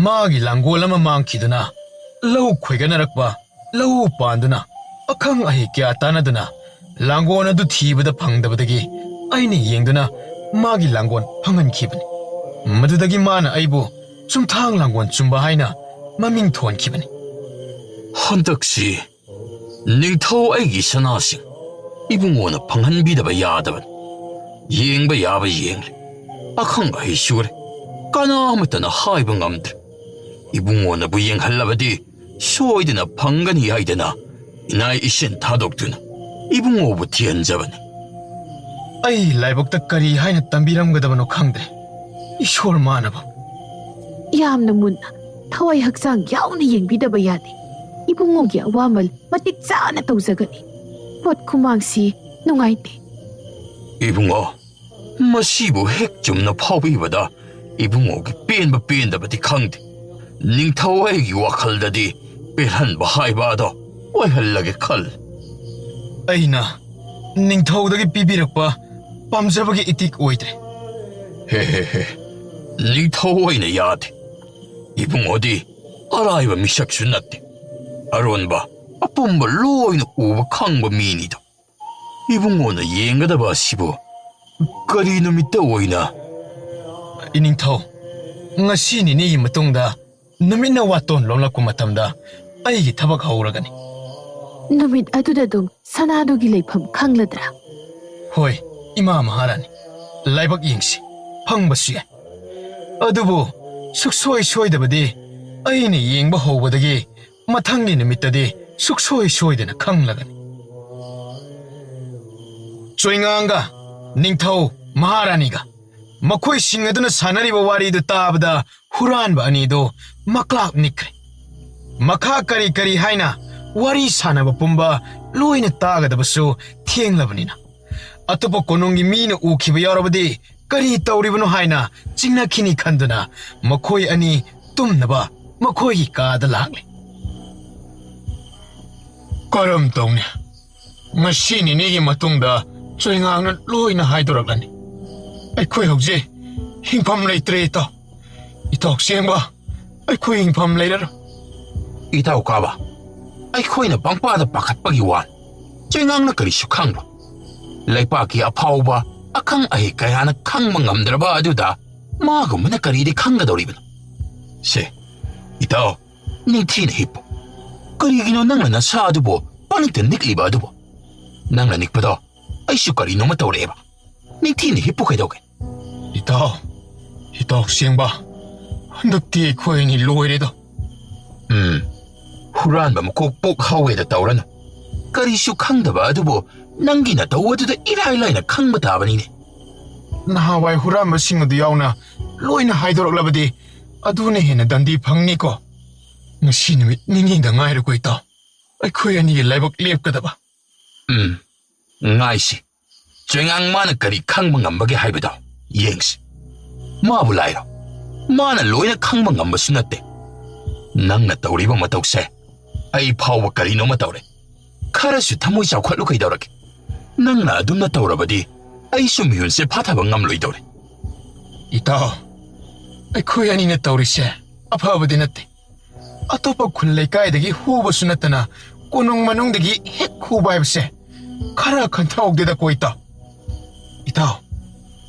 ꯃꯥꯒꯤ ꯂꯥꯡꯒꯣꯜ ꯑꯃ ꯃꯥꯡꯈꯤꯗꯨꯅ ꯂꯧ ꯈꯣꯏꯒꯠꯅꯔꯛꯄ ꯂꯧ ꯄꯥꯟꯗꯨꯅ ꯑꯈꯪ ꯑꯍꯩ ꯀꯌꯥ ꯇꯥꯟꯅꯗꯨꯅ ꯂꯥꯡꯒꯣꯜ ꯑꯗꯨ ꯊꯤꯕꯗ ꯐꯪꯗꯕꯗꯒꯤ ꯑꯩꯅ ꯌꯦꯡꯗꯨꯅ ꯃꯥꯒꯤ ꯂꯥꯡꯒꯣꯜ ꯐꯪꯍꯟꯈꯤꯕꯅꯤ꯫ ꯃꯗꯨꯗꯒꯤ ꯃꯥꯅ ꯑꯩꯕꯨ ꯆꯨꯝꯊꯥꯡ ꯂꯥꯡꯒꯣꯜ ꯆꯨꯝꯕ ꯍꯥꯏꯅ ꯃꯃꯤꯡ ꯊꯣꯟꯈꯤꯕꯅꯤ꯫ ꯍꯟꯗꯛꯁꯤ ꯅꯤꯡꯊꯧ ꯑꯩꯒꯤ ꯁꯅꯥꯁꯤꯡ ꯏꯕꯨꯡꯉꯣꯅ ꯐꯪꯍꯟꯕꯤꯗꯕ ꯌꯥꯗꯕꯅꯤ꯫ ꯌꯦꯡꯕ ꯌꯥꯕ ꯌꯦꯡꯂꯦ, ꯑꯈꯪ ꯑꯍꯩ ꯁꯨꯔꯦ, ꯀꯅꯥꯃꯠꯇꯅ ꯍꯥꯏꯕ ꯉꯝꯗ꯭ꯔꯦ꯫ ꯏꯕꯨꯡꯉꯣꯅꯕꯨ ꯌꯦꯡꯍꯜꯂꯕꯗꯤ ꯁꯣꯏꯗꯅ ꯐꯪꯒꯅꯤ ꯍꯥꯏꯗꯅ ꯏꯅꯥꯏ ꯏꯁꯤꯟ ꯊꯥꯗꯣꯛꯇꯨꯅ ꯏꯕꯨꯡꯉꯣꯕꯨ ꯊꯤꯍꯟꯖꯕꯅꯤ꯫ ꯑꯩ ꯂꯥꯏꯕꯛꯇ ꯀꯔꯤ ꯍꯥꯏꯅ ꯇꯝꯕꯤꯔꯝꯒꯗꯕꯅꯣ ꯈꯪꯗ꯭ꯔꯦ꯫ ꯏꯁꯣꯔ ꯃꯥꯅꯕ꯫ ꯌꯥꯝꯅ ꯃꯨꯟꯅ ꯊꯋꯥꯏ ꯍꯛꯆꯥꯡ ꯌꯥꯎꯅ ꯌꯦꯡꯕꯤꯗꯕ ꯌꯥꯗꯦ꯫ ꯏꯕꯨꯡꯉꯣꯒꯤ ꯑꯋꯥꯃꯜ ꯃꯇꯤꯛ ꯆꯥꯅ ꯇꯧꯖꯒꯅꯤ꯫ ꯄꯣꯠ ꯈꯨꯃꯥꯡꯁꯤ ꯅꯨꯡꯉꯥꯏꯇꯦ꯫ ꯏꯕꯨꯡꯉꯣ, ꯃꯁꯤꯕꯨ ꯍꯦꯛ ꯆꯨꯝꯅ ꯐꯥꯎꯕꯤꯕꯗ ꯏꯕꯨꯡꯉꯣꯒꯤ ꯄꯦꯟꯕ ꯄꯦꯟꯗꯕꯗꯤ ꯈꯪꯗꯦ꯫ ꯅꯤꯡꯊꯧ ꯑꯩꯒꯤ ꯋꯥꯈꯜꯗꯗꯤ ꯄꯦꯜꯍꯟꯕ ꯍꯥꯏꯕ ꯑꯗꯣ ꯑꯣꯏꯍꯜꯂꯒꯦ ꯈꯜꯂꯤ꯫ ꯑꯩꯅ ꯅꯤꯡꯊꯧꯗꯒꯤ ꯄꯤꯕꯤꯔꯛꯄ ꯄꯥꯝꯖꯕꯒꯤ ꯏꯇꯤꯛ ꯑꯣꯏꯗ꯭ꯔꯦ꯫ ꯍꯦ ꯍꯦ ꯍꯦ, ꯅꯤꯡꯊꯧ ꯑꯣꯏꯅ ꯌꯥꯗꯦ꯫ ꯏꯕꯨꯡꯉꯣꯗꯤ ꯑꯔꯥꯏꯕ ꯃꯤꯁꯛꯁꯨ ꯅꯠꯇꯦ꯫ ꯑꯔꯣꯟꯕ ꯑꯄꯨꯝꯕ ꯂꯣꯏꯅ ꯎꯕ ꯈꯪꯕ ꯃꯤꯅꯤꯗꯣ꯫ ꯏꯕꯨꯡꯉꯣꯅ ꯌꯦꯡꯒꯗꯕ ꯑꯁꯤꯕꯨ ꯀꯔꯤ ꯅꯨꯃꯤꯠꯇ ꯑꯣꯏꯅ? ꯏꯅꯤꯡꯊꯧ, ꯉꯁꯤ ꯅꯤꯅꯤꯒꯤ ꯃꯇꯨꯡꯗ ꯅꯨꯃꯤꯠꯅ ꯋꯥꯇꯣꯟ ꯂꯣꯝꯂꯛꯄ ꯃꯇꯝꯗ ꯑꯩꯒꯤ ꯊꯕꯛ ꯍꯧꯔꯒꯅꯤ꯫ ꯅꯨꯃꯤꯠ ꯑꯗꯨꯗ ꯑꯗꯨꯝ ꯁꯅꯥꯗꯨꯒꯤ ꯂꯩꯐꯝ ꯈꯪꯂꯗ꯭ꯔꯥ? ꯍꯣꯏ, ꯏꯃꯥ ꯃꯍꯥꯔꯥꯅꯤ, ꯂꯥꯏꯕꯛ ꯌꯦꯡꯁꯤ, ꯐꯪꯕꯁꯨ ꯌꯥꯏ꯫ ꯑꯗꯨꯕꯨ ꯁꯨꯛꯁꯣꯏ ꯁꯣꯏꯗꯕꯗꯤ ꯑꯩꯅ ꯌꯦꯡꯕ ꯍꯧꯕꯗꯒꯤ ꯃꯊꯪꯒꯤ ꯅꯨꯃꯤꯠꯇꯗꯤ ꯁꯨꯛꯁꯣꯏ ꯁꯣꯏꯗꯅ ꯈꯪꯂꯒꯅꯤ꯫ ꯆꯣꯏꯉꯥꯡꯒ ꯅꯤꯡꯊꯧ ꯃꯍꯥꯔꯥꯅꯤꯒ ꯃꯈꯣꯏꯁꯤꯡ ꯑꯗꯨꯅ ꯁꯥꯟꯅꯔꯤꯕ ꯋꯥꯔꯤꯗꯨ ꯇꯥꯕꯗ ꯍꯨꯔꯥꯟꯕ ꯑꯅꯤꯗꯨ ꯃꯀ꯭ꯂꯥꯛ ꯅꯤꯛꯈ꯭ꯔꯦ꯫ ꯃꯈꯥ ꯀꯔꯤ ꯀꯔꯤ ꯍꯥꯏꯅ ꯋꯥꯔꯤ ꯁꯥꯟꯅꯕ ꯄꯨꯝꯕ ꯂꯣꯏꯅ ꯇꯥꯒꯗꯕꯁꯨ ꯊꯦꯡꯂꯕꯅꯤꯅ꯫ ꯑꯇꯣꯞꯄ ꯀꯣꯅꯨꯡꯒꯤ ꯃꯤꯅ ꯎꯈꯤꯕ ꯌꯥꯎꯔꯕꯗꯤ ꯀꯔꯤ ꯇꯧꯔꯤꯕꯅꯣ ꯍꯥꯏꯅ ꯆꯤꯡꯅꯈꯤꯅꯤ ꯈꯟꯗꯨꯅ ꯃꯈꯣꯏ ꯑꯅꯤ ꯇꯨꯝꯅꯕ ꯃꯈꯣꯏꯒꯤ ꯀꯥꯗ ꯂꯥꯛꯂꯦ꯫ ꯀꯔꯝ ꯇꯧꯅꯤ? ꯉꯁꯤ ꯅꯤꯅꯤꯒꯤ ꯃꯇꯨꯡꯗ ꯆꯣꯏꯉꯥꯡꯅ ꯂꯣꯏꯅ ꯍꯥꯏꯗꯣꯔꯛꯂꯅꯤ꯫ ꯑꯩꯈꯣꯏ ꯍꯧꯖꯤꯛ ꯍꯤꯡꯐꯝ ꯂꯩꯇ꯭ꯔꯦ, ꯏꯇꯥꯎ꯫ ꯏꯇꯥꯎ ꯁꯦꯡꯕ, ꯑꯩꯈꯣꯏ ꯍꯤꯡꯐꯝ ꯂꯩꯔꯔꯣꯏ꯫ ꯏꯇꯥꯎ ꯀꯥꯕ, ꯑꯩꯈꯣꯏꯅ ꯄꯪꯄꯥꯗ ꯄꯥꯈꯠꯄꯒꯤ ꯋꯥꯅꯤ꯫ ꯆꯣꯏꯉꯥꯡꯅ ꯀꯔꯤꯁꯨ ꯈꯪꯕ? ꯂꯩꯄꯥꯛꯀꯤ ꯑꯐꯥꯎꯕ ꯑꯈꯪ ꯑꯍꯩ ꯀꯌꯥꯅ ꯈꯪꯕ ꯉꯝꯗ꯭ꯔꯕ ꯑꯗꯨꯗ ꯃꯥꯒꯨꯝꯕꯅ ꯀꯔꯤꯗꯤ ꯈꯪꯒꯗꯧꯔꯤꯕꯅꯣ? ꯁꯦ, ꯏꯇꯥꯎ, ꯅꯤꯡꯊꯤꯅ ꯍꯤꯞꯄꯨ꯫ ꯀꯔꯤꯒꯤꯅꯣ ꯅꯪꯅ ꯅꯁꯥ ꯑꯗꯨꯕꯨ ꯄꯪꯅꯤꯛꯇ ꯅꯤꯛꯂꯤꯕ ꯑꯗꯨꯕꯨ? ꯅꯪꯅ ꯅꯤꯛꯄꯗꯣ ꯑꯩꯁꯨ ꯀꯔꯤꯅꯣꯃ ꯇꯧꯔꯛꯑꯦꯕ꯫ ꯅꯤꯡꯊꯤꯅ ꯍꯤꯞꯄꯨ ꯀꯩꯗꯧꯒꯦ? ꯏꯇꯥꯎ, ꯏꯇꯥꯎ ꯁꯦꯡꯕ, ꯍꯟꯗꯛꯇꯤ ꯑꯩꯈꯣꯏ ꯑꯅꯤ ꯂꯣꯏꯔꯦꯗꯣ꯫ ꯎꯝ, ꯍꯨꯔꯥꯟꯕ ꯃꯀꯣꯛ ꯄꯣꯛ ꯍꯧꯋꯦꯗ ꯇꯧꯔꯅꯨ꯫ ꯀꯔꯤꯁꯨ ꯈꯪꯗꯕ ꯑꯗꯨꯕꯨ ꯅꯪꯒꯤ ꯅꯇꯧ ꯑꯗꯨꯗ ꯏꯔꯥꯏ ꯂꯥꯏꯅ ꯈꯪꯕ ꯇꯥꯕꯅꯤꯅꯦ꯫ ꯅꯍꯥꯟꯋꯥꯏ ꯍꯨꯔꯥꯟꯕꯁꯤꯡ ꯑꯗꯨ ꯌꯥꯎꯅ ꯂꯣꯏꯅ ꯍꯥꯏꯗꯣꯔꯛꯂꯕꯗꯤ ꯑꯗꯨꯅ ꯍꯦꯟꯅ ꯗꯟꯗꯤ ꯐꯪꯅꯤꯀꯣ꯫ ꯉꯁꯤ ꯅꯨꯃꯤꯠ ꯅꯤꯅꯤꯗ ꯉꯥꯏꯔꯦꯀꯣ ꯏꯇꯥꯎ, ꯑꯩꯈꯣꯏ ꯑꯅꯤꯒꯤ ꯂꯥꯏꯕꯛ ꯂꯦꯞꯀꯗꯕ꯫ ꯎꯝ, ꯉꯥꯏꯁꯤ꯫ ꯆꯣꯏꯉꯥꯡ ꯃꯥꯅ ꯀꯔꯤ ꯈꯪꯕ ꯉꯝꯕꯒꯦ ꯍꯥꯏꯕꯗꯣ ꯌꯦꯡꯁꯤ꯫ ꯃꯥꯕꯨ ꯂꯥꯏꯔꯣ? ꯃꯥꯅ ꯂꯣꯏꯅ ꯈꯪꯕ ꯉꯝꯕꯁꯨ ꯅꯠꯇꯦ꯫ ꯅꯪꯅ ꯇꯧꯔꯤꯕ ꯃꯇꯧꯁꯦ ꯑꯩ ꯐꯥꯎꯕ ꯀꯔꯤꯅꯣꯃ ꯇꯧꯔꯦ꯫ ꯈꯔꯁꯨ ꯊꯃꯣꯏ ꯆꯥꯎꯈꯠꯂꯨ ꯀꯩꯗꯧꯔꯒꯦ? ꯅꯪꯅ ꯑꯗꯨꯝꯅ ꯇꯧꯔꯕꯗꯤ ꯑꯩꯁꯨ ꯃꯤꯍꯨꯟꯁꯦ ꯐꯥꯊꯕ ꯉꯝꯂꯣꯏꯗꯧꯔꯦ꯫ ꯏꯇꯥꯎ, ꯑꯩꯈꯣꯏ ꯑꯅꯤꯅ ꯇꯧꯔꯤꯁꯦ ꯑꯐꯕꯗꯤ ꯅꯠꯇꯦ꯫ ꯑꯇꯣꯞꯄ ꯈꯨꯜ ꯂꯩꯀꯥꯏꯗꯒꯤ ꯍꯨꯕꯁꯨ ꯅꯠꯇꯅ ꯀꯣꯅꯨꯡ ꯃꯅꯨꯡꯗꯒꯤ ꯍꯦꯛ ꯍꯨꯕ ꯍꯥꯏꯕꯁꯦ ꯈꯔ ꯈꯟꯊꯍꯧꯗꯦꯗꯀꯣ ꯏꯇꯥꯎ꯫ ꯏꯇꯥꯎ,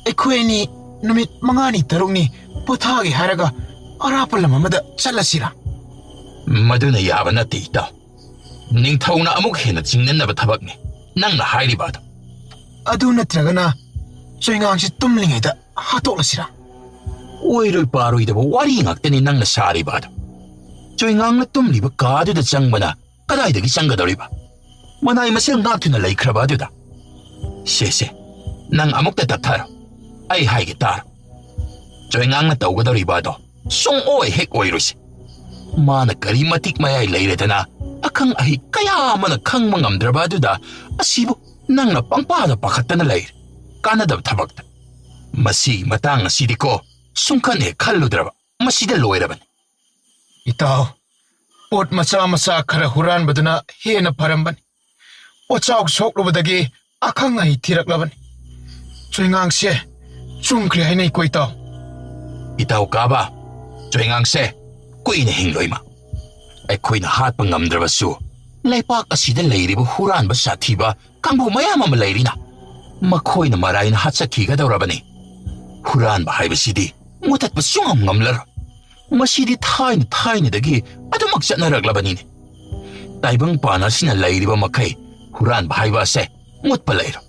ꯑꯩꯈꯣꯏ ꯑꯅꯤ ꯅꯨꯃꯤꯠ ꯃꯉꯥꯅꯤ ꯇꯔꯨꯛꯅꯤ ꯄꯣꯊꯥꯒꯦ ꯍꯥꯏꯔꯒ ꯑꯔꯥꯞꯄ ꯂꯝ ꯑꯃꯗ ꯆꯠꯂꯁꯤꯔꯥ? ꯃꯗꯨꯅ ꯌꯥꯕ ꯅꯠꯇꯦ ꯏꯇꯥꯎ꯫ ꯅꯤꯡꯊꯧꯅ ꯑꯃꯨꯛ ꯍꯦꯟꯅ ꯆꯤꯡꯅꯅꯕ ꯊꯕꯛꯅꯤ ꯅꯪꯅ ꯍꯥꯏꯔꯤꯕ ꯑꯗꯨ꯫ ꯑꯗꯨ ꯅꯠꯇ꯭ꯔꯒꯅ ꯆꯣꯏꯉꯥꯡꯁꯤ ꯇꯨꯝꯂꯤꯉꯩꯗ ꯍꯥꯠꯇꯣꯛꯂꯁꯤꯔꯥ? ꯑꯣꯏꯔꯣꯏ ꯄꯥꯔꯣꯏꯗꯕ ꯋꯥꯔꯤ ꯉꯥꯛꯇꯅꯤ ꯅꯪꯅ ꯁꯥꯔꯤꯕ ꯑꯗꯨ꯫ ꯆꯣꯏꯉꯥꯡꯅ ꯇꯨꯝꯂꯤꯕ ꯀꯥꯗꯨꯗ ꯆꯪꯕꯅ ꯀꯗꯥꯏꯗꯒꯤ ꯆꯪꯒꯗꯧꯔꯤꯕ? ꯃꯅꯥꯏ ꯃꯁꯦꯜ ꯉꯥꯛꯇꯨꯅ ꯂꯩꯈ꯭ꯔꯕ ꯑꯗꯨꯗ꯫ ꯁꯦ ꯁꯦ, ꯅꯪ ꯑꯃꯨꯛꯇ ꯇꯞꯊꯔꯣ꯫ ꯑꯩ ꯍꯥꯏꯒꯦ ꯇꯥꯔꯣ꯫ ꯆꯣꯏꯉꯥꯡꯅ ꯇꯧꯒꯗꯧꯔꯤꯕ ꯑꯗꯣ ꯁꯨꯡꯑꯣꯏ ꯍꯦꯛ ꯑꯣꯏꯔꯣꯏꯁꯦ꯫ ꯃꯥꯅ ꯀꯔꯤ ꯃꯇꯤꯛ ꯃꯌꯥꯏ ꯂꯩꯔꯗꯅ ꯑꯈꯪ ꯑꯍꯩ ꯀꯌꯥ ꯑꯃꯅ ꯈꯪꯕ ꯉꯝꯗ꯭ꯔꯕ ꯑꯗꯨꯗ ꯑꯁꯤꯕꯨ ꯅꯪꯅ ꯄꯪꯄꯥꯗ ꯄꯥꯈꯠꯇꯅ ꯂꯩꯔꯦ꯫ ꯀꯥꯟꯅꯗꯕ ꯊꯕꯛꯇ꯫ ꯃꯁꯤꯒꯤ ꯃꯇꯥꯡ ꯑꯁꯤꯗꯤꯀꯣ ꯁꯨꯡꯈꯟ ꯍꯦꯛ ꯈꯜꯂꯨꯗ꯭ꯔꯕ꯫ ꯃꯁꯤꯗ ꯂꯣꯏꯔꯕꯅꯤ꯫ ꯏꯇꯥꯎ, ꯄꯣꯠ ꯃꯆꯥ ꯃꯆꯥ ꯈꯔ ꯍꯨꯔꯥꯟꯕꯗꯨꯅ ꯍꯦꯟꯅ ꯐꯔꯝꯕꯅꯤ꯫ ꯄꯣꯠꯆꯥꯎ ꯁꯣꯛꯂꯨꯕꯗꯒꯤ ꯑꯈꯪ ꯑꯍꯩ ꯊꯤꯔꯛꯂꯕꯅꯤ꯫ ꯆꯣꯏꯉꯥꯡꯁꯦ ꯆꯨꯝꯈ꯭ꯔꯦ ꯍꯥꯏꯅꯩꯀꯣ, ꯏꯇꯥꯎ꯫ ꯏꯇꯥꯎ ꯀꯥꯕ, ꯆꯣꯏꯉꯥꯡꯁꯦ ꯀꯨꯏꯅ ꯍꯤꯡꯂꯣꯏ ꯃꯥ꯫ ꯑꯩꯈꯣꯏꯅ ꯍꯥꯠꯄ ꯉꯝꯗ꯭ꯔꯕꯁꯨ, ꯂꯩꯄꯥꯛ ꯑꯁꯤꯗ ꯂꯩꯔꯤꯕ ꯍꯨꯔꯥꯟꯕ ꯁꯥꯊꯤꯕ ꯀꯥꯡꯕꯨ ꯃꯌꯥꯝ ꯑꯃ ꯂꯩꯔꯤꯅ, ꯃꯈꯣꯏꯅ ꯃꯔꯥꯏꯅ ꯍꯥꯠꯆꯈꯤꯒꯗꯧꯔꯕꯅꯤ꯫ ꯍꯨꯔꯥꯟꯕ ꯍꯥꯏꯕꯁꯤꯗꯤ ꯃꯨꯊꯠꯄ ꯁꯨꯡꯉꯝ ꯉꯝꯂꯔꯣꯏ꯫ ꯃꯁꯤꯗꯤ ꯊꯥꯏꯅ ꯊꯥꯏꯅꯗꯒꯤ ꯑꯗꯨꯃꯛ ꯆꯠꯅꯔꯛꯂꯕꯅꯤꯅꯦ꯫ ꯇꯥꯏꯕꯪ ꯄꯥꯟ ꯑꯁꯤꯅ ꯂꯩꯔꯤꯕ ꯃꯈꯩ ꯍꯨꯔꯥꯟꯕ ꯍꯥꯏꯕ ꯑꯁꯦ ꯃꯨꯠꯄ ꯂꯩꯔꯣꯏ꯫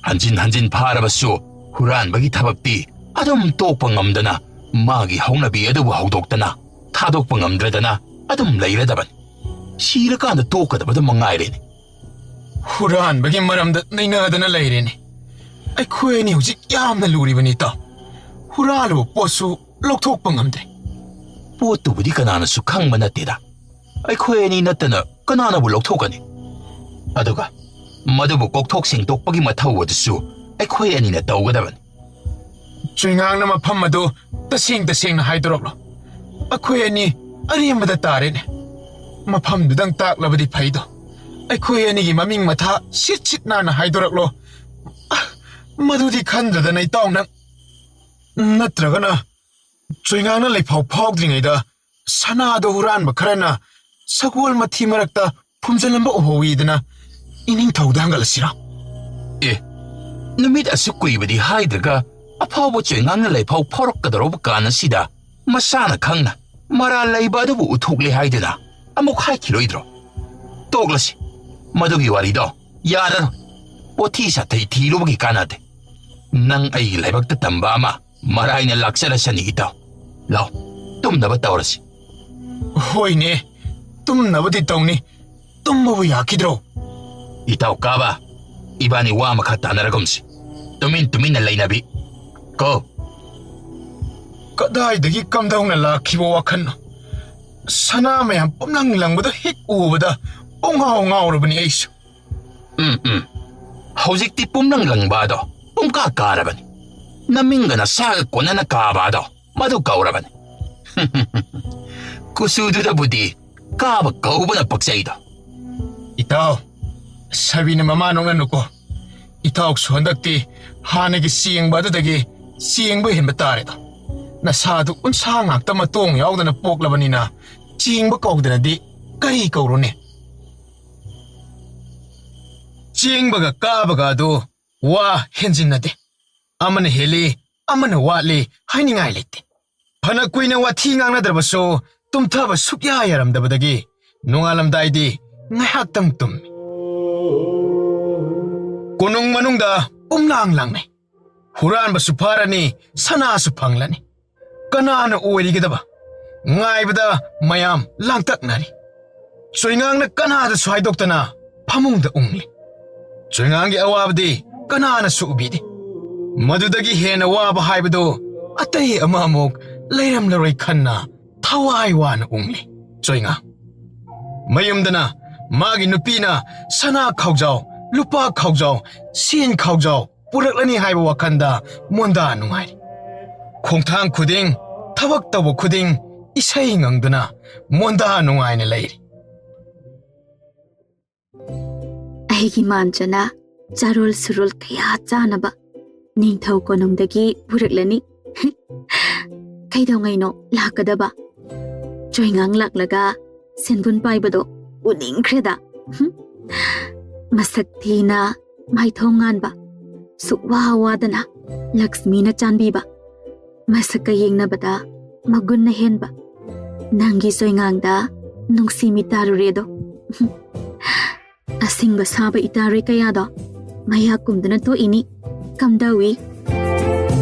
ꯍꯟꯖꯤꯟ ꯍꯟꯖꯤꯟ ꯐꯥꯔꯕꯁꯨ ꯍꯨꯔꯥꯟꯕꯒꯤ ꯊꯕꯛꯇꯤ ꯑꯗꯨꯝ ꯇꯣꯛꯄ ꯉꯝꯗꯅ, ꯃꯥꯒꯤ ꯍꯧꯅꯕꯤ ꯑꯗꯨꯕꯨ ꯍꯧꯗꯣꯛꯇꯅ ꯊꯥꯗꯣꯛꯄ ꯉꯝꯗ꯭ꯔꯗꯅ ꯑꯗꯨꯝ ꯂꯩꯔꯗꯕꯅꯤ꯫ ꯁꯤꯔꯀꯥꯟꯗ ꯇꯣꯛꯀꯗꯕꯗ ꯃꯉꯥꯏꯔꯦꯅꯦ꯫ ꯍꯨꯔꯥꯟꯕꯒꯤ ꯃꯔꯝꯗ ꯅꯩꯅꯗꯅ ꯂꯩꯔꯦꯅꯦ꯫ ꯑꯩꯈꯣꯏ ꯑꯅꯤ ꯍꯧꯖꯤꯛ ꯌꯥꯝꯅ ꯂꯨꯔꯤꯕꯅꯤ, ꯏꯇꯥꯎ꯫ ꯍꯨꯔꯥꯜꯂꯨꯕ ꯄꯣꯠꯁꯨ ꯂꯧꯊꯣꯛꯄ ꯉꯝꯗꯦ꯫ ꯄꯣꯠꯇꯨꯕꯨꯗꯤ ꯀꯅꯥꯅꯁꯨ ꯈꯪꯕ ꯅꯠꯇꯦꯗ꯫ ꯑꯩꯈꯣꯏ ꯑꯅꯤ ꯅꯠꯇꯅ ꯀꯅꯥꯅꯕꯨ ꯂꯧꯊꯣꯛꯀꯅꯤ? ꯑꯗꯨꯒ ꯃꯗꯨꯕꯨ ꯀꯣꯛꯊꯣꯛ ꯁꯦꯡꯗꯣꯛꯄꯒꯤ ꯃꯊꯧ ꯑꯗꯨꯁꯨ ꯑꯩꯈꯣꯏ ꯑꯅꯤꯅ ꯇꯧꯒꯗꯕꯅꯤ꯫ ꯆꯨꯏꯉꯥꯡꯅ ꯃꯐꯝ ꯑꯗꯨ ꯇꯁꯦꯡ ꯇꯁꯦꯡꯅ ꯍꯥꯏꯗꯣꯔꯛꯂꯣ꯫ ꯑꯩꯈꯣꯏ ꯑꯅꯤ ꯑꯔꯦꯝꯕꯗ ꯇꯥꯔꯦꯅꯦ꯫ ꯃꯐꯝꯗꯨꯗꯪ ꯇꯥꯛꯂꯕꯗꯤ ꯐꯩꯗꯣ꯫ ꯑꯩꯈꯣꯏ ꯑꯅꯤꯒꯤ ꯃꯃꯤꯡ ꯃꯊꯥ ꯁꯤꯠ ꯁꯤꯠ ꯅꯥꯟꯅ ꯍꯥꯏꯗꯣꯔꯛꯂꯣ꯫ ꯑ, ꯃꯗꯨꯗꯤ ꯈꯟꯗ꯭ꯔꯗꯅ, ꯏꯇꯥꯎ, ꯅꯪ꯫ ꯅꯠꯇ꯭ꯔꯒꯅ ꯆꯨꯏꯉꯥꯡꯅ ꯂꯩꯐꯥꯎ ꯐꯥꯎꯗ꯭ꯔꯤꯉꯩꯗ ꯁꯅꯥꯗꯣ ꯍꯨꯔꯥꯟꯕ ꯈꯔꯅ ꯁꯒꯣꯜ ꯃꯊꯤ ꯃꯔꯛꯇ ꯐꯨꯝꯖꯤꯜꯂꯝꯕ ꯎꯍꯧꯏꯗꯅ ꯏꯅꯤꯡꯊꯧꯗ ꯍꯪꯒꯠꯂꯁꯤꯔꯣ? ꯑꯦ, ꯅꯨꯃꯤꯠ ꯑꯁꯨꯛ ꯀꯨꯏꯕꯗꯤ ꯍꯥꯏꯗ꯭ꯔꯒ ꯑꯐꯥꯎꯕ ꯆꯨꯏꯉꯥꯡꯅ ꯂꯩꯐꯥꯎ ꯐꯥꯎꯔꯛꯀꯗꯧꯔꯕ ꯀꯥꯟ ꯑꯁꯤꯗ ꯃꯁꯥꯅ ꯈꯪꯅ ꯃꯔꯥꯜ ꯂꯩꯕ ꯑꯗꯨꯕꯨ ꯎꯊꯣꯛꯂꯦ ꯍꯥꯏꯗꯨꯅ ꯑꯃꯨꯛ ꯍꯥꯏꯈꯤꯔꯣꯏꯗ꯭ꯔꯣ? ꯇꯣꯛꯂꯁꯤ, ꯃꯗꯨꯒꯤ ꯋꯥꯔꯤꯗꯣ ꯌꯥꯔꯔꯣꯏ꯫ ꯄꯣꯊꯤ ꯁꯥꯊꯩ ꯊꯤꯔꯨꯕꯒꯤ ꯀꯥꯟꯅꯗꯦ꯫ ꯅꯪ ꯑꯩꯒꯤ ꯂꯥꯏꯕꯛꯇ ꯇꯝꯕ ꯑꯃ ꯃꯔꯥꯏꯅ ꯂꯥꯛꯆꯔꯁꯅꯤ, ꯏꯇꯥꯎ꯫ ꯂꯥꯎ, ꯇꯨꯝꯅꯕ ꯇꯧꯔꯁꯤ꯫ ꯍꯣꯏꯅꯦ, ꯇꯨꯝꯅꯕꯗꯤ ꯇꯧꯅꯤ꯫ ꯇꯨꯝꯕꯕꯨ ꯌꯥꯈꯤꯗ꯭ꯔꯣ? ꯏꯇꯥꯎ ꯀꯥꯕ, ꯏꯕꯥꯅꯤ ꯋꯥ ꯑꯃꯈꯛ ꯇꯥꯟꯅꯔꯒꯨꯝꯁꯤ꯫ ꯇꯨꯃꯤꯟ ꯇꯨꯃꯤꯟꯅ ꯂꯩꯅꯕꯤ꯫ ꯀꯣ꯫ ꯀꯗꯥꯏꯗꯒꯤ ꯀꯝꯗꯧꯅ ꯂꯥꯛꯈꯤꯕ ꯋꯥꯈꯜꯅꯣ? ꯁꯅꯥ ꯃꯌꯥꯝ ꯄꯨꯝꯂꯪ ꯂꯪꯕꯗꯣ ꯍꯦꯛ ꯎꯕꯗ ꯄꯨꯡꯉꯥꯎ ꯉꯥꯎꯔꯕꯅꯤ ꯑꯩꯁꯨ꯫ ꯎꯝ, ꯎꯝ꯫ ꯍꯧꯖꯤꯛꯇꯤ ꯄꯨꯝꯂꯪ ꯂꯪꯕ ꯑꯗꯣ ꯄꯨꯡꯀꯥ ꯀꯥꯔꯕꯅꯤ꯫ ꯅꯃꯤꯡꯒ ꯅꯁꯥꯒ ꯀꯣꯟꯅꯅ ꯀꯥꯕ ꯑꯗꯣ ꯃꯗꯨ ꯀꯧꯔꯕꯅꯤ꯫ ꯀꯨꯆꯨꯗꯨꯗꯕꯨꯗꯤ ꯀꯥꯕ ꯀꯧꯕꯅ ꯄꯛꯆꯩꯗꯣ꯫ ꯏꯇꯥꯎ, ꯁꯥꯕꯤꯅ ꯃꯃꯥ ꯅꯣꯛꯅꯅꯨꯀꯣ꯫ ꯏꯇꯥꯎꯁꯨ ꯍꯟꯗꯛꯇꯤ ꯍꯥꯟꯅꯒꯤ ꯆꯦꯡꯕ ꯑꯗꯨꯗꯒꯤ ꯆꯦꯡꯕ ꯍꯦꯟꯕ ꯇꯥꯔꯦꯗꯣ꯫ ꯅꯁꯥꯗꯨ ꯎꯟꯁꯥ ꯉꯥꯛꯇ ꯃꯇꯣꯡ ꯌꯥꯎꯗꯅ ꯄꯣꯛꯂꯕꯅꯤꯅ ꯆꯦꯡꯕ ꯀꯧꯗꯅꯗꯤ ꯀꯔꯤ ꯀꯧꯔꯨꯅꯤ? ꯆꯦꯡꯕꯒ ꯀꯥꯕꯒ ꯑꯗꯨ ꯋꯥ ꯍꯦꯟꯖꯤꯟꯅꯗꯦ꯫ ꯑꯃꯅ ꯍꯦꯜꯂꯤ, ꯑꯃꯅ ꯋꯥꯠꯂꯤ ꯍꯥꯏꯅꯤꯡꯉꯥꯏ ꯂꯩꯇꯦ꯫ ꯐꯅ ꯀꯨꯏꯅ ꯋꯥꯊꯤ ꯉꯥꯡꯅꯗ꯭ꯔꯕꯁꯨ ꯇꯨꯝꯊꯕ ꯁꯨꯛꯌꯥ ꯌꯥꯔꯝꯗꯕꯗꯒꯤ ꯅꯣꯡꯉꯥꯜꯂꯝꯗꯥꯏꯗꯤ ꯉꯥꯏꯍꯥꯛꯇꯪ ꯇꯨꯝꯃꯤ꯫ ꯀꯣꯅꯨꯡ ꯃꯅꯨꯡꯗ ꯄꯨꯝꯂꯥꯡ ꯂꯥꯡꯅꯩ꯫ ꯍꯨꯔꯥꯟꯕꯁꯨ ꯐꯥꯔꯅꯤ, ꯁꯅꯥꯁꯨ ꯐꯪꯂꯅꯤ꯫ ꯀꯅꯥꯅ ꯑꯣꯏꯔꯤꯒꯗꯕ? ꯉꯥꯏꯕꯗ ꯃꯌꯥꯝ ꯂꯥꯡꯇꯛꯅꯔꯤ꯫ ꯆꯣꯏꯉꯥꯡꯅ ꯀꯅꯥꯗꯁꯨ ꯍꯥꯏꯗꯣꯛꯇꯅ ꯐꯃꯨꯡꯗ ꯎꯪꯂꯤ꯫ ꯆꯣꯏꯉꯥꯡꯒꯤ ꯑꯋꯥꯕꯗꯤ ꯀꯅꯥꯅꯁꯨ ꯎꯕꯤꯗꯦ꯫ ꯃꯗꯨꯗꯒꯤ ꯍꯦꯟꯅ ꯋꯥꯕ ꯍꯥꯏꯕꯗꯨ ꯑꯇꯩ ꯑꯃ ꯑꯃꯨꯛ ꯂꯩꯔꯝꯂꯔꯣꯏ ꯈꯟꯅ ꯊꯋꯥꯏ ꯋꯥꯅ ꯎꯪꯂꯤ ꯆꯣꯏꯉꯥꯡ꯫ ꯃꯌꯨꯝꯗꯅ ꯃꯥꯒꯤ ꯅꯨꯄꯤꯅ ꯁꯅꯥ ꯈꯥꯎꯖꯥꯎ, ꯂꯨꯄꯥ ꯈꯥꯎꯖꯥꯎ, ꯁꯦꯟ ꯈꯥꯎꯖꯥꯎ ꯄꯨꯔꯛꯂꯅꯤ ꯍꯥꯏꯕ ꯋꯥꯈꯜꯗ ꯃꯣꯟꯗꯥ ꯅꯨꯡꯉꯥꯏꯔꯤ꯫ ꯈꯣꯡꯊꯥꯡ ꯈꯨꯗꯤꯡ, ꯊꯕꯛ ꯇꯧꯕ ꯈꯨꯗꯤꯡ ꯏꯁꯩ ꯉꯪꯗꯨꯅ ꯃꯣꯟꯗꯥ ꯅꯨꯡꯉꯥꯏꯅ ꯂꯩꯔꯤ꯫ ꯑꯩꯒꯤ ꯃꯥꯟꯖꯅ ꯆꯥꯔꯣꯜ ꯁꯨꯔꯣꯜ ꯀꯌꯥ ꯆꯥꯅꯕ ꯅꯤꯡꯊꯧ ꯀꯣꯅꯨꯡꯗꯒꯤ ꯄꯨꯔꯛꯂꯅꯤ꯫ ꯀꯩꯗꯧꯉꯩꯅꯣ ꯂꯥꯛꯀꯗꯕ? ꯆꯣꯏꯉꯥꯡ ꯂꯥꯛꯂꯒ ꯁꯦꯟꯕꯨꯟ ꯄꯥꯏꯕꯗꯣ ꯎꯅꯤꯡꯈ꯭ꯔꯦꯗ꯫ ꯍꯨꯝ꯫ ꯃꯁꯛ ꯊꯤꯅ, ꯃꯥꯏꯊꯣꯡ ꯉꯥꯟꯕ, ꯁꯨꯛꯋꯥ ꯋꯥꯗꯅ ꯂꯛꯁꯃꯤꯅ ꯆꯥꯟꯕꯤꯕ, ꯃꯁꯛꯀ ꯌꯦꯡꯅꯕꯗ ꯃꯒꯨꯟꯅ ꯍꯦꯟꯕ ꯅꯪꯒꯤ ꯆꯣꯏꯉꯥꯡꯗ ꯅꯨꯡꯁꯤ ꯃꯤꯠ ꯇꯥꯔꯨꯔꯦꯗꯣ꯫ ꯑꯁꯤꯡꯕ ꯁꯥꯕ ꯏꯇꯥꯔꯣꯏ ꯀꯌꯥꯗꯣ ꯃꯌꯥ ꯀꯨꯝꯗꯨꯅ ꯇꯣꯛꯏꯅꯤ꯫ ꯀꯝꯗꯧꯏ?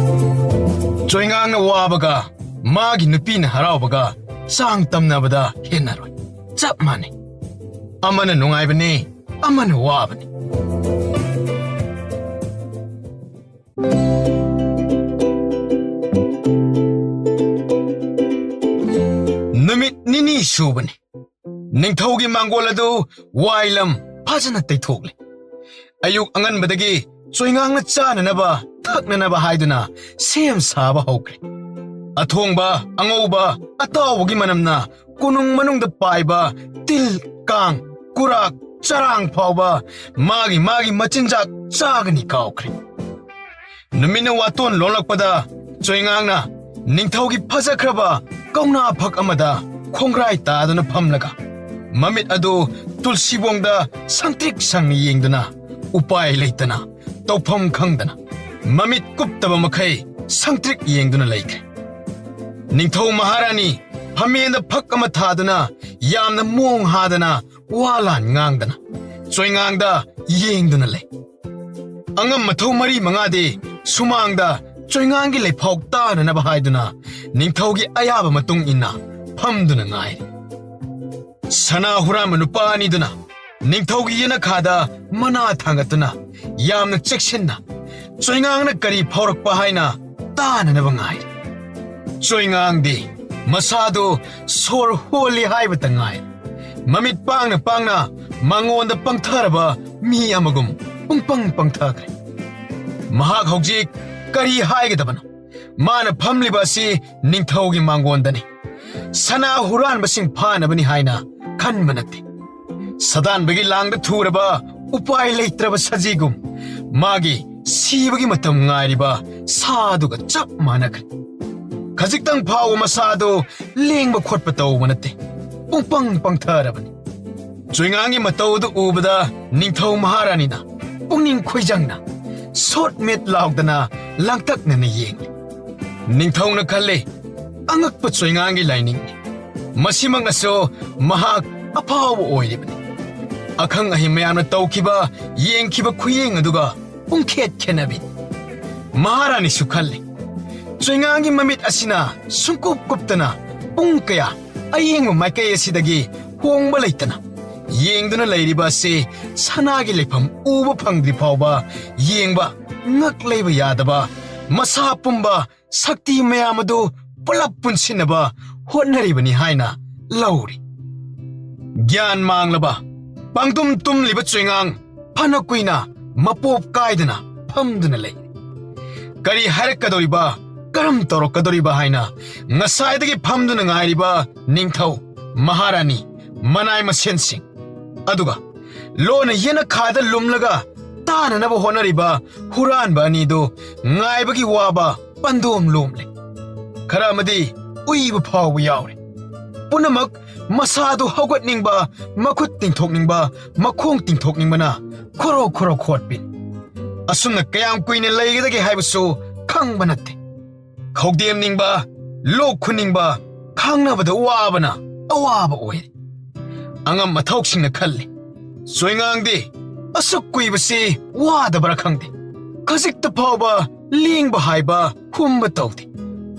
ꯆꯣꯏꯉꯥꯡꯅ ꯋꯥꯕꯒ ꯃꯥꯒꯤ ꯅꯨꯄꯤꯅ ꯍꯔꯥꯎꯕꯒ ꯆꯥꯡ ꯇꯝꯅꯕꯗ ꯍꯦꯟꯅꯔꯣꯏ꯫ ꯆꯞ ꯃꯥꯟꯅꯩ꯫ ꯑꯃꯅ ꯅꯨꯡꯉꯥꯏꯕꯅꯤ, ꯑꯃꯅ ꯋꯥꯕꯅꯤ꯫ ꯅꯨꯃꯤꯠ ꯅꯤꯅꯤ ꯁꯨꯕꯅꯤ꯫ ꯅꯤꯡꯊꯧꯒꯤ ꯃꯥꯡꯒꯣꯜ ꯑꯗꯨ ꯋꯥꯏꯂꯝ ꯐꯖꯅ ꯇꯩꯊꯣꯛꯂꯦ꯫ ꯑꯌꯨꯛ ꯑꯉꯟꯕꯗꯒꯤ ꯆꯣꯏꯉꯥꯡꯅ ꯆꯥꯅꯅꯕ, ꯊꯛꯅꯅꯕ ꯍꯥꯏꯗꯨꯅ ꯁꯦꯝ ꯁꯥꯕ ꯍꯧꯈ꯭ꯔꯦ꯫ ꯑꯊꯣꯡꯕ, ꯑꯉꯧꯕ, ꯑꯇꯥꯎꯕꯒꯤ ꯃꯅꯝꯅ ꯀꯣꯅꯨꯡ ꯃꯅꯨꯡꯗ ꯄꯥꯏꯕ ꯇꯤꯜ, ꯀꯥꯡ, ꯀꯨꯔꯥꯛ, ꯆꯔꯥꯡ ꯐꯥꯎꯕ ꯃꯥꯒꯤ ꯃꯥꯒꯤ ꯃꯆꯤꯟꯖꯥꯛ ꯆꯥꯒꯅꯤ ꯀꯥꯎꯈ꯭ꯔꯦ꯫ ꯅꯨꯃꯤꯠꯅ ꯋꯥꯇꯣꯟ ꯂꯣꯜꯂꯛꯄꯗ ꯆꯣꯏꯉꯥꯡꯅ ꯅꯤꯡꯊꯧꯒꯤ ꯐꯖꯈ꯭ꯔꯕ ꯀꯧꯅꯥ ꯐꯛ ꯑꯃꯗ ꯈꯣꯡꯒ꯭ꯔꯥꯏ ꯇꯥꯗꯨꯅ ꯐꯝꯂꯒ, ꯃꯃꯤꯠ ꯑꯗꯨ ꯇꯨꯜꯁꯤꯕꯣꯡꯗ ꯁꯪꯇ꯭ꯔꯤꯛ ꯁꯪꯅ ꯌꯦꯡꯗꯨꯅ, ꯎꯄꯥꯏ ꯂꯩꯇꯅ, ꯇꯧꯐꯝ ꯈꯪꯗꯅ, ꯃꯃꯤꯠ ꯀꯨꯞꯇꯕ ꯃꯈꯩ ꯁꯪꯇ꯭ꯔꯤꯛ ꯌꯦꯡꯗꯨꯅ ꯂꯩꯈ꯭ꯔꯦ꯫ ꯅꯤꯡꯊꯧ ꯃꯍꯥꯔꯥꯅꯤ ꯐꯝꯃꯦꯟꯗ ꯐꯛ ꯑꯃ ꯊꯥꯗꯨꯅ, ꯌꯥꯝꯅ ꯃꯣꯡ ꯍꯥꯗꯅ, ꯋꯥ ꯂꯥꯟ ꯉꯥꯡꯗꯅ, ꯆꯣꯏꯉꯥꯡꯗ ꯌꯦꯡꯗꯨꯅ ꯂꯩ꯫ ꯑꯉꯝ ꯃꯊꯧ ꯃꯔꯤ ꯃꯉꯥꯗꯤ ꯁꯨꯃꯥꯡꯗ ꯆꯣꯏꯉꯥꯡꯒꯤ ꯂꯩꯐꯥꯎ ꯇꯥꯅꯅꯕ ꯍꯥꯏꯗꯨꯅ, ꯅꯤꯡꯊꯧꯒꯤ ꯑꯌꯥꯕ ꯃꯇꯨꯡ ꯏꯟꯅ ꯐꯝꯗꯨꯅ ꯉꯥꯏꯔꯤ꯫ ꯁꯅꯥ ꯍꯨꯔꯥꯟꯕ ꯅꯨꯄꯥ ꯑꯅꯤꯗꯨꯅ ꯅꯤꯡꯊꯧꯒꯤ ꯌꯦꯅꯈꯥꯗ ꯃꯅꯥ ꯊꯥꯡꯒꯠꯇꯨꯅ, ꯌꯥꯝꯅ ꯆꯦꯛꯁꯤꯟꯅ ꯆꯣꯏꯉꯥꯡꯅ ꯀꯔꯤ ꯐꯥꯎꯔꯛꯄ ꯍꯥꯏꯅ ꯇꯥꯅꯅꯕ ꯉꯥꯏꯔꯤ꯫ ꯆꯣꯏꯉꯥꯡꯗꯤ ꯃꯁꯥꯗꯨ ꯁꯣꯔ ꯍꯣꯜꯂꯤ ꯍꯥꯏꯕꯇ ꯉꯥꯏ꯫ ꯃꯃꯤꯠ ꯄꯥꯡꯅ ꯄꯥꯡꯅ ꯃꯉꯣꯟꯗ ꯄꯪꯊꯔꯕ ꯃꯤ ꯑꯃꯒꯨꯝ ꯄꯨꯡꯄꯪ ꯄꯪꯊꯈ꯭ꯔꯦ꯫ ꯃꯍꯥꯛ ꯍꯧꯖꯤꯛ ꯀꯔꯤ ꯍꯥꯏꯒꯗꯕꯅꯣ? ꯃꯥꯅ ꯐꯝꯂꯤꯕ ꯑꯁꯤ ꯅꯤꯡꯊꯧꯒꯤ ꯃꯥꯡꯒꯣꯟꯗꯅꯤ꯫ ꯁꯅꯥ ꯍꯨꯔꯥꯟꯕꯁꯤꯡ ꯐꯥꯅꯕꯅꯤ ꯍꯥꯏꯅ ꯈꯟꯕ ꯅꯠꯇꯦ꯫ ꯁꯗꯥꯟꯕꯒꯤ ꯂꯥꯡꯗ ꯊꯨꯔꯕ, ꯎꯄꯥꯏ ꯂꯩꯇ꯭ꯔꯕ ꯁꯖꯤꯒꯨꯝ ꯃꯥꯒꯤ ꯁꯤꯕꯒꯤ ꯃꯇꯝ ꯉꯥꯏꯔꯤꯕ ꯁꯥꯗꯨꯒ ꯆꯞ ꯃꯥꯟꯅꯈ꯭ꯔꯦ꯫ ꯈꯖꯤꯛꯇꯪ ꯐꯥꯎꯕ ꯃꯁꯥꯗꯨ ꯂꯦꯡꯕ ꯈꯣꯠꯄ ꯇꯧꯕ ꯅꯠꯇꯦ꯫ ꯄꯨꯡꯄꯪ ꯄꯪꯊꯔꯕꯅꯤ꯫ ꯆꯣꯏꯉꯥꯡꯒꯤ ꯃꯇꯧ ꯑꯗꯨ ꯎꯕꯗ ꯅꯤꯡꯊꯧ ꯃꯍꯥꯔꯥꯅꯤꯅ ꯄꯨꯛꯅꯤꯡ ꯈꯣꯏꯖꯪꯅ ꯁꯣꯠ ꯃꯦꯠ ꯂꯥꯎꯗꯅ ꯂꯥꯡꯇꯛꯅꯅ ꯌꯦꯡꯂꯤ꯫ ꯅꯤꯡꯊꯧꯅ ꯈꯜꯂꯤ, "ꯑꯉꯛꯄ ꯆꯣꯏꯉꯥꯡꯒꯤ ꯂꯥꯏꯅꯤꯡꯅꯤ꯫ ꯃꯁꯤꯃꯛꯅꯁꯨ ꯃꯍꯥꯛ ꯑꯐꯥꯎꯕ ꯑꯣꯏꯔꯤꯕꯅꯤ꯫ ꯑꯈꯪ ꯑꯍꯩ ꯃꯌꯥꯝꯅ ꯇꯧꯈꯤꯕ, ꯌꯦꯡꯈꯤꯕ ꯈꯨꯌꯦꯡ ꯑꯗꯨꯒ ꯄꯨꯡꯈꯦꯠ ꯈꯦꯠꯅꯕꯤꯅꯤ꯫" ꯃꯍꯥꯔꯥꯅꯤꯁꯨ ꯈꯜꯂꯤ, "ꯆꯣꯏꯉꯥꯡꯒꯤ ꯃꯃꯤꯠ ꯑꯁꯤꯅ ꯁꯨꯡꯀꯨꯞ ꯀꯨꯞꯇꯅ ꯄꯨꯡ ꯀꯌꯥ ꯑꯌꯦꯡꯕ ꯃꯥꯏꯀꯩ ꯑꯁꯤꯗꯒꯤ ꯍꯣꯡꯕ ꯂꯩꯇꯅ ꯌꯦꯡꯗꯨꯅ ꯂꯩꯔꯤꯕ ꯑꯁꯤ ꯁꯅꯥꯒꯤ ꯂꯩꯐꯝ ꯎꯕ ꯐꯪꯗ꯭ꯔꯤ ꯐꯥꯎꯕ ꯌꯦꯡꯕ ꯉꯛ ꯂꯩꯕ ꯌꯥꯗꯕ, ꯃꯁꯥ ꯄꯨꯝꯕ ꯁꯛꯇꯤ ꯃꯌꯥꯝ ꯑꯗꯨ ꯄꯨꯂꯞ ꯄꯨꯟꯁꯤꯟꯅꯕ ꯍꯣꯠꯅꯔꯤꯕꯅꯤ" ꯍꯥꯏꯅ ꯂꯧꯔꯤ꯫ ꯒ꯭ꯌꯥꯟ ꯃꯥꯡꯂꯕ, ꯄꯥꯡꯗꯨꯝ ꯇꯨꯝꯂꯤꯕ ꯆꯣꯏꯉꯥꯡ ꯐꯅ ꯀꯨꯏꯅ ꯃꯄꯣꯞ ꯀꯥꯏꯗꯅ ꯐꯝꯗꯨꯅ ꯂꯩ꯫ ꯀꯔꯤ ꯍꯥꯏꯔꯛꯀꯗꯧꯔꯤꯕ, ꯀꯔꯝ ꯇꯧꯔꯛꯀꯗꯧꯔꯤꯕ ꯍꯥꯏꯅ ꯉꯁꯥꯏꯗꯒꯤ ꯐꯝꯗꯨꯅ ꯉꯥꯏꯔꯤꯕ ꯅꯤꯡꯊꯧ, ꯃꯍꯥꯔꯥꯅꯤ, ꯃꯅꯥꯏ ꯃꯁꯦꯟꯁꯤꯡ, ꯑꯗꯨꯒ ꯂꯣꯟꯅ ꯌꯦꯅꯈꯥꯗ ꯂꯨꯝꯂꯒ ꯇꯥꯅꯅꯕ ꯍꯣꯠꯅꯔꯤꯕ ꯍꯨꯔꯥꯟꯕ ꯑꯅꯤꯗꯨ ꯉꯥꯏꯕꯒꯤ ꯋꯥꯕ ꯄꯟꯗꯣꯝ ꯂꯣꯝꯂꯦ꯫ ꯈꯔ ꯑꯃꯗꯤ ꯎꯏꯕ ꯐꯥꯎꯕ ꯌꯥꯎꯔꯦ꯫ ꯄꯨꯝꯅꯃꯛ ꯃꯁꯥꯗꯨ ꯍꯧꯒꯠꯅꯤꯡꯕ, ꯃꯈꯨꯠ ꯇꯤꯡꯊꯣꯛꯅꯤꯡꯕ, ꯃꯈꯣꯡ ꯇꯤꯡꯊꯣꯛꯅꯤꯡꯕꯅ ꯈꯣꯔꯣ ꯈꯣꯔꯣ ꯈꯣꯠꯄꯤ꯫ ꯑꯁꯨꯝꯅ ꯀꯌꯥꯝ ꯀꯨꯏꯅ ꯂꯩꯒꯗꯒꯦ ꯍꯥꯏꯕꯁꯨ ꯈꯪꯕ ꯅꯠꯇꯦ꯫ ꯈꯧꯗꯦꯝꯅꯤꯡꯕ, ꯂꯣꯛ ꯈꯨꯅꯤꯡꯕ, ꯈꯥꯡꯅꯕꯗ ꯋꯥꯕꯅ ꯑꯋꯥꯕ ꯑꯣꯏꯔꯦ꯫ ꯑꯉꯝ ꯑꯊꯧꯁꯤꯡꯅ ꯈꯜꯂꯤ, ꯆꯣꯏꯉꯥꯡꯗꯤ ꯑꯁꯨꯛ ꯀꯨꯏꯕꯁꯤ ꯋꯥꯗꯕ꯭ꯔꯥ ꯈꯪꯗꯦ, ꯈꯖꯤꯛꯇ ꯐꯥꯎꯕ ꯂꯦꯡꯕ ꯍꯥꯏꯕ ꯍꯨꯝꯕ ꯇꯧꯗꯦ꯫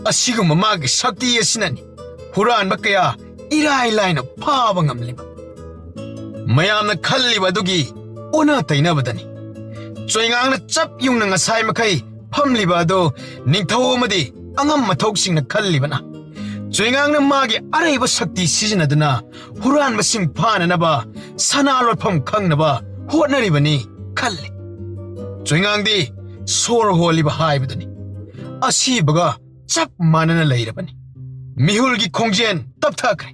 ꯑꯁꯤꯒꯨꯝꯕ ꯃꯥꯒꯤ ꯁꯛꯇꯤ ꯑꯁꯤꯅꯅꯤ ꯍꯨꯔꯥꯟꯕ ꯀꯌꯥ ꯏꯔꯥꯏ ꯂꯥꯏꯅ ꯐꯥꯕ ꯉꯝꯂꯤꯕ꯫ ꯃꯌꯥꯝꯅ ꯈꯜꯂꯤꯕ ꯑꯗꯨꯒꯤ ꯑꯣꯟꯅ ꯇꯩꯅꯕꯗꯅꯤ꯫ ꯆꯣꯏꯉꯥꯡꯅ ꯆꯞ ꯌꯨꯡꯅ ꯉꯁꯥꯏ ꯃꯈꯩ ꯐꯝꯂꯤꯕ ꯑꯗꯨ ꯅꯤꯡꯊꯧ ꯑꯃꯗꯤ ꯑꯉꯝ ꯑꯊꯧꯁꯤꯡꯅ ꯈꯜꯂꯤꯕꯅ, ꯆꯣꯏꯉꯥꯡꯅ ꯃꯥꯒꯤ ꯑꯔꯩꯕ ꯁꯛꯇꯤ ꯁꯤꯖꯤꯟꯅꯗꯨꯅ ꯍꯨꯔꯥꯟꯕꯁꯤꯡ ꯐꯥꯅꯅꯕ ꯁꯅꯥ ꯂꯣꯠꯐꯝ ꯈꯪꯅꯕ ꯍꯣꯠꯅꯔꯤꯕꯅꯤ ꯈꯜꯂꯤ꯫ ꯆꯣꯏꯉꯥꯡꯗꯤ ꯁꯣꯔ ꯍꯣꯜꯂꯤꯕ ꯍꯥꯏꯕꯗꯨꯅꯤ꯫ ꯑꯁꯤꯕꯒ ꯆꯞ ꯃꯥꯟꯅꯅ ꯂꯩꯔꯕꯅꯤ꯫ ꯃꯤꯍꯨꯜꯒꯤ ꯈꯣꯡꯖꯦꯜ ꯇꯞꯊꯈ꯭ꯔꯦ꯫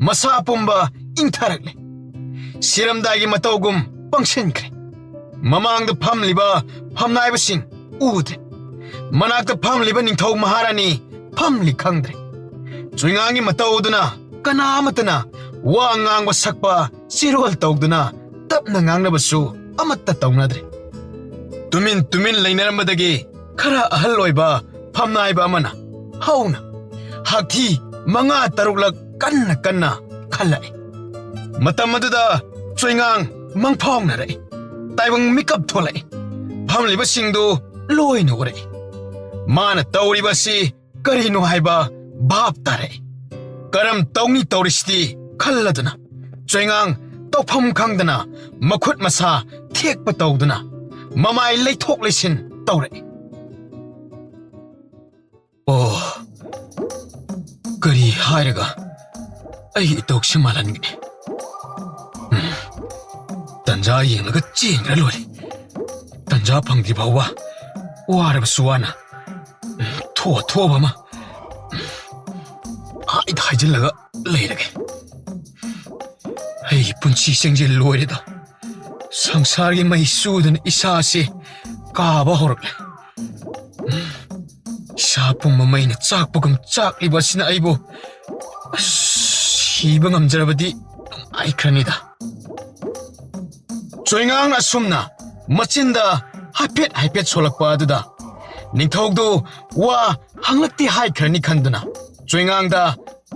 ꯃꯁꯥ ꯄꯨꯝꯕ ꯏꯪꯊꯔꯛꯂꯦ꯫ ꯁꯤꯔꯝꯗꯥꯏꯒꯤ ꯃꯇꯧꯒꯨꯝ ꯄꯪꯁꯤꯟꯈ꯭ꯔꯦ꯫ ꯃꯃꯥꯡꯗ ꯐꯝꯂꯤꯕ ꯐꯝꯅꯥꯏꯕꯁꯤꯡ ꯎꯗ꯭ꯔꯦ꯫ ꯃꯅꯥꯛꯇ ꯐꯝꯂꯤꯕ ꯅꯤꯡꯊꯧ ꯃꯍꯥꯔꯥꯅꯤ ꯐꯝꯂꯤ ꯈꯪꯗ꯭ꯔꯦ꯫ ꯆꯨꯏꯉꯥꯡꯒꯤ ꯃꯇꯧ ꯑꯗꯨꯅ ꯀꯅꯥ ꯑꯃꯠꯇꯅ ꯋꯥ ꯉꯥꯡꯕ ꯁꯛꯄ ꯆꯤꯔꯣꯜ ꯇꯧꯗꯨꯅ ꯇꯞꯅ ꯉꯥꯡꯅꯕꯁꯨ ꯑꯃꯠꯇ ꯇꯧꯅꯗ꯭ꯔꯦ꯫ ꯇꯨꯃꯤꯟ ꯇꯨꯃꯤꯟ ꯂꯩꯅꯔꯝꯕꯗꯒꯤ ꯈꯔ ꯑꯍꯜ ꯑꯣꯏꯕ ꯐꯝꯅꯥꯏꯕ ꯑꯃꯅ ꯍꯧꯅ ꯍꯥꯛꯊꯤ ꯃꯉꯥ ꯇꯔꯨꯛꯂꯛ ꯀꯟꯅ ꯀꯟꯅ ꯈꯜꯂꯛꯏ꯫ ꯃꯇꯝ ꯑꯗꯨꯗ ꯆꯣꯏꯉꯥꯡ ꯃꯪꯐꯥꯎꯅꯔꯛꯏ꯫ ꯇꯥꯏꯕꯪ ꯃꯤꯀꯞ ꯊꯣꯛꯂꯛꯏ꯫ ꯐꯝꯂꯤꯕꯁꯤꯡꯗꯨ ꯂꯣꯏꯅ ꯎꯔꯛꯏ꯫ ꯃꯥꯅ ꯇꯧꯔꯤꯕ ꯑꯁꯤ ꯀꯔꯤꯅꯣ ꯍꯥꯏꯕ ꯚꯥꯞ ꯇꯥꯔꯛꯏ꯫ ꯀꯔꯝ ꯇꯧꯅꯤ ꯇꯧꯔꯤꯁꯤꯗꯤ ꯈꯜꯂꯗꯨꯅ ꯆꯣꯏꯉꯥꯡ ꯇꯧꯐꯝ ꯈꯪꯗꯅ ꯃꯈꯨꯠ ꯃꯁꯥ ꯊꯦꯛꯄ ꯇꯧꯗꯨꯅ ꯃꯃꯥꯏ ꯂꯩꯊꯣꯛ ꯂꯩꯁꯤꯟ ꯇꯧꯔꯛꯏ꯫ ꯑꯣ, ꯀꯔꯤ ꯍꯥꯏꯔꯒ ꯑꯩ ꯏꯇꯧꯁꯤ ꯃꯥꯜꯍꯟꯒꯅꯤ? ꯎꯝ, ꯇꯟꯖꯥ ꯌꯦꯡꯂꯒ ꯆꯦꯟꯈ꯭ꯔ ꯂꯣꯏꯔꯦ꯫ ꯇꯟꯖꯥ ꯐꯪꯗ꯭ꯔꯤ ꯐꯥꯎꯕ ꯋꯥꯔꯕꯁꯨ ꯋꯥꯅ, ꯎꯝ, ꯊꯣꯛꯑ ꯊꯣꯛꯑꯕ ꯑꯃ, ꯎꯝ, ꯍꯥꯏꯗ ꯍꯥꯏꯖꯤꯜꯂꯒ ꯂꯩꯔꯒꯦ꯫ ꯑꯩꯒꯤ ꯄꯨꯟꯁꯤ ꯆꯦꯡꯖꯦꯜ ꯂꯣꯏꯔꯦꯗ꯫ ꯁꯪꯁꯥꯔꯒꯤ ꯃꯩ ꯆꯨꯗꯨꯅ ꯏꯁꯥꯁꯤ ꯀꯥꯕ ꯍꯧꯔꯛꯂꯦ꯫ ꯏꯁꯥ ꯄꯨꯝꯕ ꯃꯩꯅ ꯆꯥꯛꯄꯒꯨꯝ ꯆꯥꯛꯂꯤꯕ ꯑꯁꯤꯅ ꯑꯩꯕꯨ ꯑꯁ, ꯁꯤꯕ ꯉꯝꯖꯔꯕꯗꯤ ꯅꯨꯡꯉꯥꯏꯈ꯭ꯔꯅꯤꯗ꯫ ꯆꯣꯏꯉꯥꯡ ꯑꯁꯨꯝꯅ ꯃꯆꯤꯟꯗ ꯍꯥꯏꯐꯦꯠ ꯍꯥꯏꯐꯦꯠ ꯁꯣꯜꯂꯛꯄ ꯑꯗꯨꯗ ꯅꯤꯡꯊꯧꯗꯨ ꯋꯥ ꯍꯪꯂꯛꯇꯦ ꯍꯥꯏꯈ꯭ꯔꯅꯤ ꯈꯟꯗꯨꯅ ꯆꯣꯏꯉꯥꯡꯗ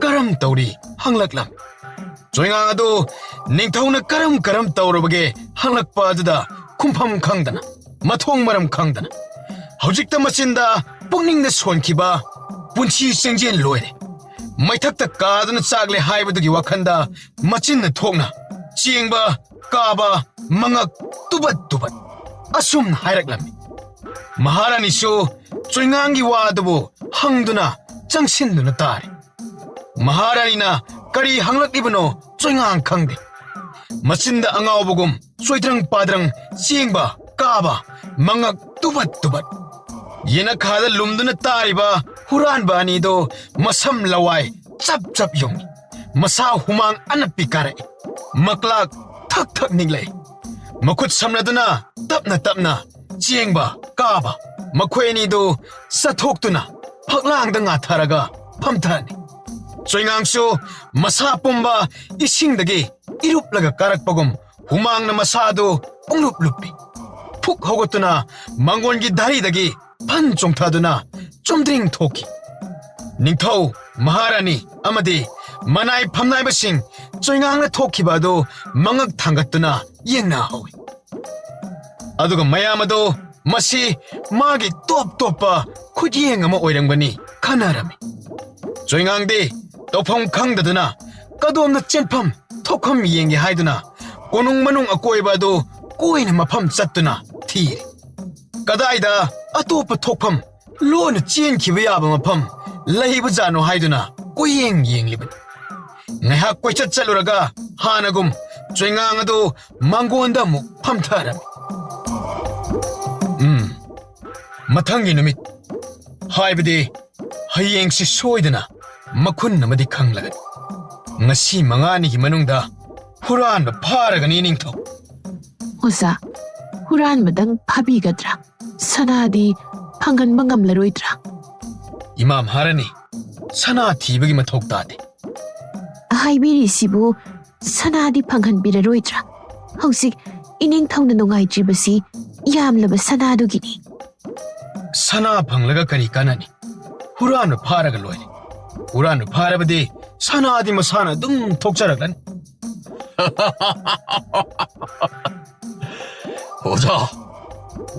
ꯀꯔꯝ ꯇꯧꯔꯤ ꯍꯪꯂꯛꯂꯝꯃꯤ꯫ ꯆꯣꯏꯉꯥꯡ ꯑꯗꯨ ꯅꯤꯡꯊꯧꯅ ꯀꯔꯝ ꯀꯔꯝ ꯇꯧꯔꯕꯒꯦ ꯍꯪꯂꯛꯄ ꯑꯗꯨꯗ ꯈꯨꯝꯐꯝ ꯈꯪꯗꯅ, ꯃꯊꯣꯡ ꯃꯔꯝ ꯈꯪꯗꯅ, ꯍꯧꯖꯤꯛꯇ ꯃꯆꯤꯟꯗ ꯄꯨꯛꯅꯤꯡꯗ ꯁꯣꯟꯈꯤꯕ ꯄꯨꯟꯁꯤ ꯆꯦꯡꯖꯦꯜ ꯂꯣꯏꯔꯦ꯫ ꯃꯩꯊꯛꯇ ꯀꯥꯗꯨꯅ ꯆꯥꯛꯂꯦ ꯍꯥꯏꯕꯗꯨꯒꯤ ꯋꯥꯈꯜꯗ ꯃꯆꯤꯟꯅ ꯊꯣꯛꯅ ꯆꯦꯡꯕ, ꯀꯥꯕ, ꯃꯉꯛ ꯇꯨꯕꯠ ꯇꯨꯕꯠ ꯑꯁꯨꯝ ꯍꯥꯏꯔꯛꯂꯝꯃꯤ꯫ ꯃꯍꯥꯔꯥꯅꯤꯁꯨ ꯆꯣꯏꯉꯥꯡꯒꯤ ꯋꯥ ꯑꯗꯨꯕꯨ ꯍꯪꯗꯨꯅ ꯆꯪꯁꯤꯟꯗꯨꯅ ꯇꯥꯔꯤ꯫ ꯃꯍꯥꯔꯥꯅꯤꯅ ꯀꯔꯤ ꯍꯪꯂꯛꯂꯤꯕꯅꯣ ꯆꯣꯏꯉꯥꯡ ꯈꯪꯗꯦ꯫ ꯃꯆꯤꯟꯗ ꯑꯉꯥꯎꯕꯒꯨꯝ ꯆꯣꯏꯗ꯭ꯔꯪ ꯄꯥꯗ꯭ꯔꯪ ꯆꯦꯡꯕ, ꯀꯥꯕ, ꯃꯉꯛ ꯇꯨꯕꯠ ꯇꯨꯕꯠ꯫ ꯌꯦꯅꯈꯥꯗ ꯂꯨꯝꯗꯨꯅ ꯇꯥꯔꯤꯕ ꯍꯨꯔꯥꯟꯕ ꯑꯅꯤꯗꯣ ꯃꯁꯝ ꯂꯋꯥꯏ ꯆꯞ ꯆꯞ ꯌꯨꯡꯏ꯫ ꯃꯁꯥ ꯍꯨꯃꯥꯡ ꯑꯅꯞꯄꯤ ꯀꯥꯔꯛꯏ꯫ ꯃꯀ꯭ꯂꯥꯛ ꯊꯛ ꯊꯛ ꯅꯤꯛꯂꯛꯏ꯫ ꯃꯈꯨꯠ ꯁꯝꯅꯗꯨꯅ ꯇꯞꯅ ꯇꯞꯅ ꯆꯦꯡꯕ, ꯀꯥꯕ, ꯃꯈꯣꯏ ꯑꯅꯤꯗꯨ ꯆꯠꯊꯣꯛꯇꯨꯅ ꯐꯛꯂꯥꯡꯗ ꯉꯥꯊꯔꯒ ꯐꯝꯊꯅꯤ꯫ ꯆꯣꯏꯉꯥꯡꯁꯨ ꯃꯁꯥ ꯄꯨꯝꯕ ꯏꯁꯤꯡꯗꯒꯤ ꯏꯔꯨꯞꯂꯒ ꯀꯥꯔꯛꯄꯒꯨꯝ ꯍꯨꯃꯥꯡꯅ ꯃꯁꯥꯗꯨ ꯄꯨꯡꯂꯨꯞ ꯂꯨꯞꯄꯤ꯫ ꯐꯨꯛ ꯍꯧꯒꯠꯇꯨꯅ ꯃꯥꯡꯒꯣꯟꯒꯤ ꯙꯥꯔꯤꯗꯒꯤ ꯐꯟ ꯆꯣꯡꯊꯗꯨꯅ ꯆꯨꯝꯗ꯭ꯔꯤꯡ ꯊꯣꯛꯈꯤ꯫ ꯅꯤꯡꯊꯧ, ꯃꯍꯥꯔꯥꯅꯤ ꯑꯃꯗꯤ ꯃꯅꯥꯏ ꯐꯝꯅꯥꯏꯕꯁꯤꯡ ꯆꯣꯏꯉꯥꯡꯅ ꯊꯣꯛꯈꯤꯕ ꯑꯗꯨ ꯃꯉꯛ ꯊꯥꯡꯒꯠꯇꯨꯅ ꯌꯦꯡꯅꯍꯧꯏ꯫ ꯑꯗꯨꯒ ꯃꯌꯥꯝ ꯑꯗꯨ ꯃꯁꯤ ꯃꯥꯒꯤ ꯇꯣꯞ ꯇꯣꯞꯄ ꯈꯨꯠꯌꯦꯡ ꯑꯃ ꯑꯣꯏꯔꯝꯒꯅꯤ ꯈꯟꯅꯔꯝꯃꯤ꯫ ꯆꯣꯏꯉꯥꯡꯗꯤ ꯇꯧꯐꯝ ꯈꯪꯗꯗꯨꯅ ꯀꯗꯣꯝꯗ ꯆꯦꯟꯐꯝ ꯊꯣꯛꯐꯝ ꯌꯦꯡꯒꯦ ꯍꯥꯏꯗꯨꯅ ꯀꯣꯅꯨꯡ ꯃꯅꯨꯡ ꯑꯀꯣꯏꯕ ꯑꯗꯨ ꯀꯣꯏꯅ ꯃꯐꯝ ꯆꯠꯇꯨꯅ ꯊꯤꯔꯦ꯫ ꯀꯗꯥꯏꯗ ꯑꯇꯣꯞꯄ ꯊꯣꯛꯐꯝ ꯂꯣꯟꯅ ꯆꯦꯟꯈꯤꯕ ꯌꯥꯕ ꯃꯐꯝ ꯂꯩꯕꯖꯥꯠꯅꯣ ꯍꯥꯏꯗꯨꯅ ꯀꯣꯏꯌꯦꯡ ꯌꯦꯡꯂꯤꯕꯅꯤ꯫ ꯉꯥꯏꯍꯥꯛ ꯀꯣꯏꯆꯠ ꯆꯠꯂꯨꯔꯒ ꯍꯥꯟꯅꯒꯨꯝ ꯆꯣꯏꯉꯥꯡ ꯑꯗꯨ ꯃꯥꯡꯒꯣꯟꯗ ꯑꯃꯨꯛ ꯐꯝꯊꯔꯝꯃꯤ꯫ ꯎꯝ, ꯃꯊꯪꯒꯤ ꯅꯨꯃꯤꯠ, ꯍꯥꯏꯕꯗꯤ ꯍꯌꯦꯡꯁꯤ ꯁꯣꯏꯗꯅ ꯃꯈꯨꯟ ꯑꯃꯗꯤ ꯈꯪꯂꯒꯅꯤ꯫ ꯉꯁꯤ ꯃꯉꯥꯅꯤꯒꯤ ꯃꯅꯨꯡꯗ ꯍꯨꯔꯥꯟꯕ ꯐꯥꯔꯒꯅꯤ, ꯅꯤꯡꯊꯧ꯫ ꯑꯣꯖꯥ, ꯍꯨꯔꯥꯟꯕꯗꯪ ꯐꯥꯕꯤꯒꯗ꯭ꯔꯥ? ꯁꯅꯥꯗꯤ ꯐꯪꯍꯟꯕ ꯉꯝꯂꯔꯣꯏꯗ꯭ꯔꯥ? ꯏꯃꯥ ꯃꯍꯥꯔꯥꯅꯤ, ꯁꯅꯥ ꯊꯤꯕꯒꯤ ꯃꯊꯧ ꯇꯥꯗꯦ꯫ ꯍꯥꯏꯕꯤꯔꯤꯁꯤꯕꯨ ꯁꯅꯥꯗꯤ ꯐꯪꯍꯟꯕꯤꯔꯔꯣꯏꯗ꯭ꯔꯥ? ꯍꯧꯖꯤꯛ ꯏꯅꯤꯡꯊꯧꯅ ꯅꯨꯡꯉꯥꯏꯇ꯭ꯔꯤꯕꯁꯤ ꯌꯥꯝꯂꯕ ꯁꯅꯥꯗꯨꯒꯤꯅꯤ꯫ ꯁꯅꯥ ꯐꯪꯂꯒ ꯀꯔꯤ ꯀꯥꯟꯅꯅꯤ? ꯍꯨꯔꯥꯟꯕ ꯐꯥꯔꯒ ꯂꯣꯏꯔꯦ꯫ ꯍꯨꯔꯥꯟꯕ ꯐꯥꯔꯕꯗꯤ ꯁꯅꯥꯗꯤ ꯃꯁꯥꯅ ꯑꯗꯨꯝ ꯊꯣꯛꯆꯔꯛꯂꯅꯤ꯫ ꯑꯣꯖꯥ,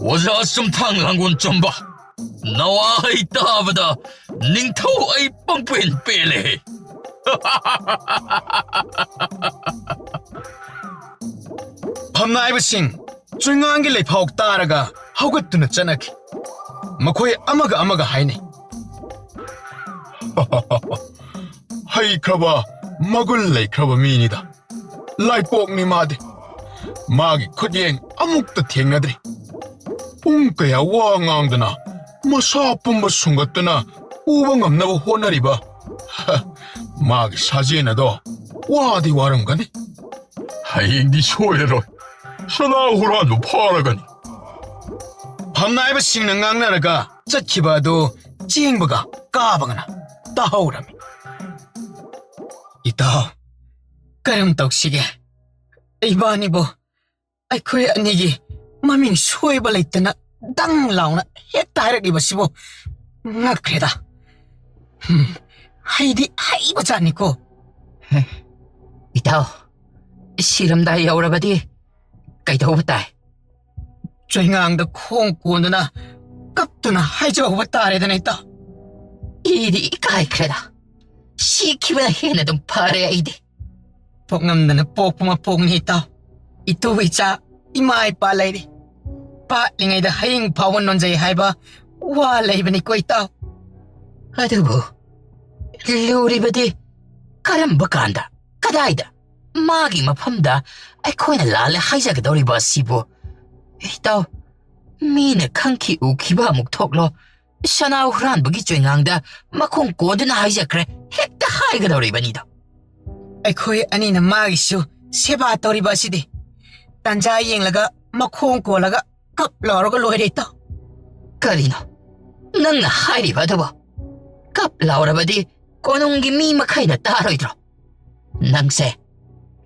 ꯑꯣꯖꯥ ꯆꯨꯝꯊꯥꯡ ꯂꯥꯡꯒꯣꯜ ꯆꯨꯝꯕ, ꯅꯋꯥꯍꯩ ꯇꯥꯕꯗ ꯅꯤꯡꯊꯧ ꯑꯩ ꯄꯪꯄꯦꯟ ꯄꯦꯜꯂꯦ꯫ ꯐꯝꯅꯥꯏꯕꯁꯤꯡ ꯆꯨꯏꯉꯥꯡꯒꯤ ꯂꯩꯐꯥꯎ ꯇꯥꯔꯒ ꯍꯧꯒꯠꯇꯨꯅ ꯆꯠꯅꯈꯤ꯫ ꯃꯈꯣꯏ ꯑꯃꯒ ꯑꯃꯒ ꯍꯥꯏꯅꯩ꯫ ꯍꯩꯈ꯭ꯔꯕ, ꯃꯒꯨꯟ ꯂꯩꯈ꯭ꯔꯕ ꯃꯤꯅꯤꯗ꯫ ꯂꯥꯏꯄꯣꯛꯅꯤ ꯃꯥꯗꯤ꯫ ꯃꯥꯒꯤ ꯈꯨꯠꯌꯦꯡ ꯑꯃꯨꯛꯇ ꯊꯦꯡꯅꯗ꯭ꯔꯤ꯫ ꯄꯨꯡ ꯀꯌꯥ ꯋꯥ ꯉꯥꯡꯗꯅ, ꯃꯁꯥ ꯄꯨꯝꯕ ꯁꯨꯡꯒꯠꯇꯨꯅ ꯎꯕ ꯉꯝꯅꯕ ꯍꯣꯠꯅꯔꯤꯕ꯫ ꯃꯥꯒꯤ ꯁꯥꯖꯦꯟ ꯑꯗꯣ ꯋꯥꯗꯤ ꯋꯥꯔꯝꯒꯅꯤ꯫ ꯍꯌꯦꯡꯗꯤ ꯁꯣꯏꯔꯔꯣꯏ꯫ ꯁꯅꯥ ꯍꯨꯔꯥꯟꯕ ꯐꯥꯔꯒꯅꯤ꯫ ꯐꯝꯅꯥꯏꯕꯁꯤꯡꯅ ꯉꯥꯡꯅꯔꯒ ꯆꯠꯈꯤꯕ ꯑꯗꯨ ꯆꯦꯡꯕꯒ ꯀꯥꯕꯒꯅ ꯇꯥꯍꯧꯔꯝꯃꯤ꯫ ꯏꯇꯥꯎ, ꯀꯔꯝ ꯇꯧꯁꯤꯒꯦ? ꯏꯕꯥꯅꯤꯕꯨ ꯑꯩꯈꯣꯏ ꯑꯅꯤꯒꯤ ꯃꯃꯤꯡ ꯁꯣꯏꯕ ꯂꯩꯇꯅ ꯗꯪ ꯂꯥꯎꯅ ꯍꯦꯛꯇ ꯍꯥꯏꯔꯛꯂꯤꯕꯁꯤꯕꯨ ꯉꯛꯈ꯭ꯔꯦꯗ꯫ ꯍꯝ, ꯍꯩꯗꯤ ꯍꯩꯕꯖꯥꯠꯅꯤꯀꯣ꯫ ꯍꯦ, ꯏꯇꯥꯎ, ꯁꯤꯔꯝꯗꯥꯏ ꯌꯧꯔꯕꯗꯤ ꯀꯩꯗꯧꯕ ꯇꯥꯏ? ꯆꯩꯉꯥꯡꯗ ꯈꯣꯡ ꯀꯣꯟꯗꯨꯅ ꯀꯞꯇꯨꯅ ꯍꯥꯏꯖꯍꯧꯕ ꯇꯥꯔꯦꯗꯅ, ꯏꯇꯥꯎ꯫ ꯑꯩꯗꯤ ꯏꯀꯥꯏꯈ꯭ꯔꯦꯗ꯫ ꯁꯤꯈꯤꯕꯅ ꯍꯦꯟꯅ ꯑꯗꯨꯝ ꯐꯔꯦ ꯑꯩꯗꯤ꯫ ꯄꯣꯛꯉꯝꯗꯅ ꯄꯣꯛꯄ ꯃꯄꯣꯛꯅꯤ, ꯏꯇꯥꯎ꯫ ꯏꯇꯨ ꯏꯆꯥ, ꯏꯃꯥ ꯏꯄꯥ ꯂꯩꯔꯤ꯫ ꯄꯥꯠꯂꯤꯉꯩꯗ ꯍꯌꯤꯡ ꯐꯥꯎꯕ ꯅꯣꯟꯖꯩ ꯍꯥꯏꯕ ꯋꯥ ꯂꯩꯕꯅꯤꯀꯣ, ꯏꯇꯥꯎ꯫ ꯑꯗꯨꯕꯨ ꯂꯨꯔꯤꯕꯗꯤ ꯀꯔꯝꯕ ꯀꯥꯟꯗ, ꯀꯗꯥꯏꯗ, ꯃꯥꯒꯤ ꯃꯐꯝꯗ ꯑꯩꯈꯣꯏꯅ ꯂꯥꯜꯂꯦ ꯍꯥꯏꯖꯒꯗꯧꯔꯤꯕ ꯑꯁꯤꯕꯨ? ꯏꯇꯥꯎ, ꯃꯤꯅ ꯈꯪꯈꯤ ꯎꯈꯤꯕ ꯑꯃꯨꯛ ꯊꯣꯛꯂꯣ, ꯁꯅꯥ ꯍꯨꯔꯥꯟꯕꯒꯤ ꯆꯣꯏꯉꯥꯡꯗ ꯃꯈꯣꯡ ꯀꯣꯟꯗꯨꯅ ꯍꯥꯏꯖꯈ꯭ꯔꯦ, ꯍꯦꯛꯇ ꯍꯥꯏꯒꯗꯧꯔꯤꯕꯅꯤꯗꯣ꯫ ꯑꯩꯈꯣꯏ ꯑꯅꯤꯅ ꯃꯥꯒꯤꯁꯨ ꯁꯦꯕꯥ ꯇꯧꯔꯤꯕ ꯑꯁꯤꯗꯤ꯫ ꯇꯥꯟꯖꯥ ꯌꯦꯡꯂꯒ ꯃꯈꯣꯡ ꯀꯣꯜꯂꯒ ꯀꯞ ꯂꯥꯎꯔꯒ ꯂꯣꯏꯔꯦ, ꯏꯇꯥꯎ꯫ ꯀꯔꯤꯅꯣ ꯅꯪꯅ ꯍꯥꯏꯔꯤꯕ ꯑꯗꯨꯕꯣ? ꯀꯞ ꯂꯥꯎꯔꯕꯗꯤ ꯀꯣꯅꯨꯡꯒꯤ ꯃꯤ ꯃꯈꯩꯅ ꯇꯥꯔꯣꯏꯗ꯭ꯔꯣ? ꯅꯪꯁꯦ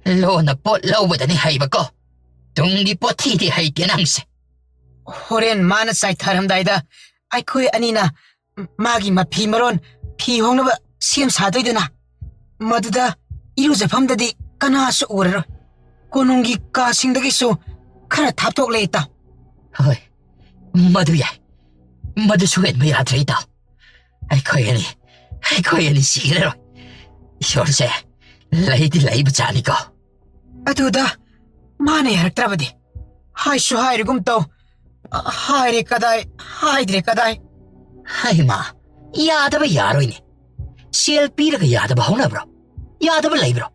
ꯂꯣꯟꯅ ꯄꯣꯠ ꯂꯧꯕꯗꯅꯤ ꯍꯩꯕꯀꯣ, ꯇꯨꯡꯒꯤ ꯄꯣꯠꯊꯤꯗꯤ ꯍꯩꯇꯦ ꯅꯪꯁꯦ꯫ ꯍꯣꯔꯦꯟ ꯃꯥꯅ ꯆꯥꯏꯊꯔꯝꯗꯥꯏꯗ ꯑꯩꯈꯣꯏ ꯑꯅꯤꯅ ꯃꯥꯒꯤ ꯃꯐꯤ ꯃꯔꯣꯟ ꯐꯤ ꯍꯣꯡꯅꯕ ꯁꯦꯝ ꯁꯥꯗꯣꯏꯗꯨꯅ, ꯃꯗꯨꯗ ꯏꯔꯨꯖꯐꯝꯗꯗꯤ ꯀꯅꯥꯁꯨ ꯎꯔꯔꯣꯏ꯫ ꯀꯣꯅꯨꯡꯒꯤ ꯀꯥꯁꯤꯡꯗꯒꯤꯁꯨ ꯈꯔ ꯊꯥꯞꯇꯣꯛꯂꯦ, ꯏꯇꯥꯎ꯫ ꯍꯣꯏ, ꯃꯗꯨ ꯌꯥꯏ꯫ ꯃꯗꯨꯁꯨ ꯍꯦꯟꯕ ꯌꯥꯗ꯭ꯔꯦ, ꯏꯇꯥꯎ꯫ ꯑꯩꯈꯣꯏ ꯑꯅꯤ, ꯑꯩꯈꯣꯏ ꯑꯅꯤ ꯁꯤꯔꯔꯣꯏ꯫ ꯏꯁꯣꯔꯁꯦ ꯂꯩꯗꯤ ꯂꯩꯕ ꯖꯥꯠꯅꯤꯀꯣ꯫ ꯑꯗꯨꯗ ꯃꯥꯅ ꯌꯥꯔꯛꯇ꯭ꯔꯕꯗꯤ? ꯍꯥꯏꯁꯨ ꯍꯥꯏꯔꯒꯨꯝ ꯇꯧ, ꯍꯥꯏꯔꯦ ꯀꯗꯥꯏ, ꯍꯥꯏꯗ꯭ꯔꯦ ꯀꯗꯥꯏ? ꯍꯩꯃꯥ, ꯌꯥꯗꯕ ꯌꯥꯔꯣꯏꯅꯦ꯫ ꯁꯦꯜ ꯄꯤꯔꯒ ꯌꯥꯗꯕ ꯍꯧꯅꯕ꯭ꯔꯣ? ꯌꯥꯗꯕ ꯂꯩꯕ꯭ꯔꯣ?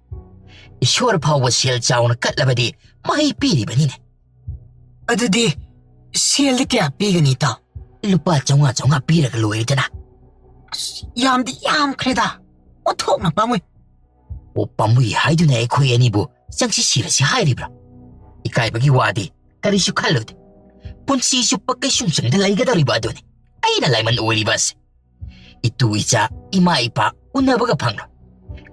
ꯏꯁꯣꯔ ꯐꯥꯎꯕ ꯁꯦꯜ ꯆꯥꯎꯅ ꯀꯠꯂꯕꯗꯤ ꯃꯍꯩ ꯄꯤꯔꯤꯕꯅꯤꯅꯦ꯫ ꯑꯗꯨꯗꯤ ꯁꯦꯜꯗꯤ ꯀꯌꯥ ꯄꯤꯒꯅꯤ, ꯏꯇꯥꯎ? ꯂꯨꯄꯥ ꯆꯥꯝꯃꯉꯥ, ꯆꯥꯝꯃꯉꯥ ꯄꯤꯔꯒ ꯂꯣꯏꯔꯦꯗꯅ꯫ ꯑꯁ, ꯌꯥꯝꯗꯤ ꯌꯥꯝꯈ꯭ꯔꯦꯗ, ꯑꯣꯟꯊꯣꯛꯅ ꯄꯥꯝꯃꯨꯏ꯫ ꯑꯣ, ꯄꯥꯝꯃꯨꯏ ꯍꯥꯏꯗꯨꯅ ꯑꯩꯈꯣꯏ ꯑꯅꯤꯕꯨ ꯆꯪꯁꯤ ꯁꯤꯔꯁꯤ ꯍꯥꯏꯔꯤꯕ꯭ꯔꯥ? ꯏꯀꯥꯏꯕꯒꯤ ꯋꯥꯗꯤ ꯀꯔꯤꯁꯨ ꯈꯜꯂꯨꯗꯦ꯫ ꯄꯨꯟꯁꯤ ꯆꯨꯞꯄ ꯀꯩꯁꯨꯝꯁꯪꯗ ꯂꯩꯒꯗꯧꯔꯤꯕ ꯑꯗꯨꯅꯤ ꯑꯩꯅ ꯂꯥꯏꯃꯟ ꯑꯣꯏꯔꯤꯕ ꯑꯁꯦ꯫ ꯏꯇꯨ ꯏꯆꯥ, ꯏꯃꯥ ꯏꯄꯥ ꯎꯅꯕꯒ ꯐꯪꯂꯣꯏ꯫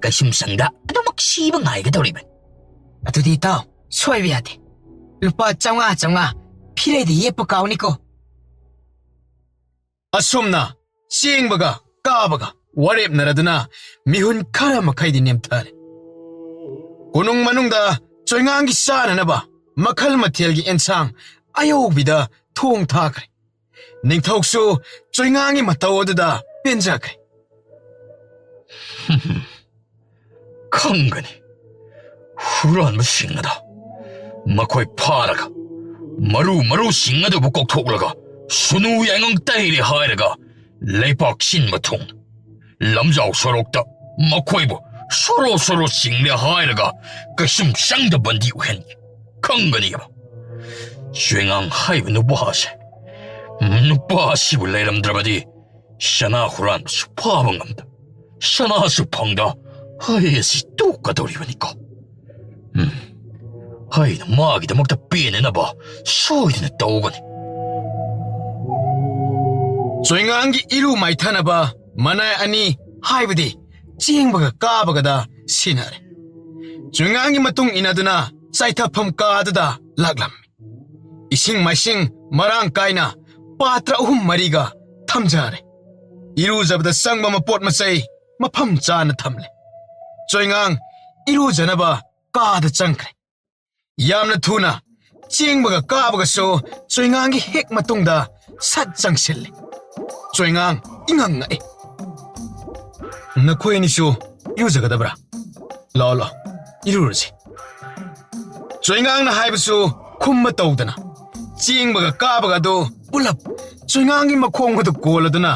ꯀꯩꯁꯨꯝꯁꯪꯗ ꯑꯗꯨꯃꯛ ꯁꯤꯕ ꯉꯥꯏꯒꯗꯧꯔꯤꯕꯅꯤ꯫ ꯑꯗꯨꯗꯤ ꯏꯇꯥꯎ, ꯁꯣꯏꯕ ꯌꯥꯗꯦ꯫ ꯂꯨꯄꯥ ꯆꯥꯝꯃꯉꯥ, ꯆꯥꯝꯃꯉꯥ ꯐꯤꯔꯩꯗ ꯌꯦꯞꯄ ꯀꯥꯎꯅꯤꯀꯣ꯫ ꯑꯁꯨꯝꯅ ꯆꯦꯡꯕꯒ ꯀꯥꯕꯒ ꯋꯥꯔꯦꯞꯅꯔꯗꯨꯅ ꯃꯤꯍꯨꯟ ꯈꯔ ꯃꯈꯩꯗꯤ ꯅꯦꯝꯊꯔꯦ꯫ ꯀꯣꯅꯨꯡ ꯃꯅꯨꯡꯗ ꯆꯣꯏꯉꯥꯡꯒꯤ ꯆꯥꯅꯅꯕ ꯃꯈꯜ ꯃꯊꯦꯜꯒꯤ ꯑꯦꯟꯁꯥꯡ ꯑꯌꯧꯕꯤꯗ ꯊꯣꯡ ꯊꯥꯈ꯭ꯔꯦ꯫ ꯅꯤꯡꯊꯧꯁꯨ ꯆꯣꯏꯉꯥꯡꯒꯤ ꯃꯇꯧ ꯑꯗꯨꯗ ꯄꯦꯟꯖꯈ꯭ꯔꯦ꯫ ꯈꯪꯒꯅꯤ꯫ ꯍꯨꯔꯥꯟꯕꯁꯤꯡ ꯑꯗꯣ ꯃꯈꯣꯏ ꯐꯥꯔꯒ, ꯃꯔꯨ ꯃꯔꯨꯁꯤꯡ ꯑꯗꯨꯕꯨ ꯀꯣꯛꯊꯣꯛꯂꯒ, ꯁꯨꯅꯨ ꯌꯥꯏꯉꯪ ꯇꯩꯔꯦ ꯍꯥꯏꯔꯒ ꯂꯩꯄꯥꯛ ꯁꯤꯟꯕ ꯊꯨꯡꯅ ꯂꯝꯖꯥꯎ ꯁꯣꯔꯣꯛꯇ ꯃꯈꯣꯏꯕꯨ ꯁꯣꯔꯣ ꯁꯣꯔꯣ ꯆꯤꯡꯂꯦ ꯍꯥꯏꯔꯒ ꯀꯩꯁꯨꯝ ꯆꯪꯗ ꯕꯟꯗꯤ ꯑꯣꯏꯍꯟꯒꯦ꯫ ꯈꯪꯒꯅꯤꯕ꯫ ꯆꯣꯏꯉꯥꯡ ꯍꯥꯏꯕ ꯅꯨꯄꯥ ꯑꯁꯦ, ꯅꯨꯄꯥ ꯑꯁꯤꯕꯨ ꯂꯩꯔꯝꯗ꯭ꯔꯕꯗꯤ ꯁꯅꯥ ꯍꯨꯔꯥꯟꯕꯁꯨ ꯐꯥꯕ ꯉꯝꯗ, ꯁꯅꯥꯁꯨ ꯐꯪꯗ, ꯑꯩ ꯑꯁꯤ ꯇꯣꯛꯀꯗꯧꯔꯤꯕꯅꯤꯀꯣ꯫ ꯎꯝ, ꯑꯩꯅ ꯃꯥꯒꯤꯗꯃꯛꯇ ꯄꯦꯟꯅꯅꯕ ꯁꯣꯏꯗꯅ ꯇꯧꯒꯅꯤ꯫ ꯆꯣꯏꯉꯥꯡꯒꯤ ꯏꯔꯨ ꯃꯥꯏꯊꯅꯕ ꯃꯅꯥꯏ ꯑꯅꯤ, ꯍꯥꯏꯕꯗꯤ ꯆꯦꯡꯕꯒ ꯀꯥꯕꯒꯗ ꯁꯤꯟꯅꯔꯦ꯫ ꯆꯣꯏꯉꯥꯡꯒꯤ ꯃꯇꯨꯡ ꯏꯟꯅꯗꯨꯅ ꯆꯥꯏꯊꯐꯝ ꯀꯥꯗꯨꯗ ꯂꯥꯛꯂꯝꯃꯤ꯫ ꯏꯁꯤꯡ ꯃꯥꯏꯁꯤꯡ ꯃꯔꯥꯡ ꯀꯥꯏꯅ ꯄꯥꯇ꯭ꯔ ꯑꯍꯨꯝ ꯃꯔꯤꯒ ꯊꯝꯖꯔꯦ꯫ ꯏꯔꯨꯖꯕꯗ ꯆꯪꯕ ꯃꯄꯣꯠ ꯃꯆꯩ ꯃꯐꯝ ꯆꯥꯅ ꯊꯝꯂꯦ꯫ ꯆꯣꯏꯉꯥꯡ ꯏꯔꯨꯖꯅꯕ ꯀꯥꯗ ꯆꯪꯈ꯭ꯔꯦ꯫ ꯌꯥꯝꯅ ꯊꯨꯅ ꯆꯦꯡꯕꯒ ꯀꯥꯕꯒꯁꯨ ꯆꯣꯏꯉꯥꯡꯒꯤ ꯍꯦꯛ ꯃꯇꯨꯡꯗ ꯁꯠ ꯆꯪꯁꯤꯜꯂꯦ꯫ ꯆꯣꯏꯉꯥꯡ ꯏꯉꯛ ꯉꯛꯏ꯫ "ꯅꯈꯣꯏ ꯑꯅꯤꯁꯨ ꯏꯔꯨꯖꯒꯗꯕ꯭ꯔꯥ? ꯂꯥꯛꯑꯣ, ꯂꯥꯛꯑꯣ, ꯏꯔꯨꯔꯁꯤ꯫" ꯆꯣꯏꯉꯥꯡꯅ ꯍꯥꯏꯕꯁꯨ ꯈꯨꯝꯕ ꯇꯧꯗꯅ ꯆꯦꯡꯕꯒ ꯀꯥꯕꯒ ꯑꯗꯨ ꯄꯨꯂꯞ ꯆꯣꯏꯉꯥꯡꯒꯤ ꯃꯈꯣꯡ ꯑꯗꯨ ꯀꯣꯜꯂꯗꯨꯅ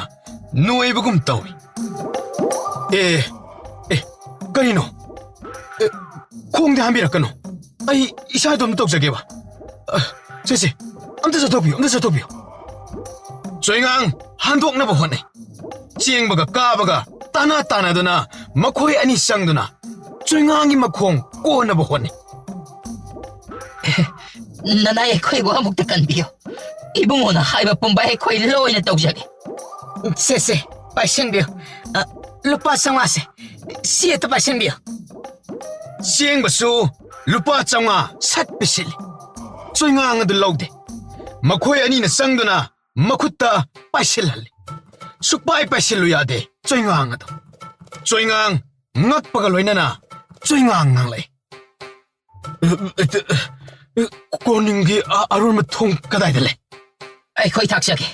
ꯅꯣꯏꯕꯒꯨꯝ ꯇꯧꯏ꯫ "ꯑꯦ, ꯑꯦ, ꯀꯔꯤꯅꯣ? ꯑꯦ, ꯈꯣꯡꯗꯤ ꯍꯥꯝꯕꯤꯔꯛꯀꯅꯨ꯫ ꯑꯩ ꯏꯁꯥ ꯏꯇꯣꯝꯇ ꯇꯧꯖꯒꯦꯕ꯫ ꯑ, ꯁꯦ, ꯁꯦ, ꯑꯝꯇ ꯆꯠꯊꯣꯛꯄꯤꯌꯨ, ꯑꯝꯇ ꯆꯠꯊꯣꯛꯄꯤꯌꯨ꯫" ꯆꯣꯏꯉꯥꯡ ꯍꯟꯗꯣꯛꯅꯕ ꯍꯣꯠꯅꯩ꯫ ꯆꯦꯡꯕꯒ ꯀꯥꯕꯒ ꯇꯥꯅ ꯇꯥꯅꯗꯨꯅ ꯃꯈꯣꯏ ꯑꯅꯤ ꯆꯪꯗꯨꯅ ꯆꯣꯏꯉꯥꯡꯒꯤ ꯃꯈꯣꯡ ꯀꯣꯟꯅꯕ ꯍꯣꯠꯅꯩ꯫ "ꯅꯅꯥꯏ ꯑꯩꯈꯣꯏꯕꯨ ꯑꯃꯨꯛꯇ ꯀꯟꯕꯤꯌꯨ꯫ ꯏꯕꯨꯡꯉꯣꯅ ꯍꯥꯏꯕ ꯄꯨꯝꯕ ꯑꯩꯈꯣꯏ ꯂꯣꯏꯅ ꯇꯧꯖꯒꯦ꯫" "ꯁꯦ, ꯁꯦ, ꯄꯥꯏꯁꯤꯟꯕꯤꯌꯨ꯫ ꯑ, ꯂꯨꯄꯥ ꯆꯥꯝꯃꯉꯥꯁꯦ, ꯁꯤ ꯍꯦꯛꯇ ꯄꯥꯏꯁꯤꯟꯕꯤꯌꯨ꯫" ꯆꯦꯡꯕꯁꯨ ꯂꯨꯄꯥ ꯆꯥꯝꯃꯉꯥ ꯁꯠ ꯄꯤꯁꯤꯜꯂꯤ꯫ ꯆꯣꯏꯉꯥꯡ ꯑꯗꯨ ꯂꯧꯗꯦ꯫ ꯃꯈꯣꯏ ꯑꯅꯤꯅ ꯆꯪꯗꯨꯅ ꯃꯈꯨꯠꯇ ꯄꯥꯏꯁꯤꯜꯍꯜꯂꯤ꯫ ꯁꯨꯛꯄꯥꯏ ꯄꯥꯏꯁꯤꯜꯂꯨ ꯌꯥꯗꯦ ꯆꯣꯏꯉꯥꯡ ꯑꯗꯨ꯫ ꯆꯣꯏꯉꯥꯡ ꯉꯛꯄꯒ ꯂꯣꯏꯅꯅ ꯆꯣꯏꯉꯥꯡ ꯉꯥꯡꯂꯛꯏ꯫ "ꯀꯣꯅꯨꯡꯒꯤ ꯑ-, ꯑꯔꯣꯟꯕ ꯊꯣꯡ ꯀꯗꯥꯏꯗ ꯂꯩ?" "ꯑꯩꯈꯣꯏ ꯇꯥꯛꯆꯒꯦ꯫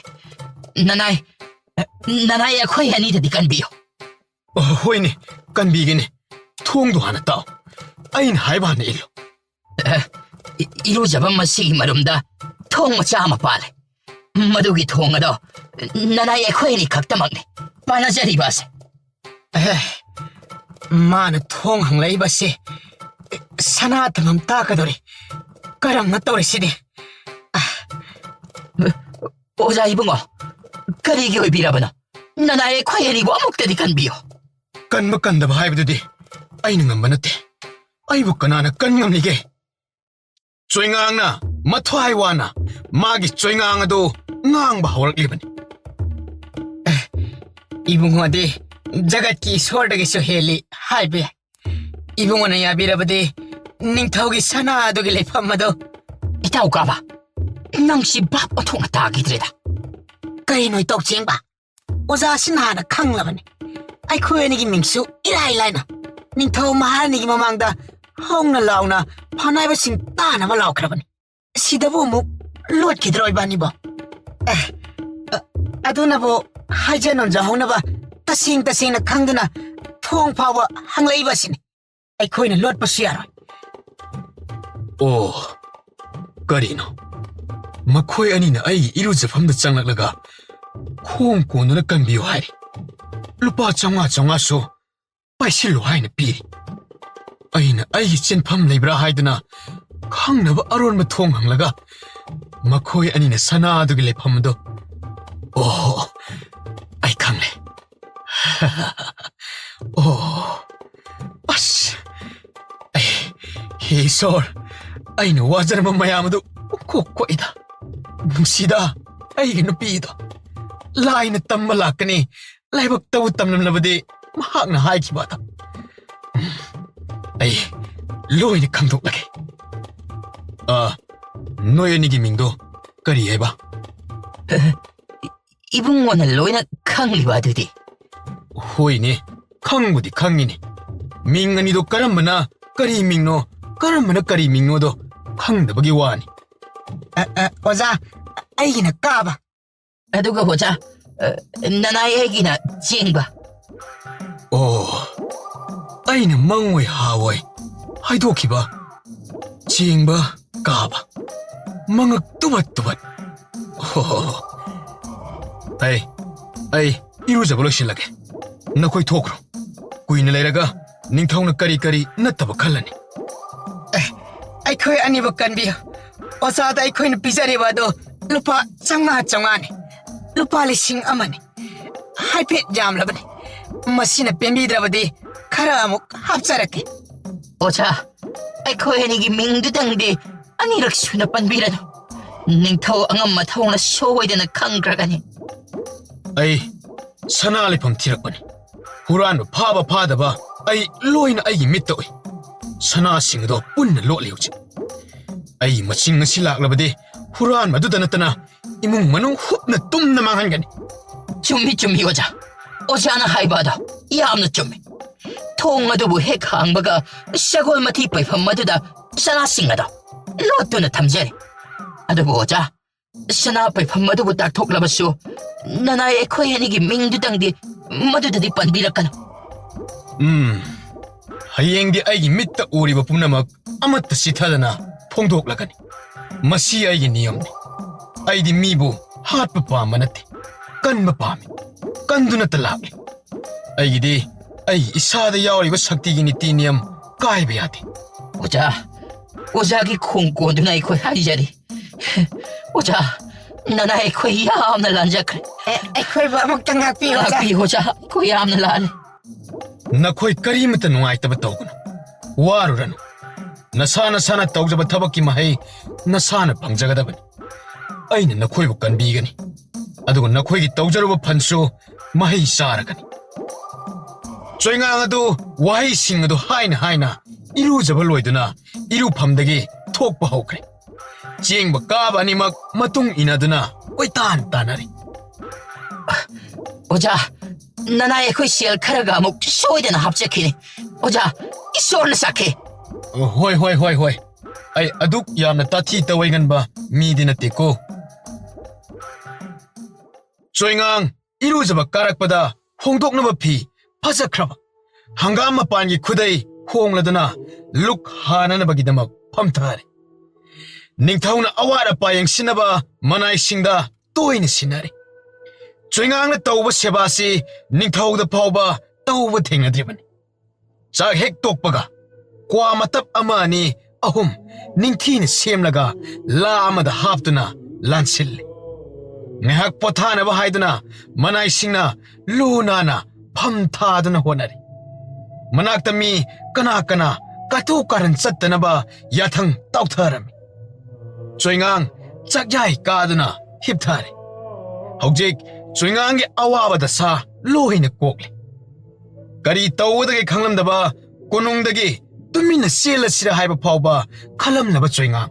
ꯅꯅꯥꯏ, ꯅꯅꯥꯏ ꯑꯩꯈꯣꯏ ꯑꯅꯤꯗꯗꯤ ꯀꯟꯕꯤꯌꯨ꯫" "ꯑꯣ, ꯍꯣꯏꯅꯦ, ꯀꯟꯕꯤꯒꯦꯅꯦ꯫ ꯊꯣꯡꯗꯣ ꯍꯥꯟꯅ ꯇꯥꯛꯑꯣ꯫ ꯑꯩꯅ ꯍꯥꯏꯕ ꯍꯥꯟꯅ ꯏꯜꯂꯨ꯫" "ꯑꯦ, ꯏ-, ꯏꯔꯨꯖꯐꯝ ꯑꯁꯤꯒꯤ ꯃꯔꯨꯝꯗ ꯊꯣꯡ ꯃꯆꯥ ꯑꯃ ꯄꯥꯜꯂꯦ꯫ ꯃꯗꯨꯒꯤ ꯊꯣꯡ ꯑꯗꯣ ꯅꯅꯥꯏ ꯑꯩꯈꯣꯏ ꯑꯅꯤ ꯈꯛꯇꯃꯛꯅꯤ ꯄꯥꯟꯅꯖꯔꯤꯕ ꯑꯁꯦ꯫" "ꯑꯦ, ꯃꯥꯅ ꯊꯣꯡ ꯍꯪꯂꯛꯏꯕꯁꯦ ꯁꯅꯥ ꯊꯝꯐꯝ ꯇꯥꯛꯀꯗꯧꯔꯤ꯫ ꯀꯔꯝꯅ ꯇꯧꯔꯤꯁꯤꯗꯤ?" "ꯑ, ꯑꯣꯖꯥ ꯏꯕꯨꯡꯉꯣ, ꯀꯔꯤꯒꯤ ꯑꯣꯏꯕꯤꯔꯕꯅꯣ? ꯅꯅꯥꯏ ꯑꯩꯈꯣꯏ ꯑꯅꯤꯕꯨ ꯑꯃꯨꯛꯇꯗꯤ ꯀꯟꯕꯤꯌꯨ꯫" "ꯀꯟꯕ ꯀꯟꯗꯕ ꯍꯥꯏꯕꯗꯨꯗꯤ ꯑꯩꯅ ꯉꯝꯕ ꯅꯠꯇꯦ꯫ ꯑꯩꯕꯨ ꯀꯅꯥꯅ ꯀꯟ ꯉꯝꯂꯤꯒꯦ?" ꯆꯣꯏꯉꯥꯡꯅ ꯃꯊ꯭ꯋꯥꯏ ꯋꯥꯅ ꯃꯥꯒꯤ ꯆꯣꯏꯉꯥꯡ ꯑꯗꯨ ꯉꯥꯡꯕ ꯍꯧꯔꯛꯂꯤꯕꯅꯤ꯫ "ꯏꯕꯨꯡꯉꯣꯗꯤ ꯖꯒꯠꯀꯤ ꯏꯁꯣꯔꯗꯒꯤꯁꯨ ꯍꯦꯜꯂꯤ ꯍꯥꯏꯕ ꯌꯥꯏ꯫ ꯏꯕꯨꯡꯉꯣꯅ ꯌꯥꯕꯤꯔꯕꯗꯤ ꯅꯤꯡꯊꯧꯒꯤ ꯁꯅꯥ ꯑꯗꯨꯒꯤ ꯂꯩꯐꯝ ꯑꯗꯨ"꯫ "ꯏꯇꯥꯎ ꯀꯥꯕ, ꯅꯪꯁꯤ ꯚꯥꯞ ꯑꯣꯟꯊꯣꯛꯅ ꯇꯥꯈꯤꯗ꯭ꯔꯦꯗ꯫ ꯀꯩꯅꯣ ꯏꯇꯥꯎ ꯆꯦꯡꯕ? ꯑꯣꯖꯥꯁꯤꯅ ꯍꯥꯟꯅ ꯈꯪꯂꯕꯅꯤ꯫ ꯑꯩꯈꯣꯏ ꯑꯅꯤꯒꯤ ꯃꯤꯡꯁꯨ ꯏꯔꯥꯏ ꯂꯥꯏꯅ ꯅꯤꯡꯊꯧ ꯃꯍꯥꯔꯥꯅꯤꯒꯤ ꯃꯃꯥꯡꯗ ꯍꯧꯅ ꯂꯥꯎꯅ ꯐꯥꯅꯥꯏꯕꯁꯤꯡ ꯇꯥꯅꯕ ꯂꯥꯎꯈ꯭ꯔꯕꯅꯤ꯫ ꯁꯤꯗꯕꯨ ꯑꯃꯨꯛ ꯂꯣꯠꯈꯤꯗ꯭ꯔꯣ ꯏꯕꯥꯅꯤꯕꯣ? ꯑꯦ, ꯑ-, ꯑꯗꯨꯅꯕꯨ ꯍꯥꯏꯖ ꯅꯣꯟꯖꯍꯧꯅꯕ ꯇꯁꯦꯡ ꯇꯁꯦꯡꯅ ꯈꯪꯗꯨꯅ ꯊꯣꯡ ꯐꯥꯎꯕ ꯍꯪꯂꯛꯏꯕ ꯑꯁꯤꯅꯤ꯫ ꯑꯩꯈꯣꯏꯅ ꯂꯣꯠꯄꯁꯨ ꯌꯥꯔꯣꯏ꯫ ꯑꯣ, ꯀꯔꯤꯅꯣ? ꯃꯈꯣꯏ ꯑꯅꯤꯅ ꯑꯩꯒꯤ ꯏꯔꯨꯖꯐꯝꯗ ꯆꯪꯂꯛꯂꯒ ꯈꯣꯡ ꯀꯣꯟꯗꯨꯅ ꯀꯟꯕꯤꯌꯨ ꯍꯥꯏꯔꯤ꯫ ꯂꯨꯄꯥ ꯆꯥꯝꯃꯉꯥ ꯆꯥꯝꯃꯉꯥꯁꯨ ꯄꯥꯏꯁꯤꯜꯂꯨ ꯍꯥꯏꯅ ꯄꯤꯔꯤ꯫ ꯑꯩꯅ ꯑꯩꯒꯤ ꯆꯦꯟꯐꯝ ꯂꯩꯕ꯭ꯔꯥ ꯍꯥꯏꯗꯨꯅ ꯈꯪꯅꯕ ꯑꯔꯣꯟꯕ ꯊꯣꯡ ꯍꯪꯂꯒ ꯃꯈꯣꯏ ꯑꯅꯤꯅ ꯁꯅꯥꯗꯨꯒꯤ ꯂꯩꯐꯝ ꯑꯗꯨ꯫ ꯑꯣ, ꯑꯩ ꯈꯪꯂꯦ꯫ ꯑꯣ, ꯑꯁ, ꯑꯩ, ꯍꯦ ꯏꯁꯣꯔ, ꯑꯩꯅ ꯋꯥꯖꯔꯝꯕ ꯃꯌꯥꯝ ꯑꯗꯨ ꯄꯨꯡꯀꯣꯛ ꯀꯣꯛꯏꯗ꯫ ꯅꯨꯡꯁꯤꯗ, ꯑꯩꯒꯤ ꯅꯨꯄꯤꯗꯣ꯫ ꯂꯥꯏꯅ ꯇꯝꯕ ꯂꯥꯛꯀꯅꯤ, ꯂꯥꯏꯕꯛꯇꯕꯨ ꯇꯝꯂꯝꯂꯕꯗꯤ ꯃꯍꯥꯛꯅ ꯍꯥꯏꯈꯤꯕ ꯑꯗꯨ꯫ ꯎꯝ, ꯑꯩ ꯂꯣꯏꯅ ꯈꯪꯗꯣꯛꯂꯒꯦ꯫ ꯑ, ꯅꯣꯏ ꯑꯅꯤꯒꯤ ꯃꯤꯡꯗꯣ ꯀꯔꯤ ꯍꯥꯏꯕ? ꯏꯕꯨꯡꯉꯣꯅ ꯂꯣꯏꯅ ꯈꯪꯂꯤꯕ ꯑꯗꯨꯗꯤ꯫ ꯍꯣꯏꯅꯦ, ꯈꯪꯕꯨꯗꯤ ꯈꯪꯉꯤꯅꯦ꯫ ꯃꯤꯡ ꯑꯅꯤꯗꯣ ꯀꯔꯝꯕꯅ ꯀꯔꯤ ꯃꯤꯡꯅꯣ, ꯀꯔꯝꯕꯅ ꯀꯔꯤ ꯃꯤꯡꯅꯣꯗꯣ ꯈꯪꯗꯕꯒꯤ ꯋꯥꯅꯤ꯫ ꯑ, ꯑ, ꯑꯣꯖꯥ, ꯑꯩꯒꯤꯅ ꯀꯥꯕ꯫ ꯑꯗꯨꯒ ꯑꯣꯖꯥ, ꯑ, ꯅꯅꯥꯏ ꯑꯩꯒꯤꯅ ꯆꯦꯡꯕ꯫ ꯑꯣ, ꯑꯩꯅ ꯃꯪꯑꯣꯏ ꯍꯥꯑꯣꯏ ꯍꯥꯏꯗꯣꯛꯈꯤꯕ ꯆꯦꯡꯕ ꯀꯥꯕ꯫ ꯃꯉꯛ ꯇꯨꯕꯠ ꯇꯨꯕꯠ꯫ ꯍꯣ, ꯍꯣ, ꯍꯣ꯫ ꯑꯩ, ꯑꯩ ꯏꯔꯨꯖꯕ ꯂꯣꯏꯁꯤꯜꯂꯒꯦ꯫ ꯅꯈꯣꯏ ꯊꯣꯛꯈ꯭ꯔꯣ꯫ ꯀꯨꯏꯅ ꯂꯩꯔꯒ ꯅꯤꯡꯊꯧꯅ ꯀꯔꯤ ꯀꯔꯤ ꯅꯠꯇꯕ ꯈꯜꯂꯅꯤ꯫ ꯑꯦ, ꯑꯩꯈꯣꯏ ꯑꯅꯤꯕꯨ ꯀꯟꯕꯤꯌꯨ꯫ ꯑꯣꯖꯥꯗ ꯑꯩꯈꯣꯏꯅ ꯄꯤꯖꯔꯤꯕ ꯑꯗꯨ ꯂꯨꯄꯥ ꯆꯥꯝꯃꯉꯥ ꯆꯥꯝꯃꯉꯥꯅꯤ꯫ ꯂꯨꯄꯥ ꯂꯤꯁꯤꯡ ꯑꯃꯅꯤ꯫ ꯍꯥꯏꯐꯦꯠ ꯌꯥꯝꯂꯕꯅꯤ꯫ ꯃꯁꯤꯅ ꯄꯦꯟꯕꯤꯗ꯭ꯔꯕꯗꯤ ꯈꯔ ꯑꯃꯨꯛ ꯍꯥꯞꯆꯔꯛꯀꯦ꯫ ꯑꯣꯖꯥ, ꯑꯩꯈꯣꯏ ꯑꯅꯤꯒꯤ ꯃꯤꯡꯗꯨꯗꯪꯗꯤ ꯑꯅꯤꯔꯛ ꯁꯨꯅ ꯄꯟꯕꯤꯔꯅꯨ꯫ ꯅꯤꯡꯊꯧ ꯑꯉꯝ ꯃꯊꯧꯅ ꯁꯣꯏꯗꯅ ꯈꯪꯈ꯭ꯔꯒꯅꯤ꯫ ꯑꯩ ꯁꯅꯥ ꯂꯩꯐꯝ ꯊꯤꯔꯛꯄꯅꯤ꯫ ꯍꯨꯔꯥꯟꯕ ꯐꯥꯕ ꯐꯥꯗꯕ ꯑꯩ ꯂꯣꯏꯅ ꯑꯩꯒꯤ ꯃꯤꯠꯇ ꯎꯏ꯫ ꯁꯅꯥꯁꯤꯡ ꯑꯗꯣ ꯄꯨꯟꯅ ꯂꯣꯠꯂꯤ ꯍꯧꯖꯤꯛ꯫ ꯑꯩ ꯃꯁꯤꯡ ꯑꯁꯤ ꯂꯥꯛꯂꯕꯗꯤ ꯍꯨꯔꯥꯟꯕ ꯑꯗꯨꯗ ꯅꯠꯇꯅ ꯏꯃꯨꯡ ꯃꯅꯨꯡ ꯍꯨꯞꯅ ꯇꯨꯝꯅ ꯃꯥꯡꯍꯟꯒꯅꯤ꯫ ꯆꯨꯝꯃꯤ, ꯆꯨꯝꯃꯤ, ꯑꯣꯖꯥ꯫ ꯑꯣꯖꯥꯅ ꯍꯥꯏꯕ ꯑꯗꯣ ꯌꯥꯝꯅ ꯆꯨꯝꯃꯤ꯫ ꯊꯣꯡ ꯑꯗꯨꯕꯨ ꯍꯦꯛ ꯍꯥꯡꯕꯒ ꯁꯒꯣꯜ ꯃꯊꯤ ꯄꯩꯐꯝ ꯑꯗꯨꯗ ꯁꯅꯥꯁꯤꯡ ꯑꯗꯣ ꯂꯣꯠꯇꯨꯅ ꯊꯝꯖꯔꯤ꯫ ꯑꯗꯨꯕꯨ ꯑꯣꯖꯥ, ꯁꯅꯥ ꯄꯩꯐꯝ ꯑꯗꯨꯕꯨ ꯇꯥꯛꯊꯣꯛꯂꯕꯁꯨ ꯅꯅꯥꯏ ꯑꯩꯈꯣꯏ ꯑꯅꯤꯒꯤ ꯃꯤꯡꯗꯨꯗꯪꯗꯤ ꯃꯗꯨꯗꯗꯤ ꯄꯟꯕꯤꯔꯛꯀꯅꯨ꯫ ꯎꯝ, ꯍꯌꯦꯡꯗꯤ ꯑꯩꯒꯤ ꯃꯤꯠꯇ ꯎꯔꯤꯕ ꯄꯨꯝꯅꯃꯛ ꯑꯃꯠꯇ ꯆꯤꯊꯗꯅ ꯐꯣꯡꯗꯣꯛꯂꯒꯅꯤ꯫ ꯃꯁꯤ ꯑꯩꯒꯤ ꯅꯤꯌꯝꯅꯤ꯫ ꯑꯩꯗꯤ ꯃꯤꯕꯨ ꯍꯥꯠꯄ ꯄꯥꯝꯕ ꯅꯠꯇꯦ, ꯀꯟꯕ ꯄꯥꯝꯃꯤ꯫ ꯀꯟꯗꯨꯅꯇ ꯂꯥꯛꯂꯤ꯫ ꯑꯩꯒꯤꯗꯤ ꯑꯩ ꯏꯁꯥꯗ ꯌꯥꯎꯔꯤꯕ ꯁꯛꯇꯤꯒꯤ ꯅꯤꯇꯤ ꯅꯤꯌꯝ ꯀꯥꯏꯕ ꯌꯥꯗꯦ꯫ ꯑꯣꯖꯥ, ꯑꯣꯖꯥꯒꯤ ꯈꯣꯡꯀꯣꯟꯗꯨꯅ ꯑꯩꯈꯣꯏ ꯍꯥꯏꯖꯔꯤ꯫ ꯑꯣꯖꯥ, ꯅꯅꯥꯏ ꯑꯩꯈꯣꯏ ꯌꯥꯝꯅ ꯂꯥꯟꯖꯈ꯭ꯔꯦ꯫ ꯑꯦ, ꯑꯩꯈꯣꯏꯕꯨ ꯑꯃꯨꯛꯇ ꯉꯥꯛꯄꯤꯌꯨ, ꯑꯣꯖꯥ꯫ ꯉꯥꯛꯄꯤꯌꯨ, ꯑꯣꯖꯥ, ꯑꯩꯈꯣꯏ ꯌꯥꯝꯅ ꯂꯥꯜꯂꯦ꯫ ꯅꯈꯣꯏ ꯀꯔꯤꯃꯠꯇ ꯅꯨꯡꯉꯥꯏꯇꯕ ꯇꯧꯒꯅꯨ, ꯋꯥꯔꯨꯔꯅꯨ꯫ ꯅꯁꯥ ꯅꯁꯥꯅ ꯇꯧꯖꯕ ꯊꯕꯛꯀꯤ ꯃꯍꯩ ꯅꯁꯥꯅ ꯐꯪꯖꯒꯗꯕꯅꯤ꯫ ꯑꯩꯅ ꯅꯈꯣꯏꯕꯨ ꯀꯟꯕꯤꯒꯅꯤ, ꯑꯗꯨꯒ ꯅꯈꯣꯏꯒꯤ ꯇꯧꯖꯔꯨꯕ ꯐꯟꯁꯨ ꯃꯍꯩ ꯆꯥꯔꯒꯅꯤ꯫ ꯆꯣꯏꯉꯥꯡ ꯑꯗꯨ ꯋꯥꯍꯩꯁꯤꯡ ꯑꯗꯨ ꯍꯥꯏꯅ ꯍꯥꯏꯅ ꯏꯔꯨꯖꯕ ꯂꯣꯏꯗꯨꯅ ꯏꯔꯨꯐꯝꯗꯒꯤ ꯊꯣꯛꯄ ꯍꯧꯈ꯭ꯔꯦ꯫ ꯆꯦꯟꯕ ꯀꯥꯕ ꯑꯅꯤꯃꯛ ꯃꯇꯨꯡ ꯏꯟꯅꯗꯨꯅ ꯀꯣꯏꯇꯥꯟ ꯇꯥꯟꯅꯔꯤ꯫ ꯑꯣꯖꯥ, ꯅꯅꯥꯏ ꯑꯩꯈꯣꯏ ꯁꯦꯜ ꯈꯔꯒ ꯑꯃꯨꯛ ꯁꯣꯏꯗꯅ ꯍꯥꯞꯆꯈꯤꯅꯤ꯫ ꯑꯣꯖꯥ, ꯏꯁꯣꯔꯅ ꯁꯥꯈꯤ꯫ ꯍꯣꯏ, ꯍꯣꯏ, ꯍꯣꯏ, ꯍꯣꯏ꯫ ꯑꯩ ꯑꯗꯨꯛ ꯌꯥꯝꯅ ꯇꯥꯊꯤ ꯇꯧꯋꯩꯒꯟꯕ ꯃꯤꯗꯤ ꯅꯠꯇꯦꯀꯣ꯫ ꯆꯣꯏꯉꯥꯡ ꯏꯔꯨꯖꯕ ꯀꯥꯔꯛꯄꯗ ꯍꯣꯡꯗꯣꯛꯅꯕ ꯐꯤ ꯐꯖꯈ꯭ꯔꯕ ꯍꯪꯒꯥꯝ ꯃꯄꯥꯟꯒꯤ ꯈꯨꯗꯩ ꯍꯣꯡꯂꯗꯨꯅ ꯂꯨꯛ ꯍꯥꯅꯅꯕꯒꯤꯗꯃꯛ ꯐꯝꯊꯔꯦ꯫ ꯅꯤꯡꯊꯧꯅ ꯑꯋꯥꯠ ꯑꯄꯥ ꯌꯦꯡꯁꯤꯟꯅꯕ ꯃꯅꯥꯏꯁꯤꯡꯗ ꯇꯣꯏꯅ ꯁꯤꯟꯅꯔꯤ꯫ ꯆꯣꯏꯉꯥꯡꯅ ꯇꯧꯕ ꯁꯦꯕꯥꯁꯤ ꯅꯤꯡꯊꯧꯗ ꯐꯥꯎꯕ ꯇꯧꯕ ꯊꯦꯡꯅꯗ꯭ꯔꯤꯕꯅꯤ꯫ ꯆꯥꯛ ꯍꯦꯛ ꯇꯣꯛꯄꯒ ꯀ꯭ꯋꯥ ꯃꯇꯞ ꯑꯃ, ꯑꯅꯤ, ꯑꯍꯨꯝ ꯅꯤꯡꯊꯤꯅ ꯁꯦꯝꯂꯒ ꯂꯥ ꯑꯃꯗ ꯍꯥꯞꯇꯨꯅ ꯂꯥꯟꯁꯤꯜꯂꯤ꯫ ꯉꯥꯏꯍꯥꯛ ꯄꯣꯊꯥꯅꯕ ꯍꯥꯏꯗꯨꯅ ꯃꯅꯥꯏꯁꯤꯡꯅ ꯂꯨ ꯅꯥꯟꯅ ꯐꯝ ꯊꯥꯗꯨꯅ ꯍꯣꯠꯅꯔꯤ꯫ ꯃꯅꯥꯛꯇ ꯃꯤ ꯀꯅꯥ ꯀꯅꯥ ꯀꯥꯇꯨ ꯀꯥꯔꯟ ꯆꯠꯇꯅꯕ ꯌꯥꯊꯪ ꯇꯥꯎꯊꯔꯝꯃꯤ꯫ ꯆꯣꯏꯉꯥꯡ ꯆꯥꯛꯌꯥꯏ ꯀꯥꯗꯨꯅ ꯍꯤꯞꯊꯔꯦ꯫ ꯍꯧꯖꯤꯛ ꯆꯣꯏꯉꯥꯡꯒꯤ ꯑꯋꯥꯕ ꯗꯁꯥ ꯂꯣꯏꯅ ꯀꯣꯛꯂꯦ꯫ ꯀꯔꯤ ꯇꯧꯒꯗꯒꯦ ꯈꯪꯂꯝꯗꯕ ꯀꯣꯅꯨꯡꯗꯒꯤ ꯇꯨꯃꯤꯟꯅ ꯆꯦꯜꯂꯁꯤꯔ ꯍꯥꯏꯕ ꯐꯥꯎꯕ ꯈꯜꯂꯝꯂꯕ ꯆꯣꯏꯉꯥꯡ,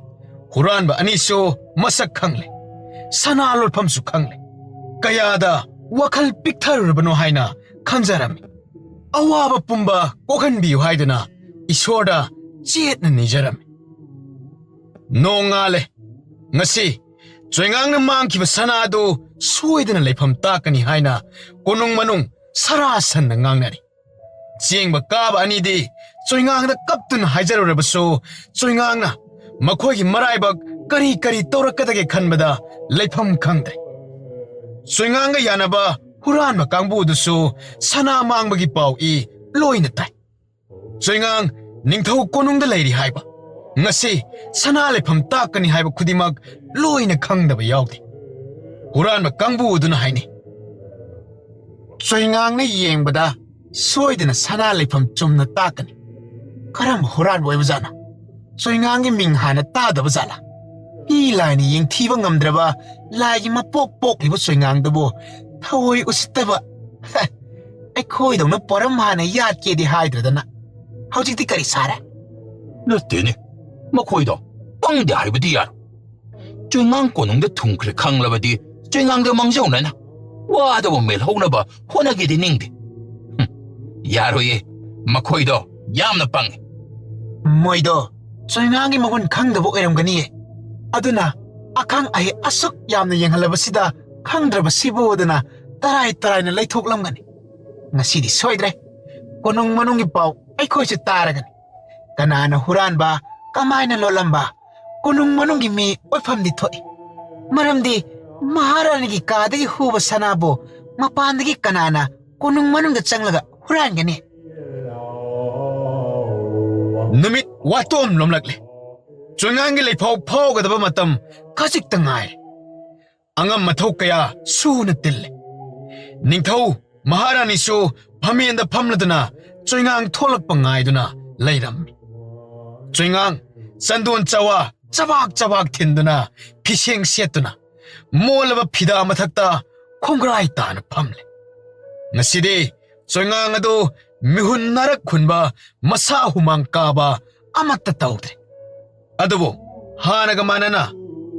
ꯍꯨꯔꯥꯟꯕ ꯑꯅꯤꯁꯨ ꯃꯁꯛ ꯈꯪꯂꯦ, ꯁꯅꯥ ꯂꯣꯠꯐꯝꯁꯨ ꯈꯪꯂꯦ꯫ ꯀꯌꯥꯗ ꯋꯥꯈꯜ ꯄꯤꯛꯊꯔꯨꯔꯕꯅꯣ ꯍꯥꯏꯅ ꯈꯟꯖꯔꯝꯃꯤ꯫ ꯑꯋꯥꯕ ꯄꯨꯝꯕ ꯀꯣꯛꯍꯟꯕꯤꯌꯨ ꯍꯥꯏꯗꯨꯅ ꯏꯁꯣꯔꯗ ꯆꯦꯠꯅ ꯅꯤꯖꯔꯝꯃꯤ꯫ ꯅꯣꯡꯉꯥꯜꯂꯦ꯫ ꯉꯁꯤ ꯆꯣꯏꯉꯥꯡꯅ ꯃꯥꯡꯈꯤꯕ ꯁꯅꯥ ꯑꯗꯨ ꯁꯣꯏꯗꯅ ꯂꯩꯐꯝ ꯇꯥꯛꯀꯅꯤ ꯍꯥꯏꯅ ꯀꯣꯅꯨꯡ ꯃꯅꯨꯡ ꯁꯔꯥ ꯁꯟꯅ ꯉꯥꯡꯅꯔꯤ꯫ ꯆꯦꯟꯕ ꯀꯥꯕ ꯑꯅꯤꯗꯤ ꯆꯣꯏꯉꯥꯡꯗ ꯀꯞꯇꯨꯅ ꯍꯥꯏꯖꯔꯨꯔꯕꯁꯨ, ꯆꯣꯏꯉꯥꯡꯅ ꯃꯈꯣꯏꯒꯤ ꯃꯔꯥꯏꯕꯛ ꯀꯔꯤ ꯀꯔꯤ ꯇꯧꯔꯛꯀꯗꯒꯦ ꯈꯟꯕꯗ ꯂꯩꯐꯝ ꯈꯪꯗ꯭ꯔꯦ꯫ ꯆꯣꯏꯉꯥꯡꯒ ꯌꯥꯅꯕ ꯍꯨꯔꯥꯟꯕ ꯀꯥꯡꯕꯨꯗꯨꯁꯨ ꯁꯅꯥ ꯃꯥꯡꯕꯒꯤ ꯄꯥꯎ ꯏ ꯂꯣꯏꯅ ꯇꯥꯏ꯫ ꯆꯣꯏꯉꯥꯡ ꯅꯤꯡꯊꯧ ꯀꯣꯅꯨꯡꯗ ꯂꯩꯔꯤ ꯍꯥꯏꯕ, ꯉꯁꯤ ꯁꯅꯥ ꯂꯩꯐꯝ ꯇꯥꯛꯀꯅꯤ ꯍꯥꯏꯕ ꯈꯨꯗꯤꯡꯃꯛ ꯂꯣꯏꯅ ꯈꯪꯗꯕ ꯌꯥꯎꯗꯦ꯫ ꯍꯨꯔꯥꯟꯕ ꯀꯥꯡꯕꯨ ꯑꯗꯨꯅ ꯍꯥꯏꯅꯩ, ꯆꯣꯏꯉꯥꯡꯅ ꯌꯦꯡꯕꯗ ꯁꯣꯏꯗꯅ ꯁꯅꯥ ꯂꯩꯐꯝ ꯆꯨꯝꯅ ꯇꯥꯛꯀꯅꯤ꯫ ꯀꯔꯝꯕ ꯍꯨꯔꯥꯟꯕ ꯑꯣꯏꯕꯖꯥꯠꯅꯣ? ꯆꯣꯏꯉꯥꯡꯒꯤ ꯃꯤꯡ ꯍꯥꯟꯅ ꯇꯥꯗꯕ ꯖꯥꯠꯂꯥ? ꯃꯤ ꯂꯥꯏꯅ ꯌꯦꯡꯊꯤꯕ ꯉꯝꯗ꯭ꯔꯕ ꯂꯥꯏꯒꯤ ꯃꯄꯣꯛ ꯄꯣꯛꯂꯤꯕ ꯆꯣꯏꯉꯥꯡꯗꯨꯕꯨ ꯊꯑꯣꯏ ꯎꯁꯤꯠꯇꯕ꯫ ꯑꯩꯈꯣꯏꯗꯧꯅ ꯄꯣꯔꯝ ꯍꯥꯟꯅ ꯌꯥꯠꯀꯦꯗꯤ ꯍꯥꯏꯗ꯭ꯔꯗꯅ ꯍꯧꯖꯤꯛꯇꯤ ꯀꯔꯤ ꯁꯥꯔꯦ? ꯅꯠꯇꯦꯅꯦ, ꯃꯈꯣꯏꯗꯣ ꯄꯪꯗꯦ ꯍꯥꯏꯕꯗꯤ ꯌꯥꯔꯣꯏ꯫ ꯆꯣꯏꯉꯥꯡ ꯀꯣꯅꯨꯡꯗ ꯊꯨꯡꯈ꯭ꯔꯦ ꯈꯪꯂꯕꯗꯤ ꯆꯣꯏꯉꯥꯡꯗ ꯃꯥꯡꯖꯧꯅꯅ ꯋꯥꯗꯕ ꯃꯦꯜꯍꯧꯅꯕ ꯍꯣꯠꯅꯒꯦꯗꯤ ꯅꯤꯡꯗꯦ꯫ ꯍꯨꯝ, ꯌꯥꯔꯣꯏꯌꯦ, ꯃꯈꯣꯏꯗꯣ ꯌꯥꯝꯅ ꯄꯪꯉꯤ꯫ ꯃꯣꯏꯗꯣ ꯆꯣꯏꯉꯥꯡꯒꯤ ꯃꯒꯨꯟ ꯈꯪꯗꯕ ꯑꯣꯏꯔꯝꯒꯅꯤꯌꯦ꯫ ꯑꯗꯨꯅ ꯑꯈꯪ ꯑꯍꯩ ꯑꯁꯨꯛ ꯌꯥꯝꯅ ꯌꯦꯡꯍꯜꯂꯕꯁꯤꯗ ꯈꯪꯗ꯭ꯔꯕꯁꯤꯕꯨꯗꯅ ꯇꯔꯥꯏ ꯇꯔꯥꯏꯅ ꯂꯩꯊꯣꯛꯂꯝꯒꯅꯤ꯫ ꯉꯁꯤꯗꯤ ꯁꯣꯏꯗ꯭ꯔꯦ, ꯀꯣꯅꯨꯡ ꯃꯅꯨꯡꯒꯤ ꯄꯥꯎ ꯑꯩꯈꯣꯏꯁꯨ ꯇꯥꯔꯒꯅꯤ꯫ ꯀꯅꯥꯅ ꯍꯨꯔꯥꯟꯕ, ꯀꯃꯥꯏꯅ ꯂꯣꯠꯂꯝꯕ, ꯀꯣꯅꯨꯡ ꯃꯅꯨꯡꯒꯤ ꯃꯤ ꯑꯣꯏꯐꯝꯗꯤ ꯊꯣꯛꯏ꯫ ꯃꯔꯝꯗꯤ ꯃꯍꯥꯔꯥꯅꯤꯒꯤ ꯀꯥꯗꯒꯤ ꯍꯨꯕ ꯁꯅꯥꯕꯨ ꯃꯄꯥꯟꯗꯒꯤ ꯀꯅꯥꯅ ꯀꯣꯅꯨꯡ ꯃꯅꯨꯡꯗ ꯆꯪꯂꯒ ꯍꯨꯔꯥꯟꯒꯅꯤ? ꯅꯨꯃꯤꯠ ꯋꯥꯇꯣꯝ ꯂꯣꯝꯂꯛꯂꯦ꯫ ꯆꯣꯏꯉꯥꯡꯒꯤ ꯂꯩꯐꯥꯎ ꯐꯥꯎꯒꯗꯕ ꯃꯇꯝ ꯈꯖꯤꯛꯇ ꯉꯥꯏꯔꯦ꯫ ꯑꯉꯝ ꯑꯊꯧ ꯀꯌꯥ ꯁꯨꯅ ꯇꯤꯜꯂꯦ꯫ ꯅꯤꯡꯊꯧ ꯃꯍꯥꯔꯥꯅꯤꯁꯨ ꯐꯝꯃꯦꯟꯗ ꯐꯝꯂꯗꯨꯅ ꯆꯣꯏꯉꯥꯡ ꯊꯣꯛꯂꯛꯄ ꯉꯥꯏꯗꯨꯅ ꯂꯩꯔꯝꯃꯤ꯫ ꯆꯣꯏꯉꯥꯡ ꯆꯟꯗꯣꯟ ꯆꯋꯥ ꯆꯕꯥꯛ ꯆꯕꯥꯛ ꯊꯤꯟꯗꯨꯅ, ꯐꯤꯁꯦꯡ ꯁꯦꯠꯇꯨꯅ, ꯃꯣꯜꯂꯕ ꯐꯤꯗꯥ ꯃꯊꯛꯇ ꯈꯣꯡꯒ꯭ꯔꯥꯏ ꯇꯥꯅ ꯐꯝꯂꯦ꯫ ꯉꯁꯤꯗꯤ ꯆꯣꯏꯉꯥꯡ ꯑꯗꯨ ꯃꯤꯍꯨꯟ ꯅꯥꯔꯛ ꯍꯨꯟꯕ, ꯃꯁꯥ ꯍꯨꯃꯥꯡ ꯀꯥꯕ ꯑꯃꯠꯇ ꯇꯧꯗ꯭ꯔꯦ꯫ ꯑꯗꯨꯕꯨ ꯍꯥꯟꯅꯒ ꯃꯥꯟꯅꯅ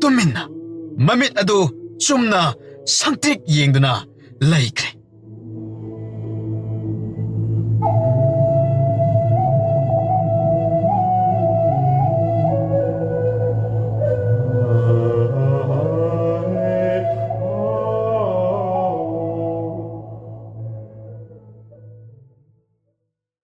ꯇꯨꯃꯤꯟꯅ, ꯃꯃꯤꯠ ꯑꯗꯨ ꯆꯨꯝꯅ ꯁꯪꯇ꯭ꯔꯤꯛ ꯌꯦꯡꯗꯨꯅ ꯂꯩꯈ꯭ꯔꯦ꯫